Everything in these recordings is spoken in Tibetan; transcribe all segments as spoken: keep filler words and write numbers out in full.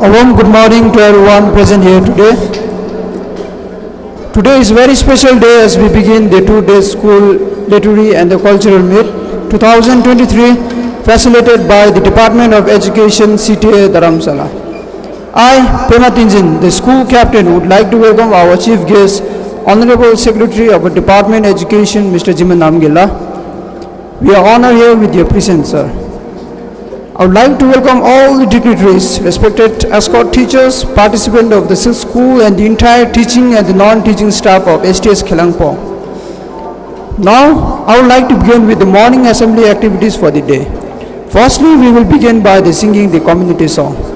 A warm good morning to everyone present here today. Today is a very special day as we begin the two-day school literary and the cultural meet two thousand twenty-three, facilitated by the Department of Education, C T A Dharamsala. I, Pema Tenzin, the school captain, would like to welcome our chief guest, Honorable Secretary of Department Education, Mister Jima Namgila. We are honored here with your presence, sir. I would like to welcome all the dignitaries, respected escort teachers, participants of the school, and the entire teaching and the non-teaching staff of S T S Khelangpo. Now, I would like to begin with the morning assembly activities for the day. Firstly, we will begin by the singing the community song.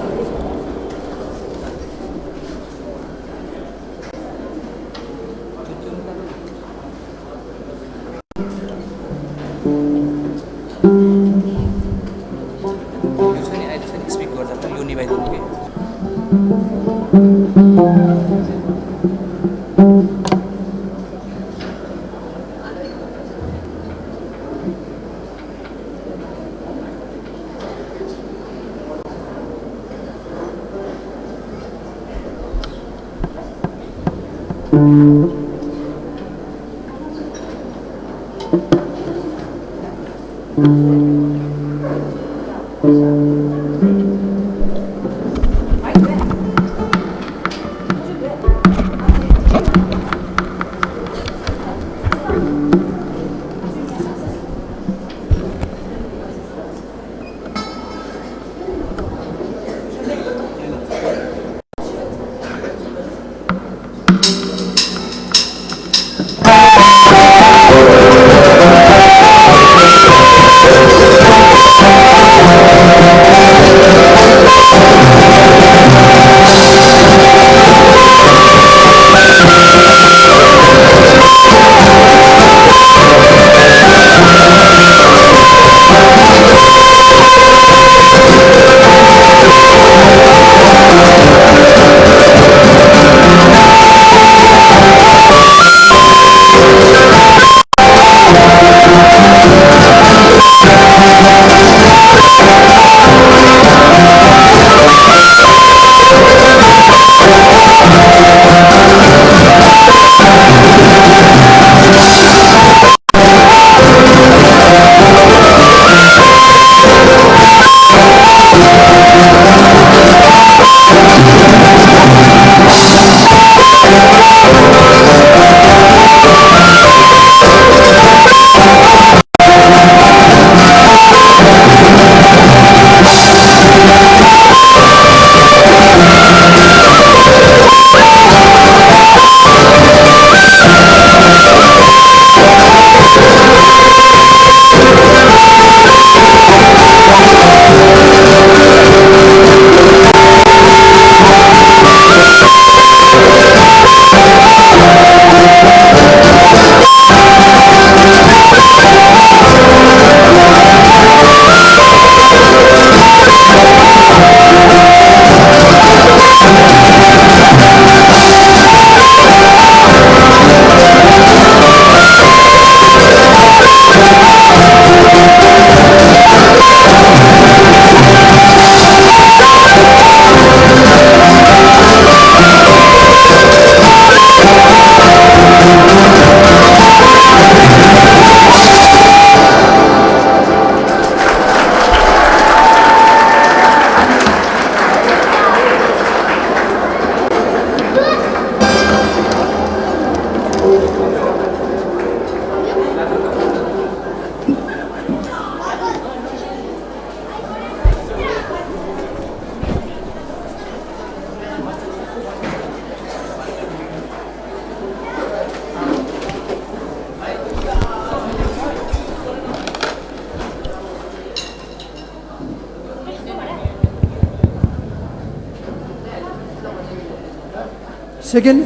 Second.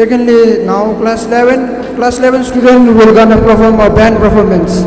Secondly, now class eleven, class eleven student will gonna perform a band performance.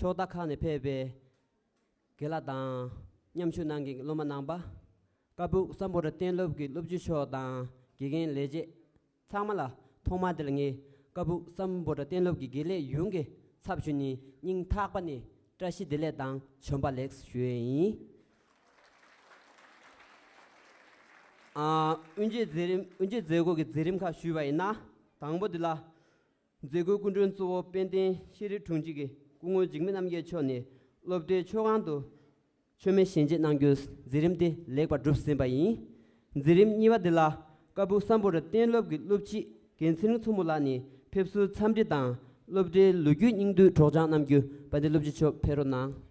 ཕྱོགས་མཐའ་ཁག་ནས་ཕེབས་པའི་དགེ་ལགས་དང་། མཉམ་ཞུགས་གནང་མཁན་གྱི་སློབ་མ་རྣམ་པ། ཀ་སྦུག་སམ་བྷོ་ཊ་གཏན་སློབ་ཀྱི་སློབ་སྤྱི་མཆོག་དང་། དགེ་རྒན་ལས་བྱེད་ཚང་མ་ལ། ཐོག་མར་དེ་ལ་ངས་ཀ་སྦུག་སམ་བྷོ་ཊ་གཏན་སློབ་ཀྱི་དགེ་ལས་ཡོངས་ཀྱི་ཚབ་ཞུས་ནས་སྙིང་ཐག་པ་ནས་བཀྲ་ཤིས་བདེ་ལེགས་དང་བྱོན་པ་ལེགས་ཞུ་ཡས་ཡིན། ཨ། དབུ་འབྱེད་མཛད་རིམ། དབུ་འབྱེད་མཛད་སྒོ་གི་མཛད་རིམ་ཁག་ཞུས་པ་ཡིན་ན། དང་པོ་འདི་ལ། མཛད་སྒོའི་སྐུ་མགྲོན་གཙོ་བོ་དཔལ་ལྡན་ཤེས་རིག་དྲུང་ཆེ་གི་སྐུ་ངོ་འཇིགས་མེད་རྣམ་རྒྱལ་མཆོག་ནས་སློབ་གྲྭའི་མཆོད་ཁང་དུ་མཆོད་མེ་ཞལ་འབྱེད་གནང་རྒྱུའི་མཛད་རིམ་དེ་ལེགས་པར་གྲུབ་ཟིན་པ་ཡིན། མཛད་རིམ་གཉིས་པ་འདི་ལ་ཀ་སྦུག་སམ་བྷོ་ཊ་གཏན་སློབ་ཀྱི་སློབ་སྤྱི་རྒན་ཚེ་རིང་མཚོ་མོ་ལགས་ནས་ཕེབས་བསུའི་འཚམས་འདྲི་དང་། སློབ་གྲྭའི་ལོ་རྒྱུས་སྙིང་བསྡུས་སྒྲོག་སྦྱང་གནང་རྒྱུ། དཔལ་ལྡན་སློབ་སྤྱི་མཆོག་ཕེབས་རོགས་གནང་།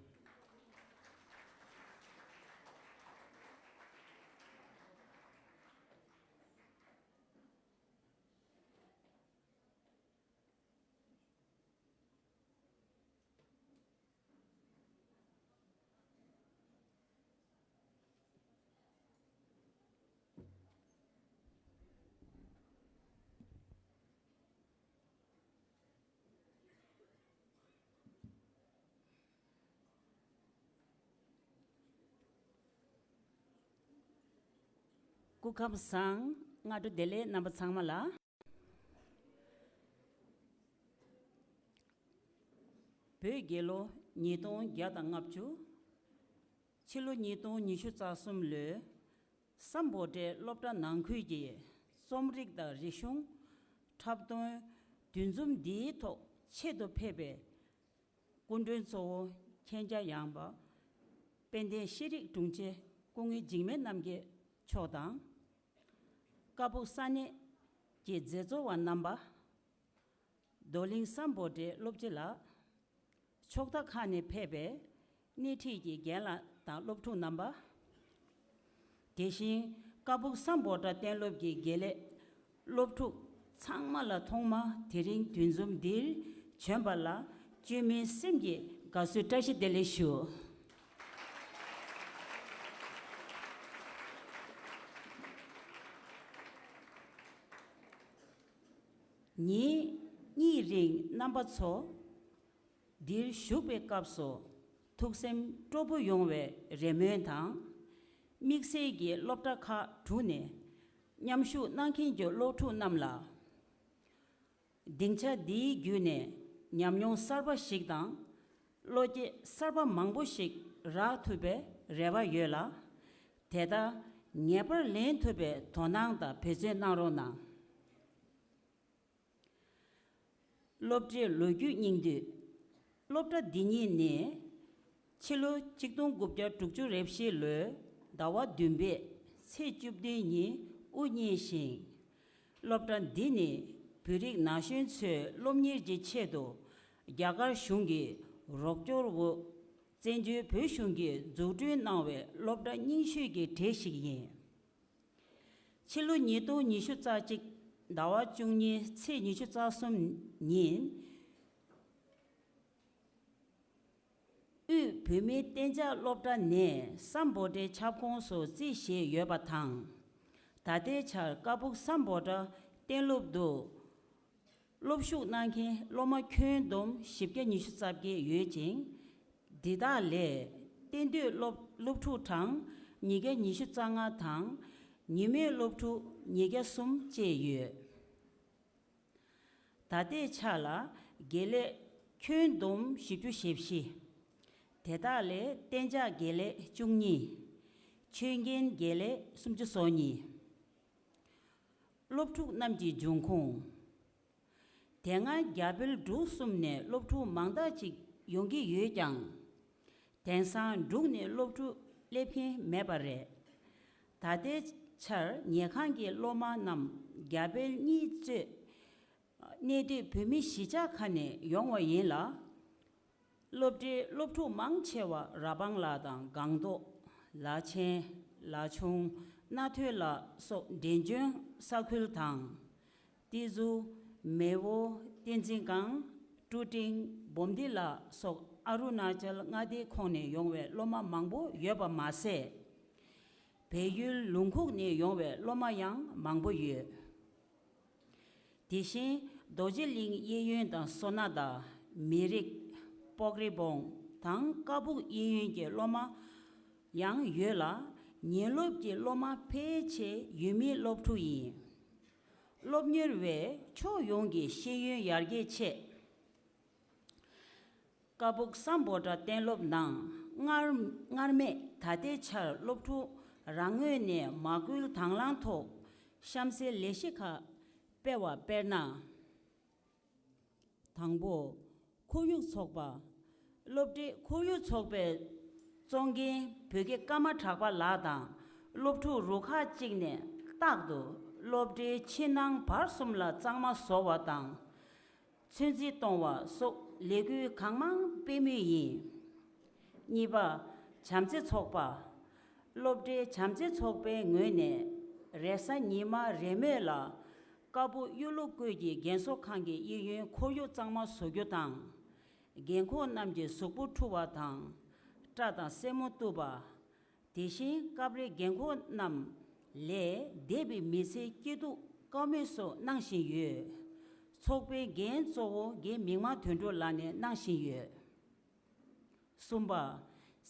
སྐུ་ཁམས་བཟང་། སྔ་དྲོ་བདེ་ལེགས་རྣམ་པ་ཚང་མ་ལ། བོད་རྒྱལ་ལོ་ཉིས་སྟོང་བརྒྱ་དང་ལྔ་བཅུ། ཕྱི་ལོ་ཉིས་སྟོང་ཉི་ཤུ་རྩ་གསུམ་ལོའི་སམ་བྷོ་ཊའི་སློབ་གྲྭ་ནང་ཁུལ་གྱི་རྩོམ་རིག་དང་རིག་གཞུང་འཁྲབ་སྟོན་འདུ་འཛོམས་འདིའི་ཐོག་ཆེད་དུ་ཕེབས་པའི་སྐུ་མགྲོན་གཙོ་བོ་མཁྱེན་རྒྱ་ཡངས་པ་དཔལ་ལྡན་ཤེས་རིག་དྲུང་ཆེ་སྐུ་ངོ་འཇིགས་མེད་རྣམ་རྒྱལ་མཆོག་དང་། ཀ་སྦུག་ས་གནས་ཀྱི་མཛད་གཙོ་བ་རྣམ་པ། རྡོར་གླིང་སམ་བྷོ་ཊའི་སློབ་སྤྱི་ལགས། ཕྱོགས་མཐའ་ཁག་ནས་ཕེབས་པའི་སྣེ་ཁྲིད་ཀྱི་རྒན་ལགས་དང་སློབ་ཕྲུག་རྣམ་པ། དེ་བཞིན་ཀ་སྦུག་སམ་བྷོ་ཊ་གཏན་སློབ་ཀྱི་དགེ་ལས་སློབ་ཕྲུག་ཚང་མ་ལ་ཐོག་མར་དེ་རིང་འདུ་འཛོམས་འདིར་བྱོན་པ་ལ་བཅོས་མིན་སེམས་ཀྱི་དགའ་བསུ་བཀྲ་ཤིས་བདེ་ལེགས་ཞུ། ཉིན་གཉིས་རིང་རྣམ་པ་ཚོ་འདིར་བཞུགས་པའི་སྐབས་སུ་ཐུགས་སེམས་སྤྲོ་པོ་ཡོང་བའི་རེ་སྨོན་དང་། དམིགས་བསལ་གྱིས་སློབ་གྲྭ་ཁག་དྲུག་ནས་མཉམ་ཞུགས་གནང་མཁན་གྱི་སློབ་ཕྲུག་རྣམས་ལ། སྡིངས་ཆ་འདིའི་བརྒྱུད་ནས་ཉམས་མྱོང་གསར་པ་ཞིག་དང་། བློ་སྐྱེད་གསར་པ་མང་པོ་ཞིག་རག་ཐུབ་པའི་རེ་བ་ཡོད་ལ། དེ་དག་ངེས་པར་ལེན་ཐུབ་པའི་དོ་སྣང་དང་འབད་བརྩོན་གནང་རོགས་གནང་། སློབ་གྲྭའི་ལོ་རྒྱུས་སྙིང་བསྡུས། སློབ་གྲྭ་འདི་ཉིད་ནི། ཕྱི་ལོ་ཆིག་སྟོང་དགུ་བརྒྱ་དྲུག་ཅུ་རེ་བཞི་ལོའི་ཟླ་བ་བདུན་པའི་ཚེས་བཅུ་བདུན་ཉིན་དབུ་བརྙེས་ཤིང་། སློབ་གྲྭ་འདི་ནི་བོད་རིགས་ན་གཞོན་ཚོའི་སློབ་གཉེར་གྱི་ཆེད་དུ་རྒྱ་གར་གཞུང་གི་རོགས་སྐྱོར་འོག་བཙན་བྱོལ་བོད་གཞུང་གིས་འཛུགས་སྐྲུན་གནང་བའི་སློབ་གྲྭ་རྙིང་ཤོས་ཀྱི་གྲས་ཤིག་ཡིན། ཕྱི་ལོ་ཉིས་སྟོང་ཉི་ཤུ་རྩ་གཅིག་ཟླ་བ་བཅུ་གཉིས་ཚེས་ཉི་ཤུ་རྩ་གསུམ་ཉིན། དབུས་བོད་མིའི་གཏན་འཇགས་སློབ་གྲྭ་ནས་སམ་བྷོ་ཊའི་ཁྱབ་ཁོངས་སུ་རྩིས་བཞེས་ཡོད་པ་དང་། ད་ལྟའི་ཆར་ཀ་སྦུག་སམ་བྷོ་ཊ་གཏན་སློབ་ཏུ་སློབ་ཞུགས་གནང་མཁན་སློབ་མ་ཁྱོན་བསྡོམས་བཞི་བརྒྱ་ཉི་ཤུ་རྩ་བརྒྱད་ཡོད་ཅིང་། འདི་དག་ལས་གཏན་སྡོད་སློབ་སློབ་ཕྲུག་གྲངས་ཉིས་བརྒྱ་ཉི་ཤུ་རྩ་ལྔ་དང་། ཉིན་མོའི་སློབ་ཕྲུག་ཉིས་བརྒྱ་གསུམ་བཅས་ཡོད། ད་ལྟའི་ཆ་ལ་དགེ་ལས་ཁྱོན་བསྡོམས་བཞི་བཅུ་ཞེ་བཞི། དེ་དག་ལས་གཏན་འཇགས་དགེ་ལས་བཅུ་གཉིས། ཆོས་མཁན་དགེ་ལས་སུམ་ཅུ་སོ་གཉིས། སློབ་ཕྲུག་རྣམས་ཀྱི་འབྱུང་ཁུངས། དེ་སྔ་རྒྱ་བལ་འབྲུག་གསུམ་ནས་སློབ་ཕྲུག་མང་དག་ཅིག་ཡོང་གི་ཡོད་ཀྱང་། དེང་སང་འབྲུག་ནས་སློབ་ཕྲུག་སླེབས་མཁན་མེད་པ་རེད། ད་ལྟའི་ཆར་ཉལ་ཁང་གི་སློབ་མ་རྣམས་རྒྱ་བལ་གཉིས་གཙོས་གནས་སྡོད་བོད་མི་གཞིས་ཆགས་ཁག་ནས་ཡོང་བ་ཡིན་ལ། སློབ་གྲྭའི་སློབ་ཕྲུག་མང་ཆེ་བ་ར་སྤང་ལ་དང་སྒང་ཏོག་ལ་ཆེན། ལ་ཆུང་། རྣ་ཐོས་ལ་སོགས་འབྲས་ལྗོངས་ས་ཁུལ་དང་། ཏི་ཛུ། མེ་བོ། བསྟན་འཛིན་སྒང་། ཀྲུ་ཀྲིང་། སྦོམ་སྡེ་ལ་སོགས་ཨ་རུ་ན་ཅལ་མངའ་སྡེའི་ཁོངས་ནས་ཡོང་བའི་སློབ་མ་མང་པོ་ཡོད་པ་མ་ཟད། བལ་ཡུལ་ལུང་ཁུག་ནས་ཡོང་བའི་སློབ་མ་ཡང་མང་པོ་ཡོད། དེ་བཞིན་རྡོ་རྗེ་གླིང་གཡས་གཡོན་དང་སོ་ན་དང་མི་རིགས། པོག་རི་སྦོང་དང་ཀ་སྦུག་གཡས་གཡོན་གྱི་སློབ་མ་ཡང་ཡོད་ལ། ཉིན་སློབ་ཀྱི་སློབ་མ་ཕལ་ཆེར་ཡུལ་མིའི་སློབ་ཕྲུག་ཡིན། སློབ་གཉེར་བས་ཕྱོགས་ཡོངས་ཀྱི་ཤེས་ཡོན་ཡར་རྒྱས་ཆེད། ཀ་སྦུག་སམ་བྷོ་ཊ་གཏན་སློབ་ནང་སྔར་སྔར་མེད་ད་ལྟའི་ཆར་སློབ་ཕྲུག་རང་ངོས་ནས་མ་བསྐུལ་དང་བླངས་ཐོག་གཤམ་གསལ་ལས་གཞི་ཁག་སྤེལ་བ་དཔེར་ན། དང་པོ། ཁོར་ཡུག་ཚོགས་པ། སློབ་གྲྭའི་ཁོར་ཡུག་ཚོགས་པའི་གཙོ་འགན་བུ་སྐྱེས་ཀརྨ་གྲགས་པ་ལགས་དང་སློབ་ཕྲུག་རུ་ཁག་གཅིག་ནས་རྟག་ཏུ་སློབ་གྲྭའི་ཕྱི་ནང་བར་གསུམ་ལ་གཙང་མ་བཟོ་བ་དང་། ཚོན་རྩི་གཏོང་བ་སོགས་ལས་འགུལ་གང་མང་སྤེལ་མུས་ཡིན། གཉིས་པ། བྱམས་བརྩེ་ཚོགས་པ། སློབ་གྲྭའི་བྱམས་བརྩེ་ཚོགས་པའི་ངོས་ནས་རེས་གཟའ་ཉི་མ་རེས་མོས་ལ་ཀ་སྦུག་གཡུ་ལོ་ཀོད་ཀྱི་རྒན་གསོ་ཁང་གི་གཡས་གཡོན་ཁོར་ཡུག་གཙང་མ་བཟོ་རྒྱུ་དང་། རྒན་འཁོགས་རྣམས་ཀྱི་གཟུགས་པོ་འཁྲུ་བ་དང་། སྐྲ་དང་སེན་མོ་གཏུབ་པ། དེ་བཞིན་སྐབས་རེ་རྒན་འཁོགས་རྣམས་ལས་འདས་པའི་མི་ཚེའི་སྐྱིད་སྡུག་བཀའ་མོལ་སོགས་གནང་བཞིན་ཡོད། ཚོགས་པའི་འགན་གཙོ་བོ་རྒན་མིག་དམར་དོན་གྲུབ་ལགས་ནས་གནང་བཞིན་ཡོད། གསུམ་པ།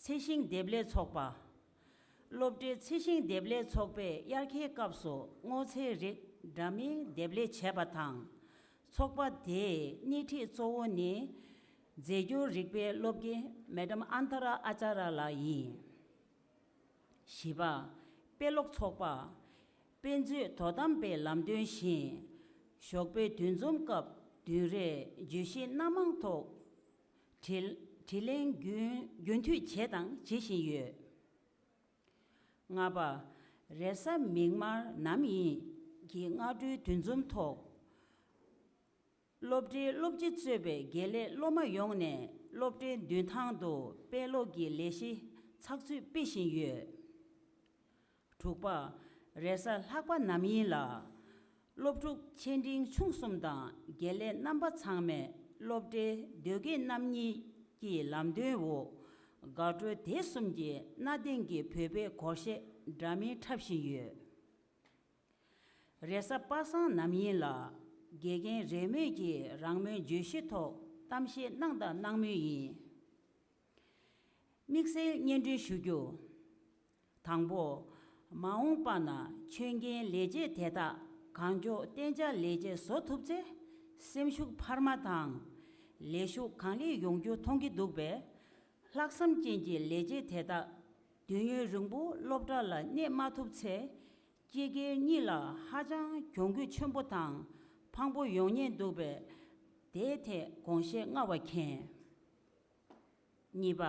ཚེ་ཞིང་འདེབས་ལས་ཚོགས་པ། སློབ་གྲྭའི་ཚེ་ཞིང་འདེབས་ལས་ཚོགས་པས་དབྱར་ཁའི་སྐབས་སུ་སྔོ་ཚལ་རིགས་འདྲ་མིན་འདེབས་ལས་བྱས་པ་དང་། ཚོགས་པ་དེའི་སྣེ་ཁྲིད་གཙོ་བོ་ནི་རྫས་འགྱུར་རིག་པའི་སློབ་དགེ་མེ་ཌམ་ཨན་ཐ་ར་ཨ་ཅཱ་ར་ལགས་ཡིན། བཞི་པ། དཔེ་ཀློག་ཚོགས་པ། དཔེ་མཛོད་དོ་དམ་པའི་ལམ་སྟོན་བཞིན། ཞོགས་པའི་འདུ་འཛོམས་སྐབས་བདུན་རེར་བརྗོད་གཞི་སྣ་མང་ཐོག་དྲི་དྲི་ལན་རྒྱུན་རྒྱུན་མཐུད་བྱས་དང་བྱེད་བཞིན་ཡོད། ལྔ་པ། རེས་གཟའ་མིག་དམར་ནམ་ཡིན་གྱི་སྔ་དྲོའི་འདུ་འཛོམས་ཐོག་སློབ་གྲྭའི་སློབ་སྤྱི་གཙོས་པའི་དགེ་ལས་སློབ་མ་ཡོངས་ནས་སློབ་གྲྭའི་མདུན་ཐང་དུ་དཔེ་ཀློག་གི་ལས་གཞི་ཚགས་ཚུད་སྤེལ་བཞིན་ཡོད། དྲུག་པ། རེས་གཟའ་ལྷག་པ་ནམ་ཡིན་ལ། སློབ་ཕྲུག་ཆེ་འབྲིང་ཆུང་གསུམ་དང་དགེ་ལས་རྣམ་པ་ཚང་མས་སློབ་གྲྭའི་དོལ་རྒྱལ་རྣམ་གཉིས་ཀྱི་ལམ་སྟོན་འོག་དགའ་སྤྲོ་དད་གསུམ་གྱིས་གནའ་དེང་གི་བོད་པའི་སྒོར་གཞས་འདྲ་མིན་འཁྲབ་བཞིན་ཡོད། རེས་གཟའ་པ་སངས་ནམ་ཡིན་ལ། དགེ་རྒན་རེས་མོས་ཀྱིས་རང་མོས་བརྗོད་གཞི་ཐོག་གཏམ་བཤད་གནང་དང་གནང་མུས་ཡིན། དམིགས་བསལ་སྙན་སྒྲོན་ཞུ་རྒྱུ། དང་པོ། མ་འོངས་པ་ན་ཆོས་རྒྱལ་ལས་བྱེད་དེ་དག་གང་མགྱོགས་གཏན་འཇགས་ལས་བྱེད་བཟོ་ཐུབ་ཚེ་སེམས་ཤུགས་འཕར་མ་དང་། ལས་ཞུགས་གང་ལེགས་ཡོང་རྒྱུ་མཐོང་གི་འདུག་པས། ལྷག་བསམ་ཅན་གྱི་ལས་བྱེད་དེ་དག་དུས་ཡུན་རིང་པོ་སློབ་གྲྭ་ལ་གནས་མ་ཐུབ་ཚེ། སྤྱི་སྒེར་གཉིས་ལ་ཧ་ཅང་གྱོང་གུད་ཆེན་པོ་དང་ཕངས་པོ་ཡོང་ཉེན་འདུག་པས། དེའི་ཐད་དགོངས་བཞེས་སྔ་བ་མཁྱེན། གཉིས་པ།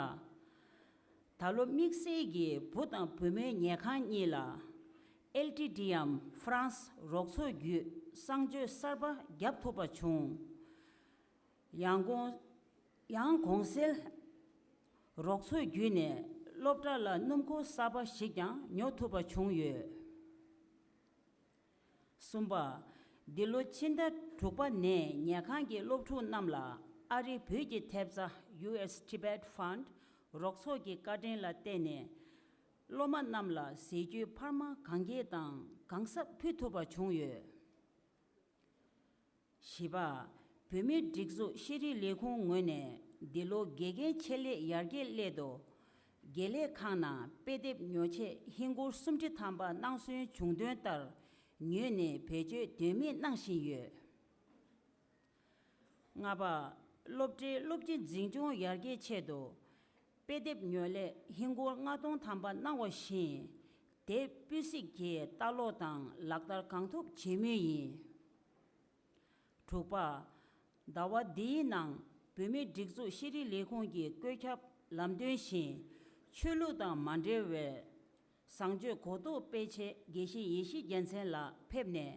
ད་ལོ་དམིགས་བསལ་གྱིས་བུ་དང་བུ་མོའི་ཉལ་ཁང་གཉིས་ལ་ཨེལ་ཊི་ཌི་འམ་ཧྥ་རན་སི་རོགས་ཚོགས་བརྒྱུད་གསང་སྤྱོད་གསར་པ་བརྒྱབ་ཐུབ་པ་བྱུང་། ཡང་གོང་ཡང་གོང་གསལ་རོགས་ཚོགས་བརྒྱུད་ནས་སློབ་གྲྭ་ལ་སྣུམ་འཁོར་གསར་པ་ཞིག་ཀྱང་ཉོ་ཐུབ་པ་བྱུང་ཡོད། གསུམ་པ། འདི་ལོ་ཕྱི་ཟླ་དྲུག་པ་ནས་ཉལ་ཁང་གི་སློབ་ཕྲུག་རྣམས་ལ་ཨ་རིའི་བོད་ཀྱི་ཐེབས་རྩ་ཡུ་ཨེས་ཊི་བེཊ་ཕན་ཌི་རོགས་ཚོགས་ཀྱི་བཀའ་དྲིན་ལ་བརྟེན་ནས། སློབ་མ་རྣམས་ལ་ཟས་བཅུད་འཕར་མ་གང་རྒྱས་དང་གང་ཟབ་ཕུལ་ཐུབ་པ་བྱུང་ཡོད། བཞི་པ། བོད་མིའི་སྒྲིག་འཛུགས་ཤེས་རིག་ལས་ཁུངས་ངོས་ནས་འདི་ལོ་དགེ་རྒན་ཆེད་ལས་ཡར་རྒྱས་སླད་དུ། དགེ་ལས་ཁང་ནང་དཔེ་དེབ་ཉོ་ཆེད་ཧིན་སྒོར་སུམ་ཁྲི་ཐམ་པ་གནང་སྲོལ་བྱུང་དོན་ལྟར། ཉོས་ནས་བེད་སྤྱོད་དོན་མེད་གནང་བཞིན་ཡོད། ལྔ་པ། སློབ་གྲྭའི་སློབ་སྤྱི་འཛིན་སྐྱོང་ཡར་རྒྱས་ཆེད་དུ། དཔེ་དེབ་ཉོ་སླད་ཧིན་སྒོར་ལྔ་སྟོང་ཐམ་པ་གནང་བ་བཞིན། དེབ་སྤུས་གཟིགས་ཀྱིས་ལྟ་ཀློག་དང་ལག་བསྟར་གང་ཐུབ་བྱེད་མུས་ཡིན། དྲུག་པ། ཟླ་བ་འདིའི་ནང་བོད་མིའི་སྒྲིག་འཛུགས་ཤེས་རིག་ལས་ཁུངས་ཀྱི་བཀོད་ཁྱབ་ལམ་སྟོན་བཞིན། ཆོས་ལུགས་དང་མ་འབྲེལ་བའི་བཟང་སྤྱོད་གོ་རྟོགས་སྤེལ་ཆེད་དགེ་བཤེས་ཡེ་ཤེས་རྒྱལ་མཚན་ལགས་ཕེབས་ནས།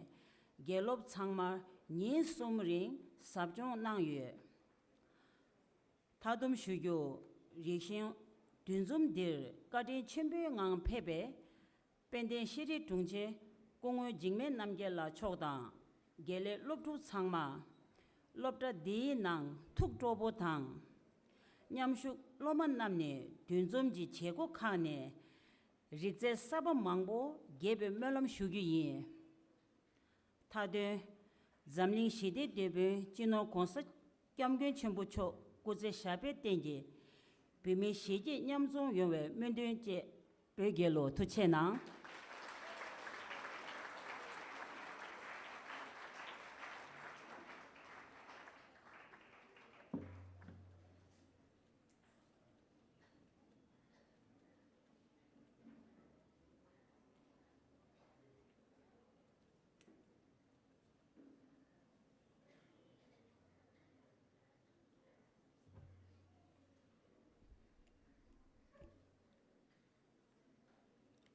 དགེ་སློབ་ཚང་མར་ཉིན་གསུམ་རིང་ཟབ་སྦྱོང་གནང་ཡོད། མཐའ་སྡོམ་ཞུ་རྒྱུ། རིགས་ཞེན་འདུ་འཛོམས་འདིར་བཀའ་དྲིན་ཆེན་པོའི་ངང་ཕེབས་པའི། དཔལ་ལྡན་ཤེས་རིག་དྲུང་ཆེ་སྐུ་ངོ་འཇིགས་མེད་རྣམ་རྒྱལ་ལགས་མཆོག་དང་། དགེ་ལས་སློབ་ཕྲུག་ཚང་མ། སློབ་གྲྭ་འདིའི་ནང་ཐུགས་སྤྲོ་པོ་དང་། མཉམ་ཞུགས་སློབ་མ་རྣམས་ནས་འདུ་འཛོམས་ཀྱི་བྱེད་སྒོ་ཁག་ནས་རིག་རྩལ་གསར་པ་མང་པོ་རྒྱས་པའི་སྨོན་ལམ་ཞུ་རྒྱུ་ཡིན། མཐའ་དོན། འཛམ་གླིང་ཞི་བདེའི་དེད་དཔོན་སྤྱི་ནོར་༧གོང་ས་༧སྐྱབས་མགོན་ཆེན་པོ་མཆོག་ སྐུ་ཚེ་ཞབས་པད་བརྟན་གྱིས་བོད་མི་གཞིས་བྱེས་མཉམ་འཛོམས་ཡོང་བའི་སྨོན་འདུན་བཅས། བོད་རྒྱལ་ལོ། ཐུགས་རྗེ་གནང་།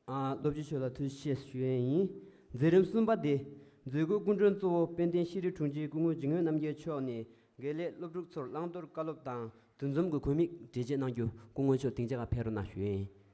ཨ། སློབ་སྤྱི་མཆོག་ལ་ཐུགས་རྗེ་ཆེ་ཞུ་ཡས་ཡིན། མཛད་རིམ་གསུམ་པ་དེ། མཛད་སྒོའི་སྐུ་མགྲོན་གཙོ་བོ་དཔལ་ལྡན་ཤེས་རིག་དྲུང་ཆེ་སྐུ་ངོ་འཇིགས་མེད་རྣམ་རྒྱལ་མཆོག་ནས། དགེ་ལས་སློབ་ཕྲུག་ཚོར་བླང་དོར་བཀའ་སློབ་དང་འདུ་འཛོམས་ཀྱི་དགོས་དམིགས་འགྲེལ་བརྗོད་གནང་རྒྱུ། སྐུ་ངོ་མཆོག་སྡིངས་ཆ་ཁར་ཕེབས་རོགས་གནང་ཞུ་ཡས་ཡིན།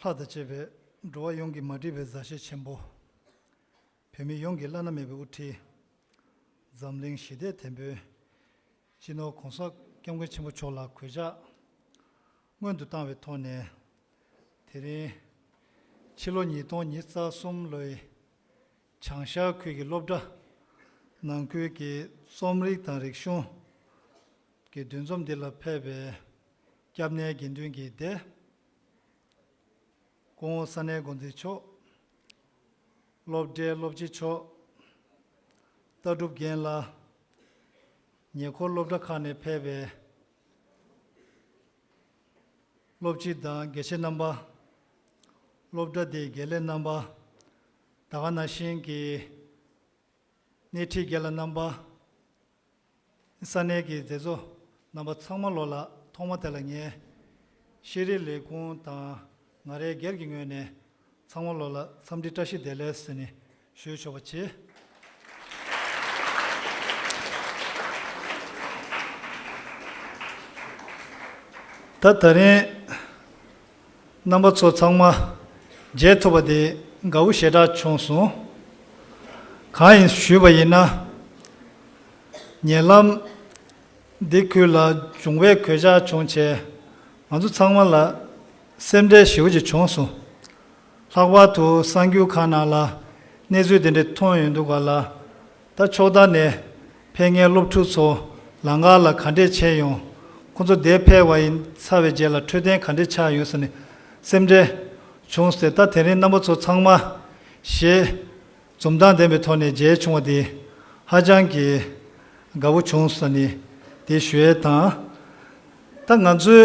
ལྷ་དང་བཅས་པའི་འགྲོ་བ་ཡོངས་ཀྱི་མ་འདྲིས་པའི་མཛའ་བཤེས་ཆེན་པོ། བོད་མི་ཡོངས་ཀྱི་བླ་ན་མེད་པའི་དབུ་ཁྲིད། འཛམ་གླིང་ཞི་བདེའི་དེད་དཔོན། སྤྱི་ནོར་༸གོང་ས་༸སྐྱབས་མགོན་ཆེན་པོ་མཆོག་ལ་གུས་ཕྱག་སྔོན་དུ་བཏང་བའི་ཐོག་ནས། དེ་རིང་ཕྱི་ལོ་ཉིས་སྟོང་ཉི་ཤུ་རྩ་གསུམ་ལོའི་བྱང་ཤར་ཁུལ་གྱི་སློབ་གྲྭ་ནང་ཁུལ་གྱི་རྩོམ་རིག་དང་རིག་གཞུང་གི་འདུ་འཛོམས་འདི་ལ་ཕེབས་པའི་སྐྱབས་གནས་དགེ་འདུན་གྱི་སྡེ། སྐུ་ངོ་ས་གནས་འགོ་འཛིན་མཆོག། སློབ་གྲྭའི་སློབ་སྤྱི་མཆོག། ལྟ་གྲུབ་རྒན་ལགས། ཉེ་འཁོར་སློབ་གྲྭ་ཁག་ནས་ཕེབས་པའི་སློབ་སྤྱི་དང་དགེ་བཤེས་རྣམ་པ། སློབ་གྲྭ་དེའི་དགེ་ལས་རྣམ་པ། ད་ག་ནང་བཞིན་གྱི་སྣེ་ཁྲིད་དགེ་ལགས་རྣམ་པ། ས་གནས་ཀྱི་མཛད་གཙོ་རྣམ་པ་ཚང་མ་ལོ་ལ་ཐོག་མ་དེ་ལ་ངས་ཤེས་རིག་ལས་ཁུངས་དང་ང་རའི་སྒེར་གྱི་ངོས་ནས་ཚང་མ་ལོ་ལ་འཚམས་འདྲི་བཀྲ་ཤིས་བདེ་ལེགས་ཟེར་ནས་ཞུ་ཆོག་པ་བྱེད། ད་ད་རིང་རྣམ་པ་ཚོ་ཚང་མ་མཇལ་ཐུབ་པ་དེ་དགའ་བོ་ཞེ་དྲག་བྱུང་སོང་། གང་ཡིན་ཞུས་པ་ཡིན་ན། ཉེ་ལམ་འདི་ཁུལ་ལ་འབྱུང་བའི་གོད་ཆག་བྱུང་བྱས། ང་ཚོ་ཚང་མ་ལ་སེམས་ཁྲལ་ཞེ་པོ་ཅིག་བྱུང་སོང་། ལྷག་པར་དུ་གསར་འགྱུར་ཁག་ནང་ལ་གནས་ཚུལ་དེ་འདྲ་མཐོང་ཡོང་དུས་ག་ལ། ད་ཕྱོགས་མཐའ་ནས་ཕེབས་མཁན་སློབ་ཕྲུག་ཚོ་ལམ་ཁ་ལ་ག་འདྲས་བྱས་ཡོང་། ཁོང་ཚོ་འདིར་ཕེབས་པ་ཡིན་ཚར་བའི་རྗེས་ལ་འཕྲོད་བསྟེན་ག་འདྲས་ཆགས་ཡོད་ཟེར་ནས་སེམས་ཁྲལ་བྱུང་སྟེ། ད་དེ་རིང་རྣམ་པ་ཚོ་ཚང་མ་ཞེ་འཛུམ་མདངས་ལྡན་པའི་ཐོག་ནས་མཇལ་བྱུང་བ་དེ་ཧ་ཅང་གི་དགའ་བོ་བྱུང་ཟེར་ནས་དེ་ཞུ་ཡས་དང་། ད་ང་ཚོའི་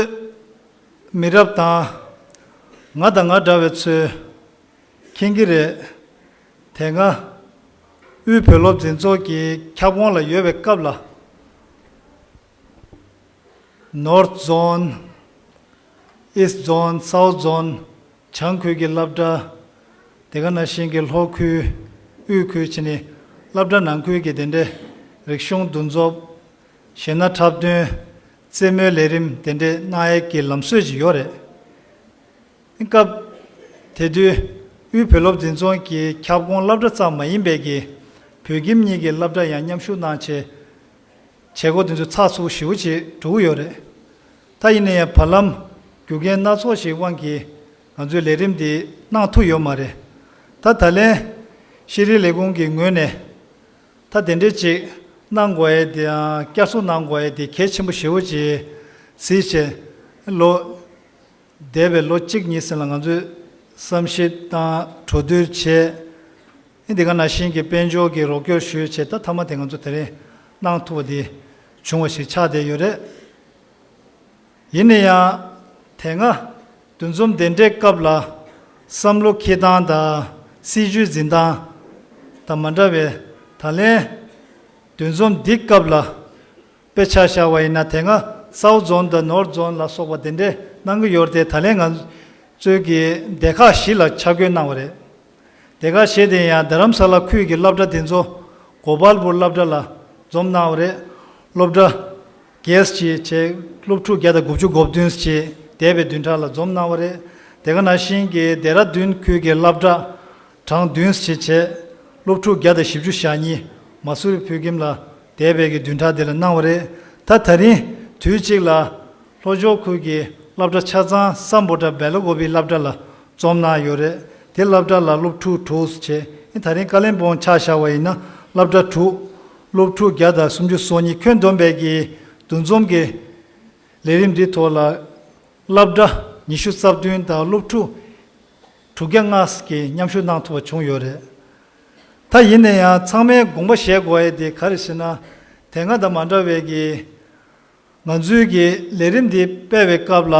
མི་རབས་དང་། ང་དང་ང་འདྲ་བའི་ཚོས་མཁྱེན་གྱི་རེད། དེ་སྔ་དབུས་བོད་སློབ་འཛིན་ཚོགས་ཀྱི་ཁྱབ་ཁོངས་ལ་ཡོད་པའི་སྐབས་ལ། North Zone, East Zone, South Zone, བྱང་ཁུལ་གྱི་སློབ་གྲྭ། དེ་ག་ནང་བཞིན་གྱི་ལྷོ་ཁུལ། དབུས་ཁུལ་བྱས་ནས་སློབ་གྲྭ་ནང་ཁུལ་གྱི་དེ་འདྲའི་རིག་གཞུང་འདུ་འཛོམས། གཞས་སྣ་འཁྲབ་སྟོན། རྩེད་མོའི་ལས་རིམ་དེ་འདྲའི་གནང་ཡས་ཀྱི་ལམ་སྲོལ་ཅིག་ཡོད་རེད། སྐབས་དེ་དུས་དབུས་བོད་སློབ་འཛིན་ཚོགས་ཀྱི་ཁྱབ་ཁོངས་སློབ་གྲྭ་ཙམ་མ་ཡིན་པའི་གི་བོད་ཁྱིམ་གཉིས་ཀྱི་སློབ་གྲྭ་ཡང་མཉམ་ཞུགས་གནང་བྱས། བྱེད་སྒོ་དེ་ཚོ་ཚགས་ཚུད་ཞེ་པོ་ཅིག་འགྲོ་གི་ཡོད་རེད། ད་ཡིན་ན་ཡང་བར་ལམ་རྒྱུ་རྐྱེན་སྣ་ཚོགས་ཤིག་དབང་གིས་ང་ཚོའི་ལས་རིམ་འདི་གནང་ཐུབ་ཡོད་མ་རེད། ད་ད་ལན་ཤེས་རིག་ལས་ཁུངས་ཀྱི་ངོས་ནས་ད་དེ་འདྲས་ཅིག་གནང་དགོས་ཡས་དེའང་བསྐྱར་གསོ་གནང་དགོས་ཡས་དེ་གལ་ཆེན་པོ་ཞེ་པོ་ཅིག་གཟིགས་བྱས། ལོ་འདས་པའི་ལོ་གཅིག་གཉིས་ཟིན་ལ་ང་ཚོས་བསམ་ཞིབ་དང་གྲོས་བསྡུར་བྱས། ཨེ་འདི་ག་ནང་བཞིན་གྱི་དཔལ་འབྱོར་གྱི་རོགས་སྐྱོར་ཞུས་བྱས། ད་མཐའ་མ་དེ་ང་ཚོ་དེ་རིང་གནང་ཐུབ་པ་དེ་བྱུང་བ་ཞིག་ཆགས་བསྡད་ཡོད་རེད། ཡིན་ན་ཡང་དེ་སྔ་འདུ་འཛོམས་དེ་འདྲའི་སྐབས་ལ་ བསམ་བློ་འཁྱེར་སྟངས་དང་སྲིད་ཇུས་འཛིན་སྟངས་དང་མ་འདྲ་བའི། ད་ལན་འདུ་འཛོམས་འདི་སྐབས་ལ་དཔེ་ཆ་བཞག་པ་ཡིན་ན། དེ་སྔ་སའུ་ཛོན་དང་ནོར་ཛོན་ལ་སོགས་པ་དེ་འདྲས་གནང་གི་ཡོད་རེད་དེ། ད་ལན་ང་ཚོའི་གི་སྡེ་ཁག་བཞི་ལ་ཆ་བགོས་གནང་བ་རེད། དེ་ག་བྱས་ཏེ་ཡང་རྡ་རམ་ས་ལ་ཁུལ་གྱི་སློབ་གྲྭ་དེ་ཚོ་གོ་པལ་པུར་སློབ་གྲྭ་ལ་འཛོམས་གནང་བ་རེད། སློབ་གྲྭ་བརྒྱད་ཅིག་བྱས། སློབ་ཕྲུག་བརྒྱ་དང་དགུ་བཅུ་གོ་བདུན་ཅིག་འདས་པའི་བདུན་ཕྲག་ལ་འཛོམས་གནང་བ་རེད། དེ་ག་ནང་བཞིན་གྱི་ལྡེ་ར་ལྡུན་ཁུལ་གྱི་སློབ་གྲྭ་གྲངས་བདུན་ཅིག་བྱས། སློབ་ཕྲུག་བརྒྱ་དང་བཞི་བཅུ་ཞེ་གཉིས་མ་སུ་རི་བོད་ཁྱིམ་ལ་འདས་པའི་གི་བདུན་ཕྲག་དེ་ལ་གནང་བ་རེད། ད་ད་རིང་དུས་གཅིག་ལ་ལྷོ་ཕྱོགས་ཁུལ་གྱི་སློབ་གྲྭ་ཆ་ཚང་སམ་བྷོ་ཊ་བེ་ལ་ཀོ་བི་སློབ་གྲྭ་ལ་འཛོམས་གནང་ཡོད་རེད། དེ་སློབ་གྲྭ་ལ་སློབ་ཕྲུག་དྲུག་བྱས། ད་རིང་ཀ་ལིམ་པོང་ཆ་བཞག་པ་ཡིན་ན་སློབ་གྲྭ་དྲུག་སློབ་ཕྲུག་བརྒྱ་དང་སུམ་ཅུ་སོ་གཉིས། ཁྱོན་བསྡོམས་པའི་གི་འདུ་འཛོམས་ཀྱི་ལས་རིམ་འདི་ཐོག་ལ་སློབ་གྲྭ་ཉི་ཤུ་རྩ་བདུན་དང་སློབ་ཕྲུག་དྲུག་བརྒྱ་ལྔ་གིས་མཉམ་ཞུགས་གནང་ཐུབ་པ་བྱུང་ཡོད་རེད། ད་ཡིན་ན་ཡང་ཚང་མས་དགོངས་པ་བཞེས་དགོས་ཡ་དེ་ག་རེ་ཟེར་ན། དེ་སྔ་དང་མ་འདྲ་བའི་གི་ང་ཚོའི་གི་ལས་རིམ་འདི་སྤེལ་བའི་སྐབས་ལ་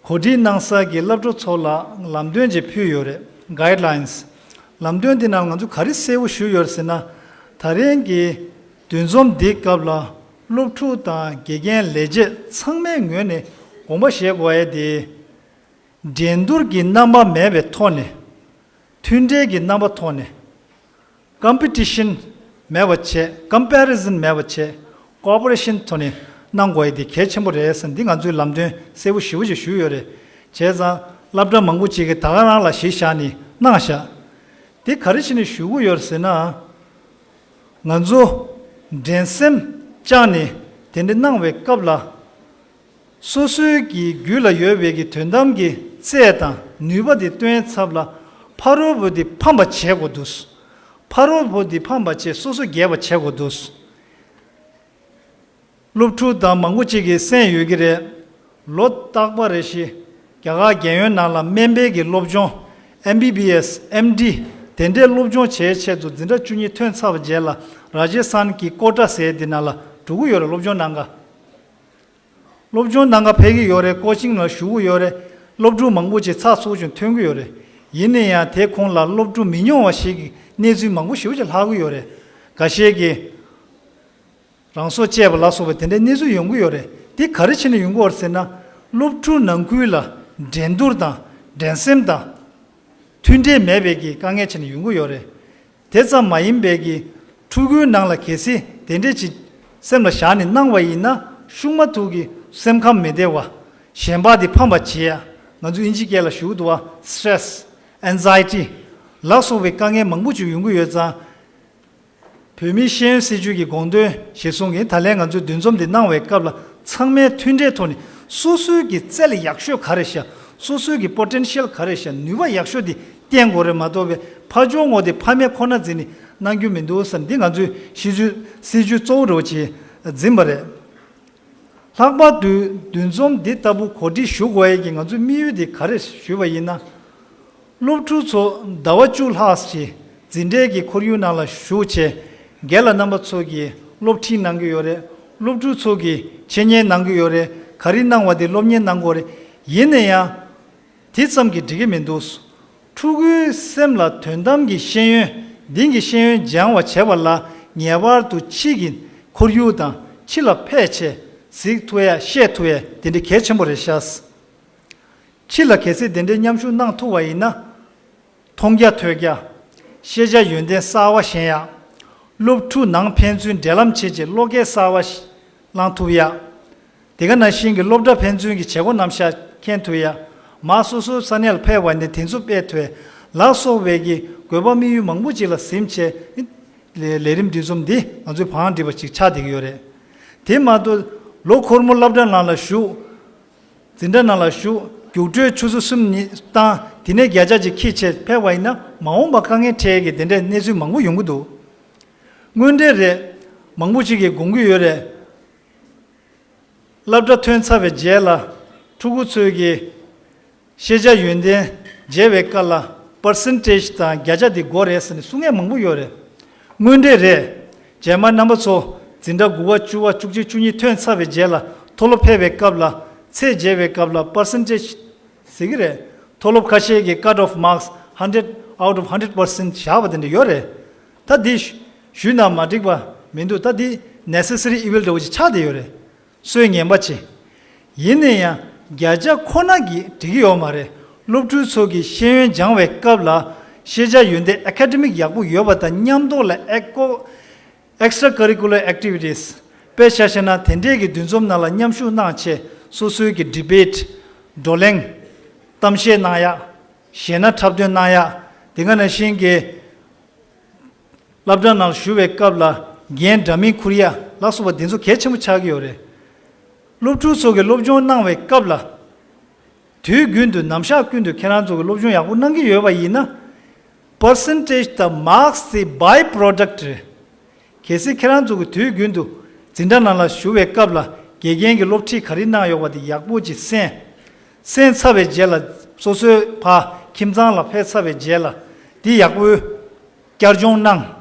གོ་སྒྲིག་གནང་ས་གི་སློབ་ཕྲུག་ཚོ་ལ་ལམ་སྟོན་ཅིག་ཕུལ་ཡོད་རེད། གའིཌ་ལའིན་སི། ལམ་སྟོན་འདི་ནང་ང་ཚོ་ག་རེ་གསལ་པོ་ཞུས་ཡོད་རེད་ཟེར་ན། ད་རིང་གི་འདུ་འཛོམས་འདིའི་སྐབས་ལ་སློབ་ཕྲུག་དང་དགེ་རྒན་ལས་བྱེད་ཚང་མའི་ངོས་ནས་དགོངས་པ་བཞེས་དགོས་ཡ་དེ། འགྲན་བསྡུར་གྱི་རྣམ་པ་མེད་པའི་ཐོག་ནས། མཐུན་སྒྲིལ་གྱི་རྣམ་པ་ཐོག་ནས། ཀམ་པི་ཊི་ཤན་མེད་པ་བྱས། ཀམ་པེ་རི་ཟན་མེད་པ་བྱས། ཀོ་ཨོ་པ་རེ་ཤན་ཐོག་ནས་གནང་དགོས་ཡ་དེ་གལ་ཆེན་པོ་རེད་ཟེར། འདི་ང་ཚོས་ལམ་སྟོན་གསལ་པོ་ཞེ་པོ་ཅིག་ཞུས་ཡོད་རེད། བྱས་ཙང་སློབ་གྲྭ་མང་པོ་ཅིག་གིས་ད་ག་རང་ལ་གཞི་བཞག་ནས་གནང་བཞག་དེ་ག་རེ་བྱས་ནས་ཞུ་གི་ཡོད་རེད་ཟེར་ན། ང་ཚོ་འགྲན་སེམས་བཅངས་ནས་དེ་འདྲ་གནང་བའི་སྐབས་ལ། སོ་སོའི་གི་རྒྱུད་ལ་ཡོད་པའི་གི་དོན་དམ་གྱི་རྩལ་དང་ནུས་པ་དེ་སྟོན་ཚབ་ལ་ཕ་རོལ་པོ་དེ་ཕམ་པ་བྱེད་དགོས་འདུག་ཕ་རོལ་པོ་དེ་ཕམ་པ་བྱས་སོ་སོ་རྒྱས་པ་བྱེད་དགོས་འདུག་སློབ་ཕྲུག་དང་མང་པོ་ཅིག་གིས་གསན་ཡོད་ཀྱི་རེད། ལོ་རྟག་པ་རེ་བཞིན་རྒྱ་གར་རྒྱལ་ཡོངས་ནང་ལ་སྨན་པའི་གི་སློབ་སྦྱོང་། ཨེམ་བི་བི་ཨེས། ཨེམ་ཌི། དེ་འདྲའི་སློབ་སྦྱོང་བྱེད་ཆེད་དུ་འཛིན་གྲྭ་བཅུ་གཉིས་ཐོན་ཚར་བའི་རྗེས་ལ་ར་ཇེ་སི་ཐན་གྱི་ཀོ་ཊ་ཟེར་དེ་ནང་ལ་འགྲོ་གི་ཡོད་རེད། སློབ་སྦྱོང་གནང་ག་སློབ་སྦྱོང་གནང་ག་ཕེབས་ཀྱི་ཡོད་རེད། ཀོ་ཆིང་ལ་ཞུགས་ཀྱི་ཡོད་རེད། སློབ་ཕྲུག་མང་པོ་ཅིག་ཚགས་ཚུད་ཅིང་ཐོན་གྱི་ཡོད་རེད། ཡིན་ན་ཡང་དེ་ཁོངས་ལ་སློབ་ཕྲུག་མི་ཉུང་བ་ཞིག་གི་གནས་ཚུལ་མང་པོ་ཞེ་པོ་ཅིག་ལྷག་གི་ཡོད་རེད། འགའ་ཤས་ཀྱིས་རང་སྲོག་བཅད་པ་ལ་སོགས་པའི་དེ་འདྲའི་གནས་ཚུལ་ཡོང་གི་ཡོད་རེད། དེ་ག་རེ་བྱས་ནས་ཡོང་གི་ཡོད་རེད་ཟེར་ན། སློབ་ཕྲུག་ནང་ཁུལ་ལ་འགྲན་བསྡུར་དང་འགྲན་སེམས་དང་མཐུན་སྒྲིལ་མེད་པའི་གི་དཀའ་ངལ་བྱས་ནས་ཡོང་གི་ཡོད་རེད། དེ་ཙམ་མ་ཡིན་པའི་གི་ཕྲུ་གུའི་ནང་ལ་གལ་སྲིད་དེ་འདྲས་ཅིག་སེམས་ལ་བཞག་ནས་གནང་བ་ཡིན་ན། ཤུགས་མ་ཐུག་གི་སེམས་ཁམས་མི་བདེ་བ། ཞེན་པ་དེ་ཕམ་པ་བྱེད་ཡ། ང་ཚོ་ཨིན་ཇི་སྐད་ལ་ཞུ་གི་འདུག་བ། སི་ཊེ་རེ་སི། ཨེན་ཛའི་ཊི་ལ་སོགས་པའི་དཀའ་ངལ་མང་པོ་ཅིག་ཡོང་གི་ཡོད་ཙང་། བོད་མིའི་ཤེས་ཡོན་སྲིད་བྱུས་ཀྱི་དགོངས་དོན་གཞིར་བཟུང་གིས་ད་ལན་ང་ཚོས་འདུ་འཛོམས་འདི་གནང་བའི་སྐབས་ལ། ཚང་མས་མཐུན་སྒྲིལ་ཐོག་ནས་སོ་སོའི་གི་རྩལ་ཡག་ཤོས་ག་རེ་ཤག་སོ་སོའི་གི་པོ་ཊེན་ཤལ་ག་རེ་ཤག་ནུས་པ་ཡག་ཤོས་དེ་བསྟན་དགོས་རེད་མ་གཏོགས་པའི་ཕར་ཕྱོགས་ངོས་དེ་ཕ་མས་ཁོ་ན་འཛིན་ནས་གནང་རྒྱུ་མི་འདུག་བསམ། འདི་ང་ཚོའི་སྲིད་བྱུས་སྲིད་བྱུས་གཙོ་བོ་འདྲ་བོ་ཅིག་འཛིན་པ་རེད། ལྷག་པར་དུ་འདུ་འཛོམས་འདི་ལྟ་བུ་གོ་སྒྲིག་ཞུ་དགོས་ཡས་ཀྱི་ང་ཚོའི་དམིགས་ཡུལ་དེ་ག་རེ་ཞུས་པ་ཡིན་ན། སློབ་ཕྲུག་ཚོ་ཟླ་བ་བཅུ་ལྷག་ཅིག་འཛིན་གྲྭའི་གི་ཁོར་ཡུག་ནང་ལ་ཞུགས་བྱས། རྒན་ལགས་རྣམ་པ་ཚོ་གིས་སློབ་ཁྲིད་གནང་གི་ཡོད་རེད། སློབ་ཕྲུག་ཚོ་གིས་འཆད་ཉན་གནང་གི་ཡོད་རེད། ག་རེ་གནང་བ་དེ་སློབ་གཉེར་གནང་དགོས་རེད། ཡིན་ན་ཡང་དེ་ཙམ་གྱིས་འགྲིག་གི་མི་འདུག་ཕྲུ་གུའི་སེམས་ལ་དོན་དམ་གྱི་ཤེས་ཡོན། འདི་གི་ཤེས་ཡོན་སྦྱང་བ་བྱེད་པ་ལ་ངེས་པར་དུ་ཕྱི་གི་ཁོར་ཡུག་དང་ཕྱི་ལ་ཕེབས་བྱས་གཟིགས་ཐུབ་ཡ། བཤད་ཐུབ་ཡ་དེ་འདྲ་གལ་ཆེན་པོ་རེད་ཤག་ཕྱི་ལ་གལ་སྲིད་དེ་འདྲའི་མཉམ་ཞུགས་གནང་ཐུབ་པ་ཡིན་ན། མཐོང་རྒྱ་ཐོས་རྒྱ། ཤེས་བྱ་ཡོན་ཏན་གསར་བ་ཤེས་ཡ། སློབ་ཕྲུག་ནང་ཕན་ཚུན་འབྲེལ་ལམ་བྱེད་ཆེད་བློ་སྐྱེད་གསར་བ་ཞིག་བླང་ཐུབ་ཡ། དེ་ག་ནང་བཞིན་གྱི་སློབ་གྲྭ་ཕན་ཚུན་གྱི་བྱེད་སྒོ་རྣམ་གཞག་མཁྱེན་ཐུབ་ཡ། མ་སོ་སོའི་ས་གནས་ལ་ཕེབས་པ་ནས་དེ་ཚོ་སྤེལ་ཐུབ་ཡ་ལ་སོགས་པའི་གི་དགོས་པ་དམིགས་ཡུལ་མང་པོ་ཅིག་ལ་གཟིམ་བྱས་ལས་ལས་རིམ་འདི་ཚོ་འདི་ང་ཚོའི་བང་སྒྲིག་པ་ཅིག་ཆགས་བསྡད་ཀྱི་ཡོད་རེད། དེ་མ་གཏོགས་ལོ་འཁོར་མོ་སློབ་གྲྭ་ནང་ལ་ཞུགས། འཛིན་གྲྭ་ནང་ལ་ཞུགས། རྒྱུགས་སྤྲོད་ཆུ་ཚོད་གསུམ་གཉིས་བཏང་། དེ་ནས་བརྒྱ་ཆ་གཅིག་ཁྱེར་བྱས་ཕེབས་པ་ཡིན་ན་མ་འོངས་པ་དཀའ་ངལ་འཕྲད་ཀྱི་དེ་འདྲའི་གནས་ཚུལ་མང་པོ་ཡོང་གི་འདུག་དངོས་འབྲེལ་རེད། མང་པོ་ཅིག་གིས་དགོངས་ཀྱི་ཡོད་རེད། སློབ་གྲྭ་ཐོན་ཚར་བའི་རྗེས་ལ་ཕྲུ་གུ་ཚོས་ཀྱི་ཤེས་བྱ་ཡོན་ཏན་འཇལ་བའི་སྐབས་ལ་པར་སེན་ཊེ་ཇི་དང་བརྒྱ་ཆ་དེ་དགོས་རེད་ཟེར་ནས་གསུང་མཁན་མང་པོ་ཡོད་རེད། དངོས་འབྲེལ་རེད། རྗེས་མ་རྣམ་པ་ཚོ་འཛིན་གྲྭ་དགུ་པ་བཅུ་པ་བཅུ་གཅིག་བཅུ་གཉིས་ཐོན་ཚར་བའི་རྗེས་ལ་མཐོ་སློབ་ཕེབས་པའི་སྐབས་ལ་ཚད་འཇལ་བའི་སྐབས་ལ་པར་སེན་ཊེ་ཇི་ཟེར་གྱི་རེད། མཐོ་སློབ་ཁ་ཤས་ཀྱི་cut off marks hundred out of hundred percent བཞག་པ་དེ་འདྲ་ཡོད་རེད། ད་འདི་ཞུས་ན་མ་འགྲིག་པ་མི་འདུག་ད་འདི་necessary evil འདྲ་བོ་ཅིག་ཆགས་བསྡད་ཡོད་རེད། སྲོལ་ངན་པ་ཆེ། ཡིན་ན་ཡང་བརྒྱ་ཆ་ཁོ་ན་གིས་འགྲིག་གི་ཡོད་མ་རེད། སློབ་ཕྲུག་ཚོ་གིས་ཤེས་ཡོན་སྦྱང་བའི་སྐབས་ལ་ཤེས་བྱ་ཡོན་ཏན་academic ཡག་པོ་ཡོད་པ་དང་མཉམ་དུ་ལ་ཨེ་ཀོ extra curricular activities དཔེ་ཆ་བཞག་ན་དེ་འདྲས་ཀྱི་འདུ་འཛོམས་ནང་ལ་མཉམ་ཞུགས་གནང་བྱས་སོ་སོའི་གི་debate བགྲོ་གླེང་གཏམ་བཤད་གནང་ཡག་གཞས་སྣ་འཁྲབ་སྟོན་གནང་ཡག་དེ་ག་ནང་བཞིན་གྱི་སློབ་གྲྭ་ནང་ཞུགས་པའི་སྐབས་ལ་འགན་འདྲ་མིན་འཁུར་ཡ་ལ་སོགས་པ་འདི་ཚོ་གལ་ཆེན་པོ་ཆགས་ཀྱི་ཡོད་རེད། སློབ་ཕྲུག་ཚོ་གིས་སློབ་སྦྱོང་གནང་བའི་སྐབས་ལ་དུས་རྒྱུན་དུ་ནམ་ཞག་ཀུན་ཏུ་ཁྱེད་རང་ཚོ་གིས་སློབ་སྦྱོང་ཡག་པོ་གནང་གི་ཡོད་པ་ཡིན་ན། percentage དང་marks དེ་by product རེད། གལ་སྲིད་ཁྱེད་རང་ཚོ་གིས་དུས་རྒྱུན་དུ་འཛིན་གྲྭ་ནང་ལ་ཞུགས་པའི་སྐབས་ལ་དགེ་རྒན་གྱིས་སློབ་ཁྲིད་ག་རེ་གནང་ཡོད་པ་དེ་ཡག་པོ་ཅིག་གསན། གསན་ཚར་བའི་རྗེས་ལ་སོ་སོའི་ཕ་ཁྱིམ་ཚང་ལ་ཕེབས་ཚར་བའི་རྗེས་ལ་འདི་ཡག་པོའི་བསྐྱར་སྦྱོང་གནང་།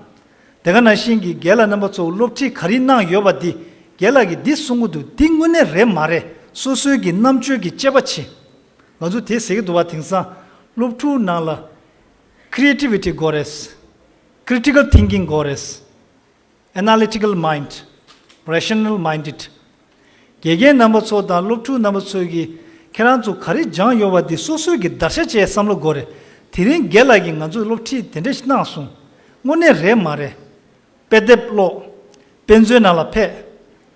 དེ་ག་ནང་བཞིན་གྱི་རྒན་ལགས་རྣམ་པ་ཚོ་སློབ་ཁྲིད་ག་རེ་གནང་ཡོད་པ་འདི་རྒན་ལགས་ཀྱིས་འདི་གསུང་གི་འདུག་འདི་དངོས་གནས་རེད་མ་རེད། སོ་སོའི་གི་རྣམ་དཔྱོད་ཀྱི་དཔྱད་པ་བྱེད། ང་ཚོ་དེ་ཟེར་གྱི་འདུག་བ། དེང་སང་སློབ་ཕྲུག་ནང་ལ་creativity དགོས་རེད། critical thinking དགོས་རེད། analytical mind, rational minded དགེ་རྒན་རྣམ་པ་ཚོ་དང་སློབ་ཕྲུག་རྣམ་པ་ཚོས་ཀྱིས་ཁྱེད་རང་ཚོ་ག་རེ་སྦྱངས་ཡོད་པ་འདི་སོ་སོས་ཀྱིས་བརྡར་ཤ་བཅད་བསམ་བློ་དགོས་རེད། དེ་རིང་རྒན་ལགས་ཀྱིས་ང་ཚོར་སློབ་ཁྲིད་དེ་འདྲ་ཞིག་གནང་སོང་། དངོས་གནས་རེད་མ་རེད། དཔེ་དེབ་ཀློག་དཔེ་མཛོད་ནང་ལ་ཕེབས།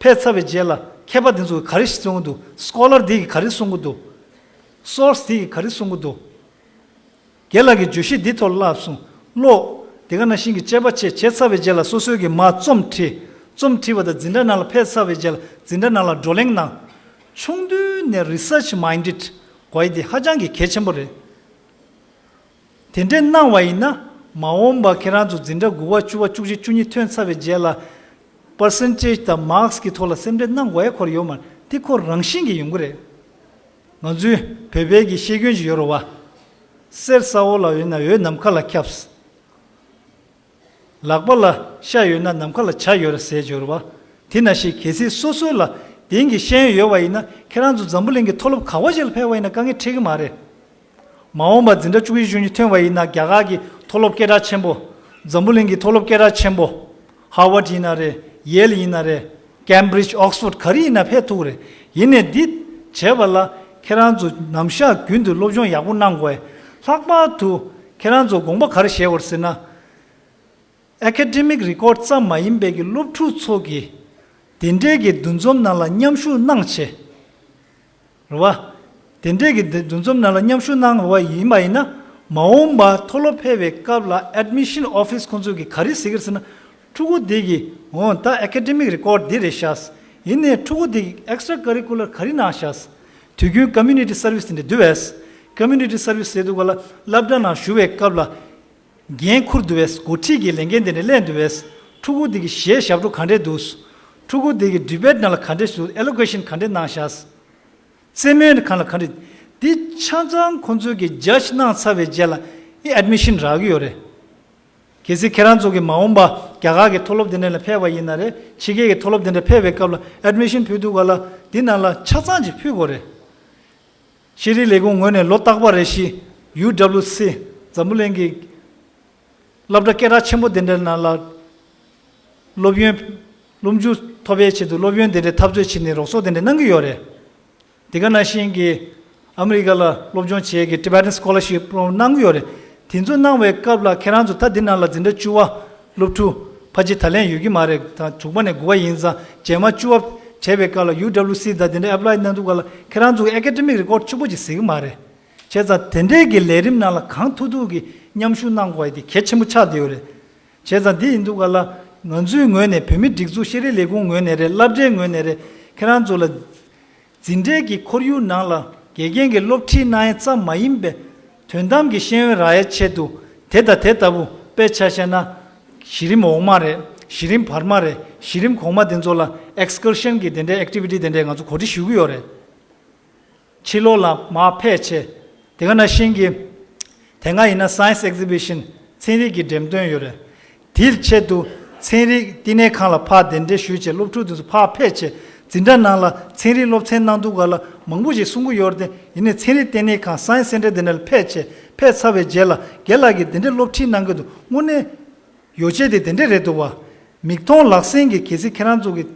ཕེབས་ཚར་བའི་རྗེས་ལ་མཁས་པ་འདི་ཚོ་གིས་ག་རེ་ཞིག་གསུང་གི་འདུག scholar འདི་གིས་ག་རེ་གསུང་གི་འདུག source འདི་གིས་ག་རེ་གསུང་གི་འདུག་རྒན་ལགས་ཀྱིས་བརྗོད་གཞི་འདི་ཐོག་ལ་བསླབས་སོང་། ཀློག་དེ་ག་ནང་བཞིན་གྱི་དཔྱད་པ་བྱས། བྱས་ཚར་བའི་རྗེས་ལ་སོ་སོའི་གི་མར་རྩོམ་བྲིས། རྩོམ་བྲིས་པ་དང་འཛིན་གྲྭ་ནང་ལ་ཕེབས་ཚར་བའི་རྗེས་ལ་འཛིན་གྲྭ་ནང་ལ་བགྲོ་གླེང་གནང་། ཆུང་དུས་ནས་research minded དགོས་ཡ་དེ་ཧ་ཅང་གི་གལ་ཆེན་པོ་རེད། དེ་འདྲས་གནང་བ་ཡིན་ན་མ་འོངས་པ་ཁྱེད་རང་ཚོ་འཛིན་གྲྭ་དགུ་པ་བཅུ་པ་བཅུ་གཅིག་བཅུ་གཉིས་ཐོན་ཚར་བའི་རྗེས་ལ་percentage དང་marks གི་ཐོག་ལ་སེམས་ཁྲལ་གནང་དགོས་ཡ་ཁོ་རང་ཡོད་མ་རེད། དེ་ཁོ་རང་བཞིན་གྱིས་ཡོང་གི་རེད། ང་ཚོའི་བོད་པའི་གི་བཤད་རྒྱུན་ཅིག་ཡོད་རེད་བ། གསེར་ས་འོག་ལ་ཡོད་ན་འོད་ནམ་མཁའ་ལ་ཁྱབ། ལག་པ་ལ་ཤ་ཡོད་ན་ནམ་མཁའ་ལ་བྱ་ཡོད་རེད་ཟེར་གྱི་ཡོད་རེད་བ། དེ་ནང་བཞིན་གལ་སྲིད་སོ་སོ་ལ་དེང་གི་ཤེས་ཡོན་ཡོད་པ་ཡིན་ན་ཁྱེད་རང་ཚོ་འཛམ་བུ་གླིང་གི་མཐོ་སློབ་ག་བ་ཞིག་ལ་ཕེབས་པ་ཡིན་ན་དཀའ་ངལ་འཕྲད་ཀྱི་མ་རེད། མ་འོངས་པ་འཛིན་གྲྭ་བཅུ་གཅིག་བཅུ་གཉིས་ཐོན་པ་ཡིན་ན་རྒྱ་གར་གྱི་མཐོ་སློབ་སྐད་གྲགས་ཆེན་པོ། འཛམ་བུ་གླིང་གི་མཐོ་སློབ་སྐད་གྲགས་ཆེན་པོ། Harvard ཡིན་ན་རེད། Yale ཡིན་ན་རེད། Cambridge Oxford ག་རེ་ཡིན་ན་ཕེབས་ཐུབ་ཀྱི་རེད། ཡིན་ནའི་འདི་བྱེད་པ་ལ་ཁྱེད་རང་ཚོ་ནམ་ཞག་རྒྱུན་དུ་སློབ་སྦྱོང་ཡག་པོ་གནང་དགོས། ལྷག་པར་དུ་ཁྱེད་རང་ཚོ་དགོངས་པ་ག་རེ་བཞེས་དགོས་ཟེར་ན། academic record ཙམ་མ་ཡིན་པའི་གི་སློབ་ཕྲུག་ཚོ་གིས་དེ་འདྲའི་གི་འདུ་འཛོམས་ནང་ལ་མཉམ་ཞུགས་གནང་བྱས། རེད་བ། དེ་འདྲའི་གི་འདུ་འཛོམས་ནང་ལ་མཉམ་ཞུགས་གནང་བ་ཡིན་པ་ཡིན་ན། མ་འོངས་པ་མཐོ་སློབ་ཕེབས་པའི་སྐབས་ལ་admission office ཁོང་ཚོས་གི་ག་རེ་ཟེར་གི་རེད་ཟེར་ན། ཕྲུ་གུ་འདི་གི་འོ་ད་academic record འདི་རེད་ཤག་ཡིན་ནའི་ཕྲུ་གུ་འདི་གི་extra curricular ག་རེ་གནང་ཤག་དུས་རྒྱུན་community service དེ་འདྲ་འདུག་བས། community service ཟེར་དུས་ག་ལ་སློབ་གྲྭ་ནང་ཞུགས་པའི་སྐབས་ལ་འགན་འཁུར་འདུག་བས། འགོ་ཁྲིད་ཀྱི་ལས་འགན་དེ་འདྲ་ལེན་འདུག་བས། ཕྲུ་གུ་འདི་གི་གཞས་ཞབས་བྲོ་ག་འདྲས་འདུག་ཕྲུ་གུ་འདི་གི་debate ནང་ལ་ག་འདྲས་འདུག elocution ག་འདྲས་གནང་ཤག་རྩེད་མོའི་ཁང་ལ་ག་འདྲ། འདི་ཆ་ཚང་ཁོང་ཚོས་ཀྱིས་judge གནང་ཚར་བའི་རྗེས་ལ་ཨི་admission རག་གི་ཡོད་རེད། གལ་སྲིད་ཁྱེད་རང་ཚོ་གིས་མ་འོངས་པ་རྒྱ་གར་གྱི་མཐོ་སློབ་དེ་འདྲ་ལ་ཕེབས་པ་ཡིན་ན་རེད། ཕྱི་རྒྱལ་གྱི་མཐོ་སློབ་དེ་འདྲ་ཕེབས་པའི་སྐབས་ལ་admission ཕུལ་དུས་ག་ལ་འདི་ནང་ལ་ཆ་ཚང་ཅིག་ཕུལ་དགོས་རེད། ཤེས་རིག་ལས་ཁུངས་ངོས་ནས་ལོ་རྟག་པར་རེ་བཞིན་ཡུ་ཌབ་ལུ་སི་འཛམ་བུ་གླིང་གི་སློབ་གྲྭ་སྐད་གྲགས་ཆེན་པོ་དེ་འདྲའི་ནང་ལ་སློབ་ཡོན་སློབ་འཇུག་ཐོབ་པའི་ཆེད་དུ་སློབ་ཡོན་དེ་འདྲའི་འཐབ་རྩོད་བྱས་ནས་རོགས་ཚོགས་དེ་འདྲ་གནང་གི་ཡོད་རེད། དེ་ག་ནང་བཞིན་གྱི་ཨ་མི་རི་ཀ་ལ་སློབ་སྦྱོང་བྱེད་ཀྱི་Tibetan Scholarship Program གནང་གི་ཡོད་རེད། དེ་ཚོ་གནང་བའི་སྐབས་ལ་ཁྱེད་རང་ཚོ་ད་འདི་ནང་ལ་འཛིན་གྲྭ་བཅུ་པ་སློབ་ཕྲུག་ཕལ་ཆེར་ད་ལན་ཡོད་ཀྱི་མ་རེད། ད་དྲུག་པ་ནས་དགུ་པ་ཡིན་ཙང་རྗེས་མ་བཅུ་པ་བྱས་པའི་སྐབས་ལ་ཡུ་ཌབ་ལུ་སི་དང་དེ་འདྲའི་apply གནང་དུས་སྐབས་ལ་ཁྱེད་རང་ཚོ་academic record གཅིག་པོ་ཅིག་གཟིགས་ཀྱི་མ་རེད། བྱས་ཙང་དེ་འདྲའི་གི་ལས་རིམ་ནང་ལ་གང་ཐུབ་ཐུབ་ཀྱིས་མཉམ་ཞུགས་གནང་དགོས་ཡ་དེ་གལ་ཆེན་པོ་ཆགས་བསྡད་ཡོད་རེད། བྱས་ཙང་འདི་ཡིན་དུས་ག་ལ་ང་ཚོའི་ངོས་ནས་བོད་མིའི་སྒྲིག་འཛུགས་ཤེས་རིག་ལས་ཁུངས་ངོས་ནས་རེད། སློབ་གྲྭའི་ངོས་ནས་རེད། ཁྱེད་རང་ཚོ་ལ་འཛིན་གྲྭའི་གི་ཁོར་ཡུག་ནང་ལ་དགེ་རྒན་གྱི་སློབ་ཁྲིད་གནང་ཡ་ཙམ་མ་ཡིན་པའི་དོན་དམ་གྱི་ཤེས་ཡོན་རག་ཡའི་ཆེད་དུ་དེ་དང་དེ་ལྟ་བུ། དཔེ་ཆ་བཞག་ན་གཞི་རིམ་འོག་མ་རེད། གཞི་རིམ་བར་མ་རེད། གཞི་རིམ་གོང་མ་དེ་ཚོ་ལ་excursion གི་དེ་འདྲའི་activity དེ་འདྲའི་ང་ཚོ་གོ་སྒྲིག་ཞུ་གི་ཡོད་རེད། ཕྱི་ལོགས་ལ་མར་ཕེབས་བྱས། དེ་ག་ནང་བཞིན་གྱི། དེ་སྔ་ཡིན་ན་science exhibition ཚན་རིག་གི་འགྲེམས་སྟོན་ཡོད་རེད། དེའི་ཆེད་དུ་ཚན་རིག་བསྟི་གནས་ཁང་ལ་ཕར་གདན་འདྲེན་ཞུས་བྱས་སློབ་ཕྲུག་དེ་ཚོ་ཕར་ཕེབས་བྱས་ འཛིན་གྲྭ་ནང་ལ་ཚན་རིག་སློབ་ཚན་གནང་དུས་ག་ལ་མང་པོ་ཞིག་གསུང་གི་ཡོད་རེད་དེ། ཡིན་ནའི་ཚན་རིག་ལྟེ་གནས་ཁང་Science Centre དེ་འདྲ་ལ་ཕེབས་བྱས་ཕེབས་ཚར་བའི་རྗེས་ལ་རྒན་ལགས་ཀྱིས་དེ་འདྲའི་སློབ་ཁྲིད་གནང་གི་འདུག་དངོས་གནས་ཡོ་བྱད་དེ་དེ་འདྲས་རེད་འདུག་བ། མིག་མཐོང་ལག་ཟིན་གྱི་གལ་སྲིད་ཁྱེད་རང་ཚོ་གིས་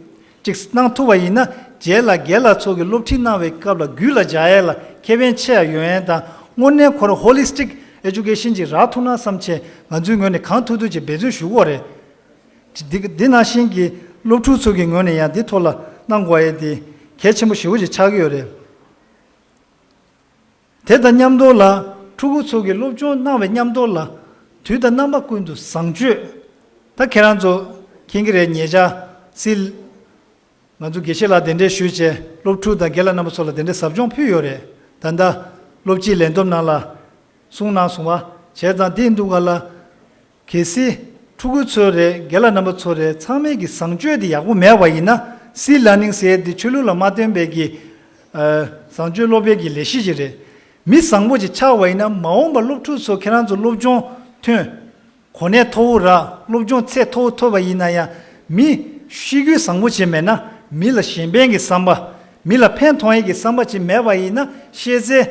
ཅིག་གནང་ཐུབ་པ་ཡིན་ན། རྗེས་ལ་རྒན་ལགས་ཚོ་གིས་སློབ་ཁྲིད་གནང་བའི་སྐབས་ལ་རྒྱུད་ལ་འཇགས་ཡས་ལ་ཁེ་ཕན་ཆེ་ཡ་ཡོད་ཡན་དང་། དངོས་གནས་ཁོ་རང་Holistic Education ཅིག་རག་ཐུབ་ན་བསམ་བྱས་ང་ཚོའི་ངོས་ནས་གང་ཐུབ་ཐུབ་ཅིག་འབད་བརྩོན་ཞུ་གི་ཡོད་རེད། འདི་འདི་ནང་བཞིན་གྱི་སློབ་ཕྲུག་ཚོ་གི་ངོས་ནས་ཡང་འདི་ཐོག་ལ་གནང་དགོས་ཡས་དེ་གལ་ཆེན་པོ་ཞེ་པོ་ཅིག་ཆགས་ཀྱི་ཡོད་རེད། དེ་དང་མཉམ་དུ་ལ་ཕྲུ་གུ་ཚོ་གི་སློབ་སྦྱོང་གནང་བའི་མཉམ་དུ་ལ་དུས་དང་རྣམ་པ་ཀུན་ཏུ་བཟང་སྤྱོད། ད་ཁྱེད་རང་ཚོ་མཁྱེན་གྱི་རེད། ཉེ་ཆར་སིལ་ང་ཚོ་དགེ་བཤེས་ལགས་གདན་འདྲེན་ཞུས་བྱས་སློབ་ཕྲུག་དང་རྒན་ལགས་རྣམ་པ་ཚོ་ལ་དེ་འདྲའི་ཟབ་སྦྱོང་ཕུལ་ཡོད་རེད། ད་ལྟ་སློབ་སྤྱིའི་ལས་བསྡོམས་ནང་ལ་གསུངས་གནང་སོང་བ། བྱས་ཙང་དེ་ཡིན་དུས་ག་ལ་གལ་སྲིད་ཕྲུ་གུ་ཚོ་རེད། རྒན་ལགས་རྣམ་པ་ཚོ་རེད། ཚང་མས་ཀྱི་བཟང་སྤྱོད་དེ་ཡག་པོ་མེད་པ་ཡིན་ན། Sea Learning ཟེར་དེ་ཆོས་ལུགས་ལ་མ་བརྟེན་པའི་གི་ཨ་བཟང་སྤྱོད་སློབ་པའི་གི་ལས་གཞི་ཞིག་རེད། མི་བཟང་པོ་ཅིག་ཆགས་པ་ཡིན་ན་མ་འོངས་པ་སློབ་ཕྲུག་ཚོ་ཁྱེད་རང་ཚོ་སློབ་སྦྱོང་ཐོན། གོ་གནས་མཐོ་བོ་རག་སློབ་སྦྱོང་ཚད་མཐོ་བོ་ཐོབ་པ་ཡིན་ན་ཡང་། མི་ཤེས་རྒྱུད་བཟང་པོ་ཅིག་མེད་ན། མི་ལ་གཞན་ཕན་གྱི་བསམ་པ། མི་ལ་ཕན་ཐོགས་ཡས་ཀྱི་བསམ་པ་ཅིག་མེད་པ་ཡིན་ན། ཤེས་ཚད་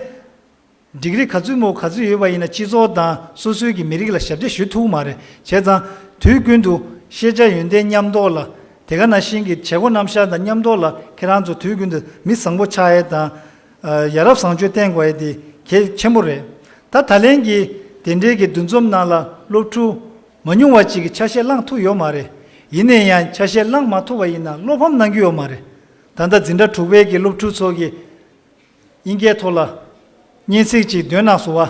ཌིག་རི་ག་ཚོད་མོ་ག་ཚོད་ཡོད་པ་ཡིན་ན་སྤྱི་ཚོགས་དང་སོ་སོའི་གི་མི་རིགས་ལ་ཞབས་འདེགས་ཞུ་ཐུབ་མ་རེད། བྱས་ཙང་དུས་ཀུན་ཏུ་ཤེས་བྱ་ཡོན་ཏན་མཉམ་འདོགས་ལ། དེ་ག་ནང་བཞིན་གྱི་བྱེད་སྒོ་རྣམ་གཞག་དང་མཉམ་འདོགས་ལ་ཁྱེད་རང་ཚོ་དུས་ཀུན་ཏུ་མི་བཟང་པོ་ཆགས་ཡས་དང་། ཡ་རབས་བཟང་སྤྱོད་བསྟེན་དགོས་ཡས་དེ་གལ་ཆེན་པོ་རེད། ད་ད་ལན་གྱི་དེ་འབྲེལ་གྱི་འདུ་འཛོམས་ནང་ལ་སློབ་ཕྲུག་མ་ཉུང་བ་ཅིག་གིས་ཆ་ཤས་བླངས་ཐུབ་ཡོད་མ་རེད། ཡིན་ན་ཡང་ཆ་ཤས་བླངས་མ་ཐུབ་པ་ཡིན་ན་བློ་ཕམ་གནང་རྒྱུ་ཡོད་མ་རེད། ད་ལྟ་འཛིན་གྲྭ་དྲུག་པའི་གི་སློབ་ཕྲུག་ཚོ་གིས་དབྱིན་སྐད་ཐོག་ལ་སྙན་ཚིག་ཅིག་འདོན་གནང་སོང་བ།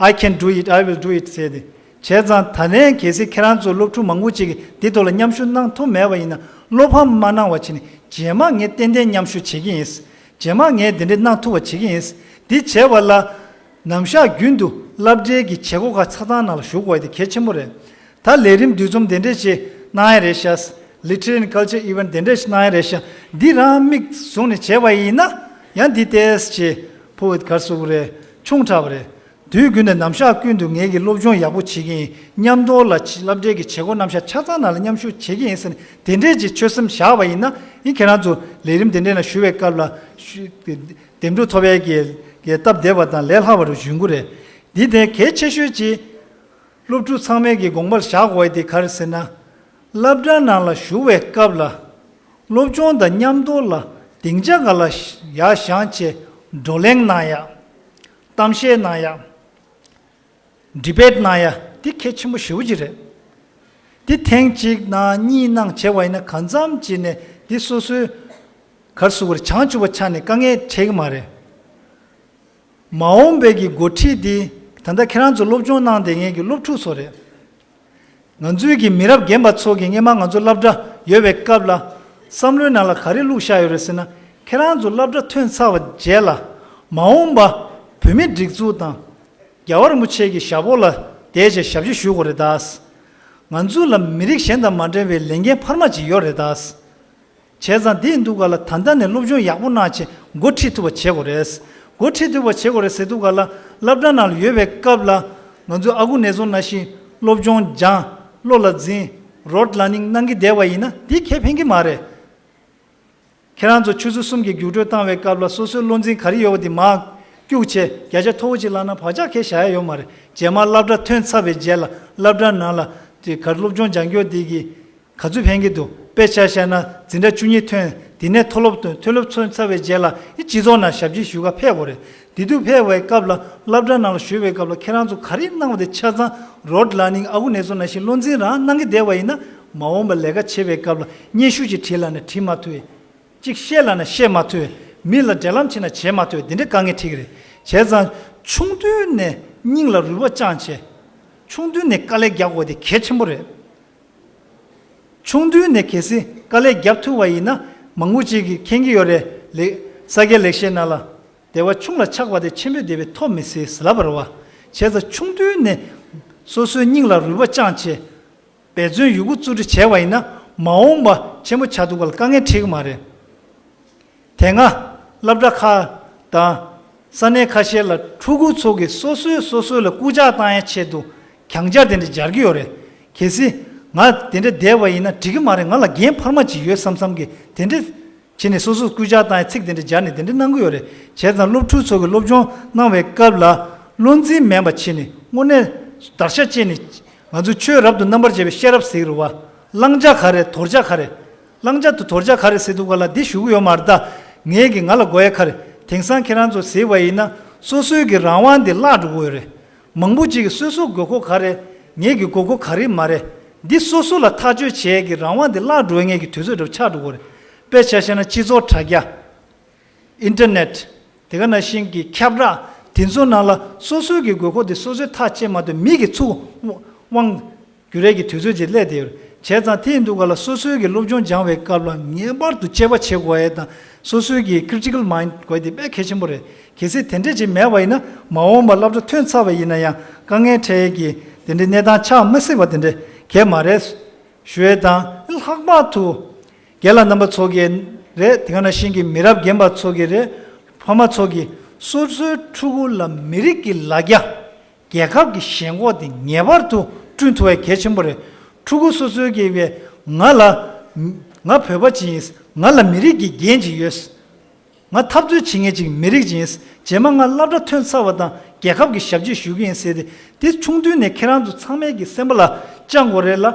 I can do it, I will do it ཟེར་ཏེ། བྱས་ཙང་ད་ལན་གལ་སྲིད་ཁྱེད་རང་ཚོ་སློབ་ཕྲུག་མང་པོ་ཅིག་གིས་འདི་ཐོག་ལ་མཉམ་ཞུགས་གནང་ཐུབ་མེད་པ་ཡིན་ན་བློ་ཕམ་མ་གནང་བ་བྱས་ནས། རྗེས་མ་ངས་ཏན་ཏན་མཉམ་ཞུགས་བྱེད་ཀྱི་ཡིན། རྗེས་མ་ངས་འདི་འདྲ་གནང་ཐུབ་པ་བྱེད་ཀྱི་ཡིན། འདི་བྱས་པ་ལ་ནམ་ཞག་རྒྱུན་དུ་སློབ་གྲྭའི་གི་བྱེད་སྒོ་ཁག་ཆ་ཚང་ནང་ལ་ཞུགས་དགོས་དེ་གལ་ཆེན་པོ་རེད། ད་ལས་རིམ་འདུ་འཛོམས་དེ་འདྲས་ཞིག་གནང་ཡ་རེད་ཤག Literature and Culture Event དེ་འདྲས་ཞིག་གནང་ཡ་རེད་ཤག་འདི་རང་མིག་བཟུང་ནས་བྱས་པ་ཡིན་ན་ཡང་འདི་ཏོག་ཙམ་ཕོ་བོ་གར་སུ་རེད། ཆུང་དྲགས་པ་རེད། དུས་རྒྱུན་དུ་ནམ་ཞག་ཀུན་ཏུ་ངས་ཀྱི་སློབ་སྦྱོང་ཡག་པོ་བྱེད་ཀྱི་ཡིན། མཉམ་དུ་ལ་སློབ་གྲྭའི་གི་བྱེད་སྒོ་རྣམ་གཞག་ཆ་ཚང་ནང་ལ་མཉམ་ཞུགས་བྱེད་ཀྱི་ཡིན་ཟེར་ནས་དེ་འདྲས་ཀྱི་ཆོད་སེམས་བཞག་པ་ཡིན་ན། ཡིན་ཁྱེད་རང་ཚོ་ལས་རིམ་དེ་འདྲས་ནང་ཞུགས་པའི་སྐབས་ལ་ཞུ་འདེམས་སྒྲུག་ཐོབ་པའི་གི་གི་སྟབས་བདེ་བ་དང་ལས་སླ་བ་རུ་འབྱུང་གི་རེད། འདི་དེ་གལ་ཆེ་ཤོས་ཀྱི་སློབ་ཕྲུག་ཚང་མས་ཀྱི་དགོངས་པར་བཞག་དགོས་དེ་ག་རེ་ཟེར་ན། སློབ་གྲྭ་ནང་ལ་ཞུགས་པའི་སྐབས་ལ་སློབ་སྦྱོང་དང་མཉམ་དུ་ལ་སྡིངས་ཆ་སྒང་ལ་ཡར་བཞེངས་བྱས་བགྲོ་གླེང་གནང་ཡག་གཏམ་བཤད་གནང་ཡག Debate གནང་ཡ་འདི་གལ་ཆེན་པོ་ཞེ་པོ་ཅིག་རེད། འདི་ཐེངས་གཅིག་གནང་གཉིས་གནང་བྱས་པ་ཡིན་ན་གང་འཚམ་ཅིག་ནས་འདི་སོ་སོའི་གར་སུ་བར་བྱང་ཆུབ་པ་ཆགས་ནས་དཀའ་ངལ་འཕྲད་ཀྱི་མ་རེད། མ་འོངས་པའི་གི་འགོ་ཁྲིད་འདི་ད་ལྟ་ཁྱེད་རང་ཚོ་སློབ་སྦྱོང་གནང་བསྡད་མཁན་གྱི་སློབ་ཕྲུག་ཚོ་རེད། ང་ཚོའི་གི་མི་རབས་རྒན་པ་ཚོ་གི་སྔས་མ་ང་ཚོ་སློབ་གྲྭ་ཡོད་པའི་སྐབས་ལ་བསམ་བློའི་ནང་ལ་ག་རེ་བླུགས་བཞག་ཡོད་རེད་ཟེར་ན། ཁྱེད་རང་ཚོ་སློབ་གྲྭ་ཐོན་ཚར་བ་རྗེས་ལ་མ་འོངས་པ་བོད་མིའི་སྒྲིག་འཛུགས་དང་། རྒྱལ་བ་རིན་པོ་ཆེ་གི་ཞབས་འོག་ལ་བསྡད་བྱས་ཞབས་ཕྱི་ཞུ་དགོས་རེད་ད། ང་ཚོ་ལ་མི་རིགས་གཞན་དང་མ་འདྲ་བའི་ལས་འགན་འཕར་མ་ཅིག་ཡོད་རེད་ད། བྱས་ཙང་དེ་ཡིན་དུས་ག་ལ་ད་ལྟ་ནས་སློབ་སྦྱོང་ཡག་པོ་གནང་བྱས་འགོ་ཁྲིད་ཐུབ་པ་བྱེད་དགོས་རེད། འགོ་ཁྲིད་ཐུབ་པ་བྱེད་དགོས་རེད་ཟེར་དུས་ག་ལ་སློབ་གྲྭ་ནང་ལ་ཡོད་པའི་སྐབས་ལ་ང་ཚོས་ཨ་ཁུ་ནེ་ཙོ་ནང་བཞིན་སློབ་སྦྱོང་སྦྱངས་བློ་ལ་འཛིན་rote learning གནང་གི་བསྡད་པ་ཡིན་ན་དེ་ཁེ་ཕན་གྱི་མ་རེད། ཁྱེད་རང་ཚོ་ཆུ་ཚོད་གསུམ་གྱི་རྒྱུགས་སྤྲོད་བཏང་བའི་སྐབས་ལ་སོ་སོའི་བློ་འཛིན་ག་རེ་ཡོད་པ་དེ་མར་སྐྱུག་བྱས་བརྒྱ་ཆ་མཐོ་བོ་ཅིག་བླངས་ན་བག་ཆགས་ཁྱེར་བཞག་ཡ་ཡོད་མ་རེད། རྗེས་མ་སློབ་གྲྭ་ཐོན་ཚར་བའི་རྗེས་ལ་སློབ་གྲྭ་ནང་ལ་དེ་ག་སློབ་སྦྱོང་སྦྱང་རྒྱུ་དེ་གི་ག་ཚོད་ཕན་གྱི་འདུག་དཔེ་ཆ་བཞག་ན་འཛིན་གྲྭ་བཅུ་གཉིས་ཐོན། དེ་ནས་མཐོ་སློབ་ཐོན། མཐོ་སློབ་ཐོན་ཚར་བའི་རྗེས་ལ་ཨི་སྤྱི་ཚོགས་ནང་ཞབས་ཕྱི་ཞུ་ག་ཕེབས་དགོས་རེད། དེ་དུས་ཕེབས་པའི་སྐབས་ལ་སློབ་གྲྭ་ནང་ལ་ཞུགས་པའི་སྐབས་ལ་ཁྱེད་རང་ཚོ་ག་རེ་གནང་བ་དེ་ཆ་ཚང་rote learning ཨ་ཁུ་ནེ་ཙོ་ནང་བཞིན་བློ་འཛིན་རང་གནང་གི་བསྡད་པ་ཡིན་ན་མ་འོངས་པ་ལས་ཀ་བྱེད་པའི་སྐབས་ལ་སྙན་ཞུ་ཅིག་བྲིས་ལབ་ན་བྲིས་མ་ཐུབ། ཅིག་བཤད་ལབ་ན་བཤད་མ་ཐུབ། མི་ལ་འབྲེལ་ལམ་བྱེད་ན་བྱེད་མ་ཐུབ། དེ་འདྲའི་དཀའ་ངལ་འཕྲད་ཀྱི་རེད། བྱས་ཙང་ཆུང་དུས་ནས་སྙིང་ལ་རུས་པ་བཅངས་བྱས་ཆུང་དུས་ནས་དཀའ་ལས་རྒྱག་དགོས་དེ་གལ་ཆེན་པོ་རེད། ཆུང་དུས་ནས་གལ་སྲིད་དཀའ་ལས་རྒྱབ་ཐུབ་པ་ཡིན་ན་མང་པོ་ཅིག་གིས་མཁྱེན་གྱི་ཡོད་རེད། ལེགས་ས་སྐྱའི་ལེགས་བཤད་ནང་ལ་བདེ་བ་ཆུང་ལ་ཆགས་པ་དེ་ཆེན་པོའི་བདེ་བས་ཐོབ་མི་སྲིད་ཟེར་ལབ་པ་རེད་བ། བྱས་ཙང་ཆུང་དུས་ནས་སོ་སོའི་སྙིང་ལ་རུས་པ་བཅངས་བྱས་འབད་བརྩོན་ཡོད་རྒུ་བརྩོན་འགྲུས་བྱས་པ་ཡིན་ན་མ་འོངས་པ་ཆེན་པོ་ཆགས་དུས་ག་ལ་དཀའ་ངལ་འཕྲད་ཀྱི་མ་རེད། དེ་སྔ་སློབ་གྲྭ་ཁག་དང་ས་གནས་ཁ་ཤས་ལ་ཕྲུ་གུ་ཚོ་གིས་སོ་སོས་སོ་སོ་ལ་རྐུབ་བཀྱག་བཏང་ཡའི་ཆེད་དུ་གྱང་ལྕགས་དེ་འདྲ་སྦྱར་གྱི་ཡོད་རེད། གལ་སྲིད་ང་དེ་འདྲ་བསྡད་པ་ཡིན་ན་འགྲིག་གི་མ་རེད། ང་ལ་འགན་འཕར་མ་ཅིག་ཡོད་བསམ་བསམ་གྱི་དེ་འདྲ་ བྱས་ནས་སོ་སོས་སྐུལ་ལྕག་བཏང་ཡ་ཚིག་དེ་འདྲ་སྦྱར་ནས་དེ་འདྲ་གནང་གི་ཡོད་རེད། བྱས་ཙང་སློབ་ཕྲུག་ཚོ་གི་སློབ་སྦྱོང་གནང་བའི་སྐབས་ལ་བློ་འཛིན་མེད་པ་བྱས་ནས་དངོས་གནས་བདར་ཤ་བཅད་ནས་ང་ཚོས་ཆོས་རབ་ཏུ་རྣམ་པར་འབྱེད་པའི་ཤེས་རབ་ཟེར་གི་རེད་བ། བླང་བྱ་ག་རེ་དོར་བྱ་ག་རེ། བླང་བྱ་དང་དོར་བྱ་ག་རེ་ཟེར་དུས་སྒང་ལ་འདི་ཞུ་གི་ཡོད་མ་རེད་ད། ངས་ཀྱི་ང་ལ་དགོས་ཡ་ག་རེ། དེང་སང་ཁྱེད་རང་ཚོ་གཟིགས་པ་ཡིན་ན་སོ་སོའི་གི་རང་དབང་འདི་བརླག་འགྲོ་གི་ཡོད་རེད། མང་པོ་ཅིག་གིས་སོ་སོའི་དགོས་མཁོ་ག་རེ། ངེད་ཀྱི་དགོས་མཁོ་ག་རེ་མ་རེད། འདི་སོ་སོ་ལ་ཐག་གཅོད་བྱེད་ཀྱི་རང་དབང་འདི་བརླག་འགྲོ་ངེད་ཀྱི་དུས་ཚོད་འདྲ་པོ་ཆགས་འགྲོ་གི་རེད། དཔེ་ཆ་བཞག་ན་སྤྱི་ཚོགས་དྲ་རྒྱ། ཨིན་ཊར་ནེཊ། དེ་ག་ནང་བཞིན་གྱི་ཁྱབ་བསྒྲགས་དེ་ཚོ་ནང་ལ་སོ་སོའི་གི་དགོས་མཁོ་དེ་སོ་སོའི་ཐག་བཅད་མ་གཏོགས་མི་གི་ཚུར་དབང་བསྒྱུར་ཡས་ཀྱི་དུས་ཚོད་ཅིག་སླེབས་བསྡད་ཡོད་རེད། བྱས་ཙང་དེ་ཡིན་དུས་སྒང་ལ་སོ་སོའི་གི་སློབ་སྦྱོང་སྦྱང་བའི་སྐབས་ལ་ངེས་པར་དུ་དཔྱད་པ་བྱེད་དགོས་ཡས་དང་སོ་སོའི་གི་ཀི་རི་ཊི་ཀལ་མའིན་ཌི་དགོས་ཡས་དེ་དཔེ་གལ་ཆེན་པོ་རེད། གལ་སྲིད་དེ་འདྲས་ཅིག་མེད་པ་ཡིན་ན་མ་འོངས་པ་སློབ་གྲྭ་ཐོན་ཚར་བ་ཡིན་ན་ཡང་དཀའ་ངལ་འཕྲད་ཡས་ཀྱི་དེ་འདྲའི་གནས་སྟངས་ཆགས་མི་སྲིད་པ་དེ་འདྲས་གང་ཡང་མ་རེད། ཞུ་ཡས་དང་། ལྷག་པར་དུ་རྒན་ལགས་རྣམ་པ་ཚོ་གིས་རེད། དེ་ག་ནང་བཞིན་གྱི་མི་རབས་རྒན་པ་ཚོ་གིས་རེད། ཕ་མ་ཚོ་གིས་སོ་སོའི་ཕྲུ་གུ་ལ་མི་རིགས་ཀྱི་ལ་རྒྱ། རྒྱལ་ཁབ་ཀྱི་ཞེན་ཁོག་དེ་ངེས་པར་དུ་བསྐྲུན་ཐུབ་ཡ་གལ་ཆེན་པོ་རེད། ཕྲུ་གུ་སོ་སོའི་གིས་བས་ང་ལ། ང་བོད་པ་ཅིག་ཡིན། ང་ལ་མི་རིགས་ཀྱི་འགན་ཅིག་ཡོད། ང་འཐབ་རྩོད་བྱེད་མཁན་ཅིག་མི་རིགས་ཅིག་ཡིན། རྗེས་མ་ང་སློབ་གྲྭ་ཐོན་ཚར་བ་དང་རྒྱལ་ཁབ་ཀྱི་ཞབས་ཕྱི་ཞུ་གི་ཡིན་ཟེར་ཏེ། དེ་ཆུང་དུས་ནས་ཁྱེད་རང་ཚོ་ཚང་མས་ཀྱི་སེམས་པ་ལ་བཅངས་དགོས་རེད་ལ།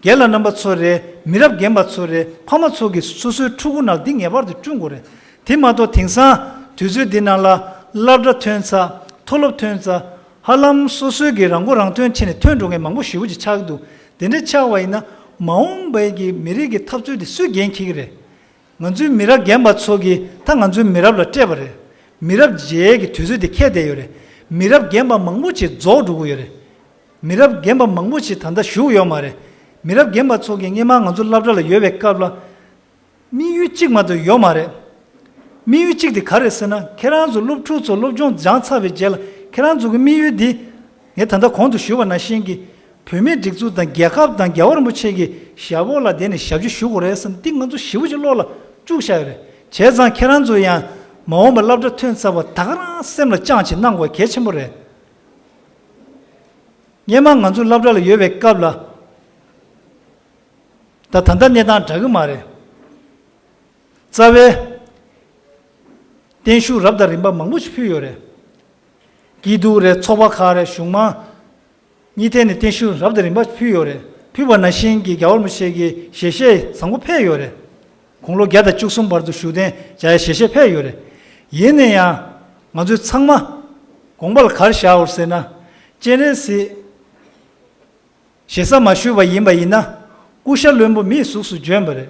རྒན་ལགས་རྣམ་པ་ཚོ་རེད། མི་རབས་རྒན་པ་ཚོ་རེད། ཕ་མ་ཚོ་གིས་སོ་སོའི་ཕྲུ་གུ་ནང་འདི་ངེས་པར་དུ་བསྐྲུན་དགོས་རེད། དེ་མ་གཏོགས་དེང་སང་དུས་ཚོད་འདི་ནང་ལ་སློབ་གྲྭ་ཐོན་ཚར། མཐོ་སློབ་ཐོན་ཚར། ཧ་ལམ་སོ་སོའི་གི་རང་མགོ་རང་ཐོན་བྱས་ནས་ཐོན་འགྲོ་མཁན་མང་པོ་ཞེ་པོ་ཅིག་ཆགས་ཀྱི་འདུག་དེ་འདྲ་ཆགས་པ་ཡིན་ན་མ་འོངས་པའི་གི་མི་རིགས་ཀྱི་འཐབ་རྩོད་དེ་སུས་འགན་འཁྱེར་གྱི་རེད། ང་ཚོའི་མི་རབས་རྒན་པ་ཚོ་གིས་ད་ང་ཚོའི་མི་རབས་ལ་སྤྲད་པ་རེད། མི་རབས་མཇལ་ཡས་ཀྱི་དུས་ཚོད་དེ་འཁེལ་བསྡད་ཡོད་རེད། མི་རབས་རྒན་པ་མང་པོ་ཅིག་རྫོགས་འགྲོ་གི་ཡོད་རེད། མི་རབས་རྒན་པ་མང་པོ་ཅིག་ད་ལྟ་བཞུགས་ཡོད་མ་རེད། མི་རབས་རྒན་པ་ཚོ་གིས་སྔོན་མ་ང་ཚོ་སློབ་གྲྭ་ལ་ཡོད་པའི་སྐབས་ལ་དམིགས་ཡུལ་གཅིག་མ་གཏོགས་ཡོད་མ་རེད། དམིགས་ཡུལ་གཅིག་དེ་ག་རེད་ཟེར་ན། ཁྱེད་རང་ཚོ་སློབ་ཕྲུག་ཚོ་སློབ་སྦྱོང་སྦྱངས་ཚར་བའི་རྗེས་ལ་ཁྱེད་རང་ཚོ་གི་དམིགས་ཡུལ་འདི། ངས་ད་ལྟ་གོང་དུ་ཞུས་པ་ནང་བཞིན་གྱི་བོད་མིའི་སྒྲིག་འཛུགས་དང་རྒྱལ་ཁབ་དང་རྒྱལ་བ་རིན་པོ་ཆེ་གི་ཞབས་འོག་ལ་བསྡད་ནས་ཞབས་ཕྱི་ཞུ་དགོས་རེད་ཟེར་ན་འདི་ང་ཚོ་ཞེ་པོ་ཅིག་བློ་ལ་བཅུག་བཞག་ཡོད་རེད། བྱས་ཙང་ཁྱེད་རང་ཚོ་ཡང་མ་འོངས་པ་སློབ་གྲྭ་ཐོན་ཚར་བ་ད་ག་རང་སེམས་ལ་བཅངས་བྱས་གནང་དགོས་གལ་ཆེན་པོ་རེད། སྔོན་མ་ང་ཚོ་སློབ་གྲྭ་ལ་ཡོད་པའི་སྐབས་ལ། ད་ད་ལྟ་གནས་སྟངས་འདྲ་གི་མ་རེད། རྩ་བའི་བརྟན་བཞུགས་རབ་དང་རིམ་པ་མང་པོ་ཞིག་ཕུལ་ཡོད་རེད། སྐྱིད་སྡུག་རེད། ཚོགས་པ་ཁག་རེད། གཞུང་མང་གཉིས་ཐད་ནས་བརྟན་བཞུགས་རབ་དང་རིམ་པ་ཕུལ་ཡོད་རེད། ཕུལ་བ་ནང་བཞིན་གྱི་རྒྱལ་བ་རིན་པོ་ཆེ་གི་ཞལ་བཞེས་བཟང་པོ་ཕེབས་ཡོད་རེད། དགུང་ལོ་བརྒྱ་དང་བཅུ་གསུམ་བར་དུ་བཞུགས་གདན་འཇགས་ཡ་ཞལ་བཞེས་ཕེབས་ཡོད་རེད། ཡིན་ན་ཡང་ང་ཚོའི་ཚང་མ་དགོངས་པ་ལ་ག་རེ་བཞག་ཡོད་ཟེར་ན། སྤྱན་རས་གཟིགས་ཞེ་ས་མ་ཞུས་པ་ཡིན་པ་ཡིན་ན། ཀུ་ཤ་བློན་པོ་མིའི་གཟུགས་སུ་བྱོན་པ་རེད།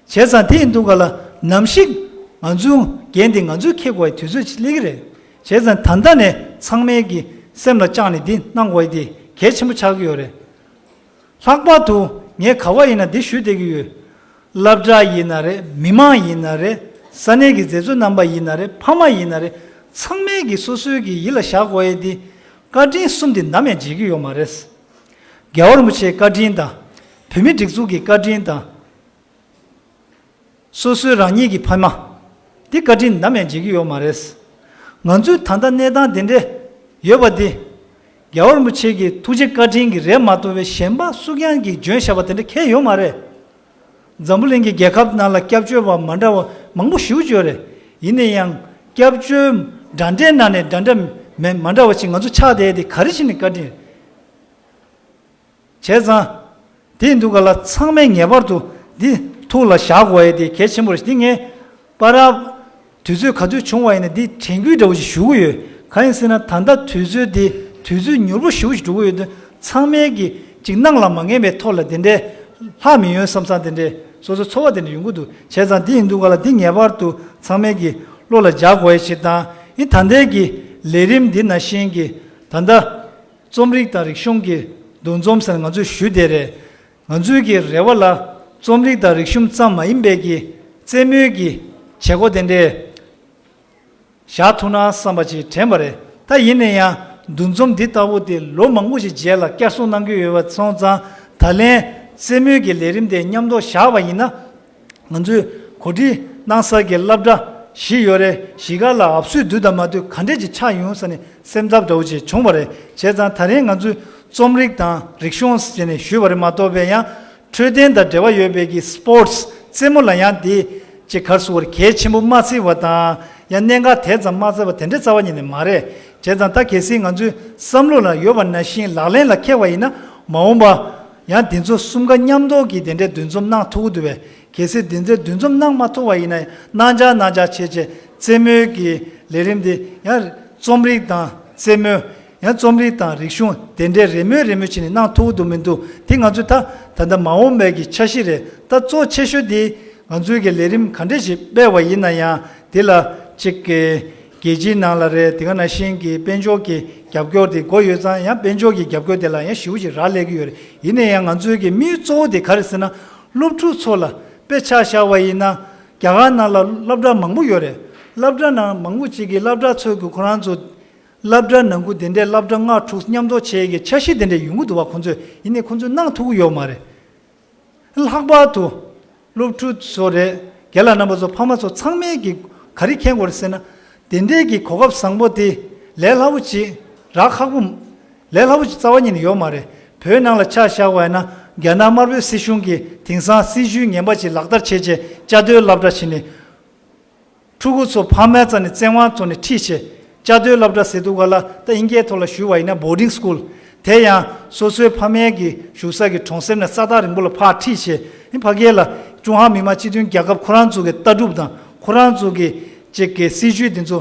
བྱས་ཙང་དེ་ཡིན་དུས་ག་ལ་ནམ་ཞིག་ང་ཚོའི་འགན་དེ་ང་ཚོས་འཁྱེར་དགོས་པའི་དུས་ཚོད་ཅིག་སླེབས་ཀྱི་རེད། བྱས་ཙང་ད་ལྟ་ནས་ཚང་མས་ཀྱི་སེམས་ལ་བཅངས་ནས་འདི་གནང་དགོས་ཡ་དེ་གལ་ཆེན་པོ་ཆགས་ཀྱི་ཡོད་རེད། ལྷག་པར་དུ་ངས་ག་པར་ཡིན་ན་འདི་ཞུ་བསྡད་ཀྱི་ཡོད། སློབ་གྲྭ་ཡིན་ན་རེད། མི་མང་ཡིན་ན་རེད། ས་གནས་ཀྱི་མཛད་གཙོ་རྣམ་པ་ཡིན་ན་རེད། ཕ་མ་ཡིན་ན་རེད། ཚང་མས་ཀྱི་སོ་སོའི་གི་ཡིད་ལ་བཞག་དགོས་ཡ་དེ། བཀའ་དྲིན་གསུམ་དེ་ནམ་ཡང་བརྗེད་ཀྱི་ཡོད་མ་རེད། རྒྱལ་བ་རིན་པོ་ཆེའི་བཀའ་དྲིན་དང་། བོད་མིའི་སྒྲིག་འཛུགས་ཀྱི་བཀའ་དྲིན་དང་། སོ་སོའི་རང་ཉིད་ཀྱི་ཕ་མ། འདི་བཀའ་དྲིན་ནམ་ཡང་བརྗེད་ཀྱི་ཡོད་མ་རེད། ང་ཚོའི་ད་ལྟ་གནས་སྟངས་དེ་འདྲ་ཡོད་པ་འདི། རྒྱལ་བ་རིན་པོ་ཆེ་གི་ཐུགས་རྗེ་བཀའ་དྲིན་གྱིས་རེད་མ་གཏོགས་པའི་གཞན་པ་སུ་ཡང་གིས་འཇོན་བཞག་པ་དེ་འདྲ་གང་ཡང་ཡོད་མ་རེད། འཛམ་བུ་གླིང་གི་རྒྱལ་ཁབ་ནང་ལ་སྐྱབས་བཅོལ་བ་མ་འདྲ་བ་མང་པོ་ཞེ་པོ་ཅིག་ཡོད་རེད། ཡིན་ན་ཡང་སྐྱབས་བཅོལ་འདྲ་འདྲའི་ནང་ནས་འདྲ་འདྲ་མེད་མ་འདྲ་བ་ཞིག་ང་ཚོ་ཆགས་བསྡད་དེ་ག་རེ་བྱས་ནས་བཀའ་དྲིན། བྱས་ཙང་། དེ་ཡིན་དུས་ག་ལ་ཚང་མས་ངེས་པར་དུ་འདི་ཐུགས་ལ་བཞག་དགོས་ཡ་དེ་གལ་ཆེན་པོ་རེད། འདི་ངས་པར་དུས་ཚོད་ག་དུས་བྱུང་བ་ཡིན་ན་འདི་དྲན་སྐུལ་འདྲ་བོ་ཞིག་ཞུ་གི་ཡོད། གང་ཡིན་ཟེར་ན་ད་ལྟ་དུས་ཚོད་འདི་དུས་ཚོད་མྱུར་པོ་ཞེ་པོ་ཞིག་འགྲོ་གི་ཡོད་དུས་ཚང་མས་ཀྱི་ཅིག་སྣང་ལ་མ་ངེས་པའི་ཐོག་ལ་དེ་འདྲའི་ལྷག་མི་ཡོང་བསམ་བསམ་དེ་འདྲའི་སོ་སོ་ཚོར་བ་དེ་འདྲ་ཡོང་གི་འདུག་བྱས་ཙང་འདི་ཡིན་དུས་ག་ལ་འདི་ངེས་པར་དུ་ཚང་མས་ཀྱི་བློ་ལ་འཇགས་དགོས་ཡ་ཞིག་དང་། ཨིན་ད་ལྟའི་གི་ལས་རིམ་འདི་ནང་བཞིན་གྱི་ད་ལྟ། རྩོམ་རིག་དང་རིག་གཞུང་གི་འདུ་འཛོམས་ཟེར་ང་ཚོས་ཞུས་བསྡད་རེད། ང་ཚོའི་གི་རེ་བ་ལ་རྩོམ་རིག་དང་རིག་གཞུང་ཙམ་མ་ཡིན་པའི་གི་རྩེད་མོའི་གི་བྱེད་སྒོ་དེ་འདྲས་བཞག་ཐུབ་ན་བསམ་པ་ཅིག་དྲན་པ་རེད། ད་ཡིན་ན་ཡང་འདུ་འཛོམས་འདི་ལྟ་བུ་དེ་ལོ་མང་པོ་ཞིག་རྗེས་ལ་བསྐྱར་གསོ་གནང་གི་ཡོད་པ་སོང་ཙང་ད་ལན་རྩེད་མོའི་གི་ལས་རིམ་དེ་མཉམ་དུ་བཞག་པ་ཡིན་ན། ང་ཚོས་གོ་སྒྲིག་གནང་ས་གི་སློབ་གྲྭ་བཞི་ཡོད་རེད། གཞིས་ཀ་ལ་ཨབ་སུའི་བསྡུ་དང་མ་བསྡུ་ག་འདྲས་ཅིག་ཆགས་ཡོང་ཟེར་ནས་སེམས་འཚབ་འདྲ་བོ་ཅིག་བྱུང་བ་རེད། བྱས་ཙང་ད་རིང་ང་ཚོས་རྩོམ་རིག་དང་རིག་གཞུང་ཟེར་ནས་ཞུས་པ་རེད་མ་གཏོགས་པའི་ཡང་འཕྲོད་བསྟེན་དང་འབྲེལ་བ་ཡོད་པའི་གི་སི་པོར་ཊི་སི་རྩེད་མོ་ལ་ཡང་དེ་ ཅིག་ག་རེ་ཟེར་དགོས་རེད། གལ་ཆེན་པོ་མ་བརྩི་བ་དང་ཡང་གནད་འགག་དེ་ཙམ་མ་བརྩི་བ་དེ་འདྲ་རྩ་བ་ཉིད་ནས་མ་རེད། བྱས་ཙང་ད་གལ་སྲིད་ང་ཚོའི་བསམ་བློ་ལ་ཡོད་པ་ནང་བཞིན་ལག་ལེན་ལ་འཁེལ་བ་ཡིན་ན། མ་འོངས་པ་ཡང་དེ་ཚོ་གསུམ་ཀ་མཉམ་འདོགས་ཀྱིས་དེ་འདྲའི་འདུ་འཛོམས་གནང་ཐུབ་ཀྱི་འདུག་པས། གལ་སྲིད་དེ་འདྲའི་འདུ་འཛོམས་གནང་མ་ཐུབ་པ་ཡིན་ན། གནང་འཆར་གནང་འཆར་བྱས་བྱས་རྩེད་མོའི་གི་ལས་རིམ་དེ་ཡང་རྩོམ་རིག་དང་རྩེད་མོ། ཡང་རྩོམ་རིག་དང་རིག་གཞུང་དེ་འདྲའི་རེས་མོས་རེས་མོས་བྱས་ནས་གནང་ཐུབ་ཀྱི་འདུག་མི་འདུག་དེ་ང་ཚོས་ད་ད་ལྟ་མ་འོངས་པའི་གི་འཆར་གཞི་རེད། ད་གཙོ་ཆེ་ཤོས་དེ་ང་ཚོའི་གི་ལས་རིམ་ག་འདྲས་ཞིག་སྤེལ་བ་ཡིན་ན་ཡང་དེ་ལ་ཅིག་གི་རྒྱལ་སྤྱིའི་ནང་ལ་རེད། དེ་ག་ནང་བཞིན་གི་དཔལ་འབྱོར་གྱི་རྒྱབ་སྐྱོར་དེ་དགོས་ཡོད་ཙང་། ཡང་དཔལ་འབྱོར་གྱི་རྒྱབ་སྐྱོར་དེ་ལ་ཡང་ཞེ་པོ་ཅིག་རག་ལས་ཀྱི་ཡོད་རེད། ཡིན་ན་ཡང་ང་ཚོའི་གི་དམིགས་ཡུལ་གཙོ་བོ་དེ་ག་རེ་ཟེར་ན། སློབ་ཕྲུག་ཚོ་ལ་དཔེ་ཆ་བཞག་པ་ཡིན་ན། རྒྱ་གར་ནང་ལ་སློབ་གྲྭ་མང་པོ་ཡོད་རེད། སློབ་གྲྭ་ནང་མང་པོ་ཅིག་གི་སློབ་གྲྭ་ཚོས་གི་ཁོ་རང་ཚོ་སློབ་གྲྭ་ནང་ཁུལ་དེ་འདྲའི་སློབ་གྲྭ་ལྔ་དྲུག་མཉམ་འཛོམས་བྱེད་ཀྱི་འཆར་གཞི་དེ་འདྲ་ཡོང་གི་འདུག་པ། ཁོང་ཚོས་ཡིན་ནའི་ཁོང་ཚོས་གནང་ཐུབ་ཀྱི་ཡོད་མ་རེད། ལྷག་པར་དུ་སློབ་ཕྲུག་ཚོ་རེད། རྒན་ལགས་རྣམ་པ་ཚོ། ཕ་མ་ཚོ་ཚང་མས་ཀྱི་ག་རེ་མཁྱེན་དགོས་རེད་ཟེར་ན། དེ་འདྲའི་གི་གོ་སྐབས་བཟང་པོ་དེ་ལས་སླ་པོ་ཅིག་རག་ཁག་པོ། ལས་སླ་པོ་ཅིག་རྩ་བ་ཉིད་ནས་ཡོད་མ་རེད། བོད་ནང་ལ་ཆ་བཞག་པ་ཡིན་ན། རྒྱ་ནག་དམར་པོའི་སྲིད་གཞུང་གིས་དེང་སང་སྲིད་ཇུས་ངན་པ་ཅིག་ལག་བསྟར་བྱས་བྱས་བཅའ་སྡོད་སློབ་གྲྭ་བྱས་ནས། ཕྲུ་གུ་ཚོ་ཕ་མའི་རྩ་ནས་བཙན་དབང་ཐོག་ནས་ཁྲིད་བྱས་བཅའ་སྡོད་སློབ་གྲྭ་ཟེར་དུས་ག་ལ། ད་དབྱིན་སྐད་ཐོག་ལ་ཞུས་པ་ཡིན་ན་boarding school། དེ་ཡང་སོ་སོའི་ཕ་མའི་གི་བཞུགས་ས་གི་གྲོང་གསེབ་ནས་ས་ཐག་རིང་པོ་ལ་ཕར་ཁྲིད་བྱས། ཨིན་ཕ་གི་ལ་ཀྲུང་ཧྭ་མི་དམངས་སྤྱི་མཐུན་རྒྱལ་ཁབ་ཁོ་རང་ཚོ་གི་ལྟ་གྲུབ་དང་ཁོ་རང་ཚོ་གི་ཅིག་གི་སྲིད་ཇུས་དེ་ཚོ་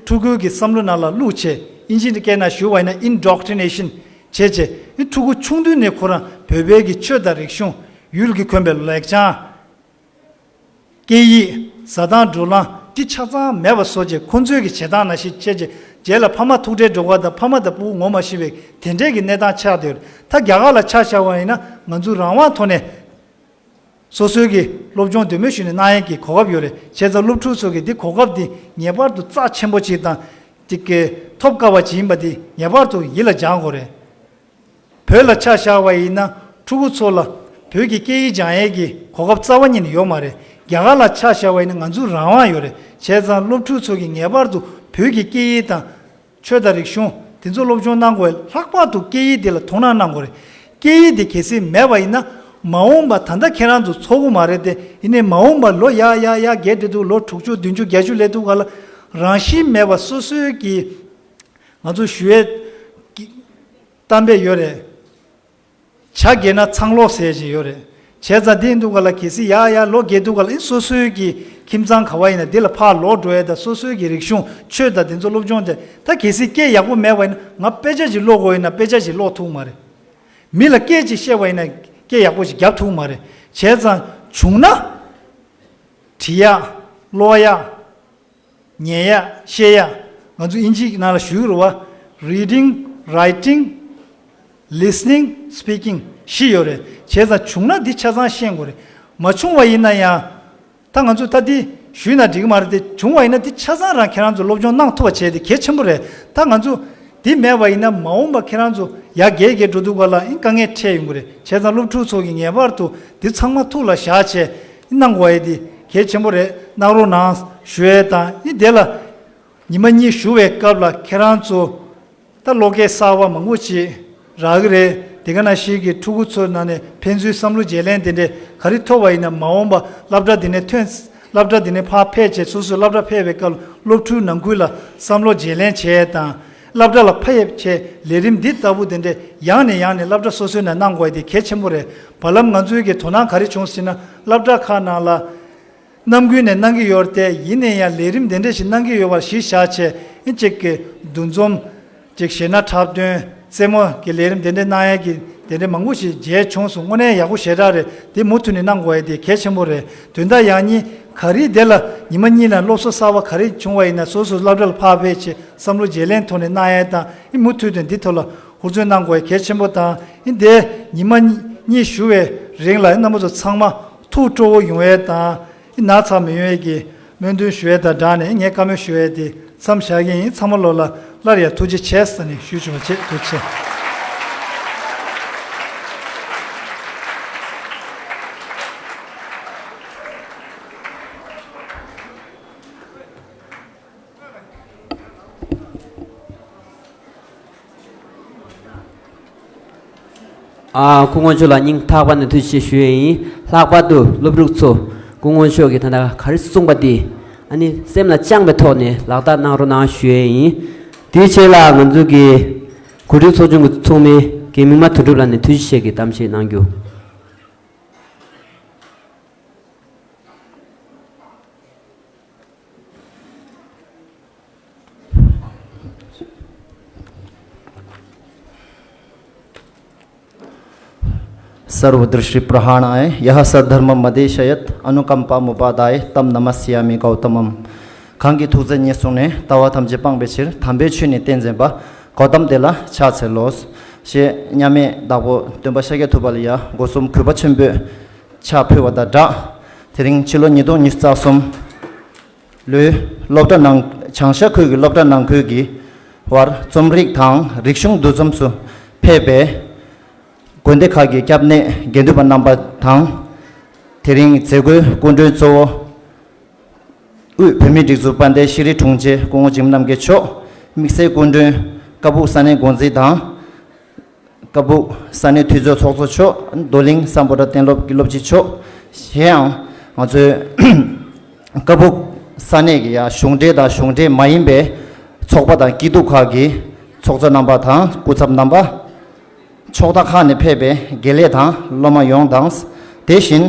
ཕྲུ་གུ་གི་བསམ་བློ་ནང་ལ་བླུགས་བྱས། དབྱིན་ཇིའི་སྐད་ནང་ཞུས་པ་ཡིན་ན་indoctrination བྱས་བྱས། ཨིན་ཕྲུ་གུ་ཆུང་དུས་ནས་ཁོ་རང་བོད་པའི་གི་ཆོས་དང་རིག་གཞུང་། ཡུལ་གྱིས་འཁོན་པའི་ལེགས་བྱང་། སྐད་ཡིག། བཟའ་སྟངས་འགྲོ་ལམ་འདི་ཆ་ཚང་མེད་པ་བཟོ་བྱས། ཁོ་ཚོའི་གི་བྱེད་སྟངས་ནང་བཞིན་བྱས་བྱས། རྗེས་ལ་ཕ་མ་ཐུག་འཕྲད་འགྲོ་ག་དང་། ཕ་མ་དང་སྤུ་གུ་ངོ་མ་ཤེས་པའི་དེ་འདྲས་ཀྱི་གནས་སྟངས་ཆགས་བསྡད་ཡོད་རེད། ད་རྒྱ་གར་ལ་ཆ་བཞག་པ་ཡིན་ན། ང་ཚོ་རང་དབང་ཐོག་ནས་སོ་སོའི་གི་སློབ་སྦྱོང་འདོད་མོས་ཞུས་ནས་གནང་ཡས་ཀྱི་གོ་སྐབས་ཡོད་རེད། བྱས་ཙང་སློབ་ཕྲུག་ཚོ་གི་འདི་གོ་སྐབས་འདི་ངེས་པར་དུ་རྩ་ཆེན་པོ་ཅིག་དང་། དེ་གི་ཐོབ་དཀའ་བ་ཅིག་ཡིན་པ་འདི་ངེས་པར་དུ་ཡིད་ལ་འཇགས་དགོས་རེད། བོད་ལ་ཆ་བཞག་པ་ཡིན་ན། ཕྲུ་གུ་ཚོ་ལ་བོད་ཀྱི་སྐད་ཡིག་སྦྱང་ཡས་ཀྱི་གོ་སྐབས་རྩ་བ་ཉིད་ནས་ཡོད་མ་རེད། རྒྱ་གར་ལ་ཆ་བཞག་པ་ཡིན་ན། ང་ཚོ་རང་དབང་ཡོད་རེད། བྱས་ཙང་སློབ་ཕྲུག་ཚོ་གིས་ངེས་པར་དུ་བོད་ཀྱི་སྐད་ཡིག་དང་ཆོས་དང་རིག་གཞུང་དེ་ཚོ་སློབ་སྦྱོང་གནང་དགོས། ལྷག་པར་དུ་སྐད་ཡིག་དེ་ལ་དོ་སྣང་གནང་དགོས་རེད། སྐད་ཡིག་དེ་གལ་སྲིད་མེད་པ་ཡིན་ན། མ་འོངས་པ་ད་ལྟ་ཁྱེད་རང་ཚོ་ཚོགས་དགོས་མ་རེད་དེ། ཡིན་ནའི་མ་འོངས་པ་ལོ་ཡར་ཡར་ཡར་རྒས་བསྡད་དུས། ལོ་དྲུག་ཅུ་བདུན་ཅུ་བརྒྱད་ཅུ་སླེབས་དུས་ག་ལ། རང་བཞིན་མེད་པ་སོ་སོའི་གི་ང་ཚོ་ཞུ་ཡས་ཀྱི་གཏམ་དཔེ་ཡོད་རེད། བྱ་རྒས་ན་ཚང་ལོག་ཟེར་ཞིག་ཡོད་རེད། བྱས་ཙང་དེ་ཡིན་དུས་ག་ལ། གལ་སྲིད་ཡར་ཡར་ལོ་རྒས་དུས་ག་ལ། ཨིན་སོ་སོའི་གི་ཁྱིམ་ཚང་ག་བ་ཡིན་ན་དེ་ལ་ཕར་ལོག་འགྲོ་ཡས་དང་། སོ་སོའི་གི་རིག་གཞུང་ཆོས་དང་དེ་ཚོ་སློབ་སྦྱོང་དེ། ད་གལ་སྲིད་སྐད་ཡག་པོ་མེད་པ་ཡིན་ན། ང་དཔེ་ཆ་ཞིག་ཀློག་དགོས་ཡིན་ན་དཔེ་ཆ་ཞིག་ཀློག་ཐུབ་མ་རེད། མི་ལ་སྐད་ཅིག་བཤད་པ་ཡིན་ན་སྐད་ཡག་པོ་ཞིག་རྒྱབ་ཐུབ་མ་རེད། བྱས་ཙང་བྱུང་ན་བྲི་ཡག་ཀློག་ཡག་ཉན་ཡག་བཤད་ཡག་ང་ཚོ་དབྱིན་ཇིའི་ནང་ལ་ཞུ་གི་རེད་པ། Reading, writing, listening, speaking བཞི་ཡོད་རེད། བྱས་ཙང་བྱུང་ན་འདི་ཆ་ཚང་ཤེས་དགོས་རེད། མ་བྱུང་བ་ཡིན་ན་ཡང་། ད་ང་ཚོ་ད་འདི་ཞུས་ན་འགྲིག་གི་མ་རེད་དེ། བྱུང་བ་ཡིན་ན་འདི་ཆ་ཚང་རང་ཁྱེད་རང་ཚོ་སློབ་སྦྱོང་གནང་ཐུབ་པ་བྱས་དེ་གལ་ཆེན་པོ་རེད། ད་ང་ཚོ་འདི་མེད་པ་ཡིན་ན། མ་འོངས་པ་ཁྱེད་རང་ཚོ་ཡར་རྒས་རྒས་འགྲོ་དུས་ག་ལ་ཨིན་དཀའ་ངལ་འཕྲད་ཡོང་གི་རེད། བྱས་ཙང་སློབ་ཕྲུག་ཚོ་གིས་ངེས་པར་དུ་འདི་ཚང་མ་ཐུགས་ལ་བཞག་བྱས་གནང་དགོས་ཡས་དེ་གལ་ཆེན་པོ་རེད། གནང་རོགས་གནང་ཞུ་ཡས་དང་། ཨིན་དེ་ལ་ཉི་མ་གཉིས་བཞུགས་པའི་སྐབས་ལ་ཁྱེད་རང་ཚོ་ད་བློ་སྐྱེད་གསར་པ་མང་པོ་ཅིག་རག་གི་རེད། དེ་ག་ནང་བཞིན་གྱི་ཕྲུ་གུ་ཚོའི་ནང་ནས་ཕན་ཚུན་བསམ་བློ་བརྗེ་ལེན་དེ་འདྲས་ག་རེ་ཐོབ་པ་ཡིན་ན། མ་འོངས་པ་སློབ་གྲྭ་འདི་ནས་ཐོན། སློབ་གྲྭ་འདི་ནས་ཕར་ཕེབས་བྱས། སོ་སོའི་སློབ་གྲྭ་ཕེབས་པའི་སྐབས་སློབ་ཕྲུག་ནང་ཁུལ་ལ་བསམ་བློ་བརྗེ་ལེན་བྱས་དང་། སློབ་གྲྭ་ལ་ཕེབས་བྱས་ལས་རིམ་འདི་ལྟ་བུ་དེ་འདྲས་ཡང་ནས་ཡང་ནས་སློབ་གྲྭ་སོ་སོའི་ནང་གནང་དགོས་ཡས་དེ་གལ་ཆེན་པོ་རེད། བར་ལམ་ང་ཚོའི་གི་དོ་སྣང་ག་རེ་བྱུང་ཟེར་ན། སློབ་གྲྭ་ཁག་ནང་ལ་ནམ་རྒྱུན་ནས་གནང་གི་ཡོད་རེད་དེ། ཡིན་ན་ཡང་ལས་རིམ་དེ་འདྲ་ཞིག་གནང་གི་ཡོད་པ་གཞི་བཞག་བྱས། ཨིན་གཅིག་གི་འདུ་འཛོམས་ཅིག་གཞས་སྣ་འཁྲབ་སྟོན་རྩེད་མོ་གི་ལས་རིམ་དེ་འདྲ་གནང་ཡས་ཀྱི་དེ་འདྲ་མང་པོ་ཞིག་མཇལ་བྱུང་སོང་། དངོས་གནས་ཡག་པོ་ཞེ་དྲག་རེད། དེ་མུ་མཐུད་ནས་གནང་དགོས་ཡས་དེ་གལ་ཆེན་པོ་རེད། དོན་དག་ཡང་སྙིང་ག་རེ་དེ་ལ་ཉི་མ་གཉིས་ལ་སློབ་གསོ་གསར་པ་ག་རེ་བྱུང་བ་ཡིན་ན། སོ་སོ་སློབ་གྲྭ་ལ་ཕར་ཕེབས་བྱས་བསམ་བློ་བརྗེ་ལེན་ཐོག་ནས་གནང་ཡས་དང་། ཨིན་མུ་མཐུད་དུ་འདི་ཐོག་ལ་ཧུར་བརྩོན་གནང་དགོས་ཡས་གལ་ཆེན་པོ་དང་། ཨིན་དེ་ཉི་མ་གཉིས་བཞུགས་པའི་རིང་ལ་ཨིན་རྣམ་པ་ཚོ་ཚང་མ་ཐུགས་སྤྲོ་བོ་ཡོང་ཡས་དང་། ཨིན་ན་ཚ་མི་ཡོང་ཡས་ཀྱི་སྨོན་འདུན་ཞུ་ཡས་དང་སྦྲགས་ནས། ངས་བཀའ་མོལ་ཞུ་ཡས་དེ་མཚམས་བཞག་གི་ཡིན། ཚང་མ་ལོ་ལ་སླར་ཡང་ཐུགས་རྗེ་ཆེ་ཟེར་ནས་ཞུ་ཆོག་པ་བྱེད། ཐུགས་རྗེ་ཆེ། ཨ། སྐུ་ངོ་མཆོག་ལ་སྙིང་ཐག་པ་ནས་ཐུགས་རྗེ་ཆེ་ཞུ་ཡས་ཡིན། ལྷག་པར་དུ་སློབ་ཕྲུག་ཚོ་ སྐུ་ངོ་མཆོག་གིས་ད་ལྟ་ག་རེ་གསུངས་པ་འདི་ཨ་ནི་སེམས་ལ་བཅངས་པའི་ཐོག་ནས་ལག་བསྟར་གནང་རོགས་གནང་ཞུ་ཡས་ཡིན། དེའི་རྗེས་ལ་ང་ཚོ་གི་གོ་སྒྲིག་ཚོགས་ཆུང་གི་ཚོགས་མི་རྒན་མིག་དམར་དོན་གྲུབ་ལགས་ནས་ཐུགས་རྗེ་ཆེ་གི་གཏམ་བཤད་གནང་རྒྱུ། सर्वदृष्टिप्रहरणाय यः सद्धर्ममदेशयत्। अनुकम्पामुपादाय तं नमस्यामि गौतमम्། གང་གི་ཐུགས་བརྩེ་ཉེར་བཟུང་ནས། ལྟ་བ་ཐམས་ཅད་སྤང་བའི་ཕྱིར། དམ་པའི་ཆོས་ནི་སྟན་མཛད་པ། གོ་ཏམ་དེ་ལ་ཕྱག་འཚལ་ལོ། ཞེས་མཉམ་མེད་བདག་པོ་སྟོན་པ་ཤཱཀྱ་ཐུབ་པ་ལ་ཡང་སྒོ་གསུམ་གུས་པ་ཆེན་པོས་ཕྱག་ཕུལ་བ་དང་སྦྲགས། དེ་རིང་ཕྱི་ལོ་ཉིས་སྟོང་ཉི་ཤུ་རྩ་གསུམ་ལོའི་སློབ་གྲྭ་ནང་བྱང་ཤར་ཁུལ་གྱི་སློབ་གྲྭ་ནང་ཁུལ་གྱི་བར་རྩོམ་རིག་དང་རིག་གཞུང་འདུ་འཛོམས་སུ་ཕེབས་པའི་དགོན་སྡེ་ཁག་གི་སྐྱབས་གནས་དགེ་འདུན་པ་རྣམ་པ་དང་། དེ་རིང་མཛད་སྒོའི་སྐུ་མགྲོན་གཙོ་བོ། དབུས་བོད་མིའི་སྒྲིག་འཛུགས་དཔལ་ལྡན་ཤེས་རིག་དྲུང་ཆེ་སྐུ་ངོ་འཇིགས་མེད་རྣམ་རྒྱལ་མཆོག་དམིགས་བསལ་སྐུ་མགྲོན་ཀ་སྦུག་ས་གནས་འགོ་འཛིན་དང་། ཀ་སྦུག་ས་གནས་འཐུས་ཚོགས་ཚོགས་གཙོ་མཆོག་རྡོར་གླིང་སམ་བྷོ་ཊ་གཏན་སློབ་ཀྱི་སློབ་སྤྱི་མཆོག་གཞན་ཡང་ང་ཚོའི་ཀ་སྦུག་ས་གནས་ཀྱི་ཡང་གཞུང་འབྲེལ་དང་གཞུང་འབྲེལ་མ་ཡིན་པའི་ཚོགས་པ་དང་སྐྱིད་སྡུག་ཁག་གི་ཚོགས་གཙོ་རྣམ་པ་དང་སྐུ་ཚབ་རྣམ་པ། ཕྱོགས་མཐའ་ཁག་ནས་ཕེབས་པའི་དགེ་ལས་དང་སློབ་མ་ཡོངས་དང་། དེ་བཞིན་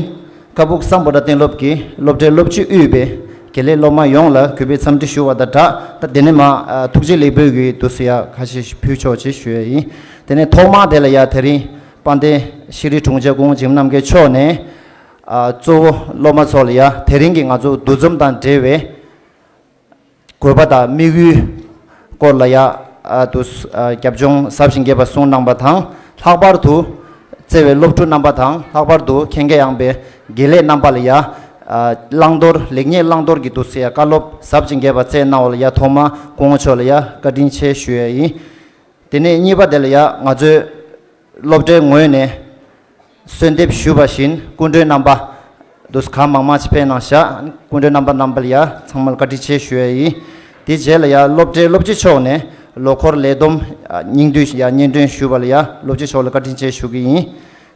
ཀ་སྦུག་སམ་བྷོ་ཊ་གཏན་སློབ་ཀྱི་སློབ་གྲྭའི་སློབ་སྤྱི་དབུས་པའི་དགེ་ལས་སློབ་མ་ཡོངས་ལ་གུས་པས་འཚམས་འདྲི་ཞུ་བ་དང་སྦྲགས། ད་དེ་ནས་མ་ཨ་ཐུགས་རྗེ་ལེགས་འབུལ་གྱི་དུས་སུ་ཡ་ཁ་ཤས་ཤིག་ཕུལ་ཆོག་ཅེས་ཞུ་ཡ་ཡིན། དེ་ནས་ཐོག་མར་དེ་ལ་ཡ་དེ་རིང་དཔལ་ལྡན་ཤེས་རིག་དྲུང་ཆེ་སྐུ་ངོ་འཇིགས་མེད་རྣམ་རྒྱལ་མཆོག་ནས་ཨ་གཙོ་བོ་སློབ་མ་ཚོ་ལ་ཡ་དེ་རིང་གི་ང་ཚོ་འདུ་འཛོམས་དང་འབྲེལ་བའི་དགོས་པ་དང་དམིགས་ཡུལ་སྐོར་ལ་ཡ་ཨ་དུ་ཨ་རྒྱབ་ལྗོངས་ཟབ་ཅིང་རྒྱས་པ་གསུངས་གནང་བ་དང་། ལྷག་པར་དུ་བརྩེ་བའི་སློབ་ཕྲུག་རྣམ་པ་དང་། ལྷག་པར་དུ་མཁྱེན་རྒྱ་ཡངས་པའི་དགེ་ལས་རྣམ་པ་ལ་ཡ་ཨ་བླང་དོར་ལེགས་ཉེས་བླང་དོར་གྱི་དུས་སུ་ཡ་བཀའ་སློབ་ཟབ་ཅིང་རྒྱས་པ་སྩལ་གནང་བ་ལ་ཡ་ཐོག་མ་སྐུ་ངོ་མཆོག་ལ་ཡ་བཀའ་དྲིན་ཆེ་ཞུ་ཡ་ཡིན། དེ་ནས་གཉིས་པ་དེ་ལ་ཡ་ང་ཚོའི་སློབ་གྲྭའི་ངོས་ནས་གསོལ་འདེབས་ཞུས་པ་བཞིན་སྐུ་མགྲོན་རྣམ་པ་དུ་གང་མང་མང་ཅིག་ཕེབས་གནང་ཤག་སྐུ་མགྲོན་རྣམ་པ་རྣམ་པ་ལ་ཡ་ཚང་མ་ལ་བཀའ་དྲིན་ཆེ་ཞུ་ཡ་ཡིན། དེ་རྗེས་ལ་ཡ་སློབ་གྲྭའི་སློབ་སྤྱི་མཆོག་ནས་ལོ་འཁོར་ལས་བསྡོམས་ཨ་སྙིང་བསྡུས་ཡ་སྙན་སྒྲོན་ཞུས་པ་ལ་ཡ་སློབ་སྤྱི་མཆོག་ལ་བཀའ་དྲིན་ཆེ་ཞུ་གི་ཡིན།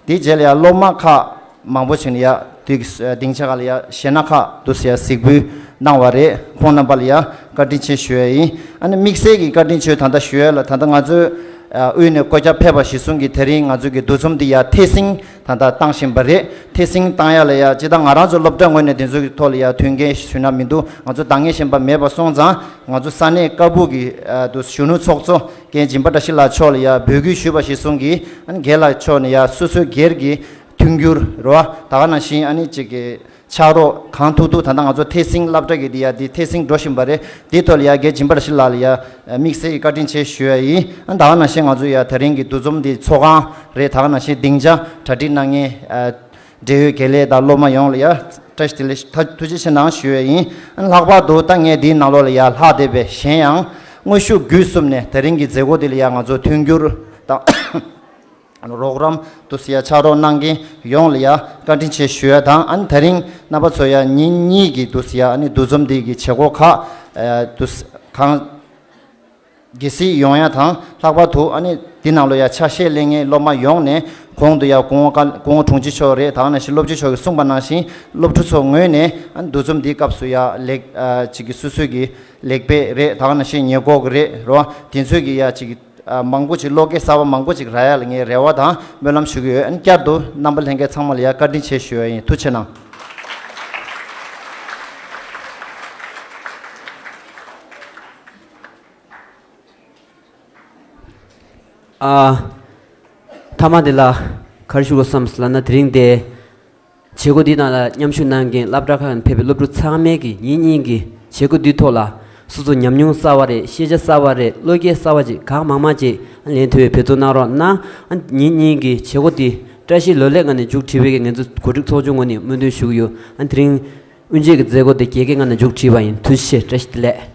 དེ་རྗེས་ལ་ཡ་སློབ་མ་ཁག་མང་པོ་ཞིག་ནས་ཡ་དུས་ཀྱི་སྡིངས་ཆ་ཁག་ལ་ཡ་གཞས་སྣ་ཁག་དུ་ཡ་གཟིགས་འབུལ་གནང་བ་རེད། ཁོང་རྣམ་པ་ལ་ཡ་བཀའ་དྲིན་ཆེ་ཞུ་ཡ་ཡིན། ཨ་ནི་དམིགས་བསལ་གྱི་བཀའ་དྲིན་ཆེ་ད་ལྟ་ཞུ་ཡ་ལ་ད་ལྟ་ང་ཚོའི་ཨ་དབུས་ནས་བསྐོ་བཞག་ཕེབས་པ་གཞིར་བཟུང་གིས་དེ་རིང་ང་ཚོ་གི་འདུ་འཛོམས་འདི་ཡ་ཐད་སྲིང་ད་ལྟ་བཏང་བཞིན་པ་རེད། ཐད་སྲིང་བཏང་ཡ་ལ་ཡ་སྤྱིར་བཏང་ང་རང་ཚོ་སློབ་གྲྭ་ངོས་ནས་དེ་ཚོ་གི་ཐོག་ལ་ཡ་མཐུན་རྐྱེན་ཞུ་ན་མི་འདུག་ང་ཚོ་འདང་ངེས་ཞན་པ་མེད་པ་སོང་ཙང་ང་ཚོ་ས་གནས་ཀ་སྦུག་གི་ཨ་དུ་གཞོན་ནུ་ཚོགས་གཙོ་རྒན་སྦྱིན་པ་བཀྲ་ཤིས་ལགས་མཆོག་ལ་ཡ་འབོད་སྐུལ་ཞུས་པ་གཞིར་བཟུང་གིས་ཨ་ནི་རྒན་ལགས་མཆོག་ནས་ཡ་སོ་སོའི་སྒེར་གྱི་མཐུན་འགྱུར་རེད་བ། ད་ག་ནང་བཞིན་ཨ་ནི་གཅིག་གི་ཕྱག་རོགས་གང་ཐུབ་ཐུབ་ད་ལྟ་ང་ཚོ་ཐད་སྲིང་སློབ་གྲྭ་གི་འདི་ཡ་འདི་ཐད་སྲིང་འགྲོ་བཞིན་པ་རེད། དེའི་ཐོག་ལ་ཡ་རྒན་སྦྱིན་པ་བཀྲ་ཤིས་ལགས་ལ་ཡ་དམིགས་བསལ་གྱི་བཀའ་དྲིན་ཆེ་ཞུ་ཡ་ཡིན། ཨ་ད་ག་ནང་བཞིན་ང་ཚོ་ཡ་དེ་རིང་གི་འདུ་འཛོམས་འདི་ཚོགས་ཁང་རེད། ད་ག་ནང་བཞིན་སྡིངས་ཆ་གྲ་སྒྲིག་གནང་མཁན་ཨ་འབྲེལ་ཡོད་དགེ་ལས་དང་སློབ་མ་ཡོངས་ལ་ཡ་བཀྲ་ཤིས་བདེ་ལེགས་ཐུགས་རྗེ་ཆེ་གནང་ཞུ་ཡ་ཡིན། ཨ་ལྷག་པར་དུ་ད་ངས་འདིའི་ནང་ལོགས་ལ་ཡ་ལྷག་བསྡད་པའི་གཞན་ཡང་དངོས་ཤུགས་བརྒྱུད་གསུམ་ནས་དེ་རིང་གི་མཛད་སྒོ་འདི་ལ་ཡ་ང་ཚོ་མཐུན་འགྱུར་དང་། ཨ་ནི་རོགས་རམ་དུ་ཡ་ཕྱག་རོགས་གནང་མཁན་ཡོངས་ལ་ཡ་བཀའ་དྲིན་ཆེ་ཞུ་ཡ་དང་། ཨ་ནི་དེ་རིང་རྣམ་པ་ཚོ་ཡ་ཉིན་གཉིས་ཀྱི་དུ་ཡ་ཨ་ནི་འདུ་འཛོམས་འདི་གི་བྱེད་སྒོ་ཁག་ཨ་དུ་གང་གལ་སྲིད་ཡོང་ཡ་དང་ལྷག་པར་དུ་ཨ་ནི་འདི་ནང་ལོ་ཡ་ཆ་ཤས་ལེན་མཁན་སློབ་མ་ཡོངས་ནས་གོང་དུ་ཡ་སྐུ་ངོ་བཀའ་སྐུ་ངོ་དྲུང་ཆེ་མཆོག་རེད། ད་ག་ནང་བཞིན་སློབ་སྤྱི་མཆོག་གིས་གསུངས་པ་ནང་བཞིན་སློབ་ཕྲུག་ཚོ་ངོས་ནས་ཨ་ནི་འདུ་འཛོམས་འདིའི་སྐབས་སུ་ཡ་ལེགས་ཨ་ཅིག་གི་སོ་སོའི་གི་ལེགས་སྤེལ་རེད། ད་ག་ནང་བཞིན་ཉེས་འགོག་གི་རེད་རོ། དེ་ཚོའི་གི་ཡ་ཅིག་གི་ཨ་མང་པོ་ཅིག་བློ་སྐྱེད་གསར་པ་མང་པོ་ཅིག་རག་ཡ་ལ་ངས་རེ་བ་དང་སྨོན་ལམ་ཞུ་གི་ཡོད། ཨ་ནི་བསྐྱར་དུ་རྣམ་པ་ལྷན་རྒྱས་ཚང་མ་ལ་ཡ་བཀའ་དྲིན་ཆེ་ཞུ་ཡ་ཡིན། ཐུགས་རྗེ་གནང་། ཨ་མཐའ་མ་དེ་ལ་ག་རེ་ཞུ་དགོས་བསམ་ལབ་ན་དེ་རིང་དེ། བྱེད་སྒོ་འདི་ནང་ལ་མཉམ་ཞུགས་གནང་མཁན་སློབ་གྲྭ་ཁག་ནས་ཕེབས་པའི་སློབ་ཕྲུག་ཚང་མས་ཀྱིས་ཉིན་གཉིས་ཀྱི་བྱེད་སྒོ་འདིའི་ཐོག་ལ་སོ་སོ་ཉམས་མྱོང་གསར་བ་རེད། ཤེས་བྱ་གསར་བ་རེད། བློ་སྐྱེད་གསར་བ་ཅིག་གང་མང་མང་ཅིག་ལེན་ཐུབ་པའི་འབད་བརྩོན་གནང་རོགས་གནང་། ཨ་ཉིན་གཉིས་ཀྱི་བྱེད་སྒོ་འདི་བཀྲ་ཤིས་ལོ་ལེགས་ངང་ནས་མཇུག་སྒྲིལ་བའི་ངང་ནས་ང་ཚོ་གོ་སྒྲིག་ཚོགས་ཆུང་ངོས་ནས་སྨོན་འདུན་ཞུ་གི་ཡོད། ཨ་དེ་རིང་དབུ་འབྱེད་ཀྱི་མཛད་སྒོ་འདི་རྒྱལ་ཁའི་ངང་ནས་མཇུག་སྒྲིལ་བ་ཡིན། ཐུགས་རྗེ་ཆེ། བཀྲ་ཤིས་བདེ་ལེགས།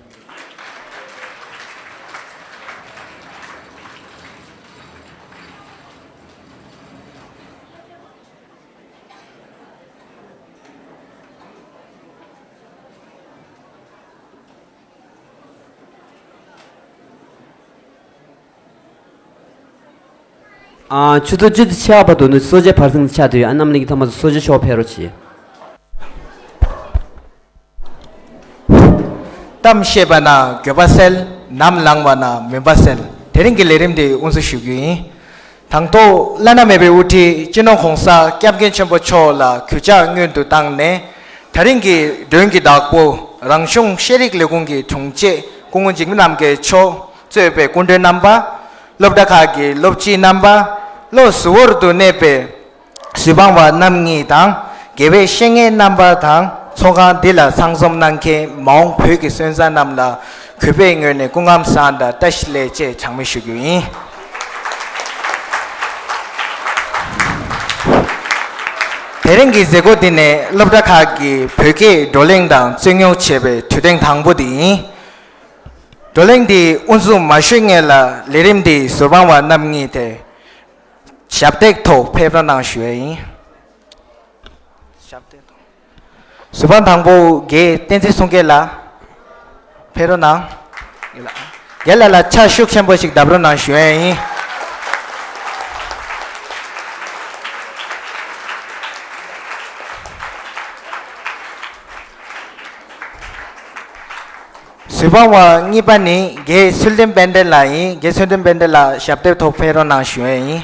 ཨ་ཆུ་ཚོད་བཅུ་དང་ཕྱེད་ཀ་བར་དུ་ནི་གསོལ་ཇའི་བར་གསེང་དུ་ཆགས་བསྡད་ཡོད། ཨ་རྣམ་གླིང་གི་ཐ་མ་དུ་གསོལ་ཇ་ཤོག་ཕེབས་རོགས་གྱིས། གཏམ་བཤད་པ་ན་འགྱོད་པ་སེལ། ནམ་ལངས་པ་ན་མུན་པ་སེལ། དེ་རིང་གི་ལས་རིམ་འདི་དབུ་འཛུགས་ཞུ་རྒྱུ་ཡིན། དང་ཐོག་བླ་ན་མེད་པའི་དབུ་ཁྲིད་སྤྱི་ནོར་༸གོང་ས་༸སྐྱབས་མགོན་ཆེན་པོ་མཆོག་ལ་གུས་ཕྱག་སྔོན་དུ་བཏང་ནས། དེ་རིང་གི་མགྲོན་གྱི་བདག་པོ་རང་གཞུང་ཤེས་རིག་ལས་ཁུངས་ཀྱི་དྲུང་ཆེ་སྐུ་ངོ་འཇིགས་མེད་རྣམ་རྒྱལ་མཆོག་གཙོས་པའི་སྐུ་མགྲོན་རྣམ་པ། སློབ་གྲྭ་ཁག་གི་སློབ་སྤྱི་རྣམ་པ། བློ་གཟུ་བོར་དུ་གནས་པའི་གཟིགས་དཔང་བ་རྣམ་གཉིས་དང་། དགེ་བའི་བཤེས་གཉེན་རྣམ་པ་དང་། ཚོགས་ཁང་འདི་ལ་ཚང་འཛོམས་གནང་མཁན་མ་འོངས་བོད་ཀྱི་སོན་རྩ་རྣམས་ལ་གུས་པའི་ངོས་ནས་སྐུ་ཁམས་བཟང་དང་བཀྲ་ཤིས་བདེ་ལེགས་ཅེས་གྲངས་མེད་ཞུ་རྒྱུ་ཡིན། དེ་རིང་གི་མཛད་སྒོ་འདི་ནི་སློབ་གྲྭ་ཁག་གི་བོད་སྐད་བགྲོ་གླེང་དང་རྩོད་རྙོག་བྱེད་པའི་དུས་སྟོན་དང་པོ་འདི་ཡིན། བགྲོ་གླེང་འདི་དབུ་འཛུགས་མ་ཞུས་སྔོན་ལ་ལས་རིམ་འདི་གཟིགས་དཔང་བ་རྣམ་གཉིས་དེ་ཞབས་སྟེགས་ཐོག་ཕེབས་རོགས་གནང་ཞུ་ཡས་ཡིན། ཞབས་སྟེགས་ཐོག་གཟིགས་དཔང་དང་པོ་རྒན་བསྟན་འཛིན་ཚོང་རྒྱལ་ལགས་ཕེབས་རོགས་གནང་། རྒན་ལགས་ལ་ཕྱག་ཤུགས་ཆེན་པོ་ཞིག་བརྡབ་རོགས་གནང་ཞུ་ཡས་ཡིན། གཟིགས་དཔང་བ་གཉིས་པ་ནི་རྒན་ཚུལ་ཁྲིམས་དཔལ་ལྡན་ལགས་ཡིན། རྒན་ཚུལ་ཁྲིམས་དཔལ་ལྡན་ལགས་ཞབས་སྟེགས་ཐོག་ཕེབས་རོགས་གནང་ཞུ་ཡས་ཡིན།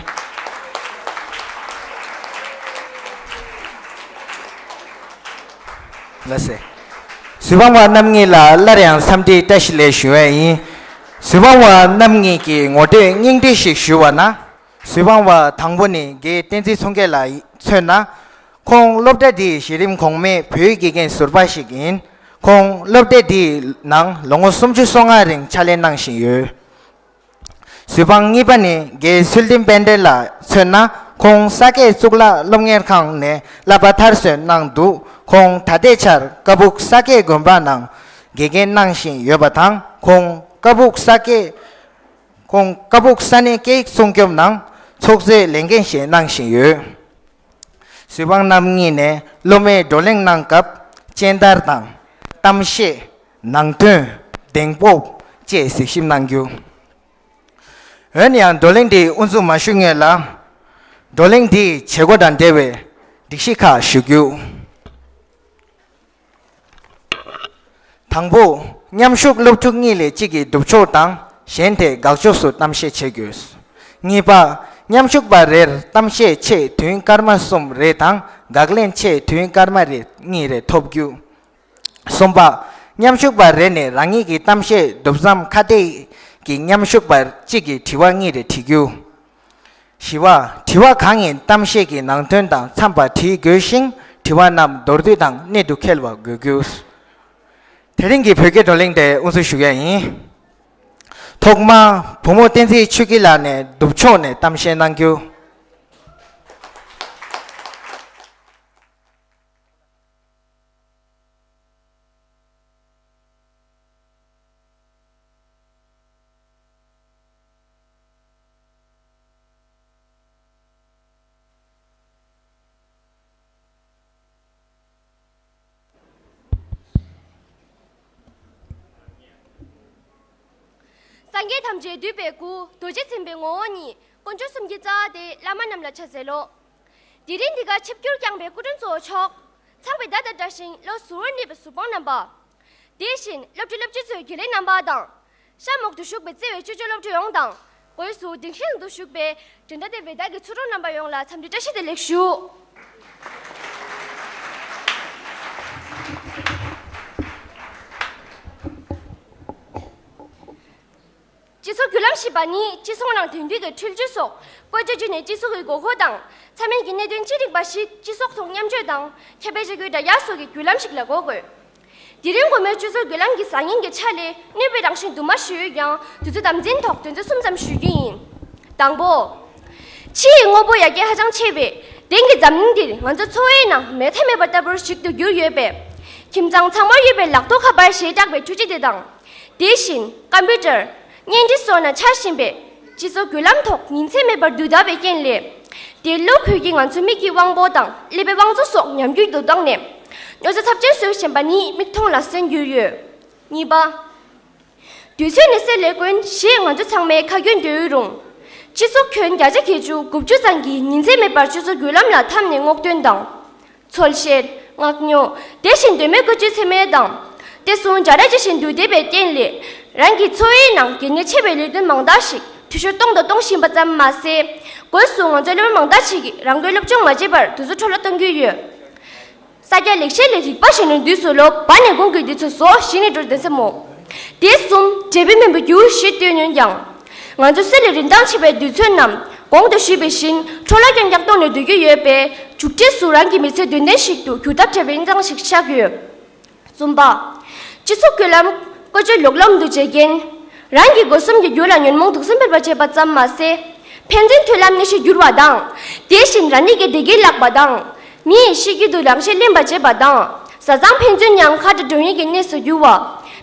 ལགས་སེ། གཟིགས་དཔང་བ་རྣམ་གཉིས་ལ་སླར་ཡང་འཚམས་འདྲི་བཀྲ་ཤིས་བདེ་ལེགས་ཞུ་ཡས་ཡིན། གཟིགས་དཔང་བ་རྣམ་གཉིས་ཀྱི་ངོ་སྤྲོད་སྙིང་བསྡུས་ཤིག་ཞུ་བ་ན། གཟིགས་དཔང་བ་དང་པོ་ནི་རྒན་བསྟན་འཛིན་ཚོང་རྒྱལ་ལགས་མཚོན་ན། ཁོང་སློབ་གྲྭ་འདིའི་གཞི་རིམ་གོང་མའི་བོད་ཡིག་དགེ་རྒན་ཟུར་པ་ཞིག་ཡིན། ཁོང་སློབ་གྲྭ་འདིའི་ནང་ལོ་ངོ་སུམ་ཅུ་སོ་ལྔ་རིང་ཕྱག་ལས་གནང་བཞིན་ཡོད། གཟིགས་དཔང་གཉིས་པ་ནི་རྒན་ཚུལ་ཁྲིམས་དཔལ་ལྡན་ལགས་མཚོན་ན། ཁོང་ས་སྐྱ་གཙུག་ལག་སློབ་གཉེར་ཁང་ནས་བསླབ་པ་མཐར་སོན་གནང་འདུག་ཁོང་ད་ལྟའི་ཆར་ཀ་སྦུག་ས་སྐྱ་དགོན་པ་ནང་དགེ་རྒན་གནང་བཞིན་ཡོད་པ་དང་། ཁོང་ཀ་སྦུག་ས་སྐྱ། ཁོང་ཀ་སྦུག་ས་གནས་སྐད་ཡིག་སྲུང་སྐྱོབ་ནང་ཚོགས་གཙོའི་ལས་འགན་བཞེས་གནང་བཞིན་ཡོད། གཟིགས་དཔང་རྣམ་གཉིས་ནས་སློབ་མའི་བགྲོ་གླེང་གནང་སྐབས་སྤྱན་བསྟར་དང་། གཏམ་བཤད། ནང་དོན། གདེང་སྤོབས་བཅས་གཟིགས་ཞིབ་གནང་རྒྱུ། འོན་ཡང་བགྲོ་གླེང་འདི་དབུ་འཛུགས་མ་ཞུ་སྔོན་ལ། བགྲོ་གླེང་འདིའི་བྱེད་སྒོ་དང་འབྲེལ་བའི་སྒྲིག་གཞི་ཁག་ཞུ་རྒྱུ། དང་པོ། མཉམ་ཞུགས་སློབ་ཕྲུག་གཉིས་ལས་གཅིག་གིས་སྒྲུབ་ཕྱོགས་དང་གཞན་དེས་དགག་ཕྱོགས་སུ་གཏམ་བཤད་བྱེད་དགོས། གཉིས་པ། མཉམ་ཞུགས་པ་རེར་གཏམ་བཤད་ཆེད་དུས་ཡུན་སྐར་མ་གསུམ་རེ་དང་། དགག་ལན་ཆེད་དུས་ཡུན་སྐར་མ་རེ་གཉིས་རེ་ཐོབ་རྒྱུ། གསུམ་པ། མཉམ་ཞུགས་པ་རེ་ནས་རང་ཉིད་ཀྱི་གཏམ་བཤད་གྲུབ་མཚམས་ཁ་གཏད་ཀྱི་མཉམ་ཞུགས་པ་གཅིག་གིས་དྲི་བ་གཉིས་རེ་དྲི་རྒྱུ། བཞི་པ། དྲི་བ་གང་ཡིན་གཏམ་བཤད་ཀྱི་ནང་དོན་དང་འཚམས་པར་དྲི་དགོས་ཤིང་། དྲི་བ་རྣམས་མདོར་བསྡུས་དང་གནད་དུ་འཁེལ་བ་དགོས་རྒྱུ། དེ་རིང་གི་བོད་སྐད་བགྲོ་གླེང་དེ་དབུ་འཛུགས་ཞུ་ཡས་ཡིན། ཐོག་མར་བུ་མོ་བསྟན་འཛིན་ཆོས་སྐྱིད་ལགས་ནས་སྒྲུབ་ཕྱོགས་ནས་གཏམ་བཤད་གནང་རྒྱུ། སངས་རྒྱས་ཐམས་ཅད་འདུས་པའི་སྐུ། རྡོ་རྗེ་སེམས་དཔའི་ངོ་བོ་ཉིད། དཀོན་མཆོག་གསུམ་གྱི་རྩ་བ་སྟེ། བླ་མ་རྣམས་ལ་ཕྱག་འཚལ་ལོ། དེ་རིང་འདི་གར་ཆིབས་བསྒྱུར་བསྐྱངས་པའི་སྐུ་མགྲོན་གཙོ་བོ་མཆོག་ཚངས་པའི་མདའ་དང་འདྲ་ཞིང་བློ་གཟུ་བོར་གནས་པའི་གཟུ་དཔང་རྣམ་པ། དེ་བཞིན་སློབ་གྲྭའི་སློབ་སྤྱི་ཚོའི་དགེ་ལས་རྣམ་པ་དང་། གཤམ་འོག་ཏུ་བཞུགས་པའི་བརྩེ་བའི་ཆོས་སྤྱོད་སློབ་གྲོགས་ཡོངས་དང་། སྒོས་སུ་གདན་ཞིང་དུ་བཞུགས་པའི་དྲན་དྲ་དེ་བེ་དག་གི་ཚུ་རོལ་རྣམ་པ་ཡོངས་ལ་འཚམས་འདྲི་བཀྲ་ཤིས་བདེ་ལེགས་ཞུ། སྤྱི་ཚོགས་བརྒྱུད་ལམ་ཞེས་པ་ནི་སྤྱི་ཚོགས་ནང་དེང་དུས་ཀྱི་འཁྲུལ་ཆོས་སོགས་བཀོལ་སྤྱོད་བརྒྱུད་ནས་སྤྱི་ཚོགས་ཀྱི་དགོས་མཁོ་དང་འཚམ་མིན་གྱི་གནད་དོན་ཅི་རིགས་པ་ཞིག་སྤྱི་ཚོགས་ཐོག་མཉམ་སྤྱོད་དང་ཁྱབ་སྤེལ་བྱ་རྒྱུའི་དྲ་རྒྱ་སོགས་ཀྱི་བརྒྱུད་ལམ་ཞིག་ལ་གོ་དགོས། དེ་རིང་དགོང་མོའི་སྤྱི་ཚོགས་བརྒྱུད་ལམ་གྱི་ཟང་ངེ་གི་ཆ་ལས་གནོད་པའི་རང་བཞིན་དུ་མ་ཞུས་ཀྱང་དུས་ཚོད་དམ་འཛིན་ཐོག་དོན་ཚན་གསུམ་ཙམ་ཞུ་རྒྱུ་ཡིན། དང་པོ། ཕྱི་ཡི་དངོས་པོ་ཡར་རྒྱས་ཧ་ཅང་ཆེ་བས། དེང་གི་འཛམ་གླིང་འདིར་ང་ཚོ་འཚོ་བའི་ནང་མེད་ཐབས་མེད་པ་ལྟ་བུར་ཞིག་ཏུ་གྱུར་ཡོད་པས། ཁྱིམ་ཚང་ཚང་མར་ཡོད་པའི་ལག་ཐོགས་ཁ་པར་ཞེས་གྲགས་པའི་འཕྲུལ་ཆས་དེ་དང་། དེ་བཞིན་ཀམ་པུ་ཊར། བརྙན་འཕྲིན་སོགས་ནང་འཆར་བཞིན་པའི་སྤྱི་ཚོགས་བརྒྱུད་ལམ་ཐོག་ཉིན་མཚན་མེད་པར་དུས་འདའ་བའི་རྐྱེན་ལས། དེ་གློ་བུར་གྱིས་ང་ཚོའི་མིག་གི་དབང་པོ་དང་ཀླད་པའི་དབང་གཙོ་སོགས་ཉམས་རྒུད་དུ་བཏང་ནས། གནོད་འཚེ་ཚབས་ཆེན་བཟོས་བཞིན་པ་ནི་མིག་མཐོང་ལ་གསལ་གྱུར་ཡོད། གཉིས་པ། དུས་ཚོད་ནི་གསེར་ལས་དཀོན་ཞེས་ང་ཚོ་ཚང་མས་ཁ་རྒྱུན་འདོན་རུང་། སྤྱི་ཚོགས་ཁྱོན་བརྒྱ་ཆ་བརྒྱད་ཅུ་དགུ་བཅུ་ཙམ་གྱིས་ཉིན་མཚན་མེད་པར་སྤྱི་ཚོགས་བརྒྱུད་ལམ་ལ་འཐམས་ནས་སྔོག་འདོན་དང་། ཚོལ་བཤེར། མངགས་ཉོ། དེ་བཞིན་དོན་མེད་བཀོལ་སྤྱོད་ཚད་མེད་དང་། དེ་སོང་བྱ་ར་ཅི་བཞིན་དུ་བསྡད་པའི་རྐྱེན་ལས། རང་གི་འཚོ་བའི་ནང་གལ་གནད་ཆེ་བའི་ལས་དོན་མང་དག་ཞིག་འཐུས་ཤོར་གཏོང་དང་གཏོང་བཞིན་པ་ཙམ་མ་ཟད། སྒོས་སུ་ང་ཚོའི་སློབ་མ་མང་དག་ཅིག་གིས་རང་འགུལ་སློབ་སྦྱོང་མ་བྱས་པར་དུས་ཚོད་འཕྲོ་བརླག་གཏོང་གི་ཡོད། ས་སྐྱ་ལེགས་བཤད་ལས་རིག་པ་ཞེས་ནས་དུས་སུ་ལོ་བ་ནས་གོང་གི་དུས་ཚོད་བཟོ་ཞིག་ནས་འགྲོ་དོན་ཚེ་མོ། དེ་གསུམ་འབྲས་བུ་སྨིན་པ་རྒྱུ་ཞེས་བསྟོད་ཉོན་ཀྱང་། ང་ཚོ་སེ་ལ་རིན་ཐང་ཆེ་བའི་དུས་ཚོད་རྣམས་གོང་དུ་ཞུས་པའི་བཞིན་འཕྲོ་བརླག་རྐྱང་རྐྱང་གཏོང་ནས་སྡོད་ཀྱི་ཡོད་པས། མཇུག་འབྲས་སུ་རང་གི་མི་ཚེ་དོན་ལྡན་ཞིག་ཏུ་འགྱུར་ཐབས་བྲལ་བའི་གནས་སྟངས་ཤིག་ཆགས་ཡོད། གསུམ་པ། སྤྱི་ཚོགས་བརྒྱུད་ལམ་བཀོལ་སྤྱོད་ལོག་ལམ་དུ་བྱེད་མཁན། རང་གི་སྒོ་གསུམ་གྱི་རྒྱུད་ལ་ཉོན་མོངས་དུག་གསུམ་འཕེལ་བར་བྱེད་པ་ཙམ་མ་ཟད། ཕན་ཚུན་མཐུན་ལམ་གནས་ཤིང་འགྱུར་བ་དང་། དེ་བཞིན་རང་ཉིད་ཀྱི་བདེ་སྐྱིད་བརླག་པ་དང་། མི་ཡི་གཤིས་རྒྱུད་དུ་རང་ཤེད་ལེན་པར་བྱེད་པ་དང་། བཟའ་ཚང་ཕན་ཚུན་ཉམ་ཁ་དང་འགྲོ་ཡིན་གྱི་གནས་སུ་འགྱུར་བ།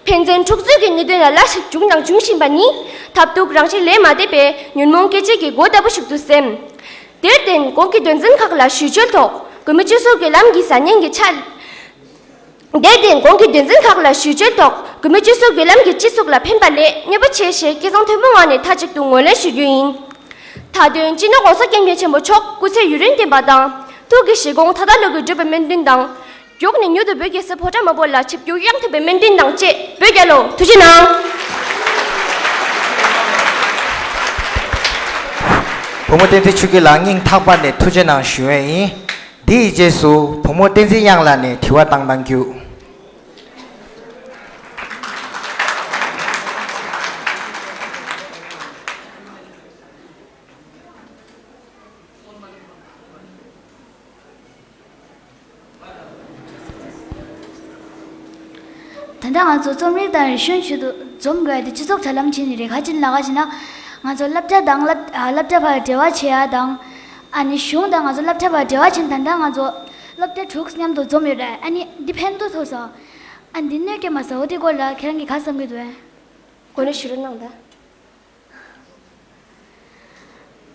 ཕན་ཚུན་འཁྲུག་རྩོད་ཀྱི་གནད་དོན་ལ་ལ་ཞིག་བྱུང་དང་འབྱུང་བཞིན་པ་ནི། ཐབས་སྡུག་རང་ཤེད་ལས་མ་འདས་པའི་ཉོན་མོངས་སྐྱེད་བྱེད་ཀྱི་སྒོ་ལྟ་བུ་ཞིག་ཏུ་སེམས། དེར་བརྟེན་གོང་གི་དོན་ཚན་ཁག་ལ་ཞིབ་དཔྱད་ཐོག་དགོས་མེད་སྤྱི་ཚོགས་བརྒྱུད་ལམ་གྱི་ཟ་ཉེན་གྱི་ཆ། དེར་བརྟེན་གོང་གི་དོན་ཚན་ཁག་ལ་ཞིབ་དཔྱད་ཐོག་དགོས་མེད་སྤྱི་ཚོགས་བརྒྱུད་ལམ་གྱིས་སྤྱི་ཚོགས་ལ་ཕན་པ་ལས་གནོད་པ་ཆེ་ཞེས་སྐད་གསང་མཐོན་པོའི་ངང་ནས་མཐའ་གཅིག་ཏུ་ངོས་ལེན་ཞུ་རྒྱུ་ཡིན། མཐའ་དོན་སྤྱི་ནོར་༸གོང་ས་༸སྐྱབས་མགོན་ཆེན་པོ་མཆོག་སྐུ་ཚེ་ཡུན་རིང་བརྟན་པ་དང་། ཐུགས་ཀྱི་བཞེད་དགོངས་མཐའ་དག་ལོ་གི་འགྲུབ་པའི་སྨོན་འདུན་དང་། མགྱོགས་ནས་མྱུར་དུ་བོད་རྒྱལ་ས་ཕོ་བྲང་དམར་པོ་ལ་ཆིབས་བསྒྱུར་གཡང་ཐོབ་པའི་སྨོན་འདུན་དང་བཅས་བོད་རྒྱལ་ལོ། ཐུགས་རྗེ་གནང་། བུ་མོ་བསྟན་འཛིན་ཆོས་སྐྱིད་ལགས་སྙིང་ཐག་པ་ནས་ཐུགས་རྗེ་གནང་ཞུ་ཡས་ཡིན། འདི་ཡི་རྗེས་སུ་བུ་མོ་བསྟན་འཛིན་དབྱངས་ལགས་ནས་དྲི་བ་བཏང་གནང་རྒྱུ། ད་ལྟ་ང་ཚོ་རྩོམ་རིག་དང་རིག་གཞུང་ཆེད་དུ་འཛོམས་དགོས་ཡ་དེ་སྤྱི་ཚོགས་དྲ་ལམ་བྱས་ནས་རེད། ག་ཅི་ལ་ག་ཅི་ན་ང་ཚོ་སློབ་གྲྭ་དང་སློབ་ཨ་སློབ་གྲྭ་བར་འབྲེལ་བ་བྱེད་ཡ་དང་། ཨ་ནི་གཞུང་དང་ང་ཚོ་སློབ་གྲྭ་བར་འབྲེལ་བ་བྱས་ནས་ད་ལྟ་ང་ཚོ་སློབ་གྲྭ་དྲུག་མཉམ་དུ་འཛོམས་ཡོད་རེད། ཨ་ནི་འདི་ཕན་ཐོགས་ཐོགས་སོང་། ཨ་ནི་འདི་གནོད་སྐྱེལ་མ་ཟ་འོ་དེ་སྐོར་ལ་ཁྱེད་རང་གིས་ག་བསམ་གྱི་འདུག་ཨེ། གོ་ནས་ཞུ་རོགས་གནང་དང་།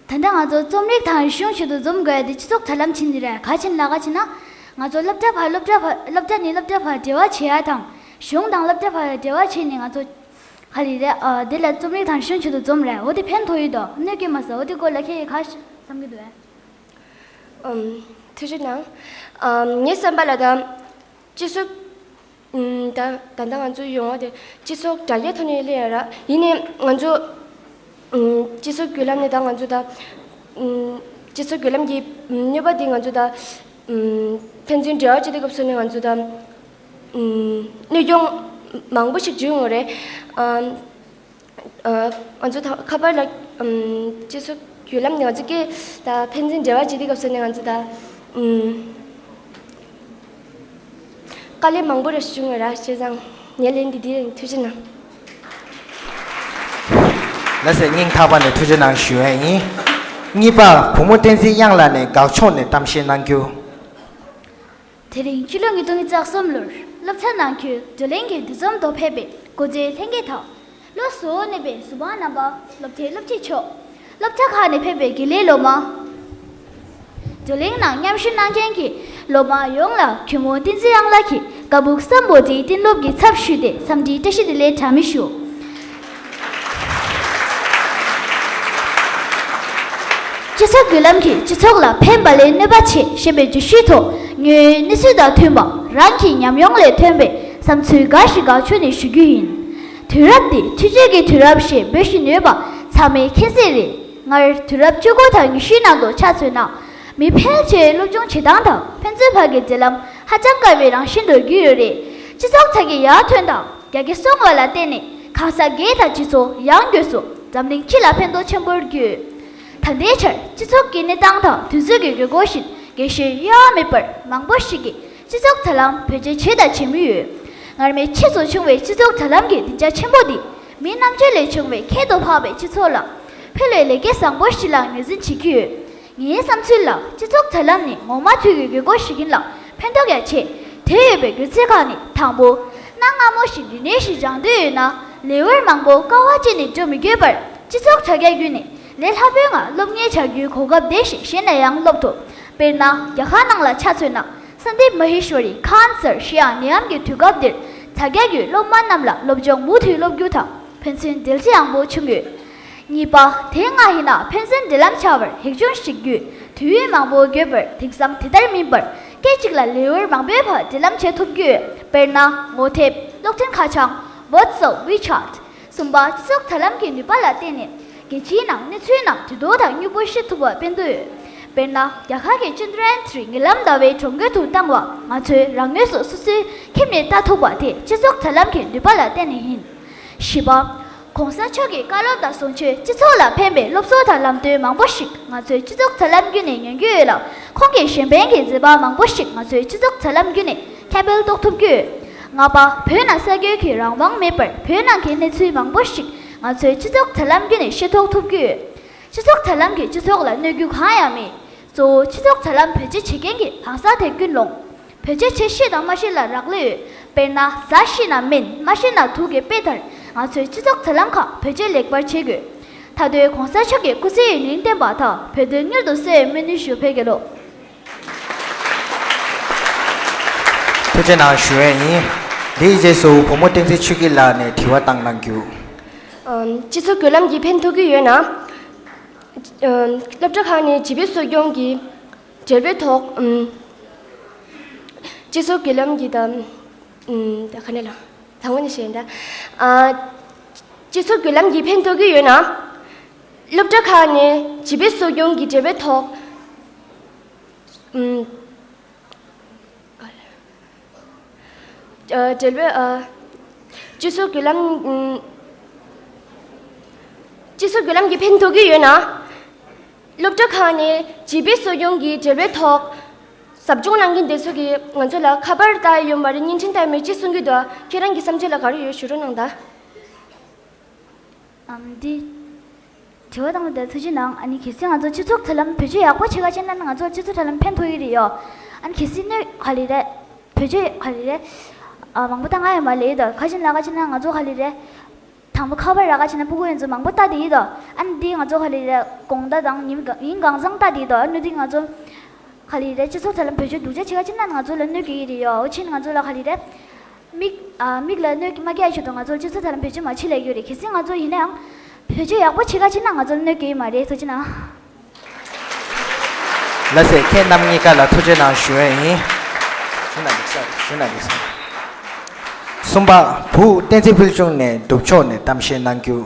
ད་ལྟ་ང་ཚོ་རྩོམ་རིག་དང་རིག་གཞུང་ཆེད་དུ་འཛོམས་དགོས་ཡ་དེ་སྤྱི་ཚོགས་དྲ་ལམ་ཕྱིན་ནི་རེད། ག་ཕྱིན་ལ་ག་ཕྱིན་ན། ང་ཚོ་སློབ་གྲྭ་བར་སློབ་གྲྭ་བར་སློབ་གྲྭ་ནས་སློབ་གྲྭ་བར་འབྲེལ་བ་བྱེད་ཡ་དང་། གཞུང་དང་སློབ་གྲྭ་བར་འབྲེལ་བ་བྱས་ནས་ང་ཚོ་ག་རེ་རེད། ཨ་དེ་ལ་རྩོམ་རིག་དང་རིག་གཞུང་ཆེད་དུ་འཛོམས་རེད། འོ་དེ་ཕན་ཐོགས་ཡོད་དོ། གནོད་སྐྱེལ་མ་ཟ་འོ་དེ་སྐོར་ལ་ཁྱེད་ཀྱིས་ག་བསམ་གྱི་འདུག་ཨེ། ཨམ། ཐུགས་རྗེ་གནང་། ཨམ། ངའི་བསམ་པ་ལ་ད། སྤྱི་ཚོགས། ཨམ། ད་ད་ལྟ་ང་ཚོའི་ཡོང་བ་དེ་སྤྱི་ཚོགས་དྲ་རྒྱའི་ཐོག་ནས་སླེབས་ཡོད་ར། ཡིན་ནའི་ང་ཚོ། ཨམ། སྤྱི་ཚོགས་བརྒྱུད་ལམ་ནས་ད་ང་ཚོ་ད། ཨམ། སྤྱི་ཚོགས་བརྒྱུད་ལམ་གྱི་གནོད་པ་དེ་ང་ཚོ་ད། ཨམ། ཕན་ཚུན་འབྲེལ་བ་བྱེད་དུས་སྐབས་སུ་ནས་ང་ཚོ་ད། ཨམ། གནོད་སྐྱོན་མང་པོ་ཞིག་བྱུང་ཡོད་རེད། ཨམ། ཨ། ང་ཚོ་ད་ཁ་པར་ལ། ཨམ། སྤྱི་ཚོགས་བརྒྱུད་ལམ་ནས་ང་ཚོ་སྐད་ད་ཕན་ཚུན་འབྲེལ་བ་བྱེད་དུས་སྐབས་སུ་ནས་ང་ཚོ་ད། ཨམ། དཀའ་ལས་མང་པོ་རེ་བྱུང་ཡོད་ར། བྱས་ཙང་ངའི་ལན་འདི་འདི་ཡིན། ཐུགས་རྗེ་གནང་། ལགས་སེ། སྙིང་ཐག་པ་ནས་ཐུགས་རྗེ་གནང་ཞུ་ཡས་ཡིན། གཉིས་པ། བུ་མོ་བསྟན་འཛིན་དབྱངས་ལགས་ནས་དགག་ཕྱོགས་ནས་གཏམ་བཤད་གནང་རྒྱུ། དེ་རིང་སྤྱི་ལོ་ཉིས་སྟོང་ཉི་ཤུ་རྩ་གསུམ་ལོར་སློབ་ཚན་ནང་འཁོད་བགྲོ་གླེང་གི་འདུ་འཛོམས་ཐོག་ཕེབས་པའི་སྐུ་ཚེའི་ལྷན་རྒྱས་དང་། བློ་གཟུ་བོར་གནས་པའི་གཟུ་དཔང་རྣམ་པ། སློབ་གྲྭའི་སློབ་ཕྲུག་མཆོག་སློབ་གྲྭ་ཁག་ནས་ཕེབས་པའི་དགེ་ལས་སློབ་མ། བགྲོ་གླེང་ནང་མཉམ་ཞུགས་གནང་མཁན་གྱི་སློབ་མ་ཡོངས་ལ་གུས་མོ་བསྟན་འཛིན་དབྱངས་ལགས་ཀྱིས་ཀ་སྦུག་སམ་བྷོ་ཊའི་གཏན་སློབ་ཀྱི་ཚབ་ཞུས་ཏེ་འཚམས་འདྲིའི་བཀྲ་ཤིས་བདེ་ལེགས་གྲངས་མེད་ཞུ། སྤྱི་ཚོགས་བརྒྱུད་ལམ་གྱིས་སྤྱི་ཚོགས་ལ་ཕན་པ་ལས་གནོད་པ་ཆེ་ཞེས་པའི་བརྗོད་གཞིའི་ཐོག་དངོས་ཡོད་གནས་ཚུལ་དང་མཐུན་པ། རང་གི་ཉམས་མྱོང་ལས་ཐོན་པའི་བསམ་ཚུལ་འགའ་ཞིག་དགག་ཕྱོགས་ནས་ཞུ་རྒྱུ་ཡིན། དུས་རབས་འདི་འཕྲུལ་ཆས་ཀྱི་དུས་རབས་ཞེས་འབོད་བཞིན་ཡོད་པ་ཚང་མས་མཁྱེན་གསལ་རེད། སྔར་དུས་རབས་བཅུ་དགུ་དང་ཉི་ཤུའི་ནང་དུ་ཆ་མཚོན་ན། མི་ཕལ་ཆེར་སློབ་སྦྱོང་བྱེད་སྟངས་དང་ཕན་ཚུན་བར་གྱི་འབྲེལ་ལམ་ཧ་ཅང་དཀའ་བའི་རང་བཞིན་དུ་གྱུར་ཡོད་རེད། སྤྱི་ཚོགས་དྲ་རྒྱའི་ཡར་ཐོན་དང་རྒྱ་སྐྱེད་སོང་བ་ལ་བརྟེན་ནས་གང་ཟག་སྒེར་དང་སྤྱི་ཚོགས་ཡང་སྒོས་སུ་འཛམ་གླིང་སྤྱི་ལ་ཕན་ཐོགས་ཆེན་པོར་གྱུར། ད་ལྟའི་ཆར་སྤྱི་ཚོགས་ཀྱི་གནས་སྟངས་དང་དུས་ཚོད་ཀྱི་དགོས་མཁོ་བཞིན་དགེ་བཤེས་གཡར་མེད་པར་མང་པོ་ཞིག་གིས་སྤྱི་ཚོགས་དྲ་ལམ་བེད་སྤྱོད་བྱས་དང་བྱེད་མུས་ཡོད། སྔར་མེད་ཕྱིས་སུ་བྱུང་བའི་སྤྱི་ཚོགས་དྲ་ལམ་གྱི་སྡིངས་ཆ་ཆེན་པོ་འདིས་མི་རྣམ་དཔྱོད་ལས་བྱུང་བའི་ཁྱད་དུ་འཕགས་པའི་སྤྱི་ཚོགས་ལ་ཕུལ་བའི་ལེགས་སྐྱེས་བཟང་པོ་ཞིག་ལ་ངོས་འཛིན་བྱེད་ཀྱི་ཡོད། ངའི་བསམ་ཚུལ་ལ་སྤྱི་ཚོགས་དྲ་ལམ་ནི་ངོ་མ་དུས་ཀྱི་དགོས་མཁོ་ཞིག་ཡིན་ལ་ཕན་ཐོགས་ཡང་ཆེ། དེ་ཡོད་པའི་དགོས་ཚུལ་ཁག་ནི། དང་པོ། གནའ་སྔ་མོ་བཞིན་རིག་གནས་ཤིག་སྦྱང་འདོད་ཡོད་ན། ལེའུ་མང་པོ་དཀའ་བ་སྤྱད་ནས་འགྲོ་མི་དགོས་པར་སྤྱི་ཚོགས་དྲ་རྒྱ་བརྒྱུད་ནས་ལས་སླ་པོའི་ངང་སློབ་གཉེར་བྱ་རྒྱུའི་གོ་སྐབས་དེ་བཞིན་གཞན་ལ་ཡང་སློབ་ཐུབ། དཔེར་ན། རྒྱ་གར་ནང་ལ་ཆ་མཚོན་ན། སན་དིབ་མ་ཧེ་ཤྭ་རི་ཁན་སར་ཞེས་ཡང་ནད་ཡམས་ཀྱི་དུས་སྐབས་འདིར་དྲ་རྒྱ་བརྒྱུད་སློབ་མ་རྣམས་ལ་སློབ་སྦྱོང་མུ་མཐུད་སློབ་རྒྱུ་དང་ཕན་ཚུན་འབྲེལ་འདྲིས་ཡང་པོ་བྱུང་ཡོད། གཉིས་པ། དེ་སྔ་ཡིན་ན་ཕན་ཚུན་འབྲེལ་ལམ་བྱ་བར་ཧེག་ཆུང་ཞིག་བརྒྱུད་དུས་ཡུན་མང་པོ་དགོས་པར། དེང་སང་དེ་ལྟར་མིན་པར་སྐད་ཅིག་ལ་ལེའུ་མང་པོའི་བར་འབྲེལ་ལམ་བྱེད་ཐུབ་ཀྱི་ཡོད། དཔེར་ན། ངོ་དེབ། གློག་འཕྲིན་ཁ་བྱང་WhatsApp, WeChat། གསུམ་པ། སྤྱི་ཚོགས་དྲ་ལམ་གྱི་ནུས་པ་ལ་བརྟེན་ནས་རྒྱལ་སྤྱིའི་ནང་གནས་ཚུལ་རྣམས་དུས་ཐོག་དང་མྱུར་པོ་ཤེས་ཐུབ་པར་ཕན་ཐོགས་ཡོད། དཔེར་ན། རྒྱ་གར་གྱི་ཅན་དྲ་ཡན་ཐི་རི་ཉེ་ལམ་ཟླ་བའི་གྲོང་ཁྱེར་དུ་བཏང་བ་ང་ཚོས་རང་ངོས་སུ་སོ་སོའི་ཁྱིམ་ནས་ལྟ་ཐུབ་པ་དེ་སྤྱི་ཚོགས་དྲ་ལམ་གྱི་ནུས་པ་ལ་བརྟེན་ནས་ཡིན། བཞི་པ། གོང་ས་མཆོག་གི་བཀའ་སློབ་དང་གསུང་ཆོས་སྤྱི་ཚོགས་ལ་ཕན་པའི་སློབ་གསོ་དང་ལམ་སྟོན་མང་པོ་ཞིག་ང་ཚོས་སྤྱི་ཚོགས་དྲ་ལམ་བརྒྱུད་ནས་ཉན་རྒྱུ་ཡོད་ལ། ཁོང་གི་གཞན་ཕན་གྱི་མཛད་པ་མང་པོ་ཞིག་ང་ཚོས་སྤྱི་ཚོགས་དྲ་ལམ་བརྒྱུད་ནས་ཁྱབ་སྤེལ་གཏོང་ཐུབ་ཀྱི་ཡོད། ལྔ་པ། བོད་ནང་ས་རྒྱུས་ཀྱི་རང་དབང་མེད་པར་བོད་ནང་གི་གནས་ཚུལ་མང་པོ་ཞིག་ང་ཚོས་སྤྱི་ཚོགས་དྲ་ལམ་བརྒྱུད་ནས་ཤེས་རྟོགས་ཐུབ་ཀྱི་ཡོད། སྤྱི་ཚོགས་དྲ་ལམ་གྱིས་སྤྱི་ཚོགས་ལ་གནོད་རྒྱུ་གང་ཡང་མེད། གཙོ་བོ་སྤྱི་ཚོགས་དྲ་ལམ་བེད་སྤྱོད་བྱེད་མཁན་གྱི་གང་ཟག་དེར་ཀུན་སློང་། བེད་སྤྱོད་བྱེད་ཤེས་དང་མ་ཤེས་ལ་རག་ལས་ཡོད། དཔེར་ན། ཟ་ཤེས་ན་སྨན། མ་ཤེས་ན་དུག་གི་དཔེ་ལྟར། ང་ཚོས་སྤྱི་ཚོགས་དྲ་ལམ་ཁག་བེད་སྤྱོད་ལེགས་པར་བྱེད་དགོས། ད་དུང་གོང་ས་མཆོག་གི་སྐུ་ཚེ་ཡུན་རིང་བརྟན་པ་དང་བོད་དོན་མྱུར་དུ་གསལ་བའི་སྨོན་འདུན་ཞུ་བ་ཕེབས་ཀྱི་ལོ། ཐུགས་རྗེ་གནང་ཞུ་ཡས་ཡིན། འདིའི་རྗེས་སུ་བུ་མོ་བསྟན་འཛིན་ཆོས་སྐྱིད་ལགས་ནས་དྲི་བ་བཏང་གནང་རྒྱུ། ཨམ། སྤྱི་ཚོགས་བརྒྱུད་ལམ་གྱིས་ཕན་ཐོགས་ཀྱི་ཡོད་ན། ཨམ། སློབ་གྲྭ་ཁག་ནས་བྱིས་པའི་གསོ་སྐྱོང་གི་འབྲེལ་བའི་ཐོག་ཨམ། སྤྱི་ཚོགས་བརྒྱུད་ལམ་གྱི་དང་། ཨམ། ད་ག་ནས་ལ། དང་པོ་ནས་བཤད་ཡིན་ད། ཨ། སྤྱི་ཚོགས་བརྒྱུད་ལམ་གྱིས་ཕན་ཐོགས་ཀྱི་ཡོད་ན། སློབ་གྲྭ་ཁག་ནས་བྱིས་པའི་གསོ་སྐྱོང་གི་འབྲེལ་བའི་ཐོག་ཨམ། ཨ། འབྲེལ་བའི་ཨ། སྤྱི་ཚོགས་བརྒྱུད་ལམ་ཨམ། སྤྱི་ཚོགས་བརྒྱུད་ལམ་གྱིས་ཕན་ཐོགས་ཀྱི་ཡོད་ན། སློབ་གྲྭ་ཁག་ནས་བྱིས་པའི་གསོ་སྐྱོང་གི་འབྲེལ་བའི་ཐོག་ཟབ་སྦྱོང་གནང་མཁན་དེ་ཚོ་གིས་ང་ཚོ་ལ་ཁ་པར་བཏང་ཡོད་མ་རེད། བརྙན་འཕྲིན་བཏང་ཡོད་མ་རེད་ཅེས་གསུང་གི་འདུག་ཁྱེད་རང་གི་བསམ་ཚུལ་ལ་ག་རེ་ཡོད་ཞུ་རོགས་གནང་དང་། ཨམ། འདི་དྲི་བ་བཏང་བ་དེར་ཐུགས་རྗེ་གནང་། ཨ་ནི་གལ་སྲིད་ང་ཚོ་སྤྱི་ཚོགས་དྲ་ལམ་བེད་སྤྱོད་ཡག་པོ་བྱེད་ག་ཕྱིན་ན་ང་ཚོ་སྤྱི་ཚོགས་དྲ་ལམ་ཕན་ཐོགས་ཀྱི་རེད་ཡོ། ཨ་ནི་གལ་སྲིད་གནོད་ག་ལེ་རེད། བེད་སྤྱོད་ག་ལེ་རེད། ཨ། མང་པོ་བཏང་ང་ཡོད་མ་རེད་ཡིན་ད། ག་ཕྱིན་ལ་ག་ཕྱིན་ན་ང་ཚོ་ག་ལེ་རེད། དང་པོ་ཁ་པར་རག་ག་ཕྱིན་ན་སྤུ་གུ་ཡོན་ཚོ་མང་པོ་ལྟ་དེ་ཡིན་ད། ཨ་ནི་འདི་ང་ཚོ་ག་ལེ་རེད། དགོང་དག་དང་ཉིན་གང་ཉིན་གང་ཚང་ལྟ་དེ་ཡིན་ད། ཨ་ནི་འདི་ང་ཚོ་ག་ལེ་རེད། སྤྱི་ཚོགས་དྲ་ལམ་བེད་སྤྱོད་སྡུག་ཅག་བྱེད་ག་ཕྱིན་ན་ང་ཚོ་ལ་གནོད་ཀྱི་ཡོད་རེད་ཡོ། འོ་ཕྱིན་ང་ཚོ་ལ་ག་ལེ་རེད། མིག་ཨ། མིག་ལ་གནོད་མ་སྐྱེལ་ཆེད་དུ་ང་ཚོ་སྤྱི་ཚོགས་དྲ་ལམ་བེད་སྤྱོད་མ་བྱེད་ལབ་ཡོད་རེད། གལ་སྲིད་ང་ཚོ་ཡིན་ནའང་བེད་སྤྱོད་ཡག་པོ་བྱེད་ག་ཕྱིན་ན་ང་ཚོ་ལ་གནོད་ཀྱི་ཡོད་མ་རེད། ཐུགས་རྗེ་གནང་། ལགས་སེ། ཁྱེད་རྣམ་གཉིས་ཀ་ལ་ཐུགས་རྗེ་གནང་ཞུ་ཡས་ཡིན། ཞུ་ན་འགྲིག་ས་རེད། ཞུ་ན་འགྲིག་ས་རེད། གསུམ་པ། བུ་བསྟན་འཛིན་ཕུལ་བྱུང་ནས་འབྲུག་ཕྱོགས་ནས་གཏམ་བཤད་གནང་རྒྱུ།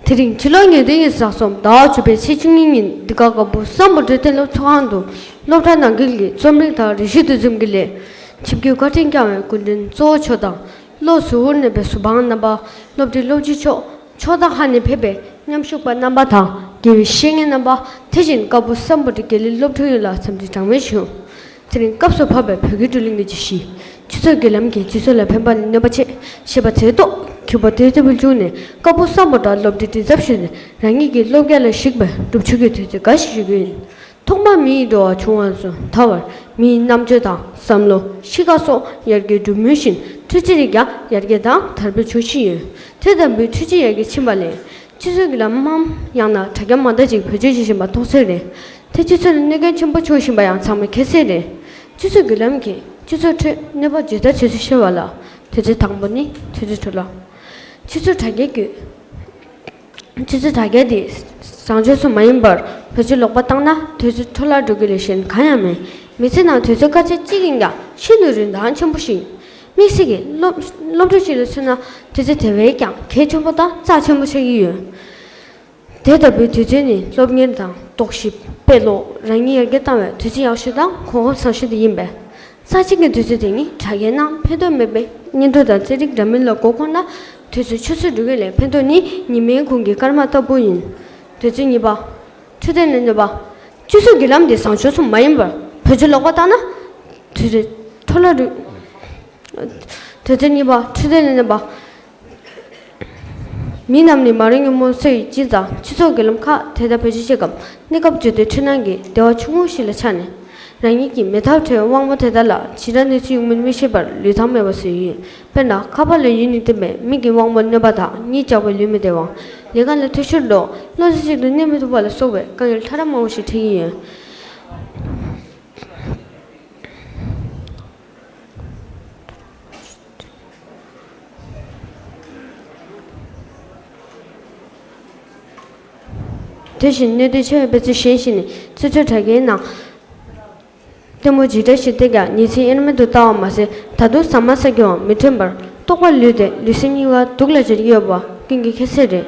དེ་རིང་ཕྱི་ལོ་ཉིས་སྟོང་ཉི་ཤུ་རྩ་གསུམ་ཟླ་བ་བཅུ་པའི་ཚེས་བཅུ་གཉིས་ཉིན་འདི་ག་དགའ་བོ་སམ་བྷོ་ཊའི་གཏན་སློབ་ཚོགས་ཁང་དུ་སློབ་གྲྭ་ནང་ཁུལ་གྱི་རྩོམ་རིག་དང་རིག་གཞུང་འདུ་འཛོམས་ཀྱི་ལས་ཆིབས་བསྒྱུར་བཀའ་དྲིན་བསྐྱངས་པའི་སྐུ་མགྲོན་གཙོ་བོ་མཆོག་དང་། བློ་གཟུ་བོར་གནས་པའི་གཟུ་དཔང་རྣམ་པ། སློབ་ཕྲུག་སློབ་སྤྱི་མཆོག་ཕྱོགས་མཐའ་ཁག་ནས་ཕེབས་པའི་མཉམ་ཞུགས་པ་རྣམ་པ་དང་། དགེ་བའི་བཤེས་གཉེན་རྣམ་པ། དེ་བཞིན་དཀར་པོ་སམ་བྷོ་ཊ་དགེ་ལས་སློབ་ཕྲུག་ཡོངས་ལ་འཚམས་འདྲི་གྲངས་མེད་ཞུ། དེ་རིང་སྐབས་སུ་བབས་པའི་བོད་ཀྱི་བགྲོ་གླེང་གི་བརྗོད་གཞི། སྤྱི་ཚོགས་བརྒྱུད་ལམ་གྱིས་སྤྱི་ཚོགས་ལ་ཕན་པ་ནི་གནོད་པ་ཆེ་ཞེས་པ་དེའི་ཐོག་གུས་པ་བསྟན་འཛིན་ཕུལ་བྱུང་ནས་དཀར་པོ་སམ་བྷོ་ཊ་སློབ་གྲྭའི་མགྲིན་ཚབ་ཞུས་ནས་རང་ཉིད་ཀྱི་སློབ་གྲྭ་ལ་གཞིགས་པའི་སྒྲུབ་མཆོད་ཀྱི་དུས་ཚོད་འགའ་ཞིག་ཞུ་རྒྱུ་ཡིན། ཐོག་མར་མི་ཡི་འགྲོ་བ་བྱུང་བ་ཚོ་ད་བར་མི་ཡི་རྣམ་དཔྱོད་དང་བསམ་བློ། གཤིས་ཀ་སོགས་ཡར་རྒྱས་འགྲོ་མུས་བཞིན་འཕྲུལ་ཆས་རིགས་ཀྱང་ཡར་རྒྱས་དང་དར་སྤེལ་འབྱུང་བཞིན་ཡོད། དེ་ལྟ་བུའི་འཕྲུལ་ཆས་ཡར་རྒྱས་ཕྱིན་པ་ལས། སྤྱི་ཚོགས་ཀྱི་ལམ་ལམ་ཡང་ན་དྲ་རྒྱ་མ་འདྲ་ཅིག་བེད་སྤྱོད་བྱེད་བཞིན་པ་མཐོང་གསལ་རེད། དེ་སྤྱི་ཚོགས་ལ་གནོད་སྐྱོན་ཆེན་པོ་འབྱུང་བཞིན་པ་ཡང་ཚང་མས་མཁྱེན་གསལ་རེད། སྤྱི་ཚོགས་བརྒྱུད་ལམ་གྱིས་སྤྱི་ཚོགས་ཁྲོད་གནོད་པ་ཇི་ལྟར་བྱེད་ཚུལ་ཤེས་པ་ལ། དེ་ཚོའི་དང་པོ་ནི་དུས་ཚོད་འཕྲོ་བརླག་སྤྱི་ཚོགས་དྲ་རྒྱའི་བརྒྱུད། སྤྱི་ཚོགས་དྲ་རྒྱ་འདི་བཟང་སྤྱོད་སུ་མ་ཡིན་པར་བེད་སྤྱོད་ལོག་པ་བཏང་ན་དུས་ཚོད་འཕྲོ་བརླག་འགྲོ་རྒྱུ་ལས་གཞན་གང་ཡང་མེད། མི་ཚེ་ནང་དུས་ཚོད་སྐར་ཆ་གཅིག་ཡིན་ཀྱང་ཤིན་ཏུ་རིན་ཐང་ཆེན་པོ་ཞིག་དམིགས་བསལ་གྱིས་སློབ་སློབ་ཕྲུག་ཅིག་ལ་མཚོན་ན་དུས་ཚོད་དེ་བས་ཀྱང་གལ་ཆེན་པོ་དང་རྩ་ཆེན་པོ་ཆགས་ཀྱི་ཡོད། དེ་ལྟ་བུའི་དུས་ཚོད་ནི་སློབ་གཉེར་དང་རྟོག་ཞིབ། དཔེ་ཀློག་རང་ཉིད་ཡར་རྒྱས་བཏང་བའི་དུས་ཚོད་ཡག་ཤོས་དང་གོ་སྐབས་བཟང་ཤོས་དེ་ཡིན་པས། རྩ་ཆེན་གྱི་དུས་ཚོད་དེ་ནི་དྲ་རྒྱའི་ནང་ཕན་ཐོགས་མེད་པའི་བརྙན་ཐུང་དང་རྩེད་རིགས་འདྲ་མིན་ལ་མགོ་འཁོར་ན་དུས་ཚོད་ཆུད་ཟོས་འགྲོ་གི་ལས་ཕན་ཐོགས་ནི་ཉི་མའི་གུང་གི་སྐར་མ་ལྟ་བུ་ཡིན། དུས་ཚོད་གཉིས་པ། འཕྲོད་བསྟེན་ལ་གནོད་པ། སྤྱི་ཚོགས་བརྒྱུད་ལམ་དེ་བཟང་སྤྱོད་སུ་མ་ཡིན་པར་བེད་སྤྱོད་ལོག་པ་བཏང་ན། དུས་ཚོད་འཕྲོ་བརླག་འགྲོ། དོན་ཚན་གཉིས་པ། འཕྲོད་བསྟེན་ལ་གནོད་པ། མི་རྣམས་ནི་མ་རིག་ཉོན་མོངས་སོགས་ཀྱི་རྐྱེན་དང་སྤྱི་ཚོགས་བརྒྱུད་ལམ་ཁག་དེ་དག་བེད་སྤྱོད་བྱེད་སྐབས་གནས་སྐབས་བརྗོད་དོན་འཁྲུལ་སྣང་གི་བདེ་བ་ཆུང་ངུ་ཞིག་ལ་ཆགས་ནས། རང་ཉིད་ཀྱི་མེ་ཐག་ཁྲོད་དབང་པོ་དེ་དག་ལ་ཇི་འདྲ་གནོད་འཚེ་ཡོང་མིན་མི་ཤེས་པར་ལུས་ཐག་མེད་པ་བཟོས་ཡོད། དཔེར་ན་ཁ་པར་ལ་ཡུལ་ནས་བསྟན་པའི་མིག་གི་དབང་པོར་གནོད་པ་དང་གཉིད་ཆག་པའི་ལུས་མི་བདེ་བ། ལས་ཀ་ལ་འཐུས་ཤོར་འགྲོ། བློ་རྩེ་གཅིག་ཏུ་གནས་མི་ཐུབ་པ་ལ་སོགས་པའི་དཀའ་ངལ་ཕྲ་རབ་མང་པོ་ཞིག་འཕྲད་ཀྱི་ཡོད། དེ་བཞིན་གནད་དོན་ཆེ་བའི་དཔེ་མཚོན་གཞན་ཞིག་ནི། སྤྱི་ཚོགས་དྲ་རྒྱའི་ནང་ལྟད་མོ་འཇིགས་སྐྲག་ཞིག་སྟེར་ཀྱང་ཉིན་མཚན་དབྱེར་མེད་དུ་ལྟ་བ་མ་ཟད། ད་དུང་ཟ་མ་ཟ་རྒྱུའང་མི་ཐོན་པར་ལྟོགས་པ་ལུས་ཏེ་ལུས་སེམས་གཉིས་ཀ་སྡུག་ལ་སྦྱར་གྱི་ཡོད་པ་ཀུན་གྱིས་མཁྱེན་གསལ་རེད།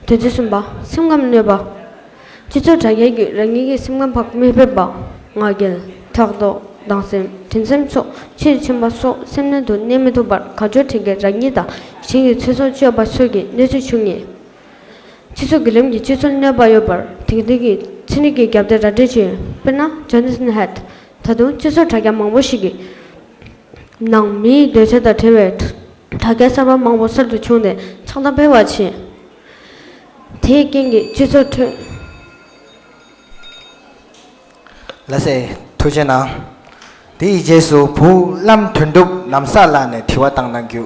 དོན་ཚན་གསུམ་པ། སེམས་ཁམས་གནོད་པ། སྤྱི་ཚོགས་དྲ་རྒྱའི་བརྒྱུད་རང་ཉིད་ཀྱི་སེམས་ཁམས་བག་མེད་པ། ང་རྒྱལ། ཕྲག་དོག་སྡང་སེམས། འགྲན་སེམས་སོགས་ཆེ་རུ་ཕྱིན་པ་སོགས་སེམས་ནང་དུ་གནས་མི་ཐུབ་པར་དགའ་སྐྱོ་དྲན་སྐྱེས་རང་ཉིད་དང་གཞན་གྱི་ཚེ་སྲོག་གཅོད་པ་སོགས་ཀྱི་གནོད་འཚེ་བྱུང་ངེས། སྤྱི་ཚོགས་བརྒྱུད་ལམ་གྱི་སྤྱི་ཚོགས་གནོད་པ་ཡོད་པར་དེང་དུས་ཀྱི་ཚན་རིག་གི་རྒྱབ་རྟེན་ར་སྤྲོད་བྱས་ཡོད། དཔེར་ན་Jonathan Haidt། ད་དུང་སྤྱི་ཚོགས་དྲ་རྒྱ་མང་པོ་ཞིག་གི་ནང་མིའི་འདོད་ཆགས་དང་འབྲེལ་བའི་དྲ་རྒྱ་གསར་པ་མང་པོ་གསར་དུ་བྱུང་སྟེ་ཆགས་སྡང་འཕེལ་བར་བྱས། དེའི་རྐྱེན་གྱིས་སྤྱི་ཚོགས་ཁྲོད། ལགས་སེ། ཐུགས་རྗེ་གནང་། དེའི་རྗེས་སུ་བུ་བླམ་དོན་གྲུབ་ནམ་བཟའ་ལགས་ནས་དྲི་བ་བཏང་གནང་རྒྱུ།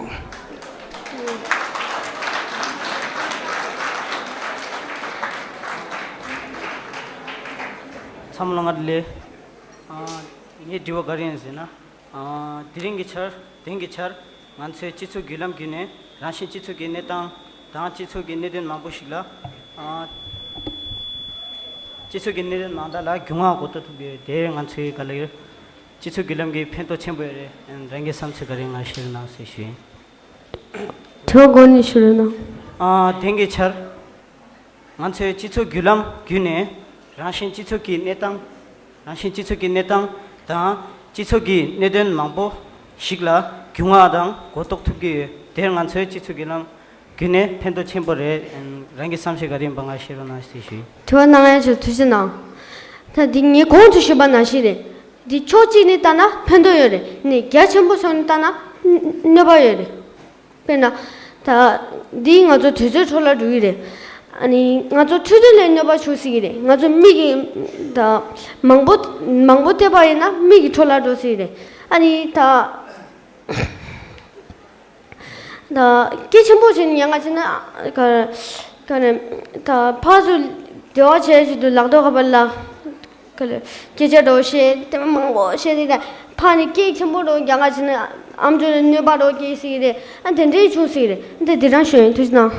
ཚང་མ་ལ་སྔ་དྲོ་ལེགས། ཨ། ངའི་དྲི་བ་ག་རེ་ཡིན་ཟེར་ན། ཨ། དེ་རིང་གི་ཆར། དེང་གི་ཆར། ང་ཚོའི་སྤྱི་ཚོགས་བརྒྱུད་ལམ་བརྒྱུད་ནས་རང་བཞིན་སྤྱི་ཚོགས་ཀྱི་གནས་སྟངས་དང་སྤྱི་ཚོགས་ཀྱི་གནད་དོན་མང་པོ་ཞིག་ལ། ཨ། སྤྱི་ཚོགས་ཀྱི་གནད་དོན་མང་དག་ལ་རྒྱུས་མངའ་གོ་རྟོགས་ཐུབ་ཀྱི་ཡོད། དེ་ང་ཚོའི་ག་ལ་ཡོད། སྤྱི་ཚོགས་བརྒྱུད་ལམ་གྱི་ཕན་ཐོགས་ཆེན་པོ་ཡོད་རེད། རང་གི་བསམ་ཚུལ་ག་རེ་ང་ཤེས་རོགས་གནང་ཟེར་ཞུ་ཡིན། དྲི་བ་འགོ་ནས་ཞུ་རོགས་གནང་། ཨ། དེང་གི་ཆར། ང་ཚོའི་སྤྱི་ཚོགས་བརྒྱུད་ལམ་བརྒྱུད་ནས་རང་བཞིན་སྤྱི་ཚོགས་ཀྱི་གནས་སྟངས། རང་བཞིན་སྤྱི་ཚོགས་ཀྱི་གནས་སྟངས་དང་སྤྱི་ཚོགས་ཀྱི་གནད་དོན་མང་པོ་ཞིག་ལ་རྒྱུས་མངའ་དང་གོ་རྟོགས་ཐུབ་ཀྱི་ཡོད། དེར་ང་ཚོའི་སྤྱི་ཚོགས་བརྒྱུད་ལམ་བརྒྱུད་ནས་ཕན་ཐོགས་ཆེན་པོ་རེད། རང་གི་བསམ་ཤེས་ག་རེ་ཡིན་པ་ང་ཤེས་རོགས་གནང་ཞེས་ཞུ། དྲི་བ་གནང་ཡ་ཆེད་ཐུགས་རྗེ་གནང་། ད་འདི་ངས་གོང་དུ་ཞུས་པ་ནང་བཞིན་རེད། འདི་ཕྱོགས་གཅིག་ནས་ལྟ་ན་ཕན་ཐོགས་ཡོད་རེད། ནས་རྒྱ་ཆེན་པོ་སོང་ནས་ལྟ་ན་གནོད་པ་ཡོད་རེད། དཔེར་ན། ད། འདིས་ང་ཚོ་དུས་ཚོད་འཕྲོ་བརླག་འགྲོ་གི་རེད། ཨ་ནི་ང་ཚོ་འཕྲོད་བསྟེན་ལ་གནོད་པ་བྱུང་སྲིད་ཀྱི་རེད། ང་ཚོ་མིག་གི། ད། མང་པོ། མང་པོ་བལྟས་པ་ཡིན་ན་མིག་གི་འཕྲོ་བརླག་འགྲོ་སྲིད་ཀྱི་རེད། ཨ་ནི་ད། ད། སྐད་ཆེན་པོ་བྱས་ནས་ཉན་ག་བྱས་ན། ག་ག་ནས། ད་ཕར་ཚུར་འབྲེལ་བ་བྱས་བྱས་དུས་ལག་ཐོག་ཁ་པར་ལ། ག་ལ། སྐད་ཆ་འདྲ་བོ་བཤད། དེ་མང་པོ་བཤད་དེ་ད་ཕར་ནས་སྐད་ཆེན་པོ་འདྲ་བོ་རྒྱག་ག་བྱས་ན་ཨ་མཆོག་ལ་གནོད་པ་འདྲ་བོ་སྐྱེལ་སྲིད་ཀྱི་རེད། ཨ། དེ་འདྲའི་བྱུང་སྲིད་ཀྱི་རེད། འདི་འདི་རང་ཞུ་ཡིན། ཐུགས་རྗེ་གནང་།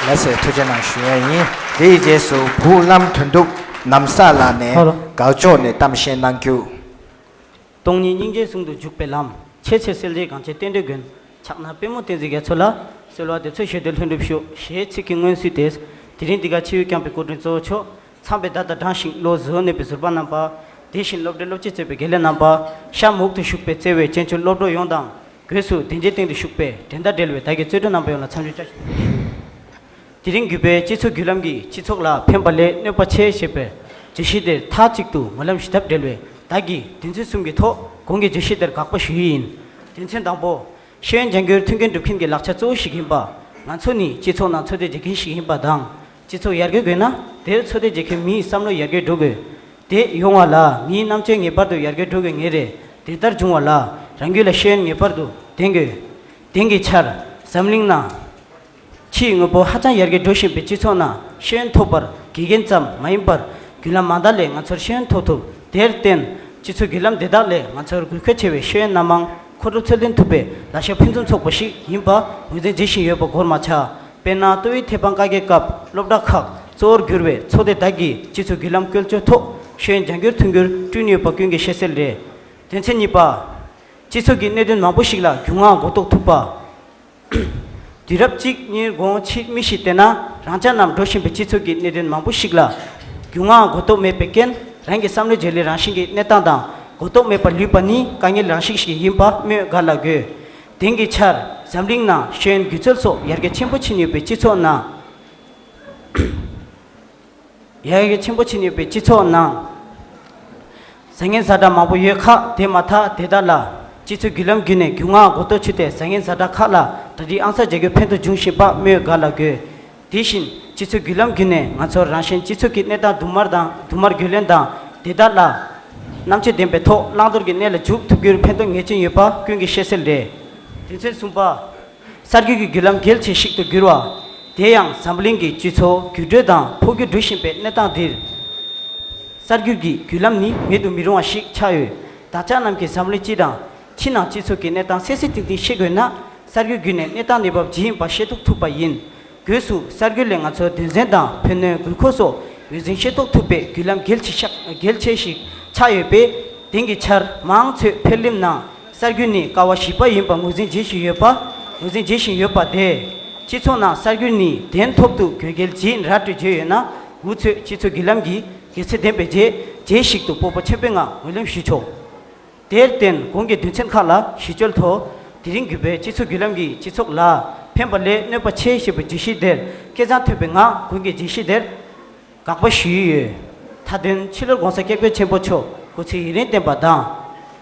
ལགས་སེ། ཐུགས་རྗེ་གནང་ཞུ་ཡ་ཡིན། དེའི་རྗེས་སུ་བུ་བླམ་དོན་གྲུབ་ནམ་བཟའ་ལགས་ནས་ཧ་ལོ། དགའ་ཕྱོགས་ནས་གཏམ་བཤད་གནང་རྒྱུ། སྟོང་ཉིད་སྙིང་རྗེའི་ཟུང་དུ་འཇུག་པའི་ལམ། ཆེས་ཆེར་གསལ་བྱེད་གངས་ཅན་རྟེན་འབྲེལ་མགོན། ཕྱག་ན་པདྨོ་བསྟན་འཛིན་རྒྱ་མཚོ་ལ། གསོལ་བ་འདེབས་ཚུལ་ཞུས་ཏེ་ལྷུན་གྲུབ་ཤོག་ཞེས་ཚིག་གི་སྔོན་བསུས་ཏེ། དེ་རིང་འདི་ག་ཆེས་ཡུལ་བསྐྱངས་པའི་སྐུ་མགྲོན་གཙོ་བོ་མཆོག་ཚངས་པའི་ཟླ་དང་འགྲངས་ཤིང་ལོ་གཟུར་གནས་པའི་ཟུར་པ་རྣམ་པ། དེ་བཞིན་སློབ་གྲྭའི་སློབ་སྤྱི་གཙོས་པའི་དགེ་ལས་རྣམ་པ། ཤར་མུག་ཏུ་བཞུགས་པའི་བརྩེ་བའི་གཅེན་གཅུང་སློབ་གྲོགས་ཡོངས་དང་། སྒོས་སུ་གདན་རྒྱའི་སྟེང་དུ་བཞུགས་པའི་འགྲན་ཟླ་བྲལ་བའི་བདག་གི་རྩེ་དྲུང་རྣམ་པ་ཡོངས་ལ་འཚམས་འདྲི་བཀྲ་ཤིས། དེ་རིང་བརྒྱུད་པའི་སྤྱི་ཚོགས་བརྒྱུད་ལམ་གྱིས་སྤྱི་ཚོགས་ལ་ཕན་པ་ལས་གནོད་པ་ཆེ་ཞེས་པའི་བརྗོད་གཞི་དེར་མཐའ་གཅིག་ཏུ་ངོས་ལེན་ཞུ་ཐབས་བྲལ་བའི་བདག་གིས་དོན་ཚན་གསུམ་གྱི་ཐོག་གོང་གི་བརྗོད་གཞི་དེར་དགག་པ་ཞུ་ཡི་ཡིན། དོན་ཚན་དང་པོ། ཤེས་ཡོན་སྦྱང་རྒྱུར་མཐུན་རྐྱེན་སྒྲུབ་མཁན་གྱི་ལག་ཆ་གཙོ་བོ་ཞིག་ཡིན་པ། ང་ཚོ་ནི་སྤྱི་ཚོགས་ནང་ཚོད་ལྟ་བྱེད་མཁན་ཞིག་ཡིན་པ་དང་། སྤྱི་ཚོགས་ཡར་རྒྱས་དགོས་ན་དེར་ཚོད་ལྟ་བྱེད་མཁན་མིའི་བསམ་བློ་ཡར་རྒྱས་འགྲོ་དགོས། དེ་ཡོང་བ་ལ་མིའི་རྣམ་དཔྱོད་ངེས་པར་དུ་ཡར་རྒྱས་འགྲོ་དགོས་ངེས་རེད། དེ་ལྟར་བྱུང་བ་ལ་རང་རྒྱུད་ལ་ཤེས་ཡོན་ངེས་པར་དུ་ལྡན་དགོས། དེང་གི་ཆར་འཛམ་གླིང་ནང་ཕྱིའི་དངོས་པོ་ཧ་ཅང་ཡར་རྒྱས་འགྲོ་བཞིན་པའི་སྤྱི་ཚོགས་ནང་ཤེས་ཡོན་ཐོབ་པར་དགེ་རྒན་ཙམ་མ་ཡིན་པར་བརྒྱུད་ལམ་མང་དག་ལས་ང་ཚོར་ཤེས་ཡོན་ཐོབ་ཐུབ། དེར་བརྟེན་སྤྱི་ཚོགས་བརྒྱུད་ལམ་དེ་དག་ལས་ང་ཚོར་དགོས་མཁོ་ཆེ་བའི་ཤེས་ཡོན་སྣ་མང་མཁོ་སྒྲུབ་ཚུལ་ལྡན་ཐུབ་པའི་ལག་ཆ་ཕུན་སུམ་ཚོགས་པ་ཞིག་ཡིན་པ་ངོས་འཛིན་བྱེད་བཞིན་ཡོད་པ་སྒོར་མ་ཆགས། དཔེར་ན་ཏོག་དབྱིབས་ཐེ་བང་བཀག་རྒྱའི་སྐབས་སློབ་གྲྭ་ཁག་གཙོ་བོར་གྱུར་བའི་ཚོགས་སྡེ་དག་གིས་སྤྱི་ཚོགས་བརྒྱུད་ལམ་བཀོལ་སྤྱོད་ཐོག་ཤེས་ཡོན་སྦྱང་རྒྱུར་མཐུན་འགྱུར་བསྐྲུན་ཡོད་པ་ཀུན་གྱིས་ཤེས་གསལ་རེད། དོན་ཚན་གཉིས་པ། སྤྱི་ཚོགས་ཀྱི་གནད་དོན་མང་པོ་ཞིག་ལ་རྒྱུས་མངའ་གོ་རྟོགས་ཐུབ་པ། དུས་རབས་གཅིག་གཉིས་གོང་ཕྱིན་མི་ཞིག་བལྟས་ན་རང་ཅག་རྣམས་འགྲོ་བཞིན་པའི་སྤྱི་ཚོགས་ཀྱི་གནད་དོན་མང་པོ་ཞིག་ལ་རྒྱུས་མངའ་གོ་རྟོགས་མེད་པའི་རྐྱེན་རང་གི་བསམ་བློའི་བརྗེ་ལེན་རང་བཞིན་གྱི་གནས་སྟངས་དང་གོ་རྟོགས་མེད་པར་ལུས་པ་ནི་དཀའ་ངལ་རང་བཞིན་ཞིག་ཡིན་པ་སྨོས་ག་ལ་དགོས། དེང་གི་ཆར་འཛམ་གླིང་ནང་ཤེས་ཡོན་སྒྱུ་རྩལ་སོགས་ཡར་རྒྱས་ཆེན་པོ་ཕྱིན་ཡོད་པའི་སྤྱི་ཚོགས་ནང་། ཡར་རྒྱས་ཆེན་པོ་ཕྱིན་ཡོད་པའི་སྤྱི་ཚོགས་ནང་། བཟང་ངན་ཛ་དྲག་མང་པོ་ཡོད་ཁག་དེ་མ་ཐག་དེ་དག་ལ་སྤྱི་ཚོགས་བརྒྱུད་ལམ་བརྒྱུད་ནས་རྒྱུས་མངའ་གོ་རྟོགས་ཆུད་དེ་བཟང་ངན་ཛ་དྲག་ཁག་ལ་གྲ་སྒྲིག་ཨང་གསར་བྱ་རྒྱུར་ཕན་ཐོགས་འབྱུང་བཞིན་པ་སྨོས་ག་ལ་དགོས། དེ་བཞིན་སྤྱི་ཚོགས་བརྒྱུད་ལམ་བརྒྱུད་ནས་ང་ཚོར་རང་གཞན་སྤྱི་ཚོགས་ཀྱི་གནས་སྟངས་དུ་མར་དང་དུ་མར་རྒྱུས་ལོན་དང་དེ་དག་ལ་རྣམ་དཔྱོད་ལྡན་པའི་ཐོག་བླང་དོར་གྱི་གནས་ལ་འཇུག་ཐུབ་རྒྱུར་ཕན་ཐོགས་ངེས་ཅན་ཡོད་པ་ཀུན་གྱིས་ཤེས་གསལ་རེད། དོན་ཚན་གསུམ་པ། གསར་འགྱུར་གྱི་བརྒྱུད་ལམ་གལ་ཆེ་ཞིག་ཏུ་གྱུར་བ། དེ་ཡང་འཛམ་གླིང་གི་སྤྱི་ཚོགས་འགྱུར་འགྲོས་དང་འཕོ་འགྱུར་འགྲོ་བཞིན་པའི་གནས་སྟངས་འདིར། གསར་འགྱུར་གྱི་བརྒྱུད་ལམ་ནི་མེད་དུ་མི་རུང་བ་ཞིག་ཆགས་ཡོད། བདག་ཅག་རྣམས་ཀྱིས་འཛམ་གླིང་སྤྱི་དང་ཕྱི་ནང་སྤྱི་ཚོགས་ཀྱི་གནས་སྟངས་གསལ་གསལ་ཐིང་ཐིང་ཤེས་དགོས་ན། གསར་འགྱུར་བརྒྱུད་ནས་གནས་སྟངས་གནས་བབ་ཇི་ཡིན་པ་ཤེས་རྟོགས་ཐུབ་པ་ཡིན། སྒོས་སུ་གསར་འགྱུར་ལས་ང་ཚོར་དོན་ཚན་དང་ཕན་གནོད་དགོས་མཁོ་སོགས་ངོས་འཛིན་ཤེས་རྟོགས་ཐུབ་པའི་བརྒྱུད་ལམ་གལ་ཆེ་ཤག་གལ་ཆེ་ཞིག་ཆགས་ཡོད་པས། དེང་གི་ཆར་མང་ཚོས་འཕེལ་རིམ་ནང་གསར་འགྱུར་ནི་ཀ་བ་བཞི་པ་ཡིན་པ་ངོས་འཛིན་བྱེད་བཞིན་ཡོད་པ། ངོས་འཛིན་བྱེད་བཞིན་ཡོད་པ་དེས། སྤྱི་ཚོགས་ནང་གསར་འགྱུར་ནི་གདན་ཐོབ་ཏུ་དགོས་གལ་ཇི་ཡིན་ར་སྤྲོད་བརྗོད་ཡོད་ན། འུ་ཚོས་སྤྱི་ཚོགས་བརྒྱུད་ལམ་གྱི་དགེ་མཚན་ལྡན་པའི་རྗེས་རྗེས་ཤིག་ཏུ་སྤོབས་པ་ཆེན་པོའི་ངང་ངོས་ལེན་ཞུས་ཆོག་དེར་བརྟེན་གོང་གི་དོན་ཚན་ཁག་ལ་གཞི་བཅོལ་ཐོག་དེ་རིང་གུས་པས་སྤྱི་ཚོགས་བརྒྱུད་ལམ་གྱིས་སྤྱི་ཚོགས་ལ་ཕན་པ་ལས་གནོད་པ་ཆེ་ཞེས་པའི་བརྗོད་གཞི་དེར་སྐལ་བཟང་ཐོན་པའི་ངང་གོང་གི་བརྗོད་གཞི་དེར་དགག་པ་ཞུ་ཡི་ཡོད། མཐའ་དོན་ཕྱི་ལོར་༸གོང་ས་༸སྐྱབས་མགོན་ཆེན་པོ་མཆོག་སྐུ་ཚེ་ཡུན་རིང་བརྟན་པ་དང་།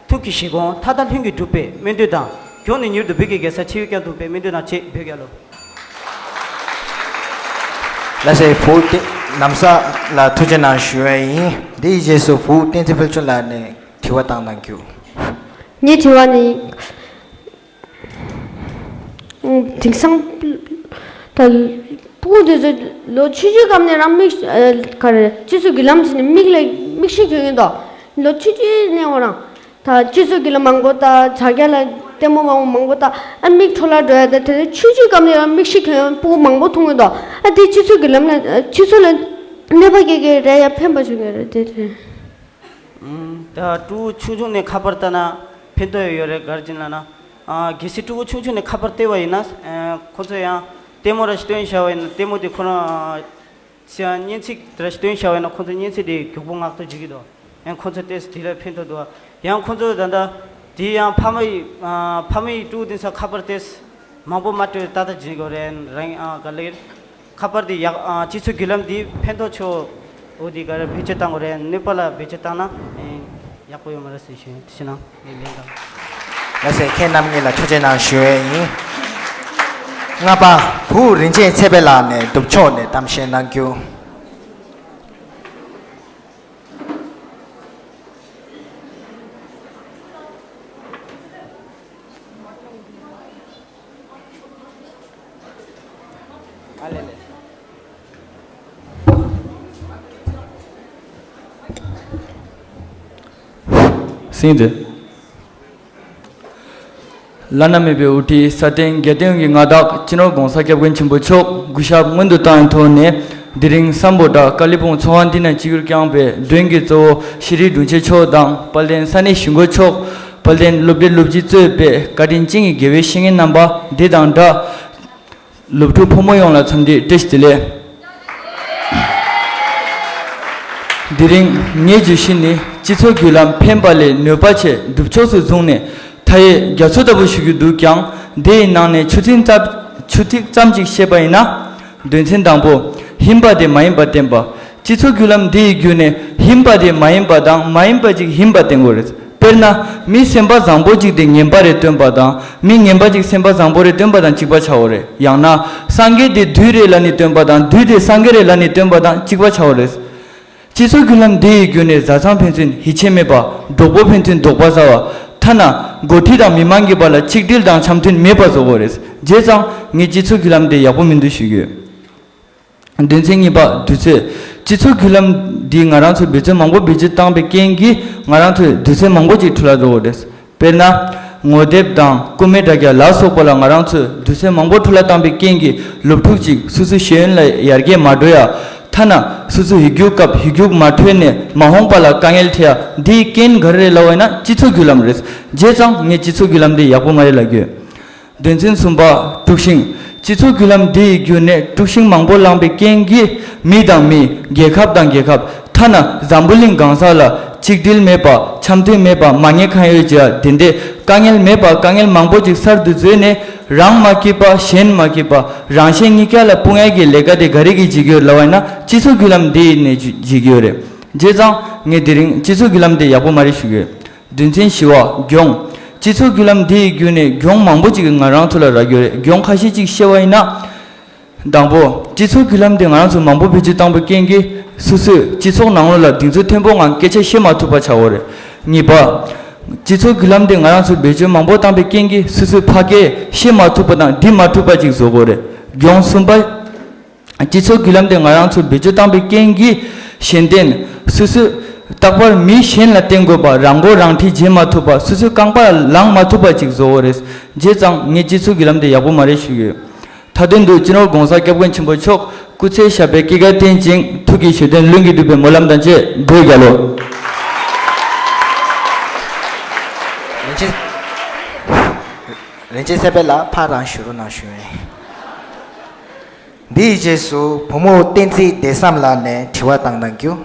ཐུགས་ཀྱི་བཞེད་དགོངས་མཐའ་དག་ལྷུན་གྱིས་གྲུབ་པའི་སྨོན་འདུན་དང་། མགྱོགས་ནས་མྱུར་དུ་བོད་ཀྱི་རྒྱལ་ས་ཆེས་མཐོའི་གྱ་སྟོན་པའི་སྨོན་འདུན་དང་བཅས་བོད་རྒྱལ་ལོ། ལགས་སེ། བུ་བསྟན་རྣམ་གསལ་ལ་ཐུགས་རྗེ་གནང་ཞུ་བ་ཡིན། འདིའི་རྗེས་སུ་བུ་བསྟན་འཛིན་ཕུལ་བྱུང་ལགས་ནས་དྲི་བ་བཏང་གནང་རྒྱུ། ངའི་དྲི་བ་ནི། དེང་སང་ད་སྤུ་གུ་དེ་ཚོ་ལོ་ཆུང་ཆུང་སྐབས་ནས་རང་མིག་ཨ་ག་རེ་སྤྱི་ཚོགས་བརྒྱུད་ལམ་བྱས་ནས་མིག་ལ་མིག་ཤེལ་གྱོན་གྱིན་འདུག་ལོ་ཆུང་ཆུང་ནས་འོ་རང་ད་སྤྱི་ཚོགས་བརྒྱུད་ལམ་མང་པོ་ད་དྲ་རྒྱ་ལ་ལྟད་མོ་མང་པོ་མང་པོ་ད་ཨ་མིག་འཕྲོ་བརླག་འགྲོ་ཡ་ད་དེ་ཚོ་ཆུང་ཆུང་སྐབས་ནས་རང་མིག་ཤེལ་གྱོན་སྤུ་གུ་མང་པོ་མཐོང་གི་འདུག་ཨ་དེ་སྤྱི་ཚོགས་བརྒྱུད་ལམ་ལ་སྤྱི་ཚོགས་ལ་གནོད་པ་སྐྱེལ་གྱི་རེད་ཡ་ཕན་པ་བྱུང་གི་རེད་དེ་རེད། ད་ཕྲུ་གུ་ཆུང་ཆུང་ནས་ཁ་པར་ལྟ་ན་ཕན་ཐོགས་ཡོད་རེད་ག་རེ་བྱས་ན་ན། གལ་སྲིད་ཕྲུ་གུ་ཆུང་ཆུང་ནས་ཁ་པར་སྟེར་བ་ཡིན་ན། ཁོ་ཚོ་ཡང་ལྟད་མོ་ར་ཞིག་སྟོན་བཞག་པ་ཡིན་ན་ལྟད་མོ་དེ་ཁོ་རང་ཚོ་ཡང་སྙན་ཚིག་ར་ཞིག་སྟོན་བཞག་པ་ཡིན་ན་ཁོ་ཚོ་སྙན་ཚིག་དེ་མགྱོགས་པོ་ངག་ཐོག་འཇུག་གི་འདུག་ཡང་ཁོ་ཚོ་ལྟས་དེ་ལ་ཕན་ཐོགས་འདུག་ཡང་ཁོ་ཚོ་ད་ལྟ་དེ་ཡང་ཕ་མ་ཡི་ཕ་མ་ཡི་ཕྲུ་གུ་དེ་ཚོ་ཁ་པར་ལྟས། མང་པོ་མ་སྤྲོད་ཏག་ཏག་བྱེད་དགོས་རེད་རང་ཨ་ག་ལེར། ཁ་པར་འདི་ཡག་ཨ་སྤྱི་ཚོགས་བརྒྱུད་ལམ་འདི་ཕན་ཐོགས་ཆེ་བོ་འདི་ག་རེ་བེད་སྤྱོད་བཏང་དགོས་རེད་གནོད་པ་ལ་བེད་སྤྱོད་བཏང་ན་ཨེ་ཡག་པོ་ཡོད་མ་རེད་ཟེར་ཞུ་ཡིན་དེ་ཕྱི་ནང་ངས་ལན་དང་། ལགས་སེ་ཁྱེད་རྣམ་གཉིས་ལ་ཐུགས་རྗེ་གནང་ཞུ་ཡས་ཡིན། ལྔ་པ་བུ་རིན་ཆེན་ཚེ་འཕེལ་ལགས་ནས་འདུམ་ཕྱོགས་ནས་གཏམ་བཤད་གནང་རྒྱུ། སྲིད་དེ། བླ་ན་མེད་པའི་དབུ་ཁྲིད་ས་སྟེང་རྒྱལ་བསྟན་གྱི་མངའ་བདག་སྤྱི་ནོར་༸གོང་ས་༸སྐྱབས་མགོན་ཆེན་པོ་མཆོག་གུས་ཞབས་སྔོན་དུ་བཏང་བའི་ཐོག་ནས། དེ་རིང་སམ་བྷོ་ཊ་ཀ་ལི་ཕུང་ཚོགས་ཁང་འདི་ནས་བཅིངས་འགྲོལ་བསྐྱངས་པའི་མགྲོན་གྱི་གཙོ་བོ་ཤེས་རིག་དྲུང་ཆེ་མཆོག་དང་དཔལ་ལྡན་ས་གནས་གཞིས་འགོ་མཆོག་དཔལ་ལྡན་སློབ་གྲྭའི་སློབ་སྤྱི་གཙོས་པའི་བཀའ་དྲིན་ཅན་གྱི་དགེ་བའི་བཤེས་གཉེན་རྣམ་པ་འདི་དང་སྦྲགས། སློབ་ཕྲུག་ཕོ་མོ་ཡོངས་ལ་འཚམས་འདྲི་བཀྲ་ཤིས་བདེ་ལེགས། དེ་རིང་ངའི་བརྗོད་གཞི་ནི་སྤྱི་ཚོགས་བརྒྱུད་ལམ་ཕན་པ་ལས་གནོད་པ་ཆེ་སྒྲུབ་ཕྱོགས་སུ་བཟུང་ནས་མཐའ་ཡས་རྒྱ་མཚོ་ལྟ་བུ་ཞུ་རྒྱུ་འདུག་ཀྱང་དེའི་ནང་ནས་ཆུ་ཚིགས་ཙམ་ཆུ་ཚིགས་ཙམ་ཅིག་བཤད་པ་ཡིན་ན། དོན་ཚན་དང་པོ། ཡིན་པ་དེ་མ་ཡིན་པ་བསྟན་པ། སྤྱི་ཚོགས་བརྒྱུད་ལམ་འདི་ཡི་བརྒྱུད་ནས་ཡིན་པ་དེ་མ་ཡིན་པ་དང་མ་ཡིན་པ་ཅིག་ཡིན་པ་བསྟན་དགོས་རེད། དཔེར་ན། མི་སེམས་པ་བཟང་པོ་ཅིག་དེ་ངན་པ་རེད་སྟོན་པ་དང་མི་ངན་པ་ཅིག་སེམས་པ་བཟང་པོ་རེད་སྟོན་པ་དང་གཅིག་པ་ཆགས་ཡོད་རེད། ཡང་ན། སངས་རྒྱས་དེ་བདུད་རེད་ལབ་ནས་སྟོན་པ་དང་བདུད་དེ་སངས་རྒྱས་རེད་ལབ་ནས་སྟོན་པ་དང་གཅིག་པ་ཆགས་ཡོད་རེད། སྤྱི་ཚོགས་བརྒྱུད་ལམ་འདི་ཡི་བརྒྱུད་ནས་བཟའ་ཚང་ཕན་ཚུན་ཡིད་ཆེས་མེད་པ། གྲོགས་པོ་ཕན་ཚུན་དོགས་པ་ཟ་བ། ཐ་ན། འགོ་ཁྲིད་དང་མི་མང་གི་བར་ལ་ཆིག་སྒྲིལ་དང་འཆམ་མཐུན་མེད་པ་བཟོ་དགོས་རེད། བྱས་ཙང་ངས་སྤྱི་ཚོགས་བརྒྱུད་ལམ་དེ་ཡག་པོ་མི་འདུག་ཞུ་གི་ཡོད། དོན་ཚན་གཉིས་པ། དུས་ཚོད། སྤྱི་ཚོགས་བརྒྱུད་ལམ་འདིས་ང་རང་ཚོ་འབད་བརྩོན་མང་པོ་བེད་སྤྱོད་བཏང་པའི་རྐྱེན་གྱིས་ང་རང་ཚོས་དུས་ཚོད་མང་པོ་ཅིག་འཕྲོ་བརླག་འགྲོ་གི་རེད། དཔེར་ན། ངོ་དེབ་དང་རྐུན་མའི་དྲ་རྒྱ་ལ་སོགས་པ་ལ་ང་རང་ཚོས་དུས་ཚོད་མང་པོ་འཕྲོ་བརླག་བཏང་པའི་རྐྱེན་གྱིས་སློབ་ཕྲུག་ཅིག་སོ་སོའི་ཤེས་ཡོན་ལ་ཡར་རྒྱས་མ་འགྲོ་ཡ། ཐ་ན་སོ་སོ་ཡིག་རྒྱུགས་སྐབས་ཡིག་རྒྱུགས་མ་འཕྲོད་ནས་མ་འོངས་པ་ལ་དཀའ་ངལ་འཕྲད་ཡ་འདིའི་རྐྱེན་ག་རེ་རེད་ལབ་པ་ཡིན་ན་སྤྱི་ཚོགས་བརྒྱུད་ལམ་རེད། བྱས་ཙང་ངས་སྤྱི་ཚོགས་བརྒྱུད་ལམ་འདི་ཡག་པོ་མ་རེད་ལབ་ཀྱི་ཡོད། དོན་ཚན་གསུམ་པ། དཀྲུག་ཤིང་། སྤྱི་ཚོགས་བརྒྱུད་ལམ་འདི་ཡི་བརྒྱུད་ནས་དཀྲུག་ཤིང་མང་པོ་བསླངས་པའི་རྐྱེན་གྱིས་མི་དང་མི། རྒྱལ་ཁབ་དང་རྒྱལ་ཁབ། ཐ་ན་འཛམ་བུ་གླིང་གང་ས་ལ་ཆིག་སྒྲིལ་མེད་པ། འཆམ་མཐུན་མེད་པ། མ་ཉེས་ཁ་གཡོགས་བྱེད་ཡ་དེ་འདྲའི་དཀའ་ངལ་མེད་པ་དཀའ་ངལ་མང་པོ་ཅིག་གསར་དུ་བཟོས་ནས་རང་མ་སྐྱིད་པ་གཞན་མ་སྐྱིད་པ་རང་གཞན་གཉིས་ཀ་ལ་དཔུང་ཡ་གི་ལས་ཀ་དེ་ག་རེ་གིས་བྱེད་ཀྱི་ཡོད་ལབ་པ་ཡིན་ན་སྤྱི་ཚོགས་བརྒྱུད་ལམ་འདི་ཡིན་ནས་བྱེད་ཀྱི་ཡོད་རེད། བྱས་ཙང་ངས་དེ་རིང་སྤྱི་ཚོགས་བརྒྱུད་ལམ་དེ་ཡག་པོ་མ་རེད་ཞུ་གི་ཡོད། དོན་ཚན་བཞི་པ། གྱོང་། སྤྱི་ཚོགས་བརྒྱུད་ལམ་འདི་ཡི་བརྒྱུད་ནས་གྱོང་མང་པོ་ཅིག་ང་རང་ཚོ་ལ་རག་ཡོད་རེད། གྱོང་ཁ་ཤས་ཅིག་བཤད་པ་ཡིན་ན། དང་པོ། སྤྱི་ཚོགས་བརྒྱུད་ལམ་འདི་ང་རང་ཚོ་མང་པོ་བེད་སྤྱོད་བཏང་པའི་རྐྱེན་གྱིས་སོ་སོས་སྤྱི་ཚོགས་ནང་ལོགས་ལ་གདེང་ཚོད་མཐོན་པོ་ངང་སྐད་ཆ་བཤད་མ་ཐུབ་པ་ཆགས་ཡོད་རེད། གཉིས་པ། སྤྱི་ཚོགས་བརྒྱུད་ལམ་འདི་ང་རང་ཚོས་བེད་སྤྱོད་མང་པོ་བཏང་པའི་རྐྱེན་གྱིས་སོ་སོའི་ཕ་སྐད་བཤད་མ་ཐུབ་པ་དང་འབྲི་མ་ཐུབ་པ་ཅིག་བཟོ་གི་ཡོད་རེད། གྱོང་གསུམ་པ། སྤྱི་ཚོགས་བརྒྱུད་ལམ་དེ་ང་རང་ཚོས་བེད་སྤྱོད་བཏང་པའི་རྐྱེན་གྱིས་གཞན་བརྟེན་སོ་སོས་རྟག་པར་མི་གཞན་ལ་བརྟེན་དགོས་པ་རང་མགོ་རང་འཁྲིད་བྱེད་མ་ཐུབ་པ་སོ་སོའི་རྐང་པ་ལངས་མ་ཐུབ་པ་ཅིག་བཟོ་བ་རེད། བྱས་ཙང་ངས་སྤྱི་ཚོགས་བརྒྱུད་ལམ་དེ་ཡག་པོ་མ་རེད་ཞུ་གི་ཡོད། མཐའ་དོན་དུ་སྤྱི་ནོར་༸གོང་ས་༸སྐྱབས་མགོན་ཆེན་པོ་མཆོག་སྐུ་ཚེ་ཞབས་པད་བསྐལ་བརྒྱར་བརྟན་ཅིང་། ཐུགས་ཀྱི་བཞེད་དོན་ལྷུན་གྱིས་གྲུབ་པའི་སྨོན་ལམ་དང་བཅས་འབོད་རྒྱལ་ལོ། རིན་ཆེན་རིན་ཆེན་སེ་པེ་ལགས་ཕར་རང་བཞུགས་རོགས་གནང་ཞུ་ཡིན། འདིའི་རྗེས་སུ་བུ་མོ་བསྟན་འཛིན་བདེ་བསམ་ལགས་ནས་དྲི་བ་བཏང་གནང་རྒྱུ།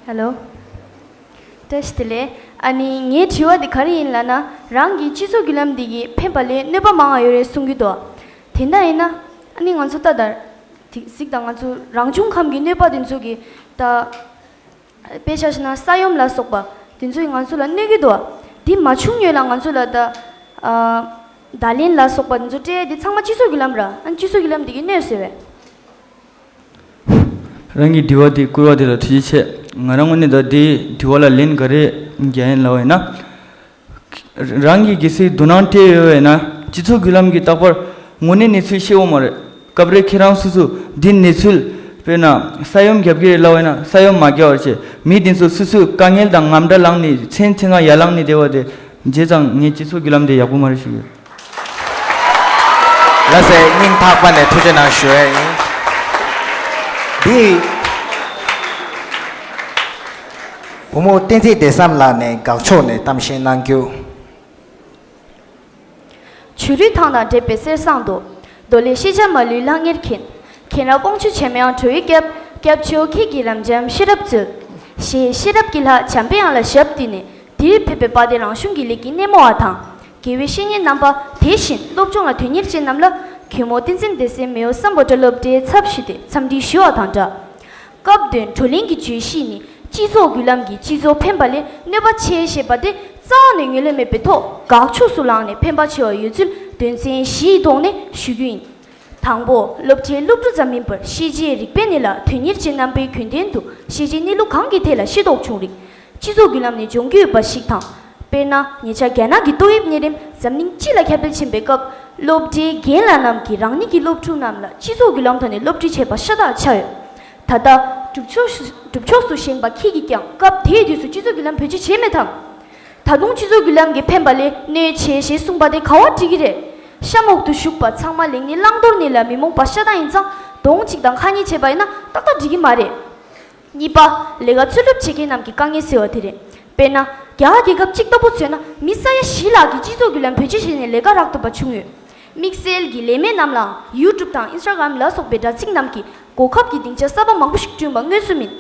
ཧེ་ལོ། བཀྲ་ཤིས་བདེ་ལེགས། ཨ་ནི་ངའི་དྲི་བ་འདི་ག་རེ་ཡིན་ལབ་ན། རང་གིས་སྤྱི་ཚོགས་བརྒྱུད་ལམ་འདི་གིས་ཕན་པ་ལས་གནོད་པ་མང་བ་ཡོད་རེད་གསུང་གི་འདུག་དེ་འདྲ་ཡིན་ན་ཨ་ནི་ང་ཚོ་ད་ལྟ་དེ་གཟིགས་དང་། ང་ཚོ་རང་བྱུང་ཁམས་ཀྱི་གནོད་པ་དེ་ཚོ་གི་ད། དཔེ་ཆ་བཞག་ན་ས་ཡོམ་ལ་སོགས་པ་དེ་ཚོས་ང་ཚོ་ལ་གནོད་ཀྱི་འདུག་འདི་མ་བྱུང་སྔོན་ལ་ང་ཚོ་ལ་ད་ཨ་བརྡ་ལན་ལ་སོགས་པ་དེ་ཚོ་སྤྲད་ཡ་འདི་ཚང་མ་སྤྱི་ཚོགས་བརྒྱུད་ལམ་ར། ཨ་ནི་སྤྱི་ཚོགས་བརྒྱུད་ལམ་འདི་གིས་གནོད་ཟེར་བས། རང་གི་དྲི་བ་དེ་བསྐུར་བ་དེ་ལ་ཐུགས་རྗེ་ཆེ། ང་རང་ངོས་ནས་ད་དེའི་དྲི་བ་ལ་ལན་ག་རེ་རྒྱག་ཡིན་ལབ་པ་ཡིན་ན། རང་གིས་གལ་སྲིད་དོ་སྣང་སྤྲད་ཡོད་པ་ཡིན་ན། སྤྱི་ཚོགས་བརྒྱུད་ལམ་གྱི་རྟག་པར་དངོས་གནས་གནས་ཚུལ་ཤེས་ཡོད་མ་རེད། སྐབས་རེ་ཁྱེད་རང་སོ་སོ་འདི་གནས་ཚུལ། དཔེར་ན་ས་ཡོམ་བརྒྱབ་ཀྱི་རེད་ལབ་པ་ཡིན་ན་ས་ཡོམ་མ་བརྒྱབ་པ་བྱས། མི་དེ་ཚོ་སོ་སོའི་དཀའ་ངལ་དང་ངམ་འདྲ་ལངས་ནས་མཚན་མཚན་གང་ཡར་ལངས་ནས་བསྡད་པ་དེ་བྱས་ཙང་ངས་སྤྱི་ཚོགས་བརྒྱུད་ལམ་དེ་ཡག་པོ་མ་རེད་ཞུ་གི་ཡོད། ལགས་སེ། སྙིང་ཐག་པ་ནས་ཐུགས་རྗེ་གནང་ཞུ་ཡ་ཡིན། འདི་བུ་མོ་བསྟན་འཛིན་བདེ་བསམ་ལགས་ནས་དགག་ཕྱོགས་ནས་གཏམ་བཤད་གནང་རྒྱུ། བྱུ་རུའི་ཐང་དང་འདྲེས་པའི་གསེར་སྲང་དུ། རྡོ་ལས་ཤེས་བྱ་མ་ལུས་ལྷང་ངེར་མཁྱེན། མཁྱེན་རབ་དབང་ཕྱུག་ཆེན་མོའང་གྲོལ་བའི་སྐབས། སྐྱབས་མཆོག་ཁྱེད་ཀྱིས་རབ་འབྱམས་ཤེས་རབ་སྩོལ། ཞེས་ཤེས་རབ་ཀྱི་ལྷ་འཇམ་པའི་དབྱངས་ལ་ཞབས་བཏུད་ནས། དེར་ཕེབས་པའི་དཔལ་ལྡན་རང་གཞུང་གི་ལས་ཀྱི་སྣེ་མོ་བ་དང་། དགེ་བའི་བཤེས་གཉེན་རྣམ་པ། དེ་བཞིན་སློབ་སྦྱོང་ལ་དོན་གཉེར་ཅན་རྣམས་ལ། གུས་མོ་བསྟན་འཛིན་སྡེ་སྲིད་མེའོ་སམ་བྷོ་ཊ་སློབ་གྲྭའི་ཚབ་ཞུས་ཏེ་འཚམས་འདྲི་ཞུ་བ་དང་སྦྲགས། སྐབས་དོན་བགྲོ་གླེང་གི་བརྗོད་གཞི་ནི། སྤྱི་ཚོགས་བརྒྱུད་ལམ་གྱིས་སྤྱི་ཚོགས་ཕན་པ་ལས་གནོད་པ་ཆེ་ཞེས་པ་དེ་རྩ་བ་ནས་ངོས་ལེན་མེད་པའི་ཐོག་དགག་ཕྱོགས་སུ་ལངས་ནས་ཕན་པ་ཆེ་བ་ཡོད་ཚུལ་དོན་ཚན་བཞིའི་ཐོག་ནས་ཞུ་རྒྱུ་ཡིན། དང་པོ། སློབ་གྲྭའི་སློབ་ཕྲུག་ཙམ་མིན་པར་ཤེས་བྱའི་རིག་པའི་གནས་ལ་དོན་གཉེར་ཅན་རྣམ་པའི་རྒྱུན་ལྡན་དུ་ཤེས་བྱའི་གནས་ལུགས་གང་གི་ཐད་ལ་ཤེས་རྟོགས་བྱུང་རིགས་སྤྱི་ཚོགས་བརྒྱུད་ལམ་ནས་འབྱུང་གི་ཡོད་པ་ཞིག་དང་། དཔེར་ན། ཉེ་ཆར་རྒྱ་ནག་གི་ཏོག་དབྱིབས་གཉན་རིམས་འཛམ་གླིང་སྤྱི་ལ་ཁྱབ་སྤེལ་ཕྱིན་པའི་སྐབས། སློབ་གྲྭའི་རྒན་ལགས་རྣམས་ཀྱིས་རང་ཉིད་ཀྱི་སློབ་ཕྲུག་རྣམས་ལ་སྤྱི་ཚོགས་བརྒྱུད་ལམ་ཐོག་ནས་སློབ་ཁྲིད་བྱས་པ་ཤ་སྟག་ཆགས་ཡོད། ད་ལྟ་སྒྲུབ་ཕྱོགས་སུ་སྒྲུབ་ཕྱོགས་སུ་བཞེངས་པ་ཁྱེད་ཀྱིས་ཀྱང་སྐབས་དེའི་དུས་སུ་སྤྱི་ཚོགས་བརྒྱུད་ལམ་བེད་སྤྱོད་བྱས་མེད་དམ། ད་དུང་སྤྱི་ཚོགས་བརྒྱུད་ལམ་གྱིས་ཕན་པ་ལས་གནོད་ཆེ་ཞེས་གསུངས་པ་དེ་ག་བ་འགྲིག་གི་རེད། གཤམ་འོག་ཏུ་བཞུགས་པ་ཚང་མ་ལེགས་ཉེས་བླང་དོར་གཉིས་ལ་མི་རྨོངས་པ་ཤ་སྟག་ཡིན་ཙང་གདོང་གཅིག་དང་ཁ་གཉིས་བྱས་པ་ཡིན་ན་ཏག་ཏག་འགྲིག་གི་མ་རེད། གཉིས་པ། ལས་ཀ་འཚོལ་སྒྲུབ་བྱེད་མཁན་རྣམས་ཀྱི་དཀའ་ངལ་སེལ་བ་དེ་རེད། དཔེར་ན། རྒྱ་གར་རྒྱལ་ཁབ་གཅིག་ལྟ་བུ་མཚོན་ན་མི་ས་ཡ་བཞི་ལྷག་གིས་སྤྱི་ཚོགས་བརྒྱུད་ལམ་བེད་སྤྱོད་བྱས་ནས་ལས་ཀ་རག་ཐུབ་པ་བྱུང་ཡོད། དམིགས་བསལ་གྱི་ལས་མེད་རྣམས་ལའང་ཡུ་ཊུབ་དང་ཨིན་སི་ཊ་གྷ་རམ་ལ་སོགས་པའི་དྲ་ཚིགས་རྣམས་ཀྱིས་གོ་སྐབས་ཀྱི་སྡིངས་ཆ་གསར་པ་མང་པོ་ཞིག་བསྐྲུན་པ་མངོན་གསལ་ཡིན།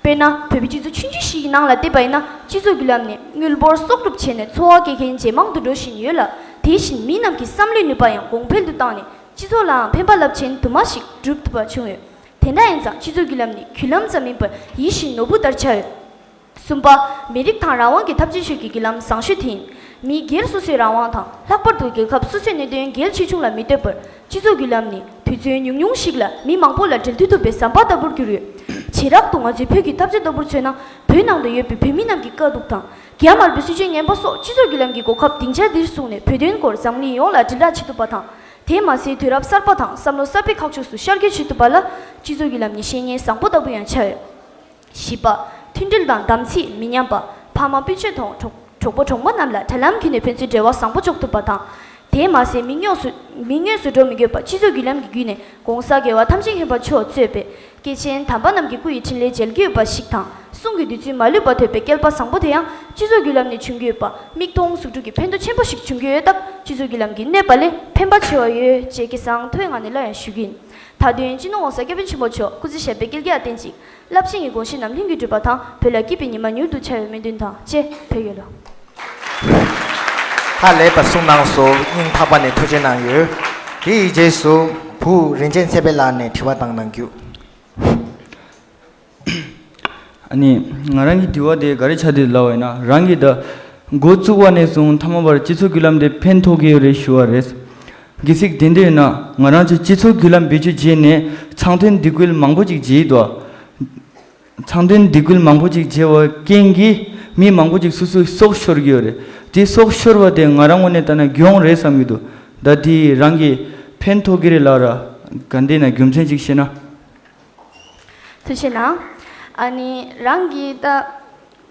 དཔེར་ན། བོད་པའི་སྤྱི་ཚོགས་ཆུང་ཆུང་ཞིག་གི་ནང་ལ་བལྟས་པ་ཡིན་ན་སྤྱི་ཚོགས་བརྒྱུད་ལམ་ནས་དངུལ་འབོར་གསོག་སྒྲུབ་བྱས་ནས་འཚོ་བ་སྐྱེལ་མཁན་ཇེ་མང་དུ་འགྲོ་བཞིན་ཡོད་ལ། དེ་བཞིན་མི་རྣམས་ཀྱི་བསམ་བློའི་ནུས་པ་ཡང་གོང་འཕེལ་དུ་བཏང་ནས་སྤྱི་ཚོགས་ལའང་ཕན་པ་རླབས་ཆེན་དུ་མ་ཞིག་སྒྲུབ་ཐུབ་པ་བྱུང་ཡོད། དེ་འདྲ་ཡིན་ཙང་སྤྱི་ཚོགས་བརྒྱུད་ལམ་ནི་བརྒྱུད་ལམ་ཙམ་མིན་པར་ཡིད་བཞིན་ནོར་བུ་ལྟར་ཆགས་ཡོད། གསུམ་པ། མི་རིགས་དང་རང་དབང་གི་འཐབ་ཇུས་ཤིག་གི་བརྒྱུད་ལམ་བཟང་ཤོས་དེ་ཡིན། མི་སྒེར་སོ་སོའི་རང་དབང་དང་ལྷག་པར་དུ་རྒྱལ་ཁབ་སོ་སོའི་གནད་དོན་གལ་ཆེ་ཆུང་ལ་མི་ལྟོས་པར་སྤྱི་ཚོགས་བརྒྱུད་ལམ་ནི་དུས་ཚོད་ཉུང་ཉུང་ཞིག་ལ་མི་མང་པོ་ལ་འབྲེལ་མཐུད་ཐུབ་པའི་ཟམ་པ་ལྟ་བུར་གྱུར་ཡོད། བྱེ་བྲག་ཏུ་ང་ཚོའི་བོད་ཀྱི་འཐབ་རྩོད་ལྟ་བུར་མཚོན་ན་བོད་ནང་དུ་ཡོད་པའི་བོད་མི་རྣམས་ཀྱི་དཀའ་སྡུག་དང་། རྒྱ་དམར་པོའི་སྲིད་བྱུས་ངན་པ་སོགས་སྤྱི་ཚོགས་བརྒྱུད་ལམ་གྱི་གོ་སྐབས་སྡིངས་ཆ་འདིར་བཟུང་ནས་བོད་དོན་སྐོར་འཛམ་གླིང་ཡོངས་ལ་དྲིལ་བསྒྲགས་བྱེད་ཐུབ་པ་དང་། དེས་མ་ཟད་དུས་རབས་གསར་པ་དང་བསམ་བློ་གསར་པའི་ཁ་ཕྱོགས་སུ་ཤར་བསྐྱོད་བྱེད་ཐུབ་པ་ལ་སྤྱི་ཚོགས་བརྒྱུད་ལམ་ནི་བཤེས་གཉེན་བཟང་པོ་ལྟ་བུ་ཡང་ཆགས་ཡོད། བཞི་པ། མཐུན་སྒྲིལ་དང་དམ་ཚིག་མི་ཉམས་པ། ཕ་མ་སྤུན་མཆེད་དང་གྲོགས་གྲོགས་པོ་གྲོགས་མོ་རྣམས་ལ་དྲ་ལམ་བརྒྱུད་ནས་ཕན་ཚུན་འབྲེལ་བ་བཟང་པོ་འཇོག་ཐུབ་པ་དང་། དེས་མ་ཟད་མི་དངོས་སུ་མི་དངོས་སུ་འགྲོ་མི་དགོས་པར་སྤྱི་ཚོགས་བརྒྱུད་ལམ་གྱི་བརྒྱུད་ནས་ྋགོང་ས་རྒྱལ་བ་ཐམས་ཅད་མཁྱེན་པ་མཆོག་གཙོས་པའི་སྐྱེས་ཆེན་དམ་པ་རྣམས་ཀྱི་སྐུ་ཡི་འཕྲིན་ལས་མཇལ་རྒྱུ་ཡོད་པ་ཞིག་དང་། གསུང་གི་བདུད་རྩི་མ་ལུས་པ་ཐོས་པའི་སྐལ་པ་བཟང་པོ་དེ་ཡང་སྤྱི་ཚོགས་བརྒྱུད་ལམ་ནས་བྱུང་གི་ཡོད་པ་མིག་མཐོང་གཟུགས་སྒྲུབ་ཀྱི་ཕན་ཐོགས་ཆེན་པོ་ཞིག་བྱུང་གི་ཡོད་སྟབས་སྤྱི་ཚོགས་བརྒྱུད་ལམ་གྱི་གནོད་པ་ལས་ཕན་པ་ཆེ་བ་ཡོད་ཅེས་སྐད་གསང་མཐོ་བའི་ངང་ནས་སླར་ཡང་ཞུ་གི་ཡིན། མཐའ་དོན་སྤྱི་ནོར་༸གོང་ས་༸སྐྱབས་མགོན་ཆེན་པོ་མཆོག་སྐུ་ཚེ་ཞབས་པད་བསྐལ་བརྒྱར་བརྟན་ཅིང་། རླབས་ཆེན་གྱི་དགོངས་བཞེད་རྣམས་ལྷུན་གྱིས་གྲུབ་པ་དང་བོད་ལ་སྐྱིད་པའི་ཉི་མ་མྱུར་དུ་འཆར་བའི་སྨོན་འདུན་དང་བཅས་ཕེབས་ཡོད་ལོ། ཧ་ལས་པ་གསུངས་གནང་སོང་། སྙིང་ཐག་པ་ནས་ཐུགས་རྗེ་གནང་ཡོད། དེ་ཡི་རྗེས་སུ་བུ་རིན་ཆེན་ཚེ་འཕེལ་ལགས་ནས་དྲི་བ་བཏང་གནང་རྒྱུ། ཨ་ནི་ང་རང་གི་དྲི་བ་དེ་ག་རེ་ཆགས་འདུག་ལབ་པ་ཡིན་ན། རང་གིས་ད་འགོ་བཙུགས་པ་ནས་བཟུང་མཐའ་མ་བར་སྤྱི་ཚོགས་བརྒྱུད་ལམ་དེ་ཕན་ཐོགས་ཀྱི་ཡོད་རེད་ཞུ་བ་རེད། གལ་སྲིད་དེ་འདྲ་ཡིན་ན་ང་རང་ཚོས་སྤྱི་ཚོགས་བརྒྱུད་ལམ་བེད་སྤྱོད་བྱས་ནས་ཚང་མཐུན་སྡིགས་སྐུལ་མང་པོ་ཅིག་བྱས་ཡོད་དོ། ཚང་དོན་སྡིགས་སྐུལ་མང་པོ་ཅིག་བྱས་པ་རྐྱེན་གྱིས་མི་མང་པོ་ཅིག་སོ་སོའི་སྲོག་ཤོར་གྱི་ཡོད་རེད། དེ་སྲོག་ཤོར་བ་དེ་ང་རང་ངོས་ནས་ལྟ་ན་གྱོང་རེད་བསམ་གྱི་འདུག་ད་དེ་རང་གི་ཕན་ཐོགས་ཀྱི་རེད་ལབ་ར། ག་འདྲ་ན་རྒྱུ་མཚན་ཅིག་བཤད་ན། ཐུགས་རྗེ་གནང་། ཨ་ནི་རང་གི་ད་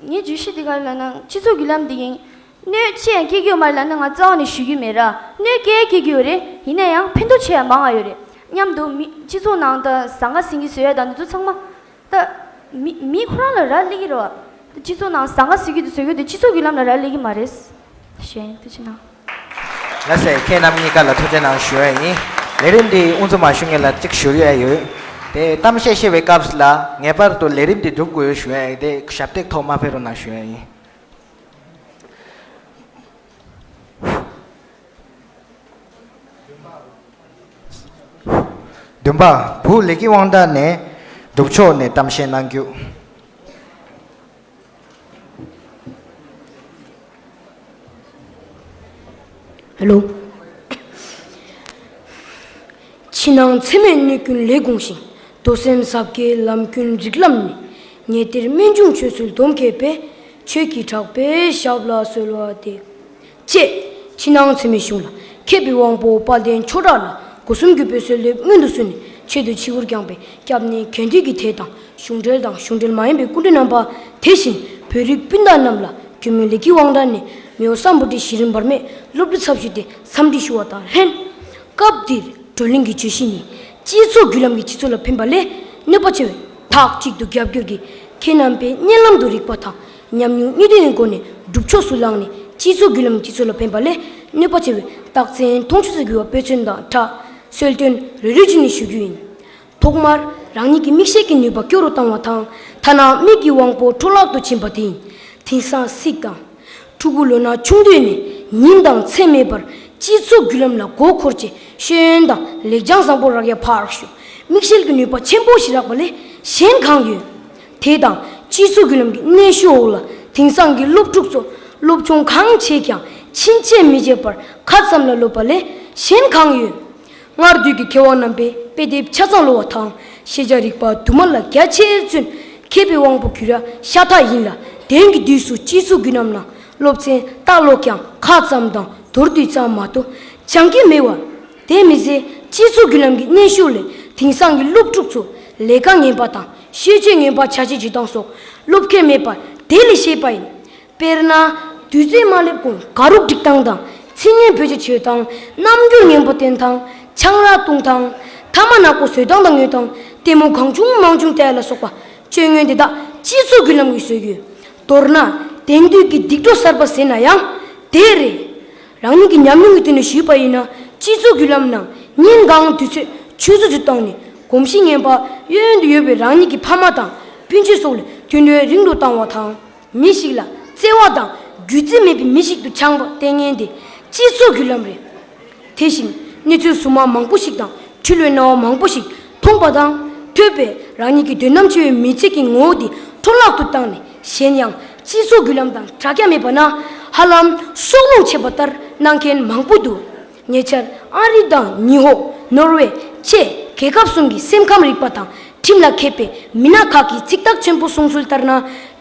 ངའི་བརྗོད་གཞི་དེ་ག་རེ་ལབ་ན། སྤྱི་ཚོགས་བརྒྱུད་ལམ་འདི་གིན་གནོད་ཅི་ཡང་སྐྱེལ་གྱི་ཡོད་མ་རེད་ལབ་ན་ང་རྩ་བ་ནས་ཞུ་གི་མེད་ར། གནོད་སྐྱེལ་སྐྱེལ་གྱི་ཡོད་རེད། ཡིན་ན་ཡང་ཕན་ཐོགས་ཆེ་ཡང་མང་བ་ཡོད་རེད། མཉམ་དུ་མི་སྤྱི་ཚོགས་ནང་ད་ཟང་ངེ་ཟིང་ངེ་བཟོ་ཡ་དང་འདི་ཚོ་ཚང་མ་ད་མི་མི་ཁོ་རང་ལ་རག་ལས་ཀྱི་རེད་བ། ད་སྤྱི་ཚོགས་ནང་ཟང་ངེ་ཟིང་ངེ་དེ་བཟོ་རྒྱུ་དེ་སྤྱི་ཚོགས་བརྒྱུད་ལམ་ལ་རག་ལས་ཀྱི་མ་རེད། ཞེས་ཐུགས་རྗེ་གནང་། ལགས་སེ། ཁྱེད་རྣམ་གཉིས་ཀ་ལ་ཐུགས་རྗེ་གནང་ཞུ་ཡ་ཡིན། ལས་རིམ་འདི་དབུ་འཛུགས་མ་ཞུ་སྔོན་ལ་གཅིག་ཞུ་ཡ་ཡོད། དེ་གཏམ་བཤད་བཤད་པའི་སྐབས་ལ་ངེས་པར་དུ་ལས་རིམ་འདི་སྒྲུབ་དགོས་ཞུ་ཡ་ཡིན། དེ་ཞབས་སྟེགས་ཐོག་མ་ཕེབས་རོགས་གནང་ཞུ་ཡ་ཡིན། བདུན་པ། བུ་ལེགས་སྐྱིད་དབང་གྲགས་ནས་སྒྲུབ་ཕྱོགས་ནས་གཏམ་བཤད་གནང་རྒྱུ། ཧེ་ལོ། ཕྱི་ནང་འཚེ་མེད་གནས་ཀུན་ལས་འགོངས་ཤིང་། རྡོ་སེམས་ཟབ་རྒྱས་ལམ་ཀུན་རིགས་ལམ་ནས། ཉེ་གཏེར་རྨད་བྱུང་ཆོས་སྲོལ་སྡོམ་མཁས་པས། ཆོས་ཀྱི་གྲགས་པས་ཞབས་ལ་གསོལ་བ་འདེབས། ཅེས་ཕྱི་ནང་འཚེ་མེད་གཞུང་ལ་མཁས་པའི་དབང་པོ་དཔལ་ལྡན་ཆོས་གྲགས་ལ་སྒོ་གསུམ་གུས་པས་གསོལ་འདེབས་སྔོན་དུ་བསུས་ནས། ཆེད་དུ་ཆིབས་བསྒྱུར་བསྐྱངས་པའི་སྐྱབས་གནས་དགེ་འདུན་གྱི་སྡེ་དང་། གཞུང་འབྲེལ་དང་གཞུང་འབྲེལ་མ་ཡིན་པའི་སྐུ་མགྲོན་རྣམ་པ། དེ་བཞིན་བོད་རིགས་སྤུན་ཟླ་རྣམས་ལ་སྐྱོན་མེད་ལེགས་སྐྱིད་དབང་གྲགས་ནས་མེས་པོ་སམ་བྷོ་ཊའི་གཞི་རིམ་བར་མའི་སློབ་ཕྲུག་ཚབ་ཞུས་ཏེ་འཚམས་འདྲི་ཞུ་བ་དང་ལྷན། སྐབས་འདིར་བགྲོ་གླེང་གི་བརྗོད་གཞི་ནི། སྤྱི་ཚོགས་བརྒྱུད་ལམ་གྱིས་སྤྱི་ཚོགས་ལ་ཕན་པ་ལས་གནོད་པ་ཆེ་བས། མཐའ་གཅིག་ཏུ་རྒྱབ་སྐྱོར་གྱིས་ཁྱེད་རྣམ་པས་གཉིད་ལམ་དུ་རིག་པ་དང་ཉམས་མྱོང་གཉིས་ལྡན་གྱི་སྒོ་ནས་སྒྲུབ་ཕྱོགས་སུ་བླངས་ནས། སྤྱི་ཚོགས་བརྒྱུད་ལམ་གྱིས་སྤྱི་ཚོགས་ལ་ཕན་པ་ལས་གནོད་པ་ཆེ་བས། རྟགས་མཚན་མཐོང་ཆོས་སུ་གྱུར་པ་དཔེ་མཚོན་དང་སྦྲགས་གསལ་སྟོན་རེ་རེ་བྱས་ནས་ཞུ་རྒྱུ་ཡིན། ཐོག་མར་རང་ཉིད་ཀྱི་མིག་ཤེལ་གྱི་ནུས་པ་སྐྱོ་རུ་བཏང་བ་དང་། ཐ་ན་མིག་གི་དབང་པོ་འཕྲོ་བརླག་ཏུ་ཕྱིན་པ་དེ་ཡིན། དེང་སང་སིག་དང་། ཕྲུ་གུ་ལོ་ན་ཆུང་དུས་ནས་ཉིན་དང་མཚན་མེད་པར་སྤྱི་ཚོགས་བརྒྱུད་ལམ་ལ་མགོ་འཁོར་བྱས། ཤེས་ཡོན་དང་ལེགས་བྱང་བཟང་པོ་རག་ཡ་ཕར་ཞོག་མིག་ཤེལ་གྱི་ནུས་པ་ཆེན་པོ་ཞིག་རག་པ་ལས་གཞན་གང་ཡོད། དེ་དང་སྤྱི་ཚོགས་བརྒྱུད་ལམ་གྱི་གནོན་ཤུགས་འོག་ལ་དེང་སང་གི་སློབ་ཕྲུག་ཚོ་སློབ་ཆུང་གང་བྱས་ཀྱང་ཕྱིན་ཆད་མི་བརྗེད་པར་ཁ་ཙམ་ལ་སློབ་པ་ལས་གཞན་གང་ཡོད། སྔར་དུས་ཀྱི་མཁས་དབང་རྣམ་པས་དཔེ་དེབ་ཆ་ཚང་ཀློག་པ་དང་། ཤེས་བྱ་རིག་པ་དུ་མ་ལ་རྒྱ་ཆེར་བརྩོན། མཁས་པའི་དབང་པོ་གུ་རུ་ཤ་སྟག་ཡིན་ལ། དེང་གི་དུས་སུ་སྤྱི་ཚོགས་བརྒྱུད་ལམ་ནང་སློབ་ཚན་ལྟ་ཀློག་ཀྱང་ཁ་ཙམ་དང་མདོར་བསྡུས་ཙམ་མ་གཏོགས་སྦྱང་གི་མེད་པར། དེ་མི་ཚད་སྤྱི་ཚོགས་བརྒྱུད་ལམ་གྱི་གནོན་ཤུགས་ལས་དེང་སང་གི་སློབ་ཕྲུག་ཚོ་ལས་ཀ་ངན་པ་དང་ཤེས་བྱ་ངན་པ་བྱ་བྱེད་བྱེད་སྟངས་སོགས་སློབ་མཁན་མེད་པ་དེ་ལས་ཤེས་པ་ཡིན། དཔེར་ན། དུས་ཚོད་མ་སླེབས་གོང་དགའ་རོགས་སྒྲིག་སྟངས་དང་། ཚིག་ངན་བེད་སྤྱོད་བྱེད་སྟངས། རྣམ་འགྱུར་ངན་པ་བསྟན་སྟངས། ཆང་རག་བཏུང་སྟངས། ཐ་མག་ནག་པོ་བཟོ་སྟངས་དང་ཉོ་སྟངས། ལྟད་མོ་གང་བྱུང་མང་བྱུང་བལྟ་ཡ་ལ་སོགས་པ་སྤྱོད་ངན་དེ་དག་སྤྱི་ཚོགས་བརྒྱུད་ལམ་གྱིས་བཟོས་ཡོད། མདོར་ན། དེང་དུས་ཀྱི་སྡིག་གྲོགས་གསར་པ་ཟེར་ན་ཡང་དེ་རེད། རང་ཉིད་ཀྱི་ཉམས་མྱོང་གི་སྟེང་ནས་ཞུས་པ་ཡིན་ན། སྤྱི་ཚོགས་བརྒྱུད་ལམ་ནང་ཉིན་གང་དུས་ཚོད་ཆུད་ཟོས་སུ་བཏང་ནས། གོམས་གཤིས་ངན་པ་གཡོན་དུ་ཡོད་པའི་རང་ཉིད་ཀྱི་ཕ་མ་དང་སྤུན་མཆེད་སོགས་ལས་དུས་འདོན་རིང་དུ་བཏང་བ་དང་། མི་ཞིག་ལ་བརྩེ་བ་དང་རྒྱུས་མཚན་མེད་པའི་མི་ཞིག་ཏུ་འཆང་བ་ལྟས་ངན་དེ་སྤྱི་ཚོགས་བརྒྱུད་ལམ་རེད། དེ་བཞིན་གནས་ཚུལ་གཟུངས་མ་མང་པོ་ཞིག་དང་འཁྲུལ་བའི་སྣང་བ་མང་པོ་ཞིག་མཐོང་པ་དང་ཐོས་པས་རང་ཉིད་ཀྱི་འདོད་རྔམ་ཆེ་བའི་མི་ཚེ་གི་ངོ་བོ་དེ་འཕྲོ་བརླག་ཏུ་བཏང་ནས། གཞན་ཡང་སྤྱི་ཚོགས་བརྒྱུད་ལམ་དང་དྲ་རྒྱ་མེད་པ་ན་ཧ་ལམ་སྲོག་རླུང་ཆད་པ་ལྟར་སྣང་མཁན་མང་པོ་འདུག་ཉེ་ཆར་ཨ་རི་དང་ཉི་ཧོང་། ནོར་ཝེ་བཅས་རྒྱལ་ཁབ་གསུམ་གྱི་སེམས་ཁམས་རིག་པ་དང་ཁྲིམས་ལ་མཁས་པའི་མི་སྣ་ཁག་གིས་ཚིག་ཐག་ཆོད་པོ་གསུང་ཚུལ་ལྟར་ན།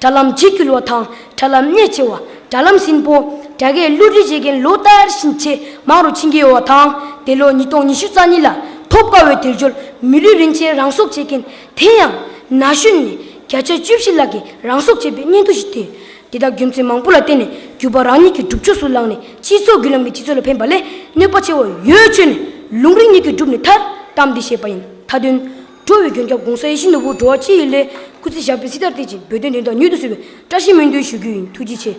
དྲ་ལམ་འཇིགས་སྐུལ་བ་དང་དྲ་ལམ་གནོད་ཆེ་བ། དྲ་ལམ་ཟིན་པོ། དྲ་རྒྱའི་བསླུ་བྲིད་བྱེད་མཁན་ལོ་ལྟར་བཞིན་ཆེས་མང་རུ་ཕྱིན་གྱི་ཡོད་པ་དང་། འདས་ལོ་ཉིས་སྟོང་ཉི་ཤུ་རྩ་གཉིས་ལ་ཐོབ་དཀའ་བའི་དལ་འབྱོར་མི་ལུས་རིན་ཆེན་རང་སྲོག་བཅད་མཁན་དེ་ཡང་ན་གཞོན་ནས་བརྒྱ་ཆ་བཅུ་བཞི་ལྷག་གིས་རང་སྲོག་བཅད་པའི་སྙན་ཐོ་ཞིག་ཐོན། དེ་དག་རྒྱུ་མཚན་མང་པོ་ལ་བརྟེན་ནས་བརྒྱུད་པ་རང་ཉིད་ཀྱི་སྒྲུབ་ཕྱོགས་སུ་བླངས་ནས་སྤྱི་ཚོགས་བརྒྱུད་ལམ་གྱིས་སྤྱི་ཚོགས་ལ་ཕན་པ་ལས་གནོད་པ་ཆེ་བ་ཡོད་ཚུལ་ནི་ལུང་རིགས་ཉིད་ཀྱིས་གྲུབ་ནས་མཐར་གཏམ་འདི་བཤད་པ་ཡིན། མཐའ་དོན། འགྲོ་བའི་མགོན་སྐྱབས་༸གོང་ས་ཡིད་བཞིན་ནོར་བུ་འགྲོ་བ་སྤྱི་ཡི་སླད་སྐུ་ཚེ་ཞབས་པད་སྲིད་མཐར་བརྟན་ཅིང་བོད་དོན་བདེན་མཐའ་མྱུར་དུ་གསལ་བའི་བཀྲ་ཤིས་སྨོན་འདུན་ཞུ་རྒྱུ་ཡིན། ཐུགས་རྗེ་ཆེ།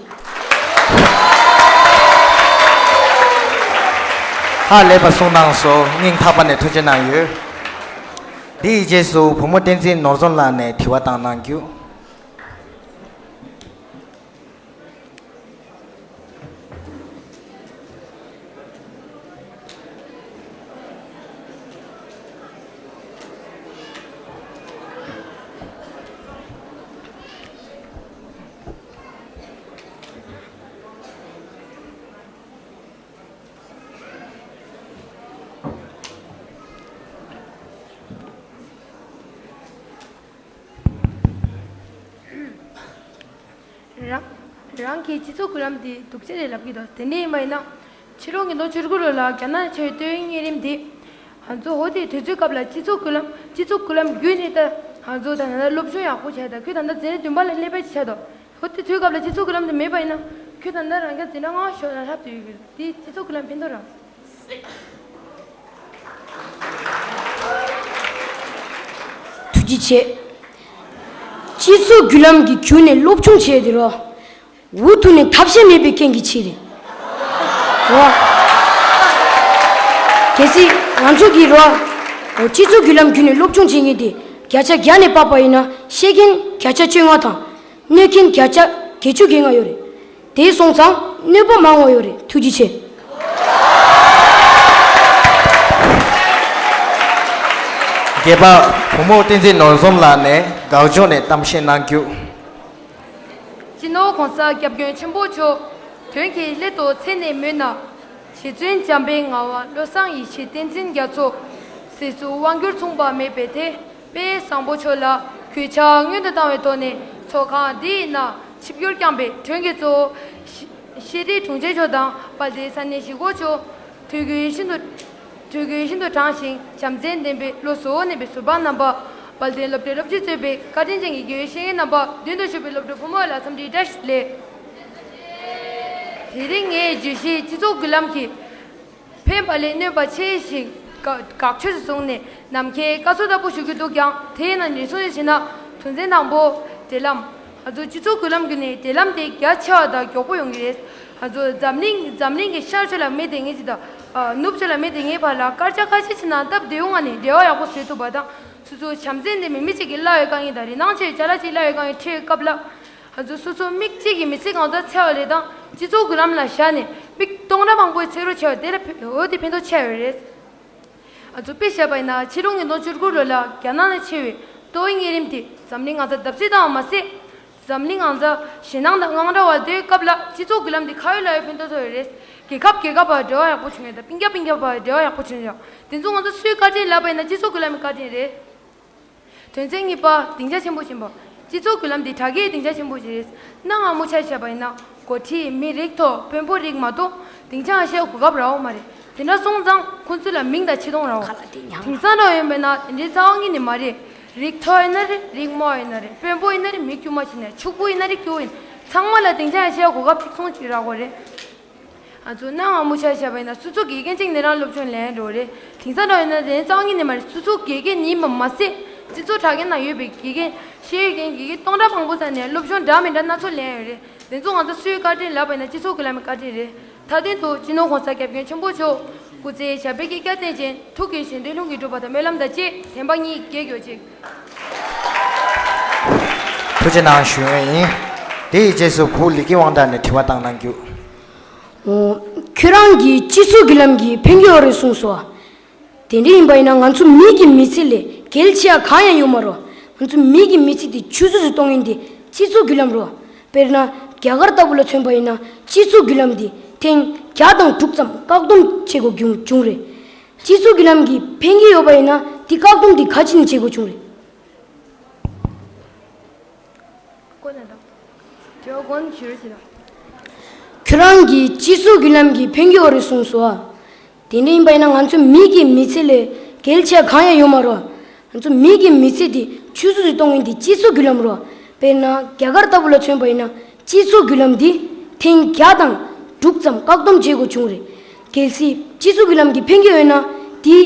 ཧ་ལས་པ་གསུང་གནང་སོང་། སྙིང་ཐག་པ་ནས་ཐུགས་རྗེ་གནང་ཡོད། འདི་ཡི་རྗེས་སུ་བུ་མོ་བསྟན་འཛིན་ནོར་འཛོམས་ལགས་ནས་དྲི་བ་བཏང་གནང་རྒྱུ། རང་རང་གིས་སྤྱི་ཚོགས་བརྒྱུད་ལམ་དེ་སྡུག་ཅག་རེད་ལབ་ཀྱི་འདུག་དེ་འདྲ་ཡིན་པ་ཡིན་ན། ཕྱི་ལོ་ཉིས་སྟོང་བཅུ་དགུ་ལོ་ལ་རྒྱ་ནག་ནས་ཕྱིར་ལྟོས་གཉིས་རིམ་དེ། ང་ཚོ་འོ་དེ་དུས་ཚོད་སྐབས་ལ་སྤྱི་ཚོགས་བརྒྱུད་ལམ་སྤྱི་ཚོགས་བརྒྱུད་ལམ་བརྒྱུད་ནས་ད་ང་ཚོ་ད་ལྟ་སློབ་སྦྱོང་ཡག་པོ་བྱས། ད་ཁྱོད་ད་ལྟ་འཛིན་གྲྭ་བདུན་པ་ལ་སླེབས་པ་ཅིག་ཆགས་འདུག་འོ་དེ་དུས་སྐབས་ལ་སྤྱི་ཚོགས་བརྒྱུད་ལམ་དེ་མེད་པ་ཡིན་ན། ཁྱོད་ད་ལྟ་རང་རྒྱལ་འཛིན་གྲྭ་ལྔ་པ་ཞོར་ལ་ལྷབ་སྡོད་ཡོད་ཀྱི་རེད། དེ་སྤྱི་ཚོགས་བརྒྱུད་ལམ་ཕན་ཐོགས་རང་། ཐུགས་རྗེ་ཆེ། སྤྱི་ཚོགས་བརྒྱུད་ལམ་གྱི་བརྒྱུད་ནས་སློབ་སྦྱོང་བྱས་ཏེ་རོ། འུ་ཐུག་ནས་ཐབས་ཤེས་མེད་པའི་རྐྱེན་གྱིས་ཆེ་རེད། རོ། གལ་སྲིད་ང་ཚོ་གིས་རོ། སྤྱི་ཚོགས་བརྒྱུད་ལམ་བརྒྱུད་ནས་སློབ་སྦྱོང་བྱེད་མཁན་དེ་བརྒྱ་ཆ་བརྒྱ་ནས་དཔག་པ་ཡིན་ན་ཤེས་མཁན་བརྒྱ་ཆ་བཅོ་ལྔ་དང་། གནོད་མཁན་བརྒྱ་ཆ་བརྒྱད་ཅུ་གྱ་ལྔ་ཡོད་རེད། དེ་སོང་ཙང་གནོད་པ་མང་བ་ཡོད་རེད། ཐུགས་རྗེ་ཆེ། རྒྱལ་བ་བུ་མོ་བསྟན་འཛིན་ནོར་འཛོམས་ལགས་ནས་དགག་ཕྱོགས་ནས་གཏམ་བཤད་གནང་རྒྱུ། སྤྱི་ནོར་གོང་ས་སྐྱབས་མགོན་ཆེན་པོ་མཆོག་དོན་གྱི་སླད་དུ་ཚེ་ནས་མོས་ན། རྗེ་བཙུན་འཇམ་དཔལ་ངག་དབང་བློ་བཟང་ཡེ་ཤེས་བསྟན་འཛིན་རྒྱ་མཚོ། སྲིད་གསུམ་དབང་བསྒྱུར་མཚུངས་པ་མེད་པའི་དེ་དཔལ་བཟང་པོ་མཆོག་ལ་གུས་ཕྱག་སྔོན་དུ་བཏང་བའི་ཐོག་ནས་ཚོགས་ཁང་འདིའི་ནང་ཆིབས་བསྒྱུར་བསྐྱངས་པའི་དོན་གྱི་གཙོ་བོ་ཤེས་རིག་དྲུང་ཆེ་མཆོག་དང་དཔལ་ལྡན་ས་གནས་གཞིས་འགོ་མཆོག་ཐུགས་ཀྱི་ཤིན་ཏུ་ཐུགས་ཀྱི་ཤིན་ཏུ་དྲང་ཞིང་བྱམས་བརྩེ་ལྡན་པའི་བློ་གཟུ་བོར་གནས་པའི་ཟུར་པ་རྣམ་པ། དཔལ་ལྡན་སློབ་གྲྭའི་སློབ་སྤྱི་གཙོས་པའི་བཀའ་དྲིན་ཅན་གྱི་དགེ་བའི་བཤེས་གཉེན་རྣམ་པ། མདུན་དུ་བཞུགས་པའི་སློབ་ཕྲུག་ཕོ་མོ་ལ་འཚམས་འདྲི་བཀྲ་ཤིས་བདེ་ལེགས། དེ་རིང་ངས་བརྗོད་གཞི་སྤྱི་ཚོགས་བརྒྱུད་ལམ་གྱིས་ཕན་པ་ལས་གནོད་པ་ཆེ་ཞིང་དགག་ཕྱོགས་སུ་བཟུང་ནས་ནམ་མཁའི་སྐར་ཚོགས་ལྟ་བུ་ཞུ་རྒྱུ་འདུག་ཀྱང་། དེས་ན་འགྲེལ་བཤད་བྱས་ན། དོན་ཚན་དང་པོ། འབྲེལ་ལམ། ང་ཚོ་སྤྱི་ཚོགས་བརྒྱུད་ལམ་བརྒྱུད་ནས་འབྲེལ་ལམ་དེ་རྒྱ་ཆེ་བ་དང་མགྱོགས་པོ་ཡོང་གི་རེད། ང་ཚོ་འཛམ་གླིང་འཛམ་གླིང་གི་ཤར་ཕྱོགས་ལ་མི་སྡོད་མཁན་ཅིག་དང་། ནུབ་ཕྱོགས་ལ་མི་སྡོད་མཁན་བར་ལ་སྐར་ཆ་ཁ་ཤས་ཤིག་ནང་སྟབས་བདེ་བོ་ངང་ནས་འབྲེལ་བ་ཡག་པོ་བཟོ་ཐུབ་པ་དང་། སོ་སོ་བྱམས་བརྩེ་ལྡན་པའི་མི་གཅིག་གིས་སླ་བའི་དཀའ་ངལ་དང་རིན་ཐང་ཆེ་བའི་ཅ་ལག་ཅིག་སླ་བའི་དཀའ་ངལ་འཕྲད་སྐབས་ལ། ང་ཚོ་སོ་སོ་མི་གཅིག་གི་མི་ཚེ་གང་ཙམ་འཚོལ་བ་ལས་དང་། སྤྱི་ཚོགས་བརྒྱུད་ལམ་ལ་བཞག་ནས་མི་སྟོང་ཕྲག་མང་པོའི་ཚེ་རོགས་བྱས་པ་དེ་ལ་ཕན་འོ་དེ་ཕན་ཐོགས་ཆེ་བ་རེད། ང་ཚོ་དཔེ་བཞག་པ་ཡིན་ན་ཕྱི་ལོ་ཉིས་སྟོང་བཅུ་དགུ་ལོ་ལ་རྒྱ་ནག་ནས་ཕྱིར་བའི་ཏོག་དབྱིབས་གཉན་རིམས་དེ་འཛམ་གླིང་ང་ཚོ་བརྡབ་གསིག་བཏང་བ་མ་ཟད། འཛམ་གླིང་ང་ཚོ་ཞེད་སྣང་དང་དངངས་སྐྲག་འོག་སྡོད་སྐབས་ལ་སྤྱི་ཚོགས་བརྒྱུད་ལམ་དེ་ག་ཡོད་ལ་ཡོད་ཕན་ཐོགས་ཐོགས་ཡོད་རེད། རྒྱལ་ཁབ་རྒྱལ་ཁབ་བར་འབྲེལ་བ་ཡག་པོ་བྱུང་ཡོད་དང་སྤུན་ཀྱག་སྤུན་ཀྱག་བར་འབྲེལ་བ་ཡག་པོ་བྱུང་ཡོད། དེ་ཚོ་ང་ཚོ་སུའི་བཀའ་དྲིན་ལབ་པ་ཡིན་ན་སྤྱི་ཚོགས་བརྒྱུད་ལམ་གྱི་བཀའ་དྲིན་རེད། དོན་ཚན་གཉིས་པ། སྡིངས་ཆ་ཆེན་པོ་ཆེན་པོ། སྤྱི་ཚོགས་བརྒྱུད་ལམ་འདི་དྲ་རྒྱའི་སྡིངས་ཆ་ཆེན་པོ་ཞིག་རེད། གནའ་སྔ་མོ་ཆ་བཞག་པ་ཡིན་ན་འགོ་ཁྲིད་མི་རིགས་ཐོག་དཔོན་པོ་རིགས་མ་གཏོགས་སྡིངས་ཆ་ཨ་ཤའི་གོ་སྐབས་རག་ཡོད་མ་རེད། དེ་འདྲ་སོང་ཙང་ཁོང་ཚོ་ལ་མིང་དང་ཆེ་མཐོང་རག་ཡོད། དེང་སང་འདྲ་ཡོད་པས་ན་དེ་འདྲའི་རྩ་བ་ཉིད་ནས་མ་རེད། རིགས་མཐོ་ཡིན་ན་རེད། རིགས་དམའ་ཡིན་ན་རེད། དཔོན་པོ་ཡིན་ན་རེད། མི་དཀྱུས་མ་ཡིན་ན་རེད། ཕྱུག་པོ་ཡིན་ན་རེད། སྐྱོ་བོ་ཡིན། ཚང་མ་ལ་སྡིངས་ཆ་ཨ་ཤའི་གོ་སྐབས་གཅིག་མཚུངས་གཅིག་རག་གི་རེད། ང་ཚོ་གནའ་སྔ་མོ་ཆ་བཞག་པ་ཡིན་ན་སོ་སོ་དགེ་རྒན་གཅིག་ནས་རང་སློབ་སྦྱོང་ལེན་འགྲོ་རེད། དེང་སང་འདྲ་ཡིན་ན་དེ་རྩ་བ་ཉིད་ནས་མ་རེད། སོ་སོ་དགེ་རྒན་ཡིན་པ་མ་ཟད་སྤྱི་ཚོགས་དྲ་རྒྱ་ནང་ཡོད་པའི་དགེ་རྒན་ཤེས་ཡོན་ཅན་དགེ་རྒན་སྟོང་ཕྲག་མང་པོ་ཙམ་ནས་སློབ་སྦྱོང་འདྲ་མི་འདྲ་སྣ་ཚོགས་ལེན་ཡོད་རེད། དེ་ཚོ་ང་ཚོ་སུའི་བཀའ་དྲིན་ལབ་པ་ཡིན་ན་སྤྱི་ཚོགས་བརྒྱུད་ལམ་གྱི་བཀའ་དྲིན་རེད། མཐའ་དོན་དུ་སྤྱི་ནོར་གོང་ས་སྐྱབས་མགོན་ཆེན་པོ་མཆོག་སྐུ་ཚེ་ཞབས་པད་བསྐལ་བརྒྱར་བརྟན་ཅིང་ཐུགས་ཀྱི་བཞེད་དོན་ལྷུན་གྱིས་འགྲུབ་པ་དང་སྨོན་ལམ་དང་བཅས་དྲན་པ་གཉིས་རྒྱས་གྱུར་ཅིག། ཐུགས་རྗེ་གནང་ཞུ་ཡས་ཡིན། དེའི་རྗེས་སུ་བུ་ལི་ཀི་དབང་གྲགས་ནས་དྲི་བ་བཏང་གནང་རྒྱུ། ཨོ། ཁྱོད་རང་གིས་སྤྱི་ཚོགས་བརྒྱུད་ལམ་གྱིས་ཕན་གྱི་ཡོད་རེད་གསུངས་སོ། དེ་འདྲ་ཡིན་པ་ཡིན་ན་ང་ཚོ་མི་གི་མི་ཚེ་ལས་གལ་ཆེ་བ་གང་ཡང་ཡོད་མ་རེད། ང་ཚོ་མི་གི་མི་ཚེ་དེ་ཆུད་ཟོས་སུ་གཏོང་མཁན་དེ་སྤྱི་ཚོགས་བརྒྱུད་ལམ་རེད། དཔེར་ན་རྒྱ་གར་ལྟ་བུ་ལ་མཚོན་པ་ཡིན་ན་སྤྱི་ཚོགས་བརྒྱུད་ལམ་དེ་ཐེངས་བརྒྱ་དང་དྲུག་ཙམ་བཀག་སྡོམ་བྱེད་དགོས་བྱུང་བྱུང་རེད། སྤྱི་ཚོགས་བརྒྱུད་ལམ་གྱིས་ཕན་གྱི་ཡོད་པ་ཡིན་ན་དེ་བཀག་སྡོམ་དེ་ག་ཅི་ནས་བྱེད་དགོས་བྱུང་རེད། ཁྱོད་རང་གིས་སྤྱི་ཚོགས་བརྒྱུད་ལམ་གྱིས་ཕན་གྱི་ཡོད་རེད་གསུངས་སོ། དེ་འདྲ་ཡིན་པ་ཡིན་ན་ང་ཚོ་མི་གི་མི་ཚེ་ལས་གལ་ཆེ་བ་གང་ཡང་ཡོད་མ་རེད། ང་ཚོ་མི་གི་མི་ཚེ་དེ་ཆུད་ཟོས་སུ་གཏོང་མཁན་དེ་སྤྱི་ཚོགས་བརྒྱུད་ལམ་རེད། དཔེར་ན་རྒྱ་གར་ལྟ་བུ་ལ་མཚོན་པ་ཡིན་ན་སྤྱི་ཚོགས་བརྒྱུད་ལམ་འདི་ཐེངས་བརྒྱ་དང་དྲུག་ཙམ་བཀག་སྡོམ་བྱེད་དགོས་བྱུང་རེད། གལ་སྲིད་སྤྱི་ཚོགས་བརྒྱུད་ལམ་གྱིས་ཕན་གྱི་ཡོད་ན་དེ་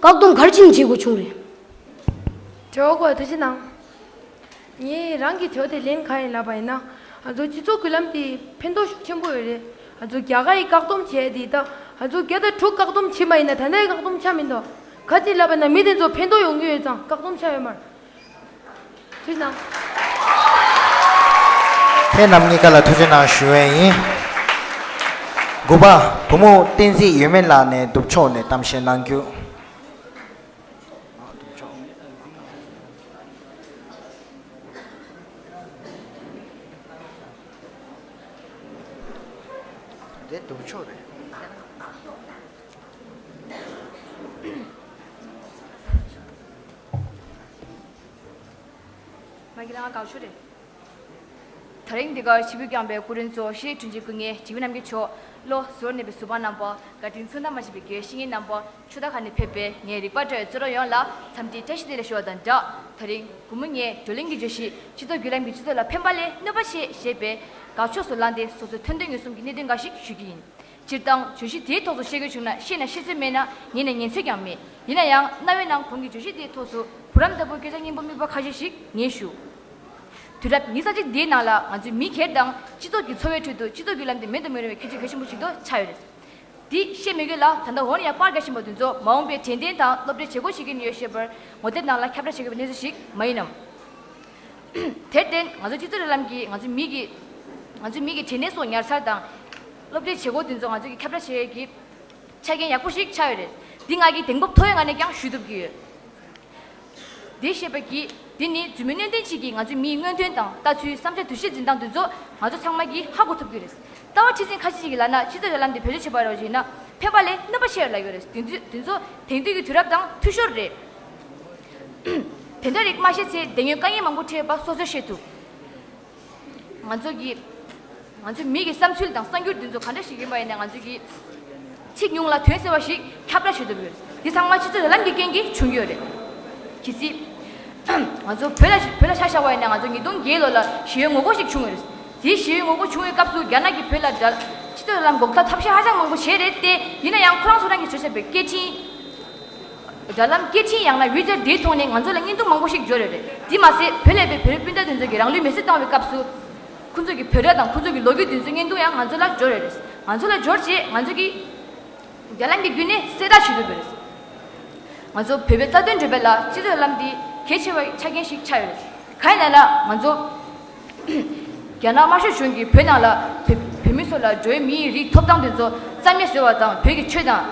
བཀག་སྡོམ་ག་རེ་བྱས་ནས་བྱེད་དགོས་བྱུང་རེད། དྲི་བ་སྐོར་ཐུགས་རྗེ་གནང་། ངས་རང་གི་དྲི་བ་དེ་ལན་གང་ཡིན་ལབ་པ་ཡིན་ན། ང་ཚོ་སྤྱི་ཚོགས་བརྒྱུད་ལམ་དེ་ཕན་ཐོགས་ཤུགས་ཆེན་པོ་ཡོད་རེད། ང་ཚོ་རྒྱ་གར་ཡིས་བཀག་སྡོམ་བྱས་དེ་དང་ང་ཚོ་བརྒྱ་དང་དྲུག་བཀག་སྡོམ་བྱས་པ་ཡིན་ན་ད་ལྟའི་བཀག་སྡོམ་ཆགས་མི་འདུག་ག་ཅི་ལབ་པ་ཡིན་ན་མི་དེ་ཚོ་ཕན་ཐོགས་ཡོང་གི་ཡོད་ཙང་བཀག་སྡོམ་ཆགས་ཡོད་མ་རེད། ཐུགས་རྗེ་གནང་། ཁྱེད་རྣམ་གཉིས་ཀ་ལ་ཐུགས་རྗེ་གནང་ཞུ་ཡས་ཡིན། དགུ་པ། བུ་མོ་བསྟན་འཛིན་ཡོད་མེད་ལགས་ནས་ནུབ་ཕྱོགས་ནས་གཏམ་བཤད་གནང་རྒྱུ། འདི་ནུབ་ཕྱོགས་རེད། མ་གི་ལ་དགའ་ཤོས་རེད། དེ་རིང་འདི་གར་ཆིབས་བསྒྱུར་བསྐྱངས་པའི་སྐུ་མགྲོན་ཚོ། ཤེས་རིག་དྲུང་ཆེ་སྐུ་ངོ་འཇིགས་མེད་རྣམ་རྒྱལ་མཆོག་བློ་གཟུ་བོར་གནས་པའི་གཟུ་དཔང་རྣམ་པ། བཀའ་དྲིན་མཚུངས་ཟླ་མ་མཆིས་པའི་དགེ་བའི་བཤེས་གཉེན་རྣམ་པ། ཆོས་བདག་ཁག་ནས་ཕེབས་པའི་ངའི་རིག་པ་བཀྲ་བའི་བརྩེ་གྲོགས་ཡོངས་ལ་འཚམས་འདྲི་བཀྲ་ཤིས་བདེ་ལེགས་ཞུ་བ་དང་སྦྲགས། དེ་རིང་སྒོར་མོ་ངས་བགྲོ་གླེང་གི་བརྗོད་གཞི། སྤྱི་ཚོགས་བརྒྱུད་ལམ་གྱིས་སྤྱི་ཚོགས་ལ་ཕན་པ་ལས་གནོད་པ་ཆེ་ཞེས་པའི་དགག་ཕྱོགས་སུ་ལངས་ཏེ། སོ་སོའི་ཐོན་དོན་ངོས་བཟུང་གི་གནད་དོན་འགའ་ཞིག་ཞུ་རྒྱུ་ཡིན། སྤྱིར་བཏང་བརྗོད་གཞི་དེའི་ཐོག་ཏུ་བཤད་དགོས་བྱུང་ན། བཤད་ན་བཤད་ཚོད་མེད་ན། ཉན་ན་ཉན་ཚོད་ཀྱང་མེད། ཡིན་ན་ཡང་རྣ་བའི་ནང་གོང་གི་བརྗོད་གཞི་དེའི་ཐོག་ཏུ་བུ་རམ་ལྟ་བུའི་སྐད་ཆ་སྙན་པོ་སྨྲས་པ་ཁ་ཤས་ཤིག་ངས་ཞུ། དུས་རབས་ཉི་ཤུ་རྩ་གཅིག་འདིའི་ནང་ལ་ང་ཚོའི་མི་སྒེར་དང་སྤྱི་ཚོགས་ཀྱི་འཚོ་བའི་ཁྲོད་དུ་སྤྱི་ཚོགས་བརྒྱུད་ལམ་དེ་མེད་དུ་མི་རུང་བའི་ཁྱད་ཆོས་གལ་ཆེན་པོ་ཞིག་ཏུ་ཆགས་ཡོད་རེད། འདི་བཤད་མི་དགོས་ལ། ད་ལྟ་འོ་ན་ཡང་པར་རྒྱག་བཞིན་པ་དེ་ཚོ་མ་འོངས་པའི་དྲན་རྟེན་དང་སློབ་གྲྭའི་བྱེད་སྒོ་བྱེད་ཀྱི་ཡོད་ཞེས་པར་ངོ་དེབ་ནང་ལ་ཁྱབ་བསྒྲགས་བྱེད་དགོས་པའི་གནས་ཚུལ་ཞིག་མ་ཡིན་ནམ། དེར་བརྟེན་ང་ཚོ་སྤྱི་ཚོགས་བརྒྱུད་ལམ་གྱིས་ང་ཚོའི་མི་གི་ང་ཚོའི་མི་གི་དྲན་རྟེན་སོགས་ཉར་ཚར་དང་། སློབ་གྲྭའི་བྱེད་སྒོ་དེ་ཚོ་ང་ཚོ་གི་ཁྱབ་བསྒྲགས་བྱེད་ཡས་ཀྱི་ཆ་རྐྱེན་ཡག་པོ་ཞིག་ཆགས་ཡོད་རེད། འདི་ང་གིས་གདེང་སྤོབས་མཐོ་བའི་ངང་ནས་ཀྱང་ཞུ་ཐུབ་ཀྱི་ཡོད། འདི་བཤད་པ་གིས། འདི་ནི་རྫུན་མའི་སྣོན་ལྡན་ཅིག་གིས་ང་ཚོའི་མིའི་མངོན་འདོད་དང་ལྟ་ཚུལ། བསམ་འཆར་འདུ་ཤེས་འཛིན་སྟངས་དེ་ཚོ་ང་ཚོ་ཚང་མ་གིས་ཧ་གོ་ཐུབ་ཀྱི་རེད། ལྟ་བ་མཁྲེགས་འཛིན་ཁ་ཤས་ཤིག་གིས་ལབ་ན། སྤྱི་ཚོགས་བརྒྱུད་ལམ་འདི་བེད་སྤྱོད་བྱེད་པ་རོགས་བྱས་ན་ཕན་པ་ལས་གནོད་པ་ཆེ་བ་ལབ་ཡོད་རེད། དེ་དུས་དེ་ཚོ་དེང་དུས་ཀྱི་དུས་རབས་དང་འཐུས་ཤོར་རེད། དེ་འདྲ་རིགས་མ་ཤེས་ཚེ་དེ་སྔོན་དཀའ་ངལ་མང་པོ་འཕྲད་པ་སོ་སོས་ཤེས་ཐུབ། ང་ཚོ་གི་ང་ཚོའི་མི་གི་བསམ་ཚུལ་དང་གསར་འགྱུར་འདི་ཚོ་ག་འདྲ་ཞིག་ཡིན་པ་ཡིན་ན། ང་ཚོ་གི་ཚིག་ཉུང་ལ་དོན་གསལ་བ་ཞིག་ཁྱབ་བསྒྲགས་བྱེད་ཐུབ་ཡོད། འདི་ཚང་མ་སྤྱི་ཚོགས་བརྒྱུད་ལམ་གྱི་རྐྱེན་གྱིས་བྱུང་གི་ཡོད་རེད། གལ་སྲིད་ང་ཚོ་བོད་ལ་བོད་ལ་ཆ་བཞག་པ་ཡིན་ན། ང་ཚོ་ཉིས་སྟོང་བརྒྱད་ལོ་ལ་ཞི་བའི་ངོ་རྒོལ་ཞིག་བྱུང་ཡོད་རེད། དེའི་ཞི་བའི་ངོ་རྒོལ་བྱུང་བའི་སྐབས་སུ་རྒྱ་ནག་གིས་བོད་ལ་དྲ་སྤྱི་ཚོགས་བརྒྱུད་ལམ་འགོག་ཐབས་ཐབས་ཤེས་ཧ་ཅང་མང་པོ་བྱས་རེད་དེ། ཡིན་ན་ཡང་ཁོ་རང་ཚོ་རང་གིས་བཟོས་བཞག་པའི་སྐད་འཕྲིན། དྲ་ལམ་སྐད་འཕྲིན་ཡང་ན་ཝི་ཅར་འདིའི་ཐོག་ནས་ང་ཚོ་ལ་བརྙན་ཐུང་མང་པོ་ཞིག་འབྱོར་ཡོད་རེད། དེ་མ་ཟད་བོད་ལ་ཡོད་པའི་བོད་རིགས་སྤུན་ཟླ་དེ་ཚོ་གིས་རང་ལུས་མེར་སྲེག་བཏང་བའི་སྐབས་སུ། ཁོ་ཚོ་གི་བོད་སྒྲ་དང་ཁོ་ཚོ་གི་ལོ་རྒྱུས་དེ་ཚོའི་བརྙན་ཐུང་ཡང་ང་ཚོ་ལ་འབྱོར་ཡོད་རེད། ང་ཚོ་ལ་འབྱོར་རྗེས་ང་ཚོ་གིས་རྒྱ་ལམ་གྱི་བརྒྱུད་ནས་གསལ་བསྒྲགས་བྱེད་ཐུབ་ཡོད་རེད། ང་ཚོ་བོད་པའི་རྩ་དོན་སྒྲུབ་པ་ལ་སྤྱི་ཚོགས་ལམ་འདི་གལ་ཆེ་བའི་ཆ་རྐྱེན་ཞིག་ཆགས་ཡོད་རེད། གང་ཡིན་ན་ལ་ང་ཚོ་རྒྱ་ནག་དམར་ཤོག་གཞུང་གིས་བོད་ནང་ལ་བོད་བོད་མི་ཚོ་ལ་འགྲོ་བའི་མིའི་རིགས་ཐོབ་ཐང་དེ་ཚོ་རྩ་མེད་བཟོས་པ་དང་། བོད་ཀྱི་ཆོས་དང་།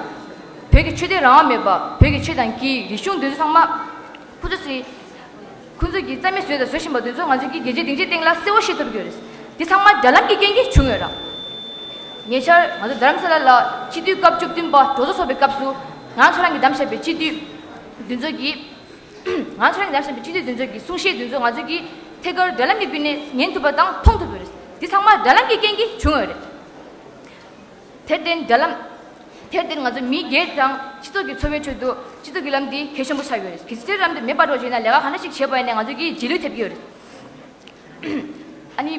བོད་ཀྱི་ཆོས་དད་རང་དབང་མེད་པ། བོད་ཀྱི་ཆོས་དང་སྐད་ཡིག་རིག་གཞུང་དེ་ཚོ་ཚང་མ་ཁོ་ཚོ་ཚོས་ཁོ་ཚོ་གིས་རྩ་མེད་བཟོས་དང་བཟོ་བཞིན་པ་དེ་ཚོ་ང་ཚོ་གིས་རྒྱལ་སྤྱིའི་སྡིངས་ཆའི་སྟེང་ལ་གསལ་བོ་ཤེས་ཐུབ་ཀྱི་ཡོད་རེད། འདི་ཚང་མ་དྲ་ལམ་གྱི་རྐྱེན་གྱིས་བྱུང་ཡོད་ར། ཉེ་ཆར་ང་ཚོ་རྡ་རམ་ས་ལ་ལ་སྤྱི་འཐུས་སྐབས་བཅུ་བདུན་པ་གྲོས་ཚོགས་ཚོགས་པའི་སྐབས་སུ། ང་ཚོ་རང་གིས་བདམས་བཞག་པའི་སྤྱི་འཐུས་དེ་ཚོ་གིས། ང་ཚོ་རང་གིས་བདམས་བཞག་པའི་སྤྱི་འཐུས་དེ་ཚོ་གི་གསུང་བཤད་དེ་ཚོ་ང་ཚོ་གིས་ཐད་ཀར་དྲ་ལམ་གྱི་བརྒྱུད་ནས་ཉན་ཐུབ་པ་དང་མཐོང་ཐུབ་ཡོད་རེད། འདི་ཚང་མ་དྲ་ལམ་གྱི་རྐྱེན་གྱིས་བྱུང་ཡོད་རེད། དེར་བརྟེན་དྲ་ལམ། དེར་བརྟེན་ང་ཚོ་མི་སྒེར་དང་སྤྱི་ཚོགས་ཀྱི་འཚོ་བའི་ཁྲོད་དུ་སྤྱི་ཚོགས་ཀྱི་ལམ་འདི་གལ་ཆེན་པོ་ཆགས་ཡོད་རེད། གལ་སྲིད་ལམ་འདི་མེད་པ་འགྲོ་བྱས་ན། ལས་ཀ་ག་འདྲ་ཞིག་བྱས་པ་ཡིན་ནའི་ང་ཚོ་གིས་རྗེས་ལུས་ཐེབས་ཀྱི་ཡོད་རེད། ཨ་ནི།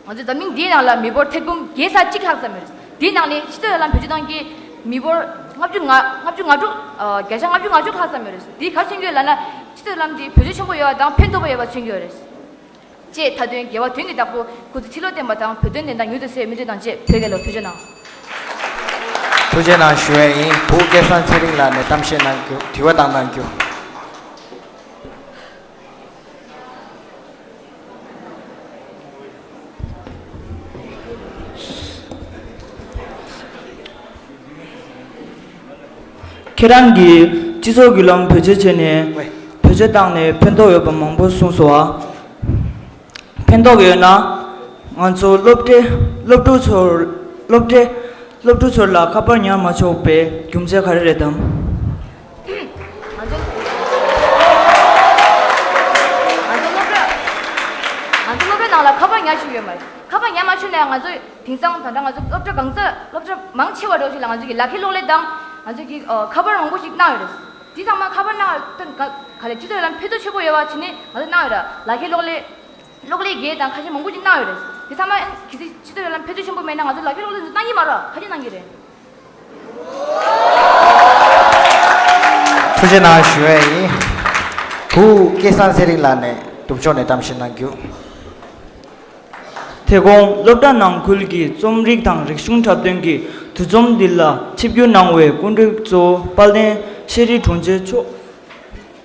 ང་ཚོ་འཛམ་གླིང་འདིའི་ནང་ལ་མི་འབོར་ཐེར་འབུམ་བརྒྱད་ཚེག་གཅིག་ལྷག་ཙམ་ཡོད་རེད། འདིའི་ནང་ནས་སྤྱི་ཚོགས་ལམ་བེད་སྤྱོད་གཏོང་མཁན་མི་འབོར་ལྔ་བཅུ་ང་ལྔ་བཅུ་ང་དྲུག་ཨ། བརྒྱ་ཆ་ལྔ་བཅུ་ང་དྲུག་ལྷག་ཙམ་ཡོད་རེད། འདིས་ག་རེ་མཚོན་གྱི་ཡོད་ལབ་ན། སྤྱི་ཚོགས་ལམ་འདི་བེད་སྤྱོད་ཆེན་པོ་ཡོད་པ་དང་ཕན་ཐོགས་པོ་ཡོད་པ་མཚོན་གྱི་ཡོད་རེད། ཅེས་མཐའ་དོན་རྒྱལ་བ་དོན་གྱི་བདག་པོ་སྐུ་ཚེ་ཁྲི་ལོ་བརྟན་པ་དང་། བོད་དོན་བདེན་མཐའ་མྱུར་དུ་གསལ་བའི་སྨོན་འདུན་དང་བཅས་བོད་རྒྱལ་ལོ། ཐུགས་རྗེ་གནང་། ཐུགས་རྗེ་གནང་ཞུ་ཡས་ཡིན། བུ་སྐལ་བཟང་ཚེ་རིང་ལགས་ནས་གཏམ་བཤད་གནང་རྒྱུ། དྲི་བ་བཏང་གནང་རྒྱུ། ཁྱེད་རང་གིས་སྤྱི་ཚོགས་བརྒྱུད་ལམ་བེད་སྤྱོད་བྱས་ནས། བེད་སྤྱོད་བཏང་ནས་ཕན་ཐོགས་ཡོད་པ་མང་པོ་གསུངས་སོང་བ། ཕན་ཐོགས་ཡོད་ན། ང་ཚོ་སློབ་གྲྭའི་སློབ་ཕྲུག་ཚོར། སློབ་གྲྭའི་སློབ་ཕྲུག་ཚོར་ལ་ཁ་པར་ཉར་མ་ཆོག་པའི་རྒྱུ་མཚན་ག་རེ་རེད་དམ། ང་ཚོ་ང་ཚོ་སློབ་གྲྭ་ང་ཚོ་སློབ་གྲྭའི་ནང་ལ་ཁ་པར་ཉར་ཆོག་ཡོད་མ་རེད། ཁ་པར་ཉར་མ་ཆོག་ན་ཡང་ང་ཚོ་དེང་སང་ད་ལྟ་ང་ཚོ་སློབ་གྲྭ་གང་ཚ། སློབ་གྲྭ་མང་ཆེ་བ་འགྲོ་ཞིག་ལ་ང་ཚོ་གི་ལག་ཁྱེར་གློག་ཀླད་དང་ང་ཚོ་གི་ཨ། ཁ་པར་མང་པོ་ཞིག་གནང་ཡོད་རེད། དེ་ཚང་མ་ཁ་པར་གནང་བ་དང་ག་ག་ལེར་སྤྱི་ཚོགས་ལ་ཕན་ཐོགས་ཆེན་པོ་ཡོད་པ་བྱས་ནས་ང་ཚོ་གནང་ཡོད་ར། ལག་ཁྱེར་གློག་ཀླད། གློག་ཀླད་བརྒྱད་དང་ཁ་ཤས་མང་པོ་ཅིག་གནང་ཡོད་རེད། དེ་ཚང་མ་གལ་སྲིད་སྤྱི་ཚོགས་ལ་ཕན་ཐོགས་ཆེན་པོ་མེད་ན་ང་ཚོ་ལག་ཁྱེར་གློག་ཀླད་འདི་གནང་གི་མ་རེད། ག་རེ་གནང་གི་རེད། ཐུགས་རྗེ་གནང་ཞུ་ཡས་ཡིན། བུ་སྐལ་བཟང་ཚེ་རིང་ལགས་ནས་ནུབ་ཕྱོགས་ནས་གཏམ་བཤད་གནང་རྒྱུ། དེ་གོང་སློབ་གྲྭ་ནང་ཁུལ་གྱི་རྩོམ་རིག་དང་རིག་གཞུང་འཁྲབ་སྟོན་གྱི་འདུ་འཛོམས་འདི་ལ་ཆིབས་བསྒྱུར་གནང་བའི་སྐུ་མགྲོན་གཙོ་བོ་དཔལ་ལྡན་ཤེས་རིག་དྲུང་ཆེ་མཆོག་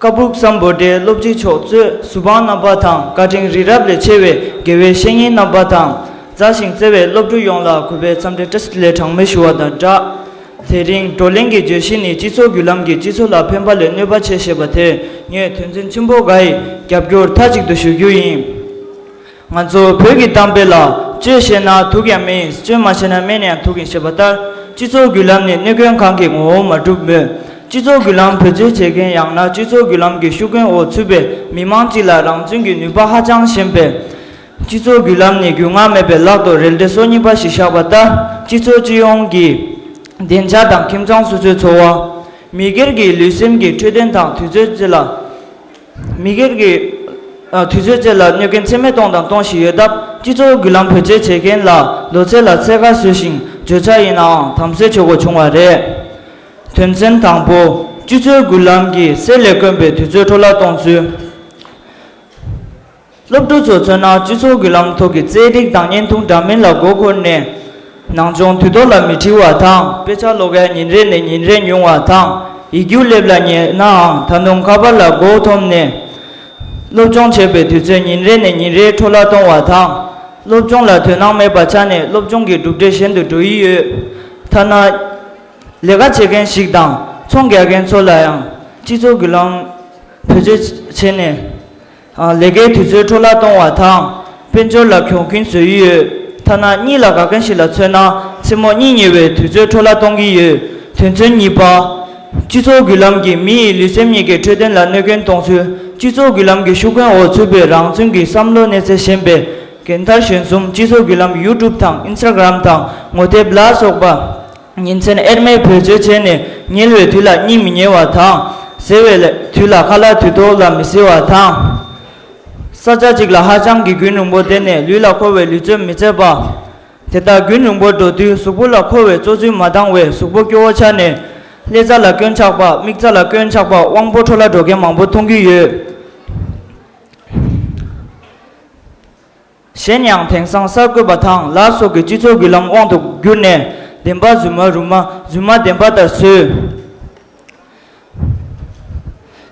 ཀ་སྦུག་སམ་བྷོ་ཊའི་སློབ་སྤྱི་མཆོག་གཙོས་གཟུ་དཔང་རྣམ་པ་དང་བཀའ་དྲིན་རི་རབ་ལས་ཆེ་བའི་དགེ་བའི་བཤེས་གཉེན་རྣམ་པ་དང་། མཛའ་ཞིང་བརྩེ་བའི་སློབ་ཕྲུག་ཡོངས་ལ་གུས་པའི་འཚམས་འདྲི་བཀྲ་ཤིས་བདེ་ལེགས་གྲངས་མེད་ཞུ་བ་དང་སྦྲགས། དེ་རིང་བགྲོ་གླེང་གི་བརྗོད་གཞི་ནི། སྤྱི་ཚོགས་བརྒྱུད་ལམ་གྱིས་སྤྱི་ཚོགས་ལ་ཕན་པ་ལས་གནོད་པ་ཆེ་ཞེས་པ་དེར་ངས་དོན་ཚན་ཆེན་པོ་འགའ་ཡི་རྒྱབ་སྐྱོར་མཐའ་གཅིག་ཏུ་ཞུ་རྒྱུ་ཡིན། ང་ཚོ་བོད་ཀྱི་གཏམ་དཔེ་ལ། སྤྱོད་ཤེས་ན་དུག་ཀྱང་མེད། སྤྱོད་མ་ཤེས་ན་སྨན་ཡང་དུག་ཡིན་ཞེས་པ་ལྟར། སྤྱི་ཚོགས་བརྒྱུད་ལམ་ནི་གནོད་སྐྱོན་གང་གི་ངོ་བོ་མ་གྲུབ་མོད། སྤྱི་ཚོགས་བརྒྱུད་ལམ་བེད་སྤྱོད་བྱེད་མཁན་ཡང་ན་སྤྱི་ཚོགས་བརྒྱུད་ལམ་གྱི་ཤུགས་རྐྱེན་འོག་ཚུད་པའི་མི་མང་གཅིག་ལ་རང་བཙན་གྱི་ནུས་པ་ཧ་ཅང་ཞན་པས། སྤྱི་ཚོགས་བརྒྱུད་ལམ་ནི་རྒྱུས་མངའ་མེད་པའི་ལག་ཏུ་རལ་གྲི་སོ་གཉིས་པ་ཞིག་བཞག་པ་ལྟར། སྤྱི་ཚོགས་སྤྱི་ཡོངས་ཀྱི་བདེ་འཇགས་དང་ཁྱིམ་ཚང་སོ་སོའི་འཚོ་བ། མི་སྒེར་གྱི་ལུས་སེམས་ཀྱི་འཕྲོད་བསྟེན་དང་དུས་ཚོད་བཅས་ལ། མི་སྒེར་གྱི་ཨ་དུས་ཚོད་བཅས་ལ་གནོད་སྐྱོན་ཚད་མེད་གཏོང་དང་གཏོང་བཞིན་ཡོད་སྟབས། སྤྱི་ཚོགས་བརྒྱུད་ལམ་བེད་སྤྱོད་བྱེད་མཁན་ལ་ལོ་ཚད་ལ་ཚད་བཀག་བཟོས་ཤིང་བརྗོད་བྱ་ཡིན་ནའང་དམ་བཟོས་བྱེད་དགོས་བྱུང་བ་རེད། དོན་ཚན་དང་པོ། སྤྱི་ཚོགས་བརྒྱུད་ལམ་གྱི་གསེར་ལས་དཀོན་པའི་དུས་ཚོད་འཕྲོ་བརླག་གཏོང་ཚུལ། སློབ་ཕྲུག་ཚོ་མཚོན་ན། སྤྱི་ཚོགས་བརྒྱུད་ལམ་ཐོག་གི་རྩེད་རིགས་དང་བརྙན་ཐུང་འདྲ་མིན་ལ་མགོ་འཁོར་ནས། ནང་སྦྱོང་དུས་ཐོག་ལ་མི་ཁྲིད་པ་དང་། དཔེ་ཆ་ཀློག་ཡ་ཉིན་རེ་ནས་ཉིན་རེ་ཉུང་བ་དང་། ཡིག་རྒྱུགས་སླེབས་ལ་ཉེ་ནའང་ད་དུང་ཁ་པར་ལ་མགོ་འཐོམ་ནས། སློབ་སྦྱོང་བྱེད་པའི་དུས་ཚོད་ཉིན་རེ་ནས་ཉིན་རེ་འཕྲོ་བརླག་གཏོང་བ་དང་། སློབ་སྦྱོང་ལ་དོ་སྣང་མེད་པ་ཆགས་ནས་སློབ་སྦྱོང་གི་གྲུབ་འབྲས་ཞན་དུ་འགྲོ་ཡི་ཡོད། ཐ་ན། ལས་ཀ་བྱེད་མཁན་ཞིག་དང་ཚོང་རྒྱག་མཁན་ཚོ་ལ་ཡང་སྤྱི་ཚོགས་བརྒྱུད་ལམ་བེད་སྤྱོད་བྱས་ནས། ཨ་ལས་ཀའི་དུས་ཚོད་འཕྲོ་བརླག་གཏོང་བ་དང་། དཔལ་འབྱོར་ལ་གྱོང་གུན་བཟོ་ཡི་ཡོད། ཐ་ན་གཉིད་ལ་དགའ་མཁན་ཞིག་ལ་མཚོན་ན། མཚན་མོ་གཉིད་ཉལ་བའི་དུས་ཚོད་འཕྲོ་བརླག་གཏོང་གི་ཡོད། དོན་ཚན་གཉིས་པ། སྤྱི་ཚོགས་བརྒྱུད་ལམ་གྱིས་མི་ཡི་ལུས་སེམས་གཉིས་ཀའི་འཕྲོད་བསྟེན་ལ་གནོད་སྐྱོན་གཏོང་ཚུལ། སྤྱི་ཚོགས་བརྒྱུད་ལམ་གྱི་ཤུགས་རྐྱེན་འོག་ཚུད་པའི་རང་བཙན་གྱི་བསམ་བློ་གནས་ཚད་ཞན་པའི་རྒན་དར་གཞོན་གསུམ། སྤྱི་ཚོགས་བརྒྱུད་ལམ་ཡུ་ཊུབ་དང་ཨིན་སི་ཊ་གྷ་རམ་དང་ངོ་དེབ་ལ་སོགས་པ། ཉིན་མཚན་དབྱེར་མེད་བེད་སྤྱོད་བྱས་ནས། ཉལ་བའི་དུས་ལ་གཉིད་མི་ཉལ་བ་དང་། ཟས་པའི་དུས་ལ་ཁ་ལག་དུས་ཐོག་ལ་མི་ཟ་བ་དང་། ས་ཆ་གཅིག་ལ་ཧ་ཅང་གི་རྒྱུན་རིང་པོ་བསྡད་ནས་ལུས་ལ་མཁོ་བའི་ལུས་རྩལ་མི་རྩེད་པ། དེ་ལྟར་རྒྱུན་རིང་པོ་འགྲོ་དུས་གཟུགས་པོ་ལ་མཁོ་བའི་གཙོ་ཚུལ་མ་འདང་བས་གཟུགས་པོ་སྐྱོ་བོ་ཆགས་ནས། ཀླད་རྩ་ལ་སྐྱོན་ཆགས་པ། མིག་རྩ་ལ་སྐྱོན་ཆགས་པ། དབང་པོ་འཕྲོ་བརླག་འགྲོ་མཁན་མང་པོ་མཐོང་གི་ཡོད། གཞན་ཡང་དེང་སང་གསར་འགོད་པ་དང་ལ་སོགས་ཀྱི་སྤྱི་ཚོགས་བརྒྱུད་ལམ་དབང་དུ་གྱུར་ནས། བདེན་པ་རྫུན་མ་རུ་མ། རྫུན་མ་བདེན་པ་ལྟར་བཟོས།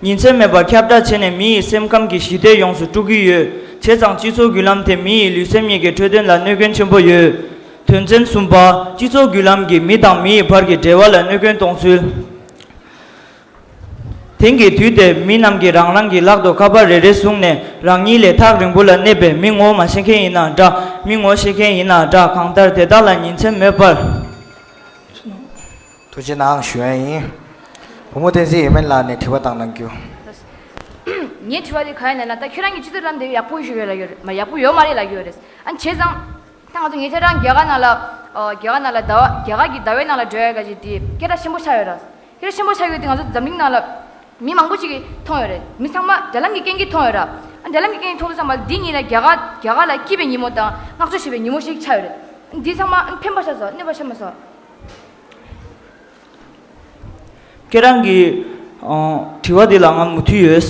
ཉིན་མཚན་མེད་པར་ཁྱབ་བསྒྲགས་བྱས་ནས་མི་ཡི་སེམས་ཁམས་ཀྱི་ཞི་བདེ་ཡོངས་སུ་དཀྲུག་གི་ཡོད། བྱས་ཙང་སྤྱི་ཚོགས་བརྒྱུད་ལམ་དེ་མི་ཡི་ལུས་སེམས་གཉིས་ཀྱི་འཕྲོད་བསྟེན་ལ་གནོད་སྐྱོན་ཆེན་པོ་ཡོད། དོན་ཚན་གསུམ་པ། སྤྱི་ཚོགས་བརྒྱུད་ལམ་གྱིས་མི་དང་མི་ཡི་བར་གྱི་འབྲེལ་བ་ལ་གནོད་སྐྱོན་གཏོང་ཚུལ། དེང་གི་དུས་དེར་མི་རྣམས་ཀྱིས་རང་རང་གི་ལག་ཏུ་ཁ་པར་རེ་རེ་བཟུང་ནས། རང་ཉིད་ལས་ཐག་རིང་པོ་ལ་གནས་པའི་མི་ངོ་མ་ཤེས་མཁན་ཡིན་ན་འདྲ། མི་ངོ་ཤེས་མཁན་ཡིན་ན་འདྲ། གང་ལྟར་དེ་དག་ལ་ཉིན་མཚན་མེད་པར། ཐུགས་རྗེ་གནང་ཞུ་ཡ་ཡིན། བུ་མོ་བསྟན་འཛིན་ཡེ་མེན་ལགས་ནས་དྲི་བ་བཏང་གནང་རྒྱུ། ངའི་དྲི་བ་དེ་ག་ཡིན་ན། ད་ཁྱོད་རང་གི་སྤྱི་ཚོགས་ལམ་དེ་ཡག་པོ་ཞིག་ཡོད་ལ་ཡོད་རེད་མ། ཡག་པོ་ཡོད་མ་རེད་ལབ་ཀྱི་ཡོད་རེད། ཨ་བྱས་ཙང་། ད་ང་ཚོ་ངས་ཁྱེད་རང་རྒྱ་གར་ནང་ལ། ཨ་རྒྱ་གར་ནང་ལ་ཟླ་བ། རྒྱ་གར་གྱི་ཟླ་བའི་ནང་ལ་འགྲོ་ཡ་ག་ཅིག་དེ་སྐད་གྲགས་ཆེན་པོ་ཆགས་ཡོད་ར། སྐད་གྲགས་ཆེན་པོ་ཆགས་ཡོད་དེ་ང་ཚོ་འཛམ་གླིང་ནང་ལ་མི་མང་པོ་ཅིག་གིས་མཐོང་ཡོད་རེད། མི་ཚང་མ་དྲ་ལམ་གྱི་རྐྱེན་གྱིས་མཐོང་ཡོད་ར། ཨ་དྲ་ལམ་གྱི་རྐྱེན་གྱིས་མཐོང་དུས་ཙམ་པ་འདི་ཉིད་ལ་རྒྱ་གར། རྒྱ་གར་ལ་སྐྱིད་པའི་ཉིན་མོ་དང་བསྔགས་བརྗོད་བྱེད་པའི་ཉིན་མོ་ཞིག་ཆགས་ཡོད་རེད། འདི་ཚང་མ་ཕན་པ་ཆགས་སོང་། གནོད་པ་ཆགས་མ་སོང་། ཁྱེད་རང་གི་ཨ་དྲི་བ་འདི་ལ་ང་མོས་མཐུན་ཡོད།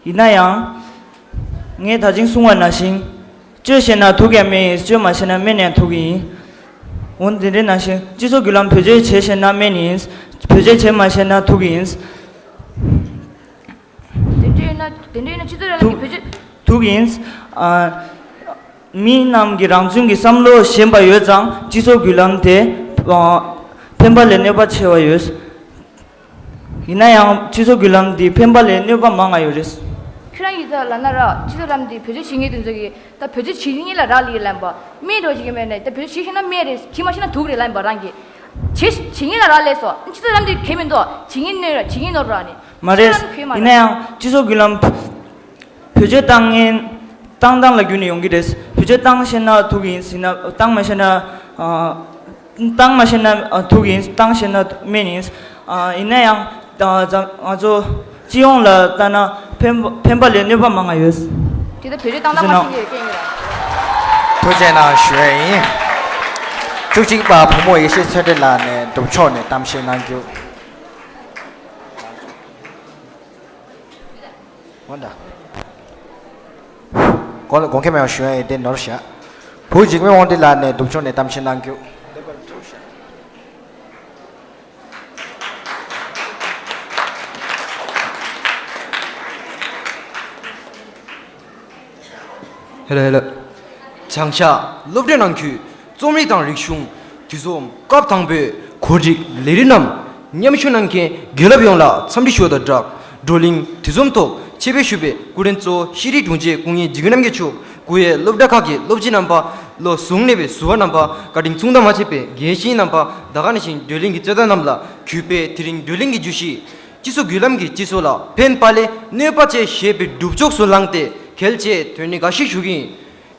ཡིན་ན་ཡང་། ངས་ད་ཅིང་གསུངས་པ་ནང་བཞིན། སྤྱོད་ཤེས་ན་དུག་ཀྱང་སྨན་ཡིན། སྤྱོད་མ་ཤེས་ན་སྨན་ཡང་དུག་ཡིན། འོ་དེ་འདྲའི་ནང་བཞིན་སྤྱི་ཚོགས་བརྒྱུད་ལམ་བེད་སྤྱོད་བྱེད་ཤེས་ན་སྨན་ཡིན། བེད་སྤྱོད་བྱེད་མ་ཤེས་ན་དུག་ཡིན། དེ་འདྲ་ཡིན་ན། དེ་འདྲ་ཡིན་ན་སྤྱི་ཚོགས་ར་ལ་དུག་གི་བེད་སྤྱོད། དུག་ཡིན། ཨ། མི་རྣམས་ཀྱི་རང་བཙན་གྱི་བསམ་བློ་ཞན་པ་ཡོད་ཙང་སྤྱི་ཚོགས་བརྒྱུད་ལམ་དེ་ཕན་པ་ལས་གནོད་པ་ཆེ་བ་ཡོད། ཡིན་ན་ཡང་སྤྱི་ཚོགས་བརྒྱུད་ལམ་འདི་ཕན་པ་ལས་གནོད་པ་མང་ང་ཡོད་རེད། ཁྱོད་རང་གིས་ད་ལབ་ན་ར། སྤྱི་ཚོགས་ལམ་འདི་བེད་སྤྱོད་བྱེད་མཁན་དེ་ཚོ་གིས་ད་བེད་སྤྱོད་བྱེད་མཁན་ལ་རག་ལས་ལབ་པ། སྨན་འགྲོ་བྱེད་ཀྱི་མེད་ནས། ད་བེད་སྤྱོད་བྱེད་ཤེས་ན་སྨན་རེད། བྱེད་མ་ཤེས་ན་དུག་རེད་ལབ་པ་རང་གིས། བྱེད་བྱེད་མཁན་ལ་རག་ལས་སོ། སྤྱི་ཚོགས་ལམ་འདི་གལ་མི་འདུག་བྱེད་མཁན་གནོད་ར། བྱེད་མཁན་ནོར་ར་ནི། མ་རེད། ཁྱོད་རང་ཁོས་མ་ཡིན་ན་ཡང་སྤྱི་ཚོགས་བརྒྱུད་ལམ། བེད་སྤྱོད་བཏང་མཁན། བཏང་སྟངས་ལ་བརྒྱུད་ནས་ཡོང་གི་རེད། བེད་སྤྱོད་བཏང་ཤེས་ན་དུག་ཡིན་ཟེར་ན། བཏང་མ་ཤེས་ན། ཨ། བཏང་མ་ཤེས་ན་དུག་ཡིན། བཏང་ཤེས་ན་སྨན་ཡིན། ཨ། ཡིན་ན་ཡང་། ད་ང་ཚོ་སྤྱི་ཡོངས་ལ་ལྟ་ན་ཕན་པ་ཕན་པ་ལས་གནོད་པ་མང་ང་ཡོད། དེ་ལྟར་བེད་སྤྱོད་བཏང་སྟངས་མ་ཤེས་ཀྱི་རྐྱེན་གྱིས་རེད། ཐུགས་རྗེ་གནང་ཞུ་ཡ་ཡིན། བཅུ་གཅིག་པ་བུ་མོ་ཡེ་ཤེས་ཚེ་བརྟན་ལགས་ནས་སྒྲུབ་ཕྱོགས་ནས་གཏམ་བཤད་གནང་རྒྱུ། འོ་ད། གོང་ལ་དགོངས་འགལ་མེད་པ་ཞུ་ཡ་ཡིན་ཏེ་ནོར་བཞག་བུ་འཇིགས་མེད་དབང་འདུས་ལགས་ནས་སྒྲུབ་ཕྱོགས་ནས་གཏམ་བཤད་གནང་རྒྱུ། ཧེ་ལ་ཧེ་ལ། བྱང་ཤར་སློབ་གྲྭའི་ནང་ཁུལ་རྩོམ་རིག་དང་རིག་གཞུང་། དུས་འཛོམས་སྐབས་དང་པོའི་གོ་སྒྲིག་ལས་རིམ་རྣམས་མཉམ་ཞུགས་གནང་མཁན་རྒན་རབས་ཡོངས་ལ་འཚམས་འདྲི་ཞུ་བ་དང་སྦྲགས། བགྲོ་གླེང་དུས་འཛོམས་ཐོག་ཆེད་ཕེབས་ཞུས་པའི་སྐུ་མགྲོན་གཙོ་བོ་ཤེས་རིག་དྲུང་ཆེ་སྐུ་ངོ་འཇིགས་མེད་རྣམ་རྒྱལ་མཆོག་སྐུ་ཡི་སློབ་གྲྭ་ཁག་གི་སློབ་སྤྱི་རྣམ་པ། བློ་གཟུ་བོར་གནས་པའི་ཟུར་པ་རྣམ་པ། བཀའ་དྲིན་མཚུངས་ཟླ་མ་ཆད་པའི་དགེ་བཤེས་རྣམ་པ། ད་ག་ནང་བཞིན་བགྲོ་གླེང་གི་རྩོད་ཟླ་རྣམས་ལ་གུས་པས་དེ་རིང་བགྲོ་གླེང་གི་བརྗོད་གཞི། སྤྱི་ཚོགས་བརྒྱུད་ལམ་གྱིས་སྤྱི་ཚོགས་ལ་ཕན་པ་ལས་གནོད་པ་བཅས་ཞེས་པའི་སྒྲུབ་ཕྱོགས་སུ་བླངས་ཏེ་གལ་ཆེའི་དོན་སྣེ་འགའ་ཞིག་ཞུ་གི་ཡིན།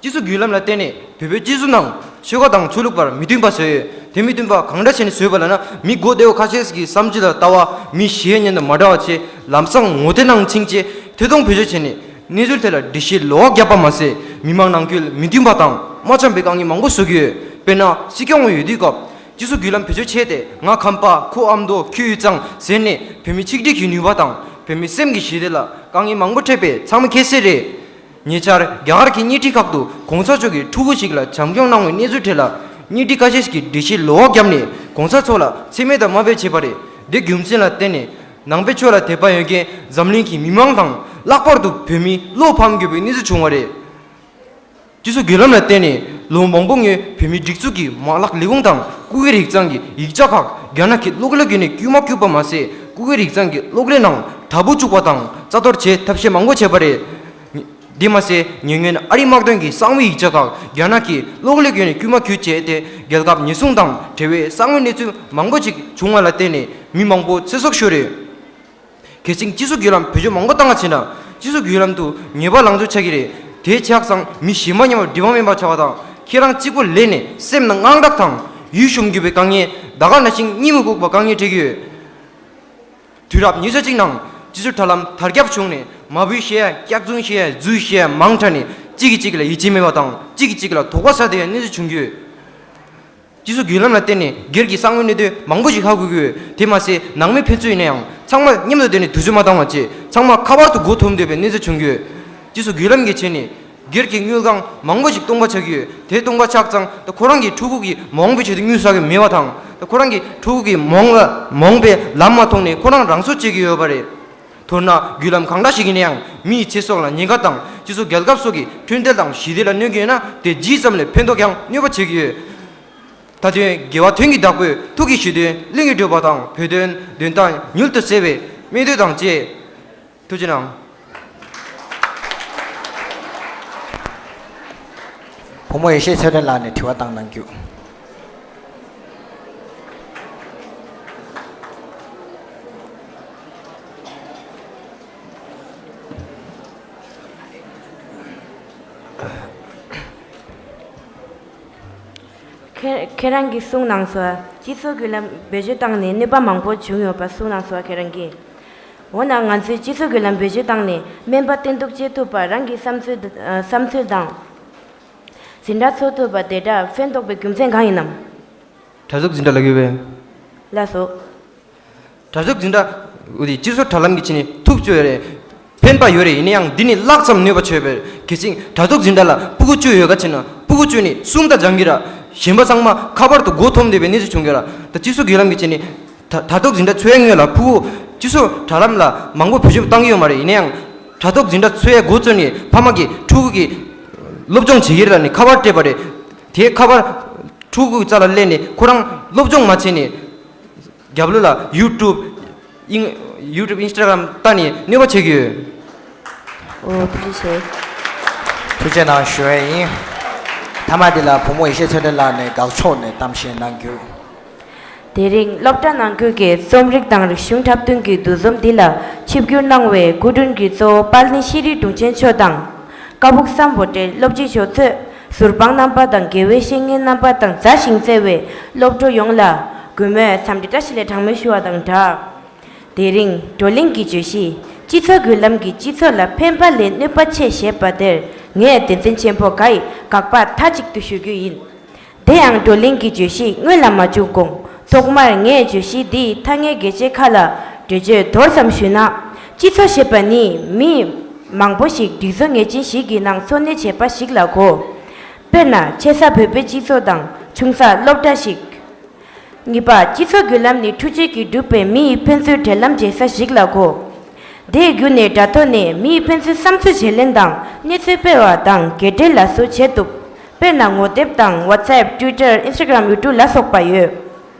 སྤྱི་ཚོགས་བརྒྱུད་ལམ་ལ་བརྟེན་ནས་བོད་པའི་སྤྱི་ཚོགས་ནང་ཆོལ་ཁ་དང་ཆོས་ལུགས་བར་མི་མཐུན་པ་བཟོས་ཡོད། དེ་མི་མཐུན་པ་གང་འདྲ་བྱས་ནས་བཟོས་པ་ལབ་ན། མི་མགོ་བདེ་བོ་ཁ་ཤས་ཀྱི་བསམ་སྤྱོད་ལ་ལྟ་བ་མི་གཞན་ཉིད་དང་མ་འདྲ་བ་བྱས། ལམ་སང་ངོ་དེབ་ནང་ཕྱིན་བྱས་ཐད་གཏོང་བེད་སྤྱོད་བྱས་ནས་གནས་ཚུལ་དེ་ལ་འགྲེལ་བཤད་ལོགས་བརྒྱབ་པ་མ་ཟད། མི་མང་ནང་ཁུལ་མི་མཐུན་པ་དང་མ་འཆམ་པའི་དཀའ་ངལ་མང་པོ་བཟོ་གི་ཡོད། དཔེར་ན། སྲིད་སྐྱོང་ཡོད་དུས་སྐབས་སྤྱི་ཚོགས་བརྒྱུད་ལམ་བེད་སྤྱོད་བྱས་ཏེ། ང་ཁམས་པ། ཁོ་ཨ་མདོ། ཁྱོད་དབུས་གཙང་ཟེར་ནས་བོད་མི་ཆིག་སྒྲིལ་གྱི་ནུས་པ་དང་བོད་མི་སེམས་ཀྱི་ཞི་བདེ་ལ་དཀའ་ངལ་མང་པོ་འཕྲད་པ་ཚང་མས་མཁྱེན་གསལ་རེད། ཉེ་ཆར་རྒྱ་གར་གྱི་བརྙན་འཕྲིན་ཁག་ཏུ་གོང་ས་མཆོག་གིས་ཕྲུ་གུ་ཞིག་ལ་བྱམས་སྐྱོང་གནང་བའི་གནས་ཚུལ་དེ་ལ་བརྙན་འཕྲིན་ཁ་ཤས་ཤིག་གིས་འགྲེལ་བཤད་ལོགས་བརྒྱབ་ནས་གོང་ས་མཆོག་ལ་མཚན་སྨད་དང་དམའ་འབེབས་བྱས་པ་རེད། དེའི་རྒྱུ་མཚན་ལ་བརྟེན་ནས་ནང་པའི་ཆོས་ལ་དད་པ་ཡོད་མཁན་འཛམ་གླིང་གི་མི་མང་དང་། ལྷག་པར་དུ་བོད་མི་བློ་ཕམ་དགོས་པའི་གནས་ཚུལ་བྱུང་བ་རེད། སྤྱི་ཚོགས་བརྒྱུད་ལམ་ལ་བརྟེན་ནས་ལོ་མང་པོ་སྔོན་བོད་མིའི་སྒྲིག་འཛུགས་ཀྱི་མ་ལག་ལས་ཁུངས་དང་སྐུ་སྒེར་ཡིག་ཚང་གི་ཡིག་ཆ་ཁག་རྒྱ་ནག་གི་གློག་ཀླད་བརྒྱུད་ནས་བསྐུར་མ་བསྐུར་བ་མ་ཟད། སྐུ་སྒེར་ཡིག་ཚང་གི་གློག་ཀླད་ནང་དྲ་འབུ་བཅུག་པ་དང་རྩ་གཏོར་བྱེད་ཐབས་ཤེས་མང་པོ་བྱས་པ་རེད། དེ་མ་ཟད། ཉེ་སྔོན་ཨ་རིའི་དམག་དོན་གྱི་གསང་བའི་ཡིག་ཆ་ཁག་རྒྱ་ནག་གི་གློག་ཀླད་བརྒྱུད་ནས་བསྐུར་མ་བསྐུར་བྱས་ཏེ། རྒྱལ་ཁབ་ཉེན་སྲུང་དང་འབྲེལ་བའི་གསང་བའི་གནས་ཚུལ་མང་པོ་ཞིག་བྱུང་བ་ལ་བརྟེན་ནས་མི་མང་པོ་ཚེ་སྲོག་ཤོར་ཡོད། གལ་སྲིད་སྤྱི་ཚོགས་བརྒྱུད་ལམ་བེད་སྤྱོད་མང་པོ་བཏང་བ་བྱས་ན། སྤྱི་ཚོགས་བརྒྱུད་ལམ་དུ་ཉེས་པ་ལང་ཚོ་ཆགས་ཀྱི་རེད། དེ་ཆགས་ཙང་མི་གཞན་པ་མཉམ་པར་འབྲེལ་བ་མེད་པ་ཆགས་པ་དང་། ཁྱེད་རང་གཅིག་པོ་ལས་ནས་སེམས་ནང་དངངས་སྐྲག་དང་ཡིད་ཞུམ་དགོས་པའི་དཀའ་ངལ། ད་ག་ནང་བཞིན་གཉིད་མི་ཁུག་པའི་དཀའ་ངལ་འཕྲད་ཀྱི་ཡོད། དུས་རབས་ཉི་ཤུ་རྩ་གཅིག་ནང་སྤྱི་ཚོགས་དྲ་ལམ་དར་ཁྱབ་བྱུང་ནས་མ་བུའི་བཤད་ཡ། སྐྱག་རྫུན་བཤད་ཡ། རྫུན་བཤད་ཡ་མང་དྲགས་ནས་གཅིག་གིས་གཅིག་ལ་ཡིད་ཆེས་མེད་པ་དང་། གཅིག་གིས་གཅིག་ལ་དོགས་པ་ཟ་བསྡད་ཡ་གནས་ཚུལ་བྱུང་གི་ཡོད། སྤྱི་ཚོགས་བརྒྱུད་ལམ་ལ་བརྟེན་ནས་སྒེར་གྱི་གསང་བའི་གནད་དོན་མང་པོ་ཞིག་ཧ་གོ་གི་ཡོད། དེ་མ་ཟད། ནང་མི་ཕན་ཚུན་ཡིན་ན་ཡང་ཚང་མ་མཉམ་དུ་བསྡད་ནས་དུས་ཚོད་མ་བཏང་བ་བྱས། ཚང་མ་ཁ་པར་དུ་མགོ་འཐོམ་སྡོད་པའི་གནས་ཚུལ་བྱུང་གི་ཡོད། སྤྱི་ཚོགས་བརྒྱུད་ལམ་གྱི་ཆེད་ནས་སྒེར་གྱི་དངུལ་ཁང་མང་པོ་ཞིག་སྟོང་པ་ཆགས་ཀྱི་ཡོད། དེ་སྟོང་པ་ཆགས་ཙང་ད་ཁོ་རང་གི་ཕྲུ་གུ་གི་མ་འོངས་པའི་ཆེད་དུ་དངུལ་ཟ་གི་མེད་པ་དང་། ད་ཁོ་རང་གི་ཕྲུ་གུ་གི་མ་འོངས་ལ་མ་འོངས་པའི་ལམ་མ་མཐོང་ནས་ཁོ་རང་རང་སྲོག་བཅད་ཀྱི་ཡོད་པ་རེད། མདོར་ན། བརྒྱུད་ལམ་གང་འདྲ་ཞིག་ཡིན་ན་ཡང་མི་ཡི་ཚེ་སྲོག་ལ་ཉེན་ཁ་དང་། སྤྱི་ཚོགས་རྒྱལ་ཁབ་སོགས་ཀྱི་འཕྲོད་བསྟེན་དང་ཞི་བདེ་ལ་གནོད་ཀྱི་ཡོད་ན། དེ་ཇི་ཙམ་ལས་ཕན་ཐོགས་ཀྱང་གནོད་པ་བྱེད་ཀྱི་ཡོད། ད་དུང་དགེ་བ་དོན་གྱི་བདག་པོས་ཐུགས་ཀྱི་བཞེད་དོན་གླིང་གི་བགྲོད་པ་དང་། བོད་དོན་དོན་དག་མྱུར་དུ་གསལ་བའི་སྨོན་འདུན་དང་བཅས། ཐུགས་རྗེ་གནང་། བུ་མོ་ཡེ་ཤེས་ཚེ་རིང་ལགས་ནས་དྲི་བ་བཏང་གནང་རྒྱུ། ཁྱེད་ཁྱེད་རང་གིས་གསུངས་གནང་སོང་། སྤྱི་ཚོགས་བརྒྱུད་ལམ་བེད་སྤྱོད་བཏང་ནས་གནོད་པ་མང་པོ་བྱུང་ཡོད་པ་གསུངས་གནང་སོང་། ཁྱེད་རང་གིས། འོ་ན་ང་ཚོས་སྤྱི་ཚོགས་བརྒྱུད་ལམ་བེད་སྤྱོད་བཏང་ནས་སྨན་པ་བསྟེན་གཏུགས་བྱེད་ཐུབ་པ། རང་གི་བསམ་ཚུལ་བསམ་ཚུལ་དང་འཛིན་གྲྭ་འཚོགས་ཐུབ་པ་དེ་འདྲ་ཕན་ཐོགས་པའི་རྒྱུ་མཚན་གང་ཡིན་ནམ། དྲ་ཐོག་འཛིན་གྲྭ་ལབ་ཡོད་པས། ལགས་སོ། དྲ་ཐོག་འཛིན་གྲྭ། འོ་དེ་སྤྱི་ཚོགས་དྲ་ལམ་གྱི་ཆེད་ནས་ཐུགས་སྤྱོད་རེད། ཕན་པ་ཡོད་རེད། ཡིན་ན་ཡང་འདི་ནི་ལྷག་ཙམ་གནོད་པ་ཆེ་བས། གལ་སྲིད་དྲ་ཐོག་འཛིན་གྲྭ་ལ་ཕྲུ་གུ་བཅུ་ཡོད་ག་ཕྱིན་ན། ཕྲུ་གུ་བཅུ་ནས་གསུམ་ད་སྦྱང་གི་ར། གཞན་པ་ཚང་མ་ཁ་པར་དུ་མགོ་འཐོམ་བསྡད་པའི་གནས་ཚུལ་བྱུང་གི་ར། ད་སྤྱི་ཚོགས་བརྒྱུད་ལམ་གྱི་ཆེད་ནས་ད་དྲ་ཐོག་འཛིན་གྲྭ་འཚོགས་ཡ་སྔོན་ལ་ཕྲུ་གུ་སྤྱི་ཚོགས་དྲ་ལམ་ལ་མང་པོ་བེད་སྤྱོད་བཏང་གི་ཡོད་མ་རེད། ཡིན་ན་ཡང་དྲ་ཐོག་འཛིན་གྲྭ་འཚོགས་ཡ་འགོ་བཙུགས་ནས་ཕ་མ་གིས་ཕྲུ་གུ་གི་སློབ་སྦྱོང་བྱེད་ཀྱི་རེད་ལབ་ནས་ཁ་པར་སྤྲད་པ་རེད། དེ་ཁ་པར་ཕྲུ་གུ་རྩ་ལ་སླེབས་ནས་ཁོ་རང་སློབ་སྦྱོང་མ་བྱས་ནས། རྒྱབ་ལོགས་ལ་ཡུ་ཊུབ། ཨིན། ཡུ་ཊུབ། ཨིན་སི་ཊ་གྷ་རམ་ལྟ་ནས་གནོད་པ་བྱེད་ཀྱི་ཡོད། ཨོ། ཐུགས་རྗེ་ཆེ། ཐུགས་རྗེ་གནང་ཞུ་ཡས་ཡིན། མཐའ་མ་འདི་ལ་བུ་མོ་ཡེ་ཤེས་ཚེ་རིང་ལགས་ནས་དགག་ཕྱོགས་ནས་གཏམ་བཤད་གནང་རྒྱུ། དེ་རིང་སློབ་གྲྭ་ནང་ཁུལ་གྱི་རྩོམ་རིག་དང་རིག་གཞུང་འཁྲབ་སྟོན་གྱི་འདུ་འཛོམས་འདི་ལ་ཆིབས་བསྒྱུར་གནང་བའི་སྐུ་མགྲོན་གྱི་གཙོ་བོ་དཔལ་ལྡན་ཤེས་རིག་དྲུང་ཆེ་མཆོག་དང་། ཀ་སྦུག་སམ་བྷོ་ཊའི་སློབ་སྤྱི་མཆོག་གཙོས་ཟུར་དཔང་རྣམ་པ་དང་། དགེ་བའི་བཤེས་གཉེན་རྣམ་པ་དང་། མཛའ་ཞིང་བརྩེ་བའི་སློབ་གྲོགས་ཡོངས་ལ་གུས་མོས་འཚམས་འདྲི་བཀྲ་ཤིས་བདེ་ལེགས་གྲངས་མེད་ཞུ་བ་དང་སྦྲགས། དེ་རིང་བགྲོ་གླེང་གི་བརྗོད་གཞི། སྤྱི་ཚོགས་བརྒྱུད་ལམ་གྱིས་སྤྱི་ཚོགས་ལ་ཕན་པ་ལས་གནོད་པ་ཆེ་ཞེས་པ་དེར་ངས་དོན་ཚན་ཆེན་པོ་འགའ་ཡི་དགག་པ་མཐའ་གཅིག་ཏུ་ཞུ་རྒྱུ་ཡིན། དེ་ཡང་བགྲོ་གླེང་གི་བརྗོད་གཞི་སྔོན་ལ་མ་འཇུག་གོང་། ཐོག་མར་ངས་བརྗོད་གཞི་འདིའི་ཐ་སྙད་གལ་ཆེ་ཁག་ལ་འགྲེལ་བརྗོད་མདོར་ཙམ་ཞུས་ན། སྤྱི་ཚོགས་ཞེས་པ་ནི་མི་མང་པོ་ཞིག་སྒྲིག་བཟོ་ངེས་ཅན་ཞིག་གི་ནང་འཚོ་གནས་བྱེད་པ་ཞིག་ལ་གོ། དཔེར་ན་ཆེ་ས་བོད་པའི་སྤྱི་ཚོགས་དང་ཆུང་ས་སློབ་གྲྭ་ཞིག། གཉིས་པ། སྤྱི་ཚོགས་བརྒྱུད་ལམ་ནི་འཕྲུལ་ཆས་ཀྱིས་གྲུབ་པའི་མི་ཡི་ཕན་ཚུན་འབྲེལ་ལམ་བྱེད་ས་ཞིག་ལ་གོ། དེའི་བརྒྱུད་ནས་དྲ་ཐོག་ནས་མི་ཡི་ཕན་ཚུན་བསམ་ཚུལ་བརྗེ་ལེན་དང་གནས་ཚུལ་སྤེལ་བ་དང་རྒན་གྲས་ལ་སོགས་བྱེད་ཐུབ། དཔེར་ན་ངོ་དེབ་དང་ཝ་ཊི་སེབ། ཊུའི་ཊར། ཨིན་སི་ཊ་གྷ་རམ། ཡུ་ཊུབ་ལ་སོགས་པ་ཡོད།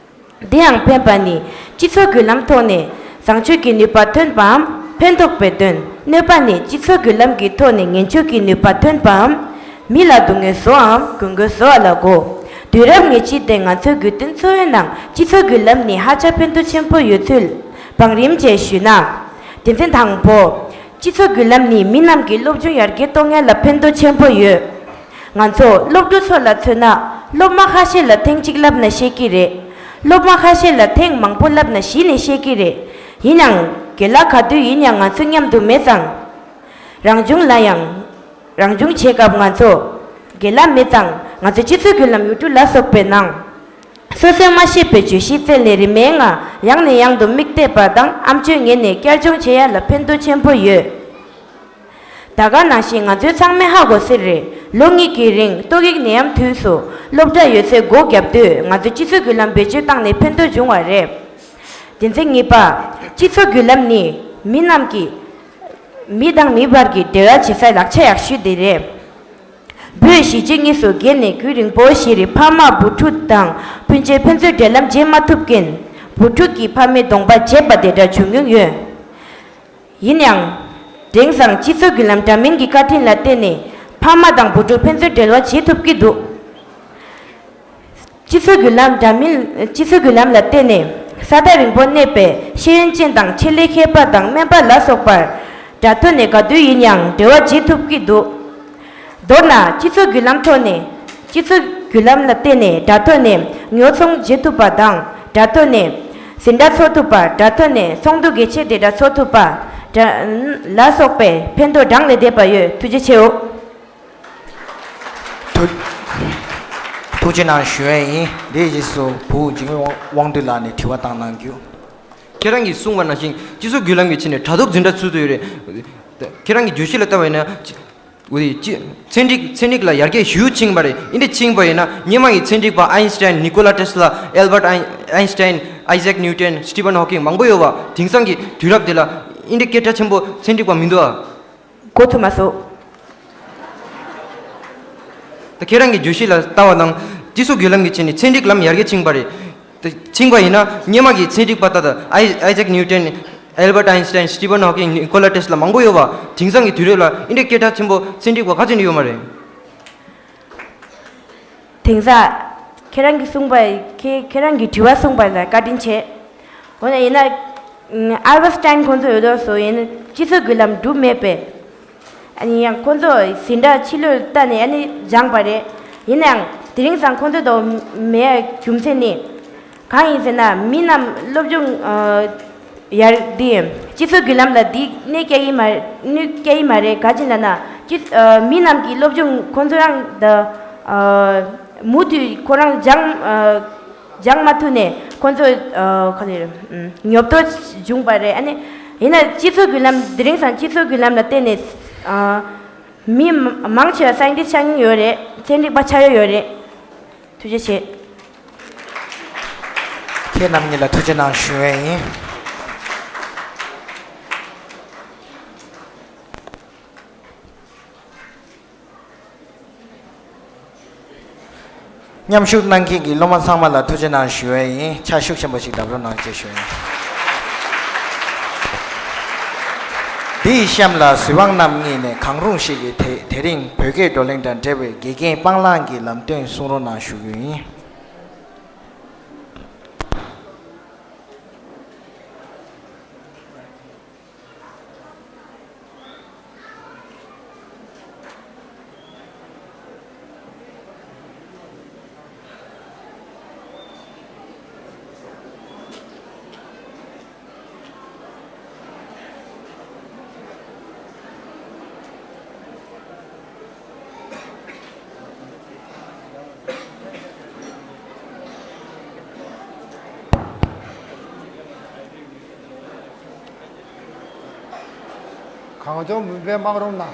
དེ་ཡང་ཕན་པ་ནི་སྤྱི་ཚོགས་བརྒྱུད་ལམ་ཐོག་ནས་བཟང་སྤྱོད་ཀྱི་ནུས་པ་ཐོན་པའམ་ཕན་ཐོགས་པའི་དོན། གནོད་པ་ནི་སྤྱི་ཚོགས་བརྒྱུད་ལམ་གྱི་ཐོག་ནས་ངན་སྤྱོད་ཀྱི་ནུས་པ་ཐོན་པའམ། མི་ལ་སྡུག་བསྔལ་བཟོའམ་གྱོང་གུན་བཟོ་བ་ལ་གོ། དུས་རབས་ཉེར་གཅིག་སྟེང་ང་ཚོའི་དགོས་འདུན་འཚོ་བའི་ནང་སྤྱི་ཚོགས་བརྒྱུད་ལམ་ནི་ཧ་ཅང་ཕན་ཐོགས་ཆེན་པོ་ཡོད་ཚུལ་བང་རིམ་བཅས་ཞུས་ན། དོན་ཚན་དང་པོ། སྤྱི་ཚོགས་བརྒྱུད་ལམ་ནི་མི་རྣམས་ཀྱི་སློབ་སྦྱོང་ཡར་རྒྱས་གཏོང་ཡ་ལ་ཕན་ཐོགས་ཆེན་པོ་ཡོད། ང་ཚོ་སློབ་ཕྲུག་ཚོ་ལ་མཚོན་ན། སློབ་མ་ཁ་ཤས་ལ་ཐེངས་གཅིག་བསླབ་ན་ཤེས་ཀྱི་རེད། སློབ་མ་ཁ་ཤས་ལ་ཐེངས་མང་པོ་བསླབ་ན་གཞི་ནས་ཤེས་ཀྱི་རེད། ཡིན་ཡང་། རྒན་ལགས་ག་དུས་ཡིན་ཡང་ང་ཚོ་མཉམ་དུ་མེད་ཙང་། རང་བྱུང་ལ་ཡང་། རང་བྱུང་བྱེད་སྐབས་ང་ཚོ། རྒན་ལགས་མེད་ཙང་ང་ཚོ་སྤྱི་ཚོགས་བརྒྱུད་ལམ་ཡུལ་གྲུ་ལ་སོགས་པའི་ནང་། སོ་སོས་མ་ཤེས་པའི་བརྗོད་གཞི་བཙལ་ནས་རིན་མེད་ངང་ཡང་ནས་ཡང་དུ་མིག་བལྟས་པ་དང་ཨམ་ཅོག་ངོས་ནས་བསྐྱར་སྦྱོང་བྱེད་ཡ་ལ་ཕན་ཐོགས་ཆེན་པོ་ཡོད། ད་ག་ནང་བཞིན་ང་ཚོའི་ཚང་མས་ཧ་གོ་སྲིད་རེད། ལོ་གཉིས་ཀྱི་རིང་ཏོག་དབྱིབས་ནད་ཡམས་དུས་སུ་སློབ་གྲྭ་ཡོད་ཚད་སྒོ་བརྒྱབ་དུས་ང་ཚོས་སྤྱི་ཚོགས་བརྒྱུད་ལམ་བེད་སྤྱོད་བཏང་ནས་ཕན་ཐོགས་བྱུང་བ་རེད། དེ་ཚེ་གཉིས་པ། སྤྱི་ཚོགས་བརྒྱུད་ལམ་ནི་མི་རྣམས་ཀྱི། མི་དང་མི་བར་གྱི་འབྲེལ་བ་བྱེད་སའི་ལག་ཆ་ཡག་ཤོས་དེ་རེད། བོད་གཞིས་བྱེས་གཉིས་སུ་གྱེས་ནས་རྒྱུན་རིང་པོ་ཞིག་རིང་ཕ་མ་བུ་ཕྲུག་དང་སྤུན་མཆེད་ཕན་ཚུན་འབྲེལ་ལམ་བྱེད་མ་ཐུབ་རྐྱེན། བུ་ཕྲུག་གི་ཕ་མའི་གདོང་པ་བརྗེད་པ་དེ་འདྲ་བྱུང་མྱོང་ཡོད། ཡིན་ཡང་། དེང་སང་སྤྱི་ཚོགས་བརྒྱུད་ལམ་འདྲ་མིན་གྱི་བཀའ་དྲིན་ལ་བརྟེན་ནས་ཕ་མ་དང་བུ་ཕྲུག་ཕན་ཚུན་འབྲེལ་བ་བྱེད་ཐུབ་ཀྱི་འདུག་སྤྱི་ཚོགས་བརྒྱུད་ལམ་འདྲ་མིན། སྤྱི་ཚོགས་བརྒྱུད་ལམ་ལ་བརྟེན་ནས་ས་ཐག་རིང་པོར་གནས་པའི་ཤེས་ཡོན་ཅན་དང་ཆེད་ལས་མཁས་པ་དང་སྨན་པ་ལ་སོགས་པར་དྲ་ཐོག་ནས་ག་དུས་ཡིན་ཡང་འབྲེལ་བ་བྱེད་ཐུབ་ཀྱི་འདུག་མདོར་ན་སྤྱི་ཚོགས་བརྒྱུད་ལམ་ཐོག་ནས། སྤྱི་ཚོགས་བརྒྱུད་ལམ་ལ་བརྟེན་ནས་དྲ་ཐོག་ནས་ཉོ་ཚོང་བྱེད་ཐུབ་པ་དང་དྲ་ཐོག་ནས་ཟིན་བྲིས་འཚོལ་ཐུབ་པ། དྲ་ཐོག་ནས་ཚོགས་འདུ་གལ་ཆེ་དེ་འདྲ་འཚོལ་ཐུབ་པ། དྲ། ལ་སོགས་པའི་ཕན་ཐོགས་གྲངས་ལས་འདས་པ་ཡོད། ཐུགས་རྗེ་ཆེའོ། ཐུགས། ཐུགས་རྗེ་གནང་ཞུ་ཡས་ཡིན། དེའི་རྗེས་སུ་བུ་འཇིགས་མེད་དབང་འདུས་ལགས་ནས་དྲི་བ་བཏང་གནང་རྒྱུ། ཁྱེད་རང་གིས་གསུངས་པ་ནང་བཞིན་སྤྱི་ཚོགས་བརྒྱུད་ལམ་གྱི་ཆ་ནས་དྲ་ཐོག་འཛིན་གྲྭ་ཚུད་དུ་ཡོད་རེད། ཁྱེད་རང་གི་བརྗོད་གཞི་ལ་ལྟ་བ་ཡིན་ན། འོ་དེ་ཅི། ཚན་རིག་ཚན་རིག་ལ་ཡར་རྒྱས་ཞེ་པོ་ཕྱིན་པ་རེད། འདི་འདྲ་ཕྱིན་པ་ཡིན་ན་སྔོན་མ་གི་ཚན་རིག་པ་ཨའིན་སི་ཊའིན། ནི་ཀོ་ལ་ཊེ་སི་ལ། ཨེལ་བར་ཨའིན་སི་ཊའིན། ཨའི་ཟེག་ནིའུ་ཊོན། སི་ཊི་ཕན་ཧོ་ཀིང་མང་པོ་ཡོད་པ། དེང་སང་གི་དུས་རབས་དེ་ལ་འདི་འདྲ་སྐད་གྲགས་ཆེན་པོ་ཚན་རིག་པ་མི་འདུག་ཨ། གོ་ཐུབ་མ་སོང་། ད་ཁྱེད་རང་གི་བརྗོད་གཞི་ལ་ལྟ་བ་དང་། སྤྱི་ཚོགས་བརྒྱུད་ལམ་གྱི་ཆ་ནས་ཚན་རིག་ལམ་ཡར་རྒྱས་ཕྱིན་པ་རེད། ད་ཕྱིན་པ་ཡིན་ན་སྔོན་མ་གི་ཚན་རིག་པ་ད་ལྟ་ཨའི་ཨའི་ཟེག་ནིའུ་ཊོན། ཨེལ་བར་ཨའིན་སི་ཊའིན། སི་ཊི་ཕན་ཧོ་ཀིང་། ནི་ཀོ་ལ་ཊེ་སི་ལ་མང་པོ་ཡོད་པ། དེང་སང་གི་དུས་རབས་ལ་འདི་འདྲ་སྐད་གྲགས་ཆེན་པོ་ཚན་རིག་པ་ག་ཚོད་ཡོད་མ་རེད། དེང་སང་། ཁྱེད་རང་གིས་གསུངས་པ། ཁྱེད་ཁྱེད་རང་གིས་དྲི་བ་གསུངས་པ་ལ་བཀའ་དྲིན་ཆེ། འོ་ན་ཡིན་ན། ཨལ་བར་སི་ཊའིན་ཁོང་ཚོ་ཡོད་དོ་སོ་ཡིན་སྤྱི་ཚོགས་བརྒྱུད་ལམ་གྲུབ་མེད་པས། ཨ་ནི་ཡང་ཁོང་ཚོ་ཟིན་བྲིས་ཕྱི་ལོགས་ལྟ་ནས་ཨ་ནི་སྦྱངས་པ་རེད། ཡིན་ནའང་དེ་རིང་སང་ཁོང་ཚོ་དང་མེད་རྒྱུ་མཚན་ནི། གང་ཡིན་ཟེར་ན་མི་རྣམས་སློབ་སྦྱོང་། ཡར་འདི། སྤྱི་ཚོགས་བརྒྱུད་ལམ་ལ་འདི་གནོད་སྐྱེལ་ཡི་མ། གནོད་སྐྱེལ་ཡི་མ་རེད། ག་ཅི་ལབ་ན། སྤྱི། མི་རྣམས་ཀྱི་སློབ་སྦྱོང་ཁོང་ཚོ་རང་ད། མུ་མཐུད་ཁོ་རང་སྦྱང་། སྦྱང་མ་ཐུབ་ནས་ཁོང་ཚོ། ག་ལེར། ཉོབ་ཏོ་བྱུང་པ་རེད། ཨ་ནི། ཡིན་ན་སྤྱི་ཚོགས་བརྒྱུད་ལམ་དེ་རིང་སང་སྤྱི་ཚོགས་བརྒྱུད་ལམ་ལ་བརྟེན་ནས། མི་མང་ཆེ་བ་སའིན་ཊིསཊ་ཆགས་མྱོང་ཡོད་རེད། ཚན་རིག་པ་ཆགས་ཡོད་ཡོད་རེད། ཐུགས་རྗེ་ཆེ། ཁྱེད་རྣམ་གཉིས་ལ་ཐུགས་རྗེ་གནང་ཞུ་ཡས་ཡིན། མཉམ་ཞུགས་གནང་མཁན་གྱི་སློབ་མ་ཚང་མ་ལ་ཐུགས་རྗེ་གནང་ཞུ་ཡས་ཡིན། ཕྱག་ཤུགས་ཆེན་པོ་ཞིག་བརྡབ་རོགས་གནང་ཞེས་ཞུ་ཡིན། འདིའི་གཤམ་ལ་གཟིགས་དབང་རྣམ་གཉིས་ནས་གང་རུང་ཞིག་གིས་དེ་དེ་རིང་བོད་སྐད་བགྲོ་གླེང་དང་འབྲེལ་བའི་དགེ་རྒན་སྤང་བླང་གི་ལམ་སྟོན་གསུང་རོགས་གནང་ཞུ་རྒྱུ་ཡིན། གངས་ལྗོངས་མུན་པའི་སྨག་རུམ་ན།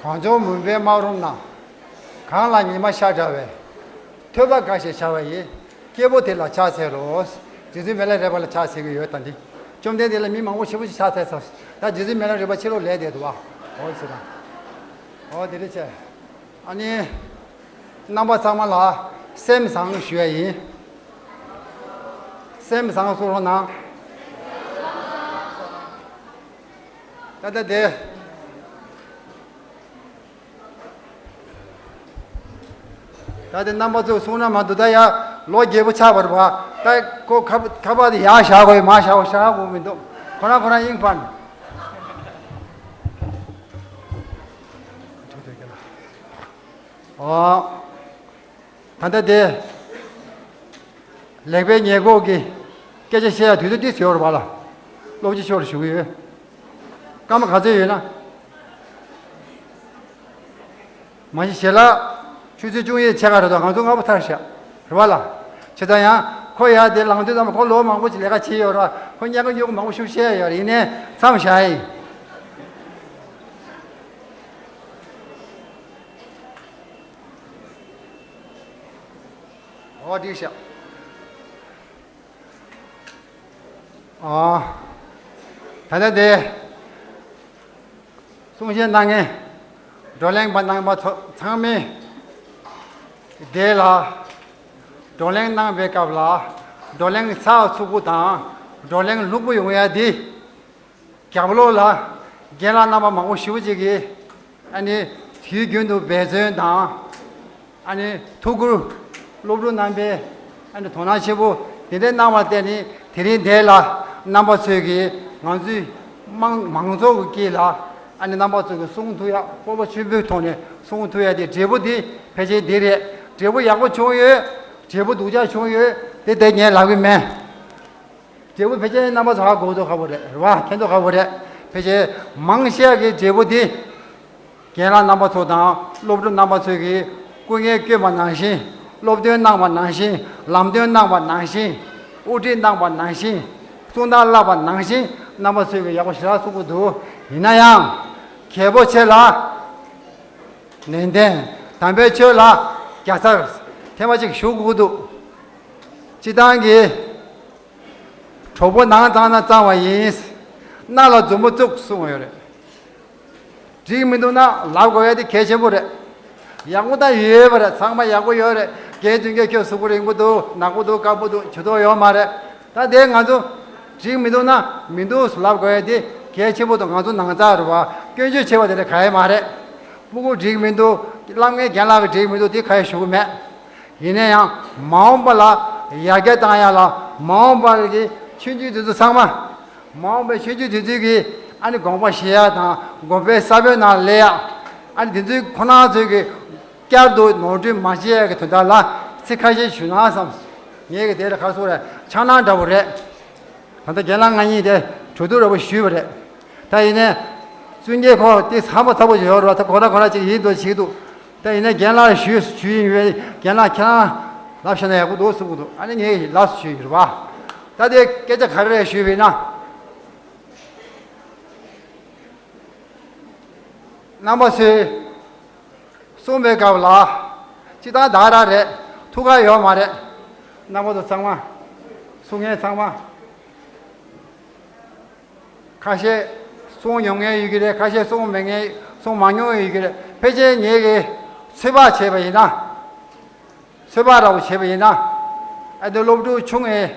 གངས་ལྗོངས་མུན་པའི་སྨག་རུམ་ན། གངས་ལ་ཉི་མ་ཤར་འདྲ་བའི། ཐོས་པ་དགའ་ཞེས་བྱ་བ་ཡི། སྐྱེས་བུ་དེ་ལ་ཕྱག་འཚལ་ལོ། རྗེ་བཙུན་མི་ལ་རས་པ་ལ་ཕྱག་འཚལ་གྱི་ཡོད་ད་འདི། བཅོམ་ལྡན་འདས་ལ་མི་མང་པོ་ཞེ་པོ་ཞིག་ཕྱག་འཚལ་ཚར། ད་རྗེ་བཙུན་མི་ལ་རས་པ་ཕྱི་ལོགས་ལས་བསྡད་འདུག་བ། འོ་ཟེར་ན། འོ་དེ་རེད་ཆེ། ཨ་ནི། རྣམ་པ་ཚང་མ་ལ་སེམས་བཟང་ཞུ་ཡ་ཡིན། སེམས་བཟང་གསུང་རོགས་གནང་། ད་ལྟ་དེ། ད་དེ་རྣམ་པ་ཚོ་གསུང་ན་མ་འདུག་ད་ཡ་ལོ་རྒྱས་པོ་ཆགས་པ་རེད་པ། ད་ཁོ་ཁ་ཁ་པར་དེ་ཡར་བཞག་དགོས་མར་བཞག་དགོས་བཞག་དགོས་མི་འདུག་ཁོ་རང་ཁོ་རང་དབྱིངས་ཕར། ཨོ། ད་ལྟ་དེ། ལེགས་པའི་ཉེས་འགོག་གི་སྐད་ཆ་བཤད་ཡ་དུས་ཚོད་ཏིས་ཡོད་རེད་པ་ལ། སློབ་སྤྱི་མཆོག་ལ་ཞུ་གི་ཡོད། སྐར་མ་ག་ཚོད་ཡོད་ན། མ་གཞི་ཞལ་ལག་ཆུ་ཚོད་བཅུ་གཉིས་ཕྱེད་ཀ་རེད་དོ། ང་ཚོ་སྔ་པོ་ཚར་ཤག་རེད་པ་ལ། བྱས་ཙང་ཡང་ཁོ་ཡ་དེ་ལངས་དུས་ཙམ་ཁོ་ལོ་མང་པོ་ཅིག་ལས་ཀ་བྱས་ཡོད་རེད་པ། ཁོ་སྙད་ཀ་སྙོད་ཀ་མང་པོ་ཞིག་བཤད་ཡོད་རེད། ཡིན་ནའི་མཚམས་བཞག་ཡིན། ཨོ་འགྲིག་ཤག་ཨ། ད་ལྟ་དེ། གསུང་བཤད་གནང་མཁན། བགྲོ་གླེང་པ་རྣམ་པ་ཚོ་ཚང་མས། དེ་ལ། བགྲོ་གླེང་གནང་བའི་སྐབས་ལ། བགྲོ་གླེང་ཚགས་ཚུད་པོ་དང་། བགྲོ་གླེང་ལྷུག་པོ་ཡོང་ཡ་དེ། རྒྱབ་ལོགས་ལ། རྒན་ལགས་རྣམ་པ་མང་པོ་ཞེ་པོ་ཅིག་གིས། ཨ་ནི། དུས་རྒྱུན་དུ་འབད་བརྩོན་དང་། ཨ་ནི་ཐུགས་ཁུར། སློབ་ཕྲུག་རྣམ་པས་ཨ་ནི་དོ་སྣང་ཆེན་པོ་དེ་འདྲ་གནང་བར་བརྟེན་ནས། དེ་རིང་འདི་ལ་རྣམ་པ་ཚོས་ཀྱིས་ང་ཚོའི་དམངས་མང་ཚོགས་ཀྱི་དཀྱིལ་ལ་ཨ་ནི་རྣམ་པ་ཚོས་ཀྱིས་གསུང་ཐུབ་ཡག་སྤོབས་པ་ཆེན་པོའི་ཐོག་ནས་གསུང་ཐུབ་ཡག་དེ་འབྲས་བུ་འདི་ཕལ་ཆེར་འདི་རེད། འབྲས་བུ་ཡག་པོ་བྱུང་ཡོད། འབྲས་བུ་སྡུག་ཅག་བྱུང་ཡོད། དེ་དེ་ངས་ལབ་ཀྱི་མེད། འབྲས་བུ་ཕལ་ཆེར་རྣམ་པ་ཚོ་ཧ་གོ་འདུག་ཁ་པོ་རེད། རེད་བ། མཁྱེན་འདུག་ཁ་པོ་རེད། ཕལ་ཆེར་མང་ཆེ་བ་གི་འབྲས་བུ་འདི། རྒན་ལགས་རྣམ་པ་ཚོ་དང་སློབ་ཕྲུག་རྣམ་པ་ཚོས་ཀྱིས་སྐུ་ངལ་བསྐྱོན་པ་ནང་བཞིན། སློབ་སྟོན་གནང་བ་ནང་བཞིན། ལམ་སྟོན་གནང་བ་ནང་བཞིན། དབུ་ཁྲིད་གནང་བ་ནང་བཞིན། གསུང་བརྡ་བསླབས་པ་ནང་བཞིན། རྣམ་པ་ཚོས་ཀྱིས་ཡག་པོ་ཞེ་དྲག་གསུང་གི་འདུག་ཡིན་ན་ཡང་། རྒྱལ་པོ་ཆེ་ལ་ནན་ཏན། དམ་པའི་ཆོས་ལ་རྒྱལ་ཚབ། ཐེངས་མ་གཅིག་ཞུ་དགོས་འདུག་སྤྱི་བཏང་གི། གྲོགས་པོ་ནང་གཙང་ན་གཙང་བ་ཡིན། སྣ་ལ་མཛུབ་མོ་བཙུགས་གསུངས་ཡོད་རེད། འགྲིག་མི་འདུག་ན་ལབ་དགོས་ཡ་དེ་གལ་ཆེན་པོ་རེད། ཡག་པོ་ད་ཡོད་པ་རེད། ཚང་མ་ཡག་པོ་ཡོད་རེད། རྒན་ཚུན་གྱི་ཁྱོད་གཟུགས་པོ་རིང་པོ་འདུག་ནག་པོ་འདུག་དཀར་པོ་འདུག་ཇུས་གཏོགས་ཡོད་མ་རེད། ད་དེ་ང་ཚོ་འགྲིག་མི་འདུག་ན་མི་འདུག་ལབ་དགོས་ཡ་དེ་གལ་ཆེན་པོ་འདུག་ང་ཚོ་ནང་ཚགས་རེད་བ། སྐྱོན་བརྗོད་བྱེད་པ་དེ་འདྲ་ག་ཡེ་མ་རེད། སྤུ་གུ་འགྲིག་མི་འདུག་བསླབ་མཁན་རྒན་ལགས་ཀྱི་འགྲིག་མི་འདུག་དེ་ག་ཡེ་ཞུ་གི་མེད། ཡིན་ན་ཡང་མ་འོངས་པ་ལ་ཡར་རྒྱས་བཏང་ཡ་ལ་མ་འོངས་པ་གི་ཆུང་ཆུང་དེ་ཚོ་ཚང་མ། མ་འོངས་པའི་ཆུང་ཆུང་དེ་ཚོས་ཀྱིས་ཨ་ནི་དགོངས་པ་བཞེས་ཡ་དང་དགོན་པའི་ས་བོན་ནང་སླེབས་ཡ། ཨ་ནི་དེ་ཚོའི་ཁོ་ན་ཚོས་ཀྱིས་བསྐྱར་དུ་ནོར་འཁྲུལ་མ་བྱེད་ཡ་གི་དོན་དག་ལ་ཚིག་ཁ་ཤས་ཞུ་ན་བསམ། ངས་ཀྱི་དེ་ལ་ཁ་སོ་རེ་ཆགས་སྣང་འདྲ་བོ་རེད། ད་ལྟ་རྒན་ལགས་ང་གཉིས་དེ་གྲོས་བསྡུར་ར་བ་ཞུས་པ་རེད། ད་ཡིན་ནའི། བཙུན་རྒྱལ་ཁོ་དེ་ཚ་པོ་ཚ་པོ་ཞིག་ཡོད་རེད་བ། ད་ཁོ་ར་ཁོ་ར་ཅིག་ཡིན་འདུག་བྱེད་འདུག་ད་ཡིན་ནའི་རྒན་ལགས་ཞུས་ཞུས་ཡིན་པས་རྒན་ལགས་ཁྱེད་རང་ལབ་བྱས་ན་ཡག་པོ་འདུག་གསུང་གི་འདུག་ཨ་ནི་ངས་ལབ་ཞུས་ཡོད་རེད་བ། ད་དེ་སྐད་ཆ་ག་རེ་རེད་ཞུས་པས་ན། རྣམ་པ་ཚོས། གསུངས་པའི་སྐབས་ལ། སྤྱི་བཏང་བདག་རང་རེད། ཐུགས་ཁག་ཡོད་མ་རེད། རྣམ་པ་ཚོ་ཚང་མ། གསུང་མཁན་ཚང་མ། ཁ་ཤས་གསུང་མྱོང་མཁན་ཡོད་ཀྱི་རེད། ཁ་ཤས་གསུང་མེད་མཁན་གསུང་མ་མྱོང་ཡོད་ཀྱི་རེད། ཕལ་ཆེར་ངེད་ཀྱིས་ཚོད་དཔག་བྱས་པ་ཡིན་ན། ཚོད་དཔག་འདྲ་བོ་བྱས་པ་ཡིན་ན། ཨ་ནི་སློབ་ཕྲུག་ཆུང་ངུ་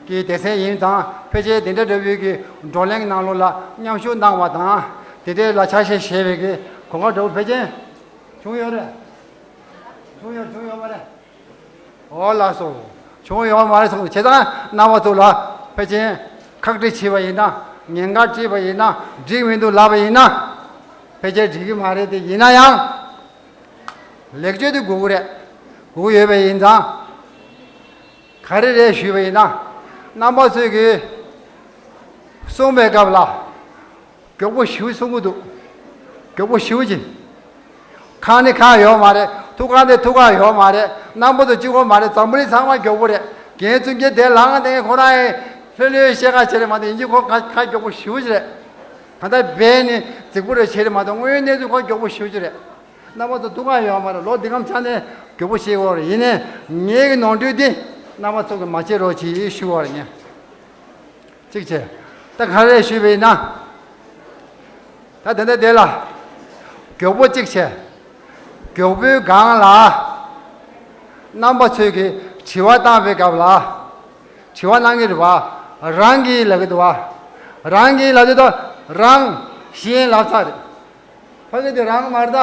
གི་སྡེ་ཚན་ཡིན་ཙང་ཕལ་ཆེར་དེ་འདྲ་འདྲ་བོའི་གི་བགྲོ་གླེང་ནང་ལོགས་ལ་མཉམ་ཞུགས་གནང་བ་དང་དེ་འདྲའི་ལ་ཆ་ཤས་བཞེས་པའི་གི་གོ་སྐབས་འདྲ་བོ་ཕལ་ཆེར་བྱུང་ཡོད་རེད། བྱུང་ཡོད་བྱུང་ཡོད་མ་རེད། འོ་ལགས་སོ། བྱུང་ཡོད་མ་རེད་གསུངས། བྱས་ཙང་རྣམ་པ་ཚོ་ལ་ཕལ་ཆེར་ཁག་དཀྲི་བྱས་པ་ཡིན་ན་ཉེན་ཁ་དཀྲིས་པ་ཡིན་ན་འགྲིག་མི་འདུག་ལབ་པ་ཡིན་ན་ཕལ་ཆེར་འགྲིག་གི་མ་རེད། དེ་ཡིན་ན་ཡང་། ལེགས་བཅོས་དེ་དགོས་ཀྱི་རེད། དགོས་ཀྱི་ཡོད་པ་ཡིན་ཙང་། ག་རེ་རེད་ཞུས་པ་ཡིན་ན། རྣམ་པ་ཚོས་ཀྱིས་གསུངས་པའི་སྐབས་ལ། མགྱོགས་པོ་ཞེ་པོ་གསུང་གི་འདུག་མགྱོགས་པོ་ཞེ་པོ་ཅིག་ཁག་ནི་ཁག་ཡོད་མ་རེད། ཐུགས་ཁག་ནི་ཐུགས་ཁག་ཡོད་མ་རེད། རྣམ་པ་ཚོ་གཅིག་པོ་མ་རེད། འཛམ་བུ་གླིང་ཚང་མ་མགྱོགས་པོ་རེད། རྒན་ཚུན་གྱི་དེ་ལངས་དེ་ཁོ་རང་ཡང་ལྷོད་ལྷོད་བཤད་ཁ་བྱེད་རེད་མ་གཏོགས་ཡིན་གྱི་ཁོ་ཁ་ཁ་མགྱོགས་པོ་ཞེ་པོ་ཅིག་རེད། ད་ལྟ་བས་ནི་རྫིག་པོ་རེད་བྱེད་རེད་མ་གཏོགས་དངོས་ཡོད་གནས་ཚུལ་ཁོ་མགྱོགས་པོ་ཞེ་པོ་ཅིག་རེད། རྣམ་པ་ཚོ་སྡུག་ག་ཡོད་མ་རེད། ལོ་འདི་གམ་ཆ་ནས་མགྱོགས་པོ་ཤེས་དགོས་རེད། ཡིན་ནའི་ངེད་ཀྱི་ནོར་འཁྲུལ་འདི་རྣམ་པ་ཚོ་གིས་མ་བྱེད་རོགས་གྱིས་ཞུ་བ་རེད་ངས། གཅིག་བྱས། ད་ག་རེ་ཞུས་པ་ཡིན་ན། ད་དེ་འདྲ་དེ་ལ། མགྱོགས་པོ་གཅིག་བྱས། མགྱོགས་པོའི་སྒང་ལ། རྣམ་པ་ཚོས་ཀྱིས་དྲི་བ་བཏང་བའི་སྐབས་ལ། དྲི་བ་གནང་གི་རེད་བ། རང་གིས་ལབ་ཀྱི་འདུག་བ། རང་གིས་ལབ་དུས་ད་རང་གཞན་ལབ་ཚར་རེད། ཕ་གི་དེ་རང་མ་རེད་ད།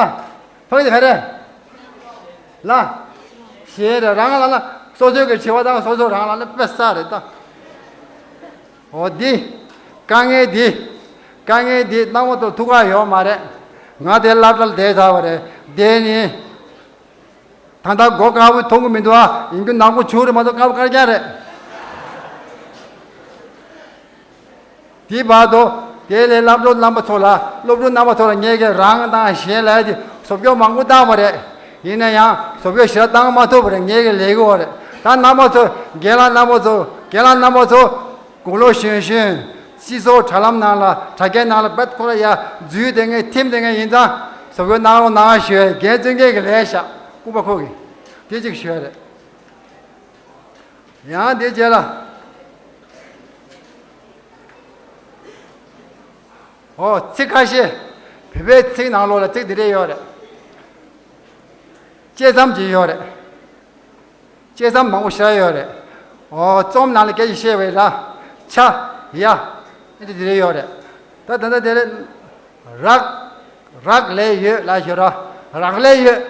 ཕ་གི་དེ་ག་རེ། ལ། གཞན་རེད། རང་ལ་ལ་ སོ་སོའི་གི་འཆི་བ་དང་སོ་སོ་རང་ལ་ནི་དཔེ་ས་རེད་ད། འོ་འདི། དཀའ་ངལ་འདི། དཀའ་ངལ་འདི་རྣམ་པ་ཚོ་ཐུག་ག་ཡོད་མ་རེད། ང་དེ་སློབ་གྲྭ་ལ་བསྡད་ཚར་བ་རེད། དེ་ནི། ད་ལྟ་མགོ་དཀར་པོ་མཐོང་གི་མི་འདུག་ཨ། ཡིན་རྒྱུ་ནག་པོ་བྱུང་རེད་མ་གཏོགས་དཀར་པོ་དཀར་རྐྱང་རེད། དེའི་བར་དུ། དེ་ལས་སློབ་ཕྲུག་རྣམ་པ་ཚོ་ལ་སློབ་ཕྲུག་རྣམ་པ་ཚོ་ལ་ངས་ཀྱི་རང་དང་གཞན་ལ་ཡ་དེ་བཟོ་བཅོས་མང་པོ་བཏང་བ་རེད། ཡིན་ན་ཡང་བཟོ་བཅོས་ཞེ་དྲག་བཏང་མ་ཐུབ་པ་རེད། ངས་ཀྱི་ལས་ཀྱི་འོག་རེད། ད་རྣམ་པ་ཚོ་རྒན་ལགས་རྣམ་པ་ཚོ་རྒན་ལགས་རྣམ་པ་ཚོ། དགུང་ལོ་གཞོན་གཞོན། སྤྱི་ཚོགས་དྲ་ལམ་ནང་ལ་དྲ་རྒྱའི་ནང་ལ་བད་ཁོ་ར་ཡ་འཛུལ་བསྡད་མཁན་ཐིམ་བསྡད་མཁན་ཡིན་ཙང་། བཟོ་བཅོས་གནང་རོགས་གནང་ཞུ་ཡ། རྒན་བཙུན་རྒྱལ་གྱི་ལས་བཞག་ཀུན་པ་ཁོ་གི། དེ་གཅིག་ཞུ་ཡ་རེད། ཡང་དེ་རྗེས་ལ། ཨོ་ཚིག་ཁ་ཤས། བོད་པའི་ཚིག་ནང་ལོགས་ལ་ཚིག་འདི་འདྲས་ཡོད་རེད། བཅད་མཚམས་ཅིག་ཡོད་རེད། བཅད་མཚམས་མང་པོ་ཞེ་དྲག་ཡོད་རེད། ཨོ་རྩོམ་ནང་ལ་སྐད་ཆ་བཤད་པའི་ར། ཆ། ཡ། ཨེ་འདྲ་འདི་འདྲས་ཡོད་རེད། ད་ད་ལྟ་དེ་ལ། རག་རག་ལས་ཡོད་ལ་ཞོ་ར། རག་ལས་ཡོད།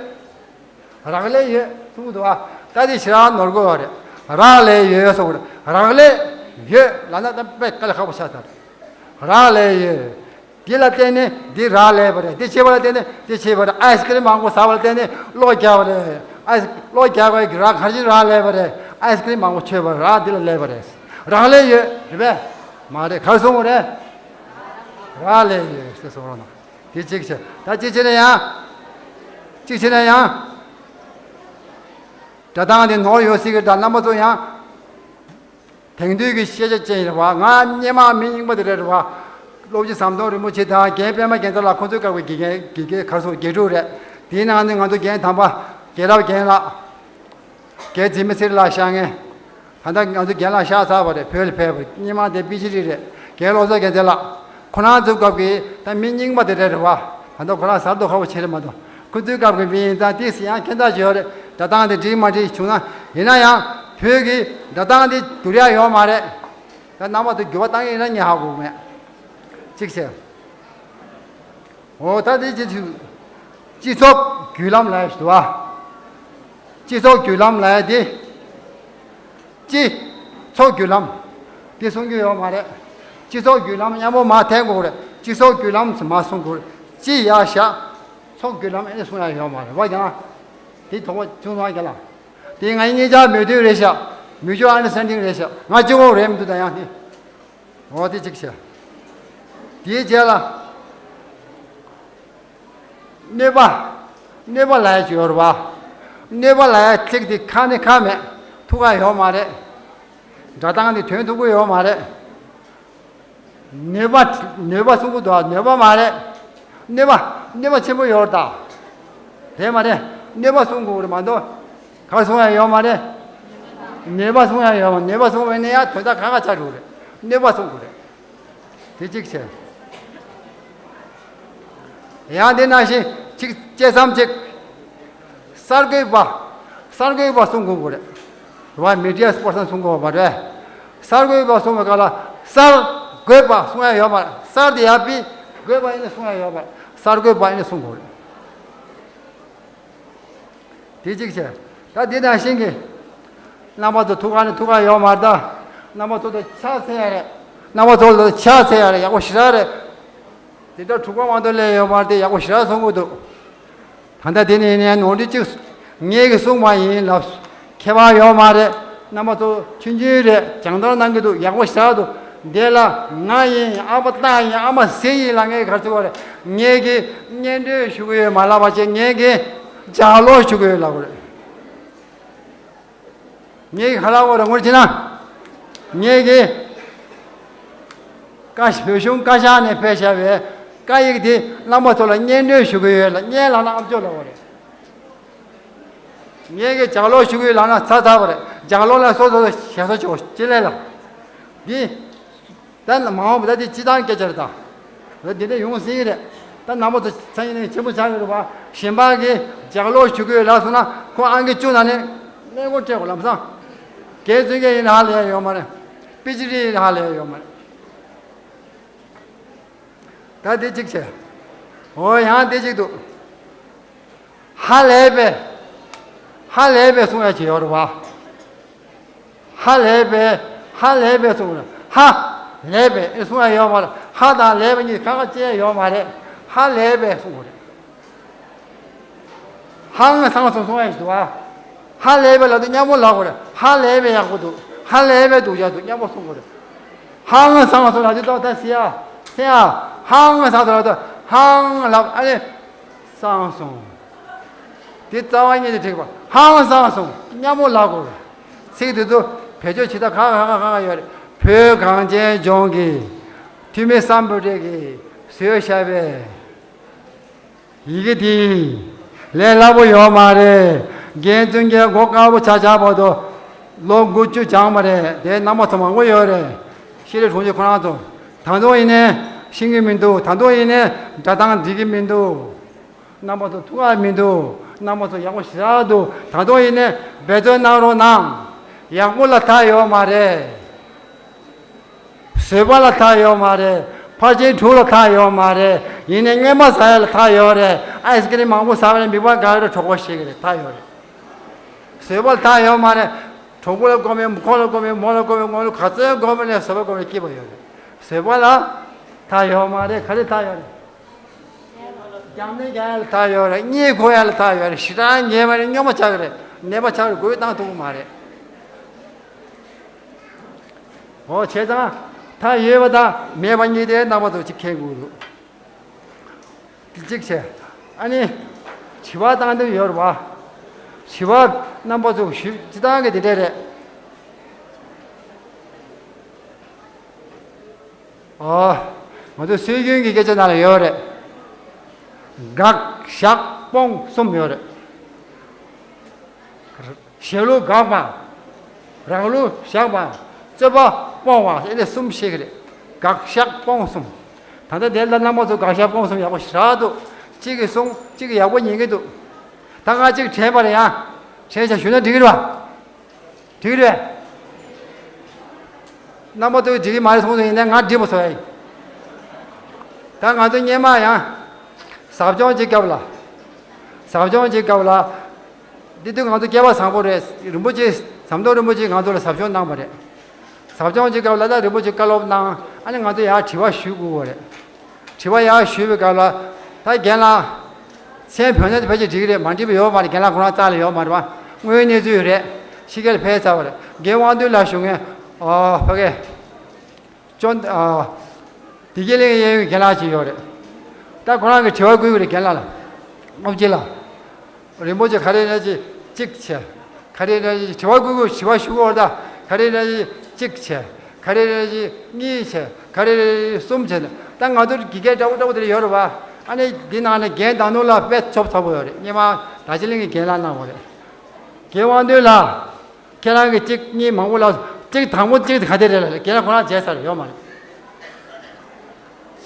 རག་ལས་ཡོད་གསུངས་འདུག་ཨ། ད་དེ་ཞེ་དྲག་ནོར་གོ་བ་རེད། རག་ལས་ཡོད་གསུངས་རེད། རག་ལས་ཡོད་ལབ་ན་ད་དཔེ་དཀའ་ལས་ཁག་པོ་ཆགས་ཚར་རེད། རག་ལས་ཡོད། འདི་ལ་བརྟེན་ནས་འདི་རག་ལས་པ་རེད། འདི་བྱས་པ་ལ་བརྟེན་ནས་འདི་བྱས་པ་རེད། ཨའི་སི་ཀི་རིམ་མང་པོ་ཟ་བ་ལ་བརྟེན་ནས་གློ་རྒྱག་པ་རེད། ཨའི་སི་གློ་རྒྱག་པའི་རག་ག་རེ་རག་ལས་པ་རེད། ཨའི་སི་ཀི་རིམ་མང་པོ་མཆོད་པ་རག་འདི་ལ་ལས་པ་རེད། རག་ལས་ཡོད་རེད་པས། མ་རེད། ག་རེ་གསུངས་པ་རེད། རག་ལས་ཡོད་ཟེར་གསུངས་རོགས་གནང་། དེ་གཅིག་བྱས། ད་གཅིག་བྱས་ན་ཡང་། གཅིག་བྱས་ན་ཡང་། སྒྲ་གདངས་དེ་ནོར་ཡོད་སྲིད་ཀྱི། ད་རྣམ་པ་ཚོ་ཡང་། དེང་དུས་ཀྱི་ཤེས་བྱ་ཅན་ཡིན་པ། ང་སྔོན་མ་མི་རྙིང་པ་དེ་རེད་པ། སློབ་དཔོན་ཟམ་གདོང་རིན་པོ་ཆེ་དང་རྒན་པད་མ་རྒྱལ་མཚན་ལགས་ཁོང་ཚོའི་སྐབས་ཀྱི་དགེ་རྒན་དགེ་རྒན་ག་རེ་ཟེར། དགེ་ཕྲུག་རེད། དེའི་ནང་ནས་ང་ཚོ་རྒན་དམ་པ་རྒྱལ་རབས་རྒན་ལགས། རྒན་འཛིན་མ་ཚེ་རིང་ལགས་གཤགས་མཁན། ད་ལྟ་ང་ཚོ་རྒན་ལགས་གཤགས་ཚར་བ་རེད། བོད་ལ་ཕེབས་པ་རེད། སྔོན་མ་དེ་པི་ཨེཆ་ཌི་རེད། རྒན་བློ་བཟང་རྒྱལ་མཚན་ལགས། ཁོ་རང་ཚོའི་སྐབས་ཀྱི་ད་མི་རྙིང་པ་དེ་རེད་རེད་པ། ད་ལྟ་ཁོ་རང་ཟར་དུ་ཁ་བོ་ཆེ་རེད་མ་གཏོགས། ཁོ་ཚོའི་སྐབས་ཀྱི་མི་ཡིན་ཙང་དེ་ཡང་ཁྱད་མཚར་ཅིག་ཡོད་རེད། སྒྲ་གདངས་དེ་འགྲིག་མ་འགྲིག་བྱུང་ན། ཡིན་ན་ཡང་བོད་ཀྱི་སྒྲ་གདངས་དེ་བསྒྱུར་ཡ་ཡོད་མ་རེད། ད་རྣམ་པ་ཚོ་འགྱུར་བ་བཏང་ཡིན་ན་ངས་ཧ་གོ་མེད། གཅིག་བྱས། འོ་ད་དེ་ཅི་ཞིག་སྤྱི་ཚོགས་བརྒྱུད་ལམ་ལབ་ཡ་ཞིག་འདུག་ཨ། སྤྱི་ཚོགས་བརྒྱུད་ལམ་ལབ་ཡ་དེ། སྤྱི། ཚོགས་བརྒྱུད་ལམ། དེ་གསུང་རྒྱུ་ཡོད་མ་རེད། སྤྱི་ཚོགས་བརྒྱུད་ལམ་མཉམ་པོ་མར་འཐེན་དགོས་རེད། སྤྱི་ཚོགས་བརྒྱུད་ལམ་མར་གསུང་དགོས་རེད། སྤྱི་ཡར་བཞག་ཚོགས་བརྒྱུད་ལམ་ཨེ་གསུང་ཡ་ཡོད་མ་རེད་བ། ཡང་། དེ་དོགས་པ་བྱུང་སོང་ཨ། རྒན་ལགས། དེ་ང་གཉིས་ཆ་མོས་མཐུན་རེད་ཤག Mutual understanding རེད་ཤག་ང་གཅིག་པོ་རེད་མི་འདུག་ད་ཡང་དེ། འོ་དེ་གཅིག་བྱས། དེའི་རྗེས་ལ། གནོད་པ། གནོད་པ་ལབ་ཡ་ཅིག་ཡོད་རེད་པ། གནོད་པ་ལབ་ཡ་ཚིག་དེ་ཁ་ནས་ཁ་མེད། ཐུག་ག་ཡོད་མ་རེད། སྒྲ་གདངས་དེ་ཐོན་ཐུབ་ཀྱི་ཡོད་མ་རེད། གནོད་པ། གནོད་པ་གསུང་གི་འདུག་ཨ། གནོད་པ་མ་རེད། གནོད་པ། གནོད་པ་ཆེན་པོ་ཡོད་རེད་ད། རེད་མ་རེད། གནོད་པ་གསུང་དགོས་རེད་མ་གཏོགས། ག་རེ་གསུང་ཡ་ཡོད་མ་རེད། གནོད་པ་གསུང་ཡ་ཡོད་མ། གནོད་པ་གསུང་བས་ན་ཡང་དོན་དག་ཁག་ཁག་ཆགས་འགྲོ་གི་རེད། གནོད་པ་གསུང་དགོས་རེད། དེ་གཅིག་བྱས། ཡང་དེ་ནང་བཞིན་གཅིག་བཅད་མཚམས་གཅིག་གསར་འགོད་པ། གསར་འགོད་པ་གསུང་དགོས་དགོས་རེད། རེད་པ། མི་ཌི་ཡ་པར་སན་གསུང་དགོས་པ་རེད། གསར་འགོད་པ་གསུང་བའི་སྐབས་ལ་གསར་འགོད་པ་གསུང་ཡ་ཡོད་མ་རེད། གསར་དེ་ཡར་ཕུད། འགོད་པ་ཡིན་ན་གསུང་ཡ་ཡོད་མ་རེད། གསར་འགོད་པ་ཡིན་ན་གསུང་དགོས་རེད། དེ་གཅིག་བྱས། ད་དེ་དང་ཤིང་གི། རྣམ་པ་ཚོ་ཐུག་ག་ནས་ཐུག་ག་ཡོད་མ་རེད་ད། རྣམ་པ་ཚོ་ལ་ཕྱག་འཚལ་ཡ་རེད། རྣམ་པ་ཚོ་ལ་ཕྱག་འཚལ་ཡ་རེད། ཡག་པོ་ཞེ་དྲག་རེད། དེ་ལྟར་དྲུག་པ་མ་གཏོགས་ལས་ཡོད་མ་རེད་དེ། ཡག་པོ་ཞེ་དྲག་གསུང་གི་འདུག་ད་ལྟ་དེ་ནས་ནས་ནོར་འཁྲུལ་གཅིག་ངེད་ཀྱིས་གསུངས་པ་ཡིན་ལབ། ཁྱད་པར་ཡོད་མ་རེད། རྣམ་པ་ཚོ་ཆུང་ཆུང་རེད། སྦྱང་བརྡར་གནང་གི་འདུག་ཡག་པོ་ཞེ་དྲག་འདུག་འདི་ལ་ང་ཡིན། ཨ་ཕ་སྟག་ཡིན། ཨ་མ་གཟིག་ཡིན་ལ་ངས་ག་རེ་ཟེར་དགོས་རེད། ངེད་ཀྱིས་སྙན་སྒྲོན་ཞུ་གི་ཡོད་མ་ལབ་པ་བྱས། ངེད་ཀྱིས་ལྗགས་ཀློག་ཞུ་གི་ཡོད་ལབ་དགོས་རེད། ངེད་ཀྱིས་ག་ལབ་དགོས་རེད། ངོ་ཅི་ན། ངེད་ཀྱིས་བཀའ་བོད་གཞུང་བཀའ་ཤག་ནས་ཕེབས་བཞག་པའི་བཀའ་ཡིག་དེ་རྣམ་པ་ཚོ་ལ་སྙན་སྒྲོན་ཞུ་གི་ཡོད་ལ། སྙན་ལབ་ན་ཨ་མཆོག་ལབ་དགོས་རེད། ངེད་ཀྱིས་ལྗགས་ཀློག་ཞུ་གི་ཡོད་ལབ་ན་ཚར་ཚར་བ་རེད། ལྗགས་ཀློག་ལ་སོ་སོ་སོ་ཞེ་ས་ཆོག་ཅི་ལས་ལ། འདི། ད་མ་འོངས་པ་ད་འདི་སྤྱི་བཏང་སྐད་ཆ་རེད་ད། ད་འདི་འདྲ་ཡོང་སྲིད་ཀྱི་རེད། ད་རྣམ་པ་ཚོ་ཚ་ཡིན་ནའི་ཆེན་པོ་ཆགས་ཀྱི་རེད་བ། གཞན་པ་གིས་ལྗགས་ཀློག་ཞུ་གི་ཡོད་ལབ་སོང་ན་ཁོ་ཨང་ཀི་བཅུ་ནང་ནས་ཀླད་ཀོར་སྤྲད་དགོས་ལམ་སང་། རྒན་བཙུན་རྒྱལ་ཡིན་ཧ་ལས་ཡ་ཡོད་མ་རེད། པི་ཨེཆ་ཌི་ཡིན་ཧ་ལས་ཡ་ཡོད་མ་རེད། ད་འདི་གཅིག་བྱས། འོ་ཡང་འདི་གཅིག་འདུག་ཧ་ལས་པའི། ཧ་ལས་པའི་གསུང་ཡ་ཅིག་ཡོད་རེད་བ། ཧ་ལས་པས། ཧ་ལས་པས་གསུངས་རེད། ཧ་ལས་པས་ཨེ་གསུང་ཡ་ཡོད་མ་རེད། ཧ་དང་ལས་པ་གཉིས་ཁ་ཁ་བཅད་ཡ་ཡོད་མ་རེད། ཧ་ལས་པས་གསུངས་རེད། ཧང་སངས་སོང་གསུང་ཡ་ཞིག་འདུག་ཨ། ཧ་ལས་པས་ལབ་དུས་མཉམ་པོ་ལབ་དགོས་རེད། ཧ་ལས་པས་ཡག་པོ་འདུག་ཧ་ལས་པས་སྡུག་ཅག་འདུག་མཉམ་པོ་གསུང་དགོས་རེད། ཧང་སངས་སོང་ལབ་དུས་ཏོག་ད་སི་ཡ། སི་ཡ། ཧང་སངས་སོང་ལབ་དུས་ཧང་ལབ་ཨ་ནི། སངས་སོང་། དེ་རྩ་བ་ཉིད་དུ་འགྲིག་པ་ཧང་སངས་སོང་མཉམ་པོ་ལབ་དགོས། ཚིག་དེ་ཚོ་བེད་སྤྱོད་བྱེད་སྟངས་ག་ག་ག་ག་ག་ཡོད་རེད། བོད་གངས་ཅན་ལྗོངས་ཀྱི་འཐུས་མི་སམ་བྷོ་ཊས་ཀྱིས་བཟོས་བཞག་པའི་ཡི་གེ་དེ་ལས་སླ་པོ་ཡོད་མ་རེད། རྒན་བཙུན་གྱི་མགོ་དཀར་པོ་ཆགས་ཆགས་བར་དུ་ལོ་དགུ་བཅུ་སྦྱངས་པ་རེད། དེ་རྣམ་པ་ཚོ་མང་པོ་ཡོད་རེད། ཤེས་རིག་དྲུང་ཆེ་ཁོ་རང་ཚོ་ད་དུང་ཡིན་ནའི་ཤེས་ཀྱི་མི་འདུག་ད་དུང་ཡིན་ནའི་སྒྲ་གདངས་འགྲིག་གི་མི་འདུག་རྣམ་པ་ཚོ་ཐུགས་ཁག་མི་འདུག་རྣམ་པ་ཚོ་ཡག་པོ་ཞེ་དྲག་འདུག་ད་དུང་ཡིན་ནའི་འབད་བརྩོན་གནང་རོགས་གནང་། ཡག་པོ་ལ་མཐའ་ཡོད་མ་རེད། བཟོད་པ་ལ་མཐའ་ཡོད་མ་རེད། ཕར་ཕྱིན་དྲུག་ལ་མཐའ་ཡོད་མ་རེད། ཡིན་ནའི་སྔོན་མ་ཟ་ཡ་ལ་མཐའ་ཡོད་རེད། ཨའི་སི་ཀི་རིམ་མང་པོ་ཟ་བ་ནས་མིག་པ་འགག་རེད། གྲོད་ཁོག་བཤལ་གི་རེད། མཐའ་ཡོད་རེད། བཟོད་པ་ལ་མཐའ་ཡོད་མ་རེད། གྲོགས་པོ་ལ་དགོས་མེད། ཁོ་ལ་དགོས་མེད། མོ་ལ་དགོས་མེད། ངོ་ལ་ག་ཚོད་དགོས་མེད་ནས་བཟོད་པ་དགོས་མེད་སྐྱིད་པ་ཡོད་རེད། བཟོད་པ་ལ་མཐའ་ཡོད་མ་རེད། ག་རེ་མཐའ་ཡོད་རེད། རྒྱང་ནས་རྒྱང་ཡ་ལ་མཐའ་ཡོད་རེད། གཉིད་ཁུག་ཡ་ལ་མཐའ་ཡོད་རེད། ཞེ་དྲག་ཉལ་བ་རེད། སྨྱོན་པ་ཆགས་ཀྱི་རེད། ནད་པ་ཆགས་ཀྱི་རེད། འགུལ་བཏང་ཐུབ་ཀྱི་མ་རེད། འོ་བྱས་ཙང་མཐའ་ཡོད་པ་དང་མེད་པ་གཉིས་དེ་རྣམ་པ་ཚོ་གཅིག་མཁྱེན་དགོས་འདུག་དེ་གཅིག་བྱས། ཨ་ནི། དྲི་བ་བཏང་འདོད་ཡོད་རེད་བ། དྲི་བ་རྣམ་པ་ཚོ་ཞུ་སྤྱི་བཏང་གི་དེ་འདྲས་རེད། ཨ། ང་ཚོའི་སྲོལ་རྒྱུན་གྱི་སྐད་ཆ་ནང་ལ་ཡོད་རེད། དགག་བཞག་སྤོང་གསུམ་ཡོད་རེད། ཞབས་ལུགས་དགག་པ། རང་ལུགས་བཞག་པ། རྩོད་པ་སྤོང་བ། ཨེ་ནས་གསུམ་ཤེས་ཀྱི་རེད། དགག་བཞག་སྤོང་གསུམ། ད་ལྟ་དེ་ལ་རྣམ་པ་ཚོ་དགག་བཞག་སྤོང་གསུམ་ཡག་པོ་ཞེ་དྲག་འདུག་གཅིག་གིས་གསུངས། གཅིག་གིས་ཡག་པོ་ཉན་གྱི་འདུག་ད་ང་གཅིག་དྲན་པ་རེད་ཡ། དྲན་བྱ་ཞུ་ན་འགྲིག་གི་རེད་བ། འགྲིག་གི་རེད། རྣམ་པ་ཚོས་འགྲིག་གི་མ་རེད་གསུངས་སོང་ཡིན་ན་ང་འགྲིག་པ་བཟོ་ཡ་ཡིན། ད་ང་ཚོ་སྔོན་མ་ཡང་ཟབ་སྦྱོང་གཅིག་སྐབས་ལ། ཟབ་སྦྱོང་གཅིག་སྐབས་ལ། འདི་དུས་ང་ཚོ་སྐལ་བ་བཟང་པོ་རེད། རིན་པོ་ཆེ་ཟམ་གདོང་རིན་པོ་ཆེས་ང་ཚོ་ལ་ཟབ་སྦྱོང་གནང་བ་རེད། ཟབ་སྦྱོང་གཅིག་སྐབས་ལ་ད་རིན་པོ་ཆེ་བཀའ་སློབ་གནང་། ཨ་ནི་ང་ཚོ་ཡར་དྲི་བ་ཞུ་དགོས་པ་རེད། དྲི་བ་ཡར་ཞུས་པའི་སྐབས་ལ། ད་རྒན་ལགས། མཚན་བོད་ན་དེ་ཕལ་ཆེར་འགྲིག་གི་རེད། མ་འགྲིག་པ་ཡོད་མ་རེད། རྒན་ལགས་ཁོ་རང་རྩ་ལ་ཡོད་མ་རེད་བ། དངོས་ཡོད་གནས་ཚུལ་རེད། ཕྱི་རྒྱལ་ཕེབས་ཚར་བ་རེད། རྒན་དབང་འདུས་ལགས་བཞུགས་མཁན། ཨོ་ཕ་གི། ཅོན། ཨ། བདེ་སྐྱིད་གླིང་གཡས་གཡོན་རྒན་ལགས་ཅིག་ཡོད་རེད། ད་ཁོ་རང་གིས་དྲི་བ་བསྐུལ་གི་རེད། རྒན་ལགས་ལ། ཨོ་ཅི་ལ། རིན་པོ་ཆེ་ག་རེ་ན་ཅི་གཅིག་བྱས། ག་རེ་ན་ཅི་དྲི་བ་བསྐུལ་གི། དྲི་བ་ཞུ་གི་ཡོད་རེད། ད་ག་རེ་ན་ཅི་གཅིག་བྱས། ག་རེ་ན་ཅི་གཉིས་བྱས། ག་རེ་ན་ཅི་གསུམ་བྱས། ད་ང་ཚོར་དགེ་རྒན་འདྲ་པོ་འདྲ་པོ་དེ་འདྲ་ཡོད་རེད་བ། ཨ་ནི་འདི་ནང་ནས་རྒན་དང་ནོར་ལ་དཔེ་ཚོབ་ཚོབ་པོ་ཡོད་རེད། སྔོན་མ་ད་ཅི་གླིང་གི་རྒན་ལགས་གནང་བ་རེད། རྒན་དབང་འདུས་ལགས། ཁྱེད་རང་གིས་གཅིག་གཉིས་མང་པོ་ལབ། གཅིག་དང་པོ་གཅིག་དེ་ག་དེ་རེད་ལབ། རྒན་ལགས་ཁོ་རང་བརྗེད་ཚར་ཡོད་མ་རེད།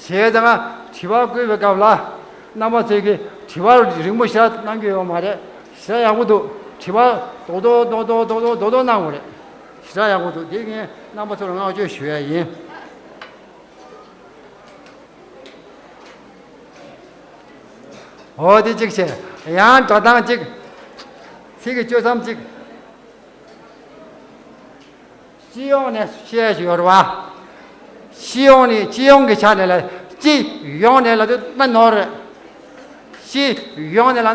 བྱས་ཙང་དྲི་བ་བསྐུལ་བའི་སྐབས་ལ། རྣམ་པ་ཚོས་ཀྱིས་དྲི་བ་རིང་པོ་ཞེ་དྲག་གནང་རྒྱུ་ཡོད་མ་རེད། ཞེ་དྲག་ཡག་པོ་འདུག་དྲི་བ་རྡོག་རྡོག་རྡོག་རྡོག་རྡོག་རྡོག་རྡོག་གནང་བ་རེད། ཞེ་དྲག་ཡག་པོ་འདུག་དེ་ངས་རྣམ་པ་ཚོ་ལ་བསྔགས་བརྗོད་ཞུ་ཡ་ཡིན། འོ་དེ་གཅིག་བྱས། ཡང་སྒྲ་གདངས་གཅིག་ཚིག་གི་གཅོད་མཚམས་གཅིག་སྤྱི་ཡོངས་ནས་བཤད་ཡ་ཞིག་ཡོད་རེད་བ། སྤྱི་ཡོངས་ནས། སྤྱི་ཡོངས་ཀྱི་ཆ་ནས་ལ། སྤྱི་ཡོངས་ནས་ལབ་དུས་དཔེ་ནོར་རེད། སྤྱི་ཡོངས་ནས་ལབ་ན་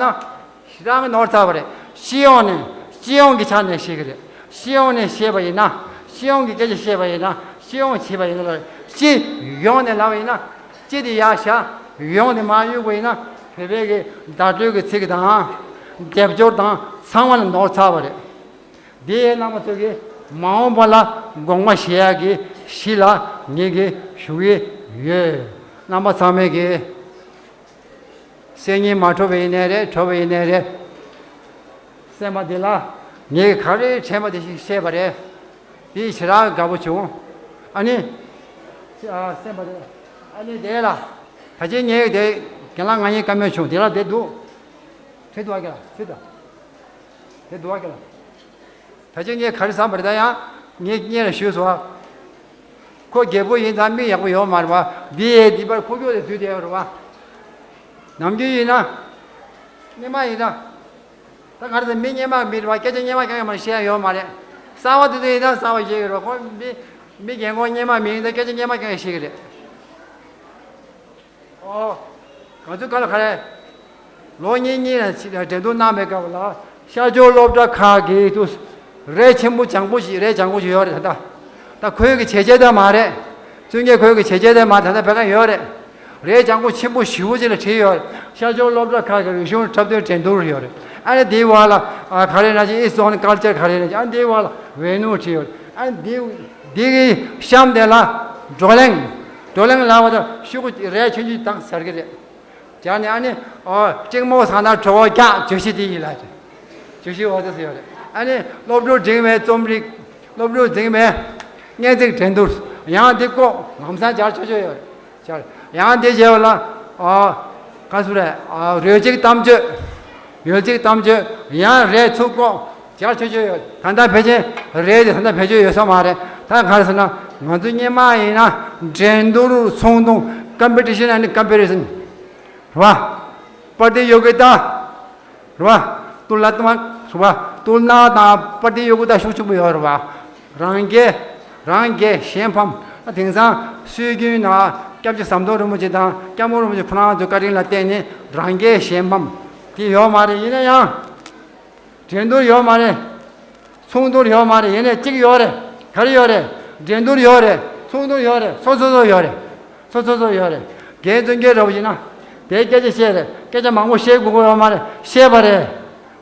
ཞེ་དྲག་གི་ནོར་ཚར་བ་རེད། སྤྱི་ཡོངས་ནས། སྤྱི་ཡོངས་ཀྱི་ཆ་ནས་བཤད་ཀྱི་རེད། སྤྱི་ཡོངས་ནས་བཤད་པ་ཡིན་ན། སྤྱི་ཡོངས་ཀྱི་སྐད་ཆ་བཤད་པ་ཡིན་ན། སྤྱི་ཡོངས་བྱས་པ་ཡིན་ན། སྤྱི་ཡོངས་ནས་ལབ་པ་ཡིན་ན། སྤྱི་དེ་ཡར་བཞག་ཡོངས་དེ་མར་གཡུག་པ་ཡིན་ན། བོད་པའི་གི་བརྡ་སྤྲོད་ཀྱི་ཚིག་དང་། སྡེབ་སྦྱོར་དང་ཚང་མ་ལ་ནོར་ཚར་བ་རེད། དེ་རྣམ་པ་ཚོ་གིས་མ་འོངས་པ་ལ་དགོངས་པ་བཞེས་ཡག་གི་གཞི་ལ་ངེད་ཀྱིས་ཞུ་གི་ཡོད། རྣམ་པ་ཚང་མས་གི་སེམས་ཉིད་མ་འཕྲོག་པ་ཡིན་ནའི་རེད། འཕྲོག་པ་ཡིན་ནའི་རེད། སེམས་པ་འདི་ལ་ངེད་ཀྱིས་ག་རེ་དྲན་པ་དེ་ཞིག་བཤད་པ་རེད། དེ་ཞེ་དྲག་དགའ་པོ་བྱུང་། ཨ་ནི། ཨ། སེམས་པ་དེ། ཨ་ནི་དེ་ལ། ད་ཅི་ངས་དེ་རྒན་ལགས་ང་གཉིས་བཀའ་མོལ་བྱུང་། དེ་ལ་བསྡད་འདུག་ཁྲིད་འདུག་ཨ་ཁྱེད་ལ་ཁྲིད་དང་། དེ་འདུག་ཨ་ཁྱེད་ལ། ད་ཅི་ངས་ག་རེ་བསམ་པ་རེད། ད་ཡང་ངས་སྔོན་ལ་ཞུས་སོང་ཨ། ཁོ་རྒད་པོ་ཡིན་ཙང་མིག་ཡག་པོ་ཡོད་མ་རེད་པ། འདི་ཡས་འདི་པར་ཁོ་ཁྱོད་དེ་དུས་དེ་ཡོད་རེད་པ། ནམ་རྒྱུན་ཡིན་ན། སྔོན་མ་ཡིན་ན། ད་ག་རེ་ཟེར། མི་སྔོན་མ་མི་རེད་པ། སྐད་ཆ་སྔོན་མ་གང་ཡང་མ་བཤད་ཡ་ཡོད་མ་རེད། གསར་པ་དེ་ཚོ་ཡིན་ན་གསར་པ་ཤེས་ཀྱི་རེད། ཁོ་མི་མི་རྒན་གོག་སྔོན་མ་མི་ཡིན་ན་སྐད་ཆ་སྔོན་མ་སྐད་ཤེས་ཀྱི་རེད། ཨོ། ང་ཚོའི་སྐབས་ལ་ག་རེ། ལོ་གཉིས་གཉིས་ལ་འགྲན་བསྡུར་གནང་བའི་སྐབས་ལ་ཤར་ཕྱོགས་སློབ་གྲྭ་ཁག་གི་དུ་རས་ཆེན་པོ་ལྗང་ཁུ་ཞིག་རས་ལྗང་ཁུ་ཞིག་ཡོད་རེད་ད། ད་ཁོའི་གི་བྱས་རྗེས་དེ་མ་རེད། བཙུན་གྱི་ཁོའི་གི་བྱས་རྗེས་དེ་མ་ད་ལྟ་བེད་ཀ་ཡོད་རེད། རས་ལྗང་ཁུ་ཆེན་པོ་ཞེ་པོ་ཅིག་ལ་བྲིས་ཡོད་རེད། ཤར་ཕྱོགས་སློབ་གྲྭ་ཁག་གི་རིག་གཞུང་འཁྲབ་སྟོན་འགྲན་བསྡུར་ཡོད་རེད། ཨ་ནི་དེའི་བར་ལ་ཨ་ག་རེ་ན་ཅིག་ཨི་སི་ཊི་ཨོན་ཀལ་ཅར་ག་རེ་ན་ཅིག་ཨ་ནི་དེའི་བར་ལ་བེ་ནུ་བྲིས་ཡོད་རེད། ཨ་ནི་དེ་དེ་གི་གཤམ་དེ་ལ་བགྲོ་གླེང་། བགྲོ་གླེང་ལབ་པ་དང་ཤོག་གུ་རས་ཆུང་ཆུང་དང་ཟེར་གི་རེད། སྦྱར་ནས་ཨ་ནི། ཨོ། གཅིག་མོ་ཟ་ན་གྲོད་ཁོག་རྒྱགས། བརྗོད་གཞི་དེ་ཡིན་ལ། བརྗོད་གཞི་འོ་དེ་ཚོ་ཡོད་རེད། ཨ་ནི་སློབ་ཕྲུག་འབྲིང་བའི་རྩོམ་རིག་སློབ་ཕྲུག་འབྲིང་བའི་སྙན་ཚིག་འགྲན་བསྡུར། ཡང་འདི་ཀོ་ལམ་སང་སྦྱར་ཆོག་ཆོག་ཡོད་རེད། སྦྱར། ཡང་འདི་བྱས་པ་ལ། ཨོ། ག་སུ་རེད། ཨོ། རོལ་ཅིག་གཏམ་བརྗོད། ཡོལ་ཅིག་གཏམ་བརྗོད། ཡང་རས་ཚུགས་ཀོ་སྦྱར་ཆོག་ཆོག་ཡོད། ད་ལྟ་ཕལ་ཆེར་རས་དེ་ད་ལྟ་བེད་སྤྱོད་ཡོད་ས་མ་རེད། ད་ག་རེ་ཟེར་ན་ང་ཚོ་སྔོན་མ་ཡིན་ན་འགྲན་བསྡུར་ཚོང་དུང་། ཀམ་པི་ཊི་ཤན་ཨེན་ཌི་ཀམ་པི་རི་སན། རེད་བ། པར་ཏི་ཡོ་གི་ཏ། རེད་བ། ཏུ་ལ་ཏ་མ། རེད་བ། ཏུ་ན་དང་པར་ཏི་ཡོ་གི་ཏ་ཤུགས་ཆེན་པོ་ཡོད་རེད་བ། རང་རྒྱལ། རང་རྒྱལ་གཞན་ཕམ། ད་དེང་སང་སྲོལ་རྒྱུན་ནང་སྐྱབས་རྗེ་ཟམ་གདོང་རིན་པོ་ཆེ་དང་སྐྱབས་མགོན་རིན་པོ་ཆེ་ཁོ་རང་ཚོའི་བཀའ་དྲིན་ལ་བརྟེན་ནས་རང་རྒྱལ་གཞན་ཕམ་དེ་ཡོད་མ་རེད། ཡིན་ན་ཡང་། འགྲན་བསྡུར་ཡོད་མ་རེད། ཚོགས་འདུར་ཡོད་མ་རེད། ཡིན་ནའི་གཅིག་ཡོད་རེད། ག་རེ་ཡོད་རེད། འགྲན་བསྡུར་ཡོད་རེད། ཚོགས་འདུར་ཡོད་རེད། སོ་སོ་སོ་ཡོད་རེད། སོ་སོ་སོ་ཡོད་རེད། རྒན་བཙུན་རྒྱལ་འདྲ་བོ་ཡིན་ན། དེའི་སྐད་ཆ་བཤད་རེད། སྐད་ཆ་མང་པོ་བཤད་དགོས་ཀྱི་ཡོད་མ་རེད། བཤད་པ་རེད།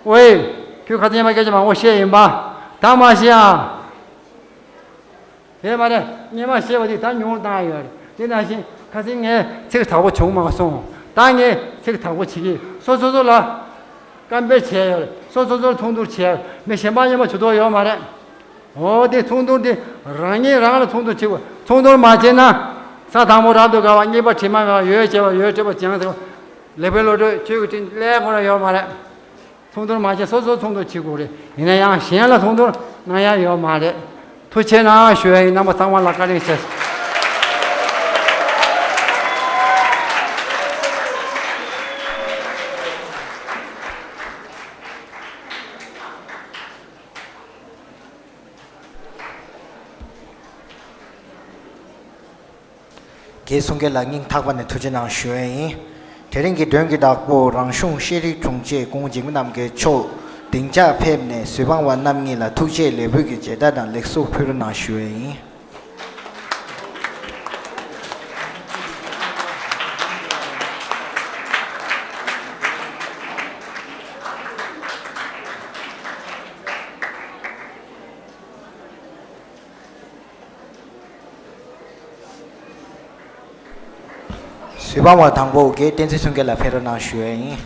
ཝེ། ཁྱོད་ཁ་སང་ཉི་མ་སྐད་ཆ་མང་པོ་བཤད་ཡིན་པ། ད་མ་བཤད་ཨ། དེ་མ་རེད། སྔོན་མ་བཤད་པ་དེ་ད་ཉུང་བཏང་ཡོད་རེད། དེ་ནང་བཞིན་ཁ་སང་ངས་ཚིག་དག་པོ་བྱུང་མ་སོང་། ད་ངས་ཚིག་དག་པོ་བྱེད་ཀྱི། སོ་སོ་སོ་ལ་ཀམ་པེར་བྱས་ཡོད་རེད། སོ་སོ་སོར་མཚུངས་བསྡུར་བྱས་ཡོད་རེད། མི་གཞན་པ་མཉམ་པ་བྱེད་ཐུབ་ཡོད་མ་རེད། འོ་དེ་མཚུངས་བསྡུར་དེ་རང་ཉིད་རང་ལ་མཚུངས་བསྡུར་བྱེད་དགོས། མཚུངས་བསྡུར་མ་བྱས་ན། ས་དང་པོ་རབ་ཏུ་དགའ་བ། གཉིས་པ་དྲི་མ་མེད་པ། ཡོད་བྱས་པ། ཡོད་སྤྲོས་པ་ཅན་ཟེར་བ། ལེགས་པའི་བློ་གྲོས་ཆོས་ཀྱི་སྤྲིན་ལས་ཁོ་རང་ཡོད་མ་རེད། མཚུངས་བསྡུར་མ་བྱས། སོ་སོ་མཚུངས་བསྡུར་བྱེད་དགོས་རེད། ཡིན་ན་ཡང་གཞན་ལ་མཚུངས་བསྡུར་གནང་ཡ་ཡོད་མ་རེད། ཐུགས་རྗེ་གནང་ཞུ་ཡ་ཡིན། རྣམ་པ་ཚང་མ་ལ་བཀའ་དྲིན་ཆེ། རྒན་གསུང་མཁན་ལ་སྙིང་ཐག་པ་ནས་ཐུགས་རྗེ་གནང་ཞུ་ཡས་ཡིན། དེ་རིང་གི་མགྲོན་གྱི་བདག་པོ་རང་གཞུང་ཤེས་རིག་དྲུང་ཆེ་སྐུ་ངོ་འཇིགས་མེད་རྣམ་རྒྱལ་མཆོག་སྡིངས་ཆར་ཕེབས་ནས་བཟོད་དཔང་བ་རྣམ་གཉིས་ལ་ཐུགས་རྗེ་ལེགས་འབུལ་གྱི་མཇལ་དར་དང་ལེགས་གསོལ་ཕུལ་རོགས་གནང་ཞུ་ཡས་ཡིན། བཟོད་དཔང་བ་དང་པོ་རྒན་བསྟན་འཛིན་གསུང་མཁན་ལ་ཕེབས་རོགས་གནང་ཞུ་ཡས་ཡིན།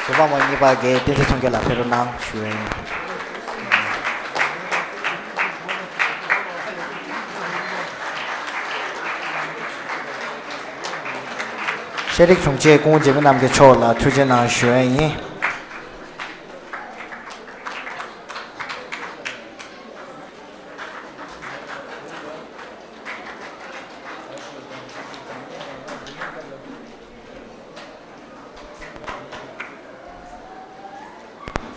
བཟོད་དཔང་བ་གཉིས་པ་རྒན་བསྟན་འཛིན་གསུང་མཁན་ལ་ཕེབས་རོགས་གནང་ཞུ་ཡས་ཡིན། ཤེས་རིག་དྲུང་ཆེ་སྐུ་ངོ་འཇིགས་མེད་རྣམ་རྒྱལ་མཆོག་ལ་ཐུགས་རྗེ་གནང་ཞུ་ཡས་ཡིན།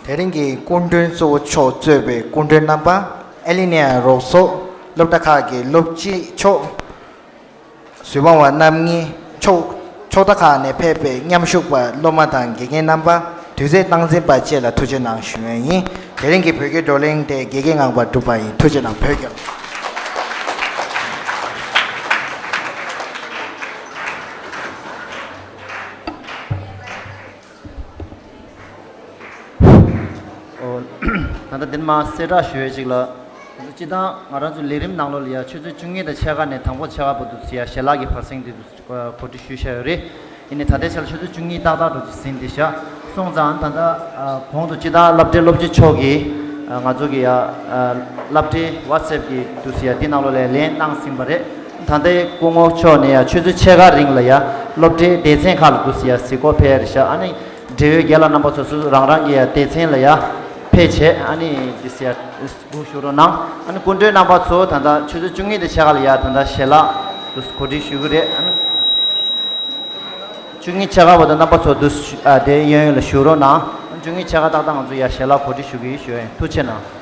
དེ་རིང་གི་སྐུ་མགྲོན་གཙོ་བོ་མཆོག་གཙོས་པའི་སྐུ་མགྲོན་རྣམ་པ། ཨེ་ལི་ནི་ཡ་རོགས་ཚོགས་སློབ་གྲྭ་ཁག་གི་སློབ་སྤྱི་མཆོག་བཟོད་དཔང་བ་རྣམ་གཉིས། ཕྱོགས་ཕྱོགས་མཐའ་ཁག་ནས་ཕེབས་པའི་མཉམ་ཞུགས་པ། སློབ་མ་དང་དགེ་རྒན་རྣམ་པ། དུས་ཚོད་སྟངས་འཛིན་པ་བཅས་ལ་ཐུགས་རྗེ་གནང་ཞུ་ཡས་ཡིན། དེ་རིང་གི་བོད་སྐད་བགྲོ་གླེང་དེ་དགེ་རྒན་ངག་པ་གྲུབ་པ་ཡིན། ཐུགས་རྗེ་གནང་། བོད་སྐད། ཨོ། ད་ལྟ་འདིར་མ་གསལ་བསྒྲགས་ཞུ་ཡས་ཅིག་ལ། ང་ཚོ་སྤྱིར་བཏང་ང་རང་ཚོ་ལས་རིམ་ནང་ལོགས་ལ་ཡ་ཆུ་ཚོད་བཅུ་གཉིས་དང་ཕྱེད་ཀ་ནས་དང་པོ་ཕྱེད་ཀ་བར་དུ་ཡ་ཞལ་ལག་གི་བར་གསེང་དེ་ཚོ་གོ་སྒྲིག་ཞུས་བཞག་ཡོད་རེད། ཡིན་ནའི་ད་ལྟའི་ཆར་ཆུ་ཚོད་བཅུ་གཉིས་ཏག་ཏག་འགྲོ་རྒྱུ་ཟིན་བསྡད་བཞག་སོང་ཙང་ད་ལྟ་གོང་དུ་སྤྱིར་བཏང་སློབ་གྲྭའི་སློབ་སྤྱི་མཆོག་གིས་ང་ཚོ་གི་ཡ་སློབ་གྲྭའི་ཝ་ཊི་སེབ་ཀྱི་དུས་ཡ་འདི་ནང་ལོགས་ལ་ལན་གནང་ཟིན་པ་རེད། ད་ལྟའི་སྐུ་ངོ་མཆོག་ནས་ཡ་ཆུ་ཚོད་ཕྱེད་ཀ་རིང་ལ་ཡ་སློབ་གྲྭའི་སྡེ་ཚན་ཁག་ལ་འདུག་སེ་ཡ་གཟིགས་སྐོར་ཕེབས་ཡ་རེད་ཤག་ཨ་ནི་འབྲེལ་ཡོད་རྒན་ལགས་རྣམ་པ་ཚོ་སོ་སོ་རང་རང་གི་ཡ་སྡེ་ཚན་ལ་ཡ་ཕེབས་བྱས། ཨ་ནི་འདུག་སེ་ཡ་སྒུག་བཞུགས་རོགས་གནང་། ཨ་ནི་སྐུ་མགྲོན་རྣམ་པ་ཚོ་ད་ལྟ་ཆུ་ཚོད་བཅུ་གཉིས་དང་ཕྱེད་ཀ་ལ་ཡ་ད་ལྟ་ཞལ་ལག་འདུག་སེ་གོ་སྒྲིག་ཞུ་གི་རེད། ཨ་ནི་བཅུ་གཉིས་ཕྱེད་ཀ་བར་དུ་རྣམ་པ་ཚོ་འདུག་སེ་ཨ་དེ་གཡས་གཡོན་ལ་བཞུགས་རོགས་གནང་། བཅུ་གཉིས་ཕྱེད་ཀ་ཏག་ཏག་ང་ཚོ་ཡ་ཞལ་ལག་གོ་སྒྲིག་ཞུ་གི་ཡིན་ཞུ་ཡ་ཡིན། ཐུགས་རྗེ་གནང་།